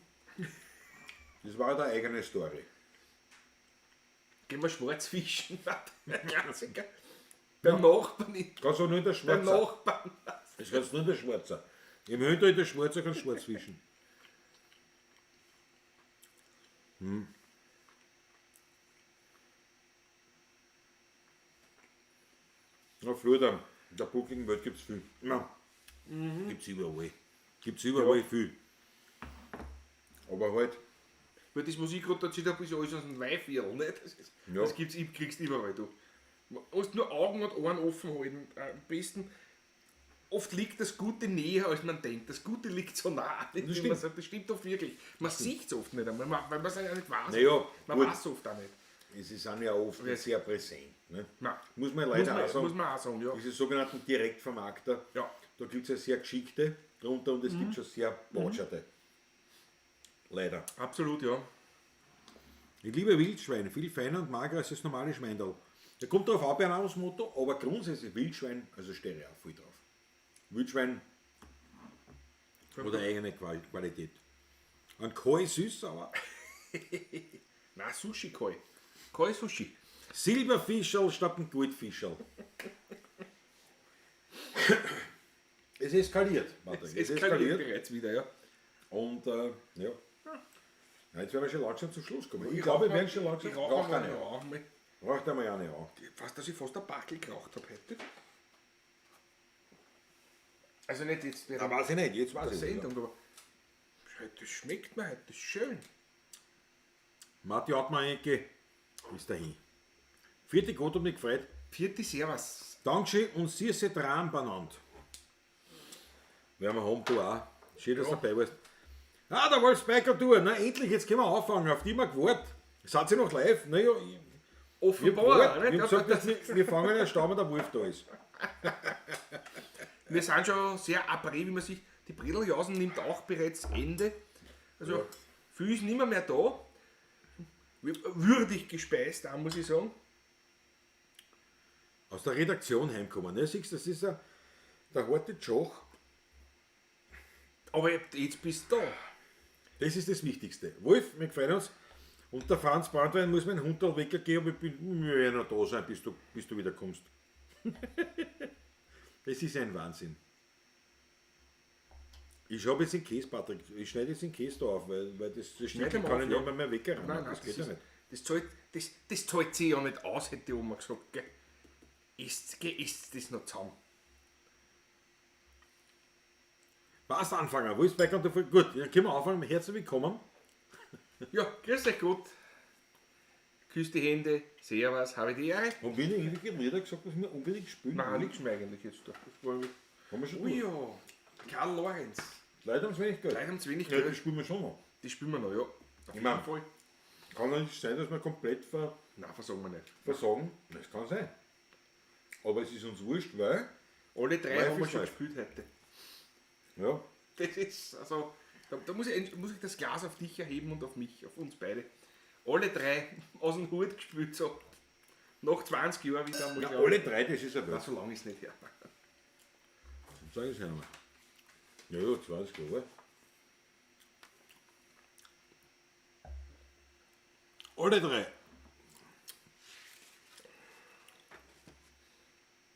das war eine eigene Story. Gehen wir schwarz fischen. Klassiker. Beim Nachbarn. Kannst du nur in der Beim Schwarzer. Nachbarn. Das kannst du nur in der Schwarzer. Im Hündel in der Schwarzer kannst du schwarz fischen. Hm. Na, Florian, in der buckligen Welt gibt's viel. Ja. Gibt's überall. Gibt's überall viel. Aber halt. Weil das, was ich gerade erzählt habe, ist ja alles aus dem Weinviertel. Ne? Das, ist, Ja. das gibt's, kriegst du überall. Du musst nur Augen und Ohren offen halten. Am besten, oft liegt das Gute näher, als man denkt. Das Gute liegt so nah. Das stimmt. Man sagt, das stimmt oft wirklich. Man sieht es oft nicht einmal, weil man es ja nicht weiß. Naja, man gut. weiß es oft auch nicht. Es ist auch ja oft nicht sehr präsent. Ne? Nein. Muss man leider auch sagen. Muss man auch sagen, ja. Diese sogenannten Direktvermarkter, Ja. Da gibt es ja sehr geschickte drunter und es gibt schon sehr botscherte. Leider. Absolut, ja. Ich liebe Wildschwein, viel feiner und mager als das normale Schweindel. Da kommt darauf an bei Nahrungsmotto, aber grundsätzlich Wildschwein, also stehe ich auch voll drauf. Wildschwein oder eigene Qualität. Ein Koi süß, aber Nein, Sushi Koi. Koi Sushi. Silberfischerl statt ein Goldfischerl. Es eskaliert, Patrick. Es eskaliert bereits wieder, ja. Und ja. Ja. Jetzt werden wir schon langsam zum Schluss kommen. Ich glaube, wir werden schon langsam. Ich rauche Raucht mal eine noch an. einmal. Raucht einmal eine an. Fast, dass ich fast ein Backel geraucht habe heute. Also nicht jetzt Da während weiß ich nicht, jetzt weiß der ich nicht. Sendung, aber heute schmeckt mir, heute ist schön. Matti Hartmann-Enke ist dahin. Vierte Gott hat mich gefreut. Vierte Servus. Dankeschön und süße Tram benannt. Werden wir haben, du auch. Schön, dass du dabei warst. Ah, der Wolf Spiker Tour. Na, endlich, jetzt können wir anfangen. Auf die wir gewartet. Seid ihr noch live? Naja, ich hab Offenbar, gewartet. nicht? Ich hab gesagt, wir fangen erst an, wenn der Wolf da ist. Wir sind schon sehr après, wie man sich. Die Bredeljausen nimmt auch bereits Ende. Also viel ist nimmer mehr da. Würdig gespeist, auch, muss ich sagen. Aus der Redaktion heimkommen. Ne? Siehst du, das ist ja der harte Joch. Aber jetzt bist du da. Das ist das Wichtigste. Wolf, wir freuen uns. Und der Franz Brandwein muss meinen Hund da weggehen, aber ich bin ich werde noch da sein, bis du wieder kommst. Das ist ein Wahnsinn. Ich habe jetzt den Käse, Patrick. Ich schneide jetzt den Käse da auf, weil das Schneid Stück ihn kann auf, ich ja. nicht mehr wegräumen. Nein, nein, das geht ja nicht. Das zahlt sich ja nicht aus, hätte die Oma gesagt. Gell. Isst das noch zusammen. Passt, Anfänger. Wo ist Bäcker und der Volk? Gut, dann können wir anfangen. Herzlich willkommen. Ja, grüß euch gut. Küss die Hände. Servus, habe die Ehre. Haben wir nicht irgendwie Lieder gesagt, dass wir unbedingt spielen? Nein, nichts mehr eigentlich jetzt. Das war Haben wir schon oh durch. ja, Karl Lorenz. Leider haben sie wenig Geld. Leider haben sie wenig Ja, Geld. das spielen wir schon noch. Das spielen wir noch, ja. Auf jeden mein- Fall. Kann ja nicht sein, dass wir komplett Nein, versagen wir nicht. versagen. Das kann sein. Aber es ist uns wurscht, weil. Alle drei Life haben wir is schon life. gespielt heute. Ja, Das ist, also, da muss ich das Glas auf dich erheben und auf mich, auf uns beide. Alle drei aus dem Hut gespielt, so. Nach 20 Jahren wieder mal. ja, glaub ich. alle drei, das ist ja Na, Welt. so lange ist nicht her. Sag ich es ja nochmal. Ja, ja, 20 Jahre. Alle drei.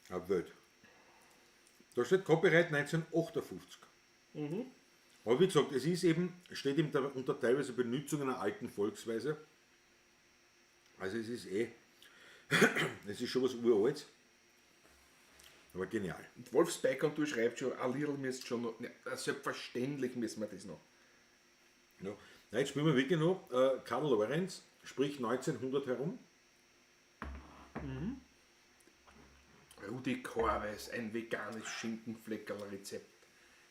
Eine Welt. Da steht Copyright 1958. Aber wie gesagt, es ist eben, steht eben da unter teilweise Benutzung einer alten Volksweise. Also es ist es ist schon was Uraltes. Aber genial. Und Wolfsbecker und du schreibst schon, ein Lidl müsst schon noch, ne, selbstverständlich müssen wir das noch. Ja. Na, jetzt spielen wir wirklich noch Karl Lorenz, sprich 1900 herum. Rudi Korves, ein veganes Schinkenfleckerl-Rezept.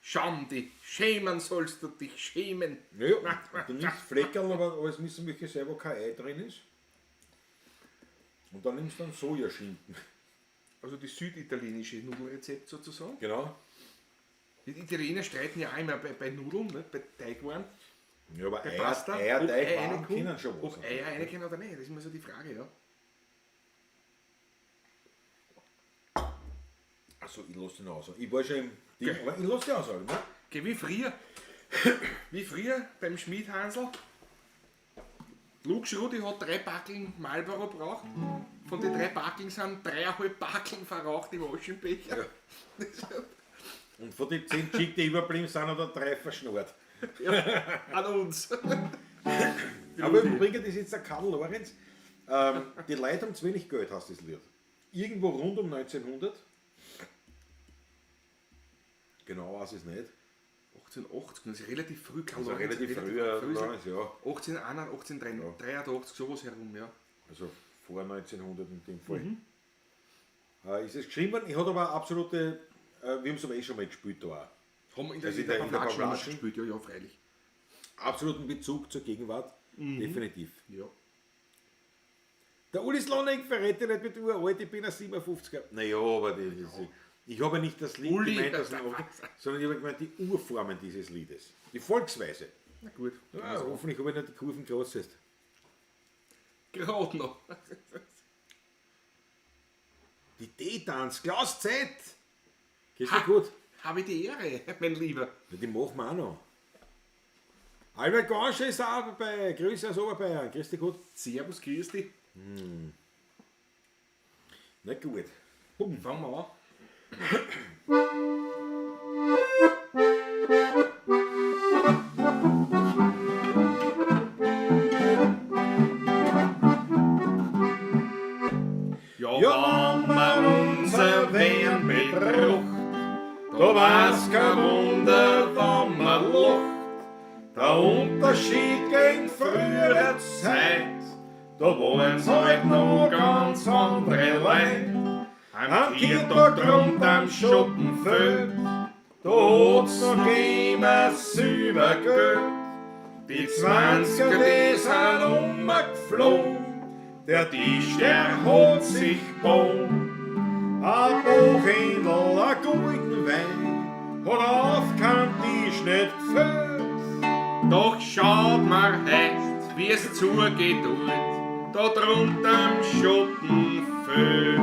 Schande, schämen sollst du dich, schämen. Ja, du nimmst Fleckerl, aber es müssen welche sein, wo kein Ei drin ist. Und dann nimmst du dann Sojaschinken. Also die süditalienische Nudelrezept sozusagen. Genau. Die Italiener streiten ja auch immer bei Nudeln, ne? Bei Teigwaren, Ja, aber bei Eier, Pasta. Eier, ob Eier Teigwaren reinkommen, können schon was. Ob Eier reinkommen oder nicht, das ist immer so die Frage, ja. Achso, ich lasse den aus. Ich war schon im Ding, Okay. aber ich lasse den aus. Ne? Okay, wie früher. Wie früher beim Schmiedhansl. Lux Rudi hat 3 Backeln Marlboro gebraucht. Von den 3 Backeln sind 3,5 Backeln verraucht im Aschenbecher. Ja. Und von den 10 Chick, die überblieben sind, hat er 3 verschnurrt. Ja, an uns. Aber im Übrigen, das ist jetzt der Karl Lorenz. Die Leute haben zu wenig Geld, hast du das Lied. Irgendwo rund um 1900. Genau weiß ich es nicht. 1880, das ist relativ früh. Karl Also Lorenz, relativ früh, früh, ja. 1881, 1883, sowas herum, ja. Also vor 1900 in dem Fall. Ist es geschrieben worden? Ich hatte aber absolute, wir haben es aber eh schon mal gespielt da auch. Haben wir in der, Also in der, in der Pavlatsch schon Pavlatsch. gespielt, ja, ja, freilich. Absoluten Bezug zur Gegenwart, definitiv. Ja. Der Uli Slonek verrät dich nicht mit uralt, ich bin ein 57er. Naja, aber das ist. Ich habe nicht das Lied Uli, gemeint, aus den 80er, sondern ich habe gemeint die Urformen dieses Liedes. Die Volksweise. Na gut. Ja, hoffentlich habe ich nicht die Kurven groß ist. Gerade noch. Die T-Tanz, Klaus Z. Geht's dir gut? Habe ich die Ehre, mein Lieber. Ja, die machen wir auch noch. Albert Gansche ist auch dabei. Grüße aus Oberbayern. Grüß dich gut. Servus, grüß dich. Na gut. Fangen wir an. Ja, Ja, wenn man unser Wein betracht, da war's kein Wunder, wenn man lacht. Der Unterschied gegen frühere Zeit, da waren's halt noch ganz andere Leute. Am Kirtag rund am Schottenfeld, da hat's noch immer Silbergeld. Die 20er, die sind umgeflogen, der Tisch, der hat sich gebogen. Ein Buchhändel, ein guten Wein, hat auf keinem Tisch nicht gefällt. Doch schaut mir heut, wie es zugeht dort, da drunter am Schottenfeld.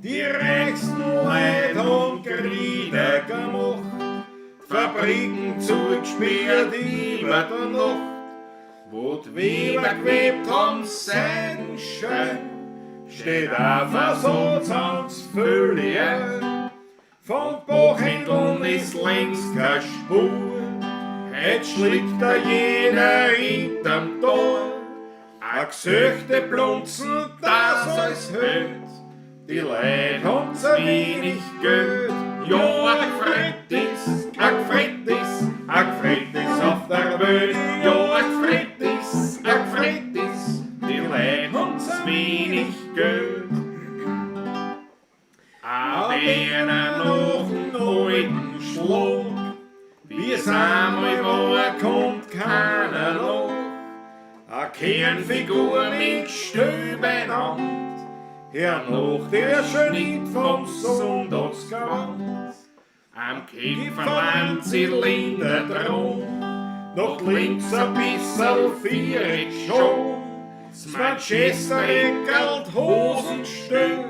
Die reichsten Leute haben Kriege gemacht, Fabriken zugespielt über der Nacht. Wo die Weber gewebt haben, sein schön, steht auf so ans völlig ein. Von Buchhändeln ist längst keine Spur, heut schlägt da jeder hinterm Tor. A Gesöchte blunzen, das alles hält, die Leute haben zu wenig Geld. Ja, a gefreut ist, a gefreut ist, A gefreut ist auf der Welt, ja, a gefreut ist, a gefreut ist, die Leute haben zu wenig Geld. A einer noch einen alten Schlag, wie es einmal war, kommt keiner noch. A Kernfigur mit Gestell beieinander, hernach der Schnitt vom Sonntagsgewand. Am Käferland Zylinder drum, Noch links ein bisserl viereck schon, das Manchester Geld Hosen stellt,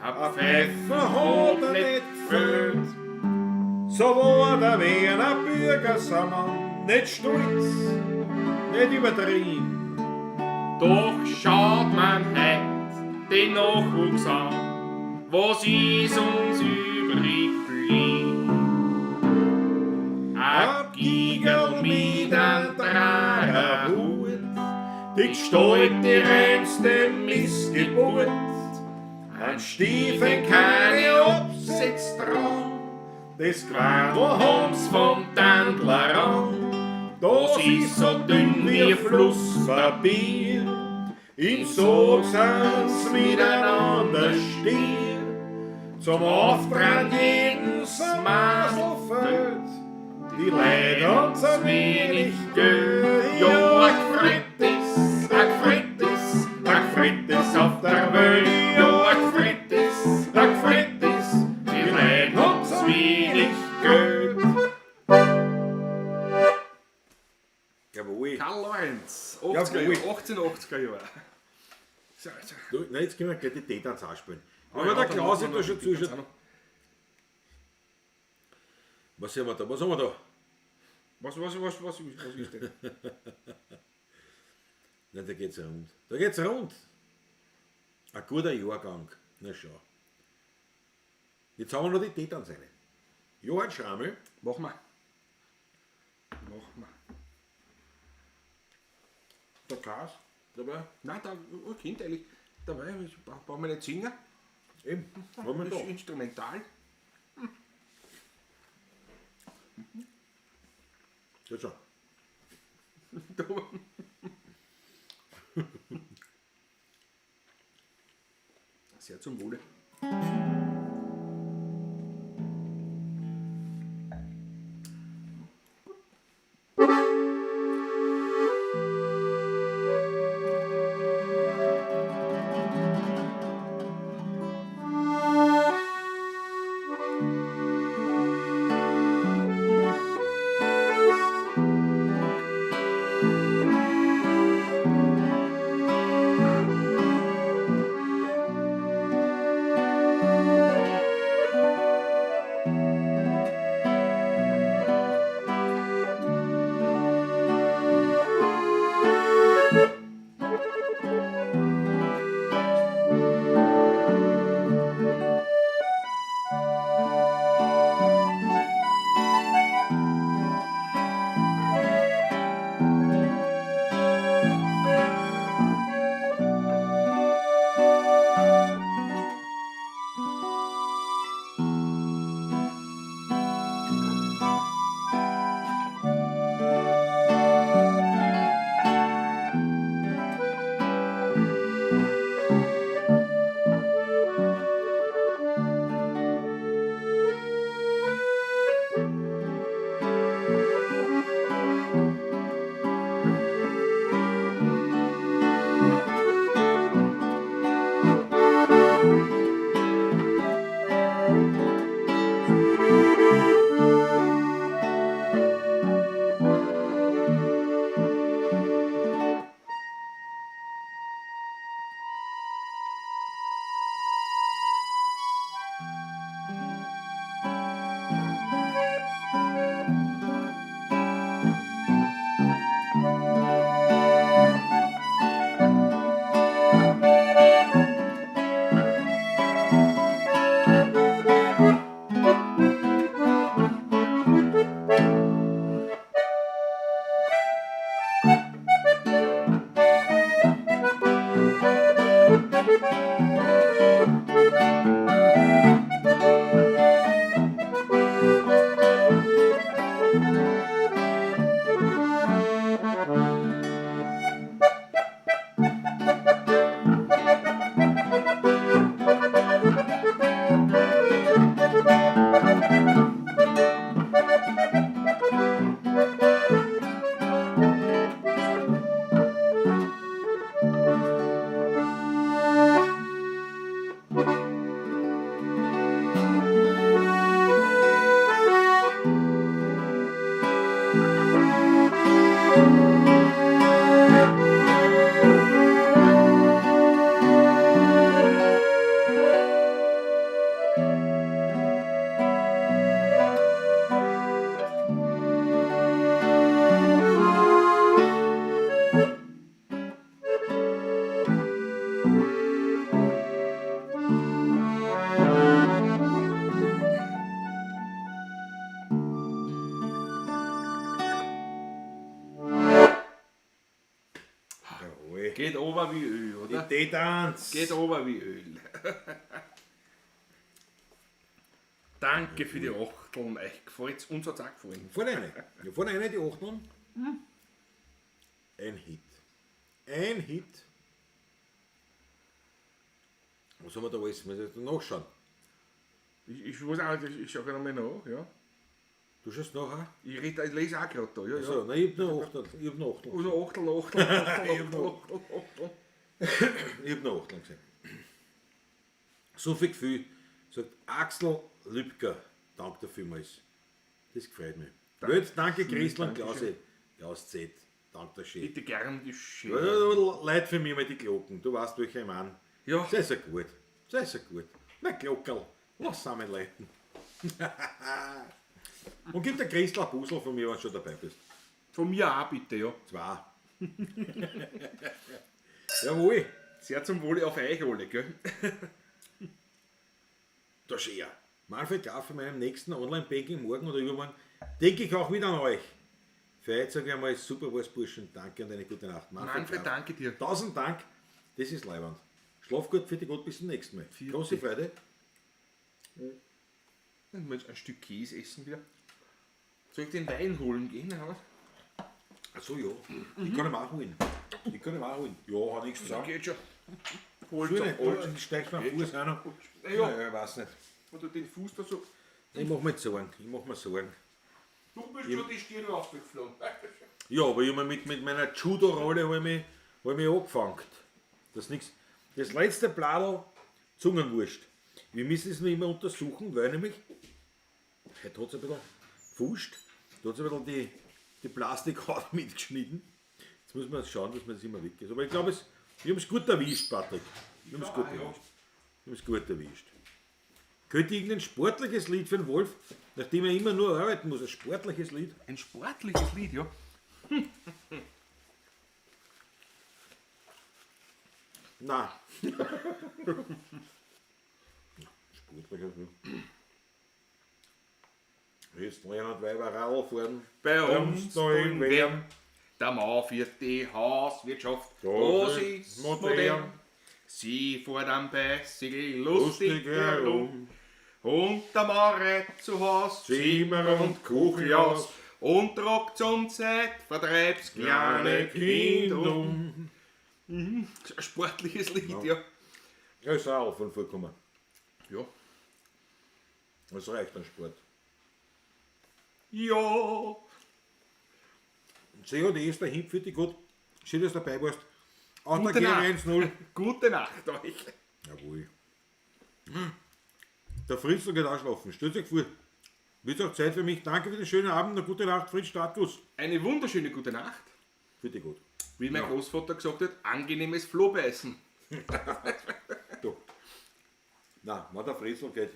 hab a Pfeifen hat er nicht gefällt. So war der Wiener Bürgersammann nicht stolz, nicht übertrieben. Doch schaut man heut den Nachwuchs an, was ist uns übrig blieb? A Gigerl mit einem Trarahut, Die Gestalt die reinste Missgeburt, ein Stiefel keine Absätze dran, das Quadel haben's vom Tandler an, das ist so dünn wie Flusspapier, in so sind's miteinander stier, zum Auftrag jeden Smasel fällt, die Leute haben zu wenig Geld. Ja, a gefreut ist, a gefreut ist, a gefreut ist auf der Welt. Ja, a gefreut ist, a gefreut ist, die Leute haben zu wenig Geld. Jawohl. Karl Lorenz, 80er Jahre, 1880er Jahre. So, so. Du, nein, jetzt können wir gleich die T-Tanz auch spielen. Ah Aber ja, der dann Klaus machen ist da wir schon noch die T-Tanz zuschaut. auch noch. Was haben wir da? Was haben wir da? Was ist denn? Nein, da geht's rund. Da geht's rund. Ein guter Jahrgang. Na schau. Jetzt haben wir noch die T-Tanz rein. Johann Schrammel. Mach mal. Mach mal. Der Klaas, Dabei. Nein, da oh, Kind eigentlich. Dabei brauchen wir nicht singen. Eben. Haben wir Das da. ist instrumental. Geht schon. Sehr zum Wohle. schön. Geht over wie Öl, oder? Die Tanz. Geht over wie Öl. Danke für die Achteln. Euch gefällt's. Uns hat's auch gefallen. Vorne eine. Ja, vorne eine, die Achteln. Ein Hit. Ein Hit. Was haben wir da alles? Muss ich jetzt nachschauen. Ich weiß auch nicht, ich schaue gerade nochmal nach, ja. Du schaust nachher? Ich lese auch gerade da, ja. Also, ja. nein, ich hab noch Achteln. Ich hab noch Achteln. Also Achtel, Achtel, Achtel, Achtel, Achtel, Achtel. Ich hab noch Achteln gesehen. So viel Gefühl, sagt Axel Lübcker. Danke dafür vielmals. Das gefreut mich. Welt, danke Christel und Klausi. Klaus Z. Danke dir schön. Bitte gern geschehen. Ja, ja, Leid für mich mal die Glocken. Du weißt, welche ich meine. Ja. Sehr, sehr gut. Sehr, sehr gut. Na, Glockerl, lass zusammen leiten. Und gib der Christel ein Puzzle von mir, wenn du schon dabei bist. Von mir auch bitte, ja. Zwei. Jawohl. Sehr zum Wohle auf euch alle, gell? Da schön. Manfred Graf von meinem nächsten Online-Banking morgen oder übermorgen denke ich auch wieder an euch. Für heute sage ich einmal, super war's, Burschen. Danke und eine gute Nacht. Manfred, Graf. danke dir. Tausend Dank. Das ist Leiwand. Schlaf gut, für Gott, bis zum nächsten Mal. Große Freude. Ich muss ein Stück Käse essen wieder. Soll ich den Wein holen gehen? Oder? Ach so, ja. Ich kann ihn auch holen. Ich kann ihn auch holen. Ja, hat nichts zu sagen. Geht schon. Hol's Soll auf, nicht, hol's. du steigst mir am Fuß rein. Ja, ja. Ja, ich weiß nicht. Wenn du den Fuß da so. Ich mach mir Sorgen. Ich mach mir Sorgen. Du bist schon die Stirn aufgeflogen. Ja, aber ich hab mich mit meiner Judo-Rolle hab ich mich, hab ich mich angefangen. Das ist nix. Das letzte Bladel, Zungenwurst. Wir müssen es noch immer untersuchen, weil nämlich, heute hat es ein bisschen gefuscht, da hat es ein bisschen die Plastikhaut mitgeschnitten. Jetzt müssen wir schauen, dass man das immer weg ist. Aber ich glaube, wir haben es gut erwischt, Patrick. Wir haben es gut erwischt. Wir haben es gut erwischt. Könnte irgendein sportliches Lied für den Wolf, nachdem er immer nur arbeiten muss, ein sportliches Lied? Ein sportliches Lied, ja. Na. Sportliches Lied. Jetzt lernen Weiber Radl fahren. Bei uns da in in Wern. Wern. Der Mann führt die Hauswirtschaft, Das das ist ist modern. modern. Sie fährt am Bicycle lustig Lustig herum. Und der Mann reiht zu Haus Zimmer und Küche aus. Und tragt zum Zeitvertreibs kleine Kind um. Ein sportliches Lied, ja. Ja, ist auch von vorkommen. Ja. Das reicht an Sport. Ja. COD ist dahin, für dich gut. Schön, dass du dabei warst. Auch der Gute Nacht. 1-0. Gute Nacht euch. Jawohl. Der Fritz geht auch schlafen. Stellt sich vor. Wird auch Zeit für mich. Danke für den schönen Abend und gute Nacht, Fritz Startguss. Eine wunderschöne gute Nacht. Für dich gut. Wie mein Großvater gesagt hat, angenehmes Flohbeißen. Du. Na, wenn der Fritzl geht,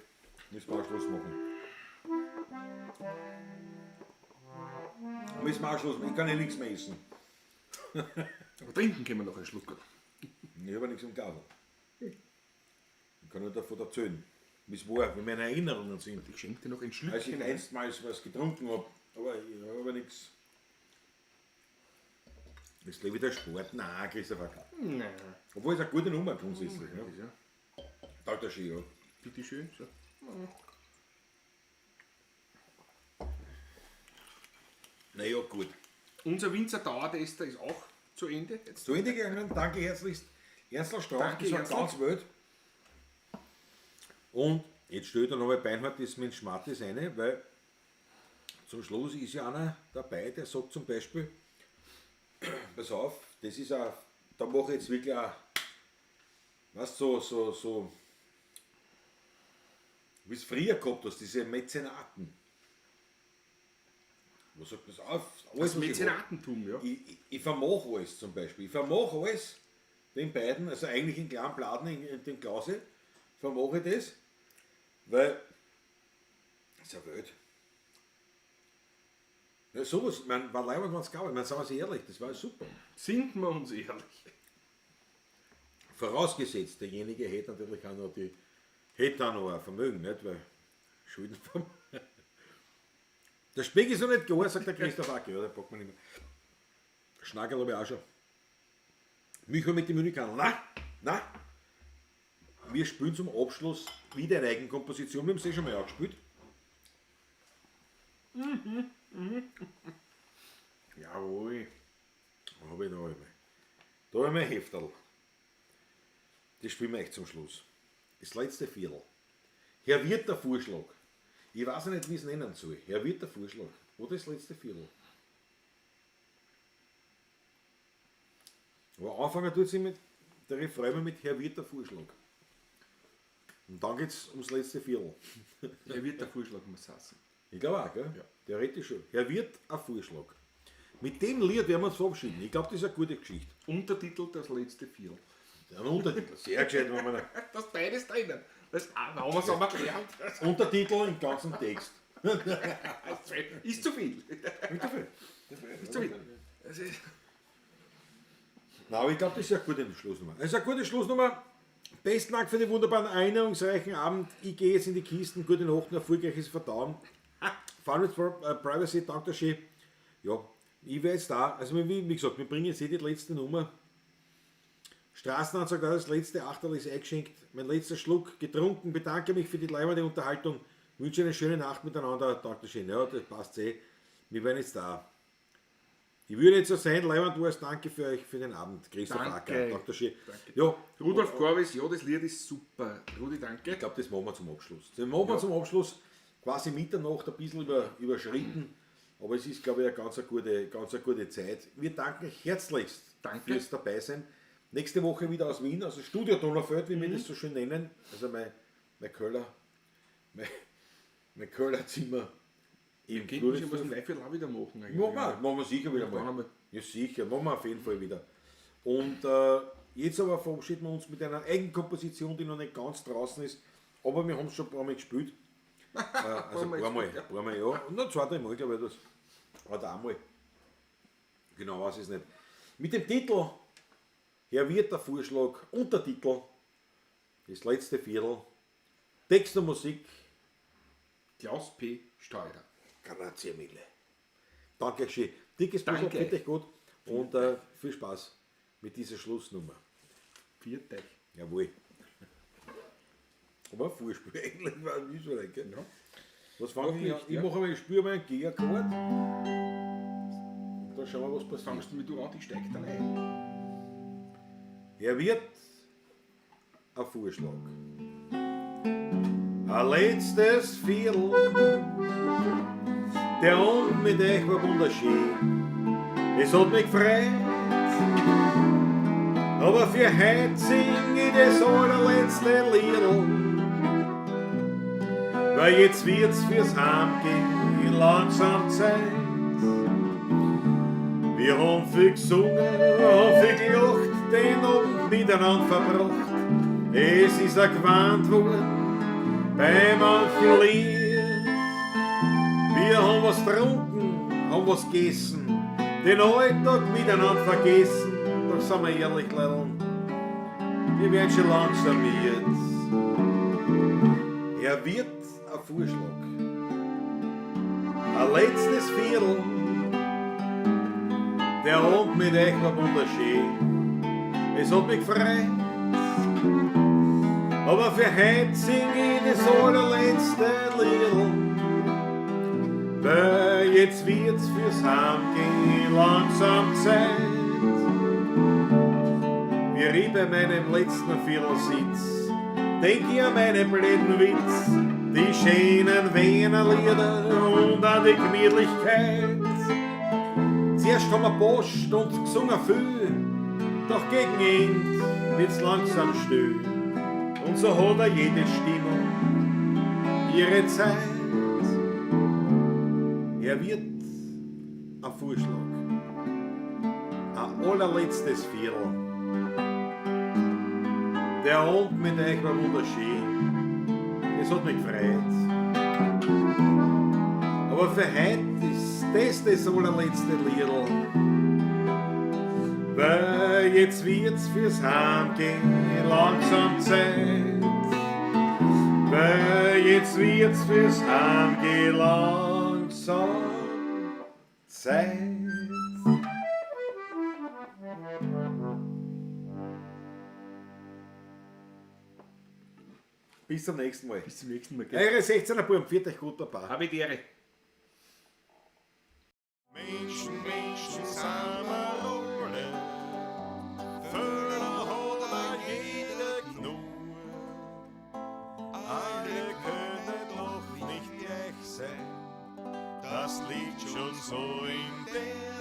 müssen wir auch Schluss machen. Müssen wir auch Schluss machen. Ich kann eh nichts mehr essen. Aber trinken können wir noch einen Schluck. Ich habe nichts im Glas. Ich kann nur davon erzählen, wie es war, wie meine Erinnerungen sind. Ich schenke dir noch ein Als ich Schlückchen. einstmals was getrunken habe, aber ich habe nichts. Jetzt lebe ich der Sport. Nein, Christopher. Nein. Obwohl es eine gute Nummer grundsätzlich. Ja. Ja. Taugt der Ski, ja. Bitte schön. So. Naja, gut. Unser Winzer Dauertester ist auch zu Ende. Jetzt Zu Ende gegangen. Danke herzlichst. Ernstl Strauch, Danke, das war Ernstl. ganz wild. Und jetzt stellt er nochmal Beinhardt das mit Schmattis eine, weil zum Schluss ist ja einer dabei, der sagt zum Beispiel, pass auf, das ist auch, da mache ich jetzt wirklich auch, weißt du, so, wie es früher gehabt hast, diese Mäzenaten. Wo sagt das auf? Alles, Das was ich hab. Mäzenatentum, ja. Ich vermach alles zum Beispiel. Ich vermach alles den beiden, also eigentlich in kleinen Bladen in dem Glase, vermach ich das, weil das ist ja Welt. Ja, sowas, ich meine, war leibend, wenn's gab. Ich meine, sagen wir es ehrlich, das war super. Sind wir uns ehrlich? Vorausgesetzt, derjenige hätte natürlich auch noch die, hätte auch noch ein Vermögen, nicht? Weil Schulden vom. Der Speck ist noch nicht gar, sagt der Christoph Acke, ja, der packt man nicht mehr. Schnackerl habe ich auch schon. Milchwein mit dem Unikanel. Na, na. Wir spielen zum Abschluss wieder eine Eigenkomposition. Wir haben es eh schon mal angespielt. Jawohl. Hab ich da einmal. Da hab ich mein Hefterl. Das spielen wir echt zum Schluss. Das letzte Viertel. Herr Wirt, der Vorschlag. Ich weiß ja nicht, wie ich es nennen soll. Herr Wirt, der Vorschlag. Oder das letzte Viertel. Aber anfangen tut sie mit der Refrain mit Herr Wirt, der Vorschlag. Und dann geht es ums letzte Viertel. Herr Wirt, der Vorschlag muss heißen. Ich glaube auch, gell? Ja. Theoretisch schon. Herr Wirt, ein Vorschlag. Mit dem Lied werden wir uns verabschieden. Ich glaube, das ist eine gute Geschichte. Untertitel das letzte Viertel. Ein Untertitel. Sehr gescheit, wenn man Das beides drinnen. Das haben wir es einmal gelernt. Untertitel im ganzen Text. Ist zu viel. Ist zu viel. Das ist Nein, aber ich glaube, das ist eine gute Schlussnummer. Das ist eine gute Schlussnummer. Besten Dank für den wunderbaren, erinnerungsreichen Abend. Ich gehe jetzt in die Kisten. Gute Nacht und erfolgreiches Verdauen. Fun with Privacy, danke schön. Ja, ich wäre jetzt da. Also, wie gesagt, wir bringen jetzt eh die letzte Nummer. Straßenanzug, das letzte Achterl ist eingeschenkt. Mein letzter Schluck getrunken. Bedanke mich für die leibende Unterhaltung. Wünsche eine schöne Nacht miteinander. Danke schön. Ja, das passt eh. Wir werden jetzt da. Ich würde jetzt so sein, Leiband war's. Danke für euch für den Abend. Christoph Danke. Acker. Danke schön. Ja, Rudolf Korvis, ja, das Lied ist super. Rudi, danke. ich glaube, das machen wir zum Abschluss. Das machen wir zum Abschluss. Quasi Mitternacht ein bisschen überschritten. Aber es ist, glaube ich, eine ganz gute Zeit. Wir danken herzlichst Danke. fürs Dabeisein. Nächste Woche wieder aus Wien, also Studio Donaufeld, wie wir das so schön nennen. Also mein Köller, mein Köller-Zimmer im Könnten wir schon was Floridsdorf. im Leihviertel auch wieder machen. Eigentlich. Machen wir sicher wieder Dann mal. einmal. Ja, sicher, machen wir auf jeden Fall wieder. Und jetzt aber verabschieden wir uns mit einer Eigenkomposition, die noch nicht ganz draußen ist, aber wir haben es schon ein paar Mal gespielt. Also ein paar Mal, ja. Und noch 2, 3 Mal, glaube ich, das. Oder einmal. Genau, weiß ich es nicht. Mit dem Titel Herr Wirt, der Vorschlag, Untertitel, das letzte Viertel, Text und Musik, Klaus P. Steurer. Grazie mille. Danke schön. Dickes Puzzle, Danke. bitte gut und viel Spaß mit dieser Schlussnummer. Viert euch. Jawohl. Aber Vorspiel eigentlich war nicht so rein, gell? Ja. Was fange ich an? nicht, Ich ja. mache einmal, ich spüre mal einen G-Akkord. Und dann schauen wir, was passiert. Fangst du mit du an, ich steig dann ein. Er wird ein Vorschlag. Ein letztes Viertel, der Abend mit euch war wunderschön. Es hat mich gefreut, aber für heute sing ich das allerletzte Liedl. Weil jetzt wird's fürs Heimgehen langsam Zeit. Wir haben viel gesungen, haben viel gelacht, den Abend miteinander verbracht. Es ist ein gewarnt worden bei manchen Lied. Wir haben was getrunken, haben was gegessen, den Alltag miteinander vergessen. Doch sind wir ehrlich, Leute, wir werden schon langsam müde. Er wird ein Vorschlag, ein letztes Viertel. Der Abend mit euch war wunderschön, es hat mich gefreut. Aber für heute sing ich das allerletzte Liedl, weil jetzt wird's fürs Heimgehen langsam Zeit. Wie ich bei meinem letzten Viertel sitz, denk ich an meine blöden Witz, die schönen Wiener Lieder und an die Gemütlichkeit. Zuerst haben wir Post und gesungen viel, doch gegen End wird's langsam still. Und so hat er jede Stimmung ihre Zeit. Er wird ein Vorschlag, ein allerletztes Viertel. Der Abend mit euch war wunderschön, es hat mich gefreut. Aber für heute ist das das allerletzte Liedl, weil jetzt wird's fürs Heimgehen langsam Zeit. Weil jetzt wird's fürs Heimgehen langsam Zeit. Bis zum nächsten Mal. Bis zum nächsten Mal. Gell? Eure 16er Buben, pfiat euch gut, Baba. Habe die Ehre. Menschen, Menschen sind wir alle. Fehler hat auch jeder genug. Alle können doch nicht gleich sein. Das liegt schon so in der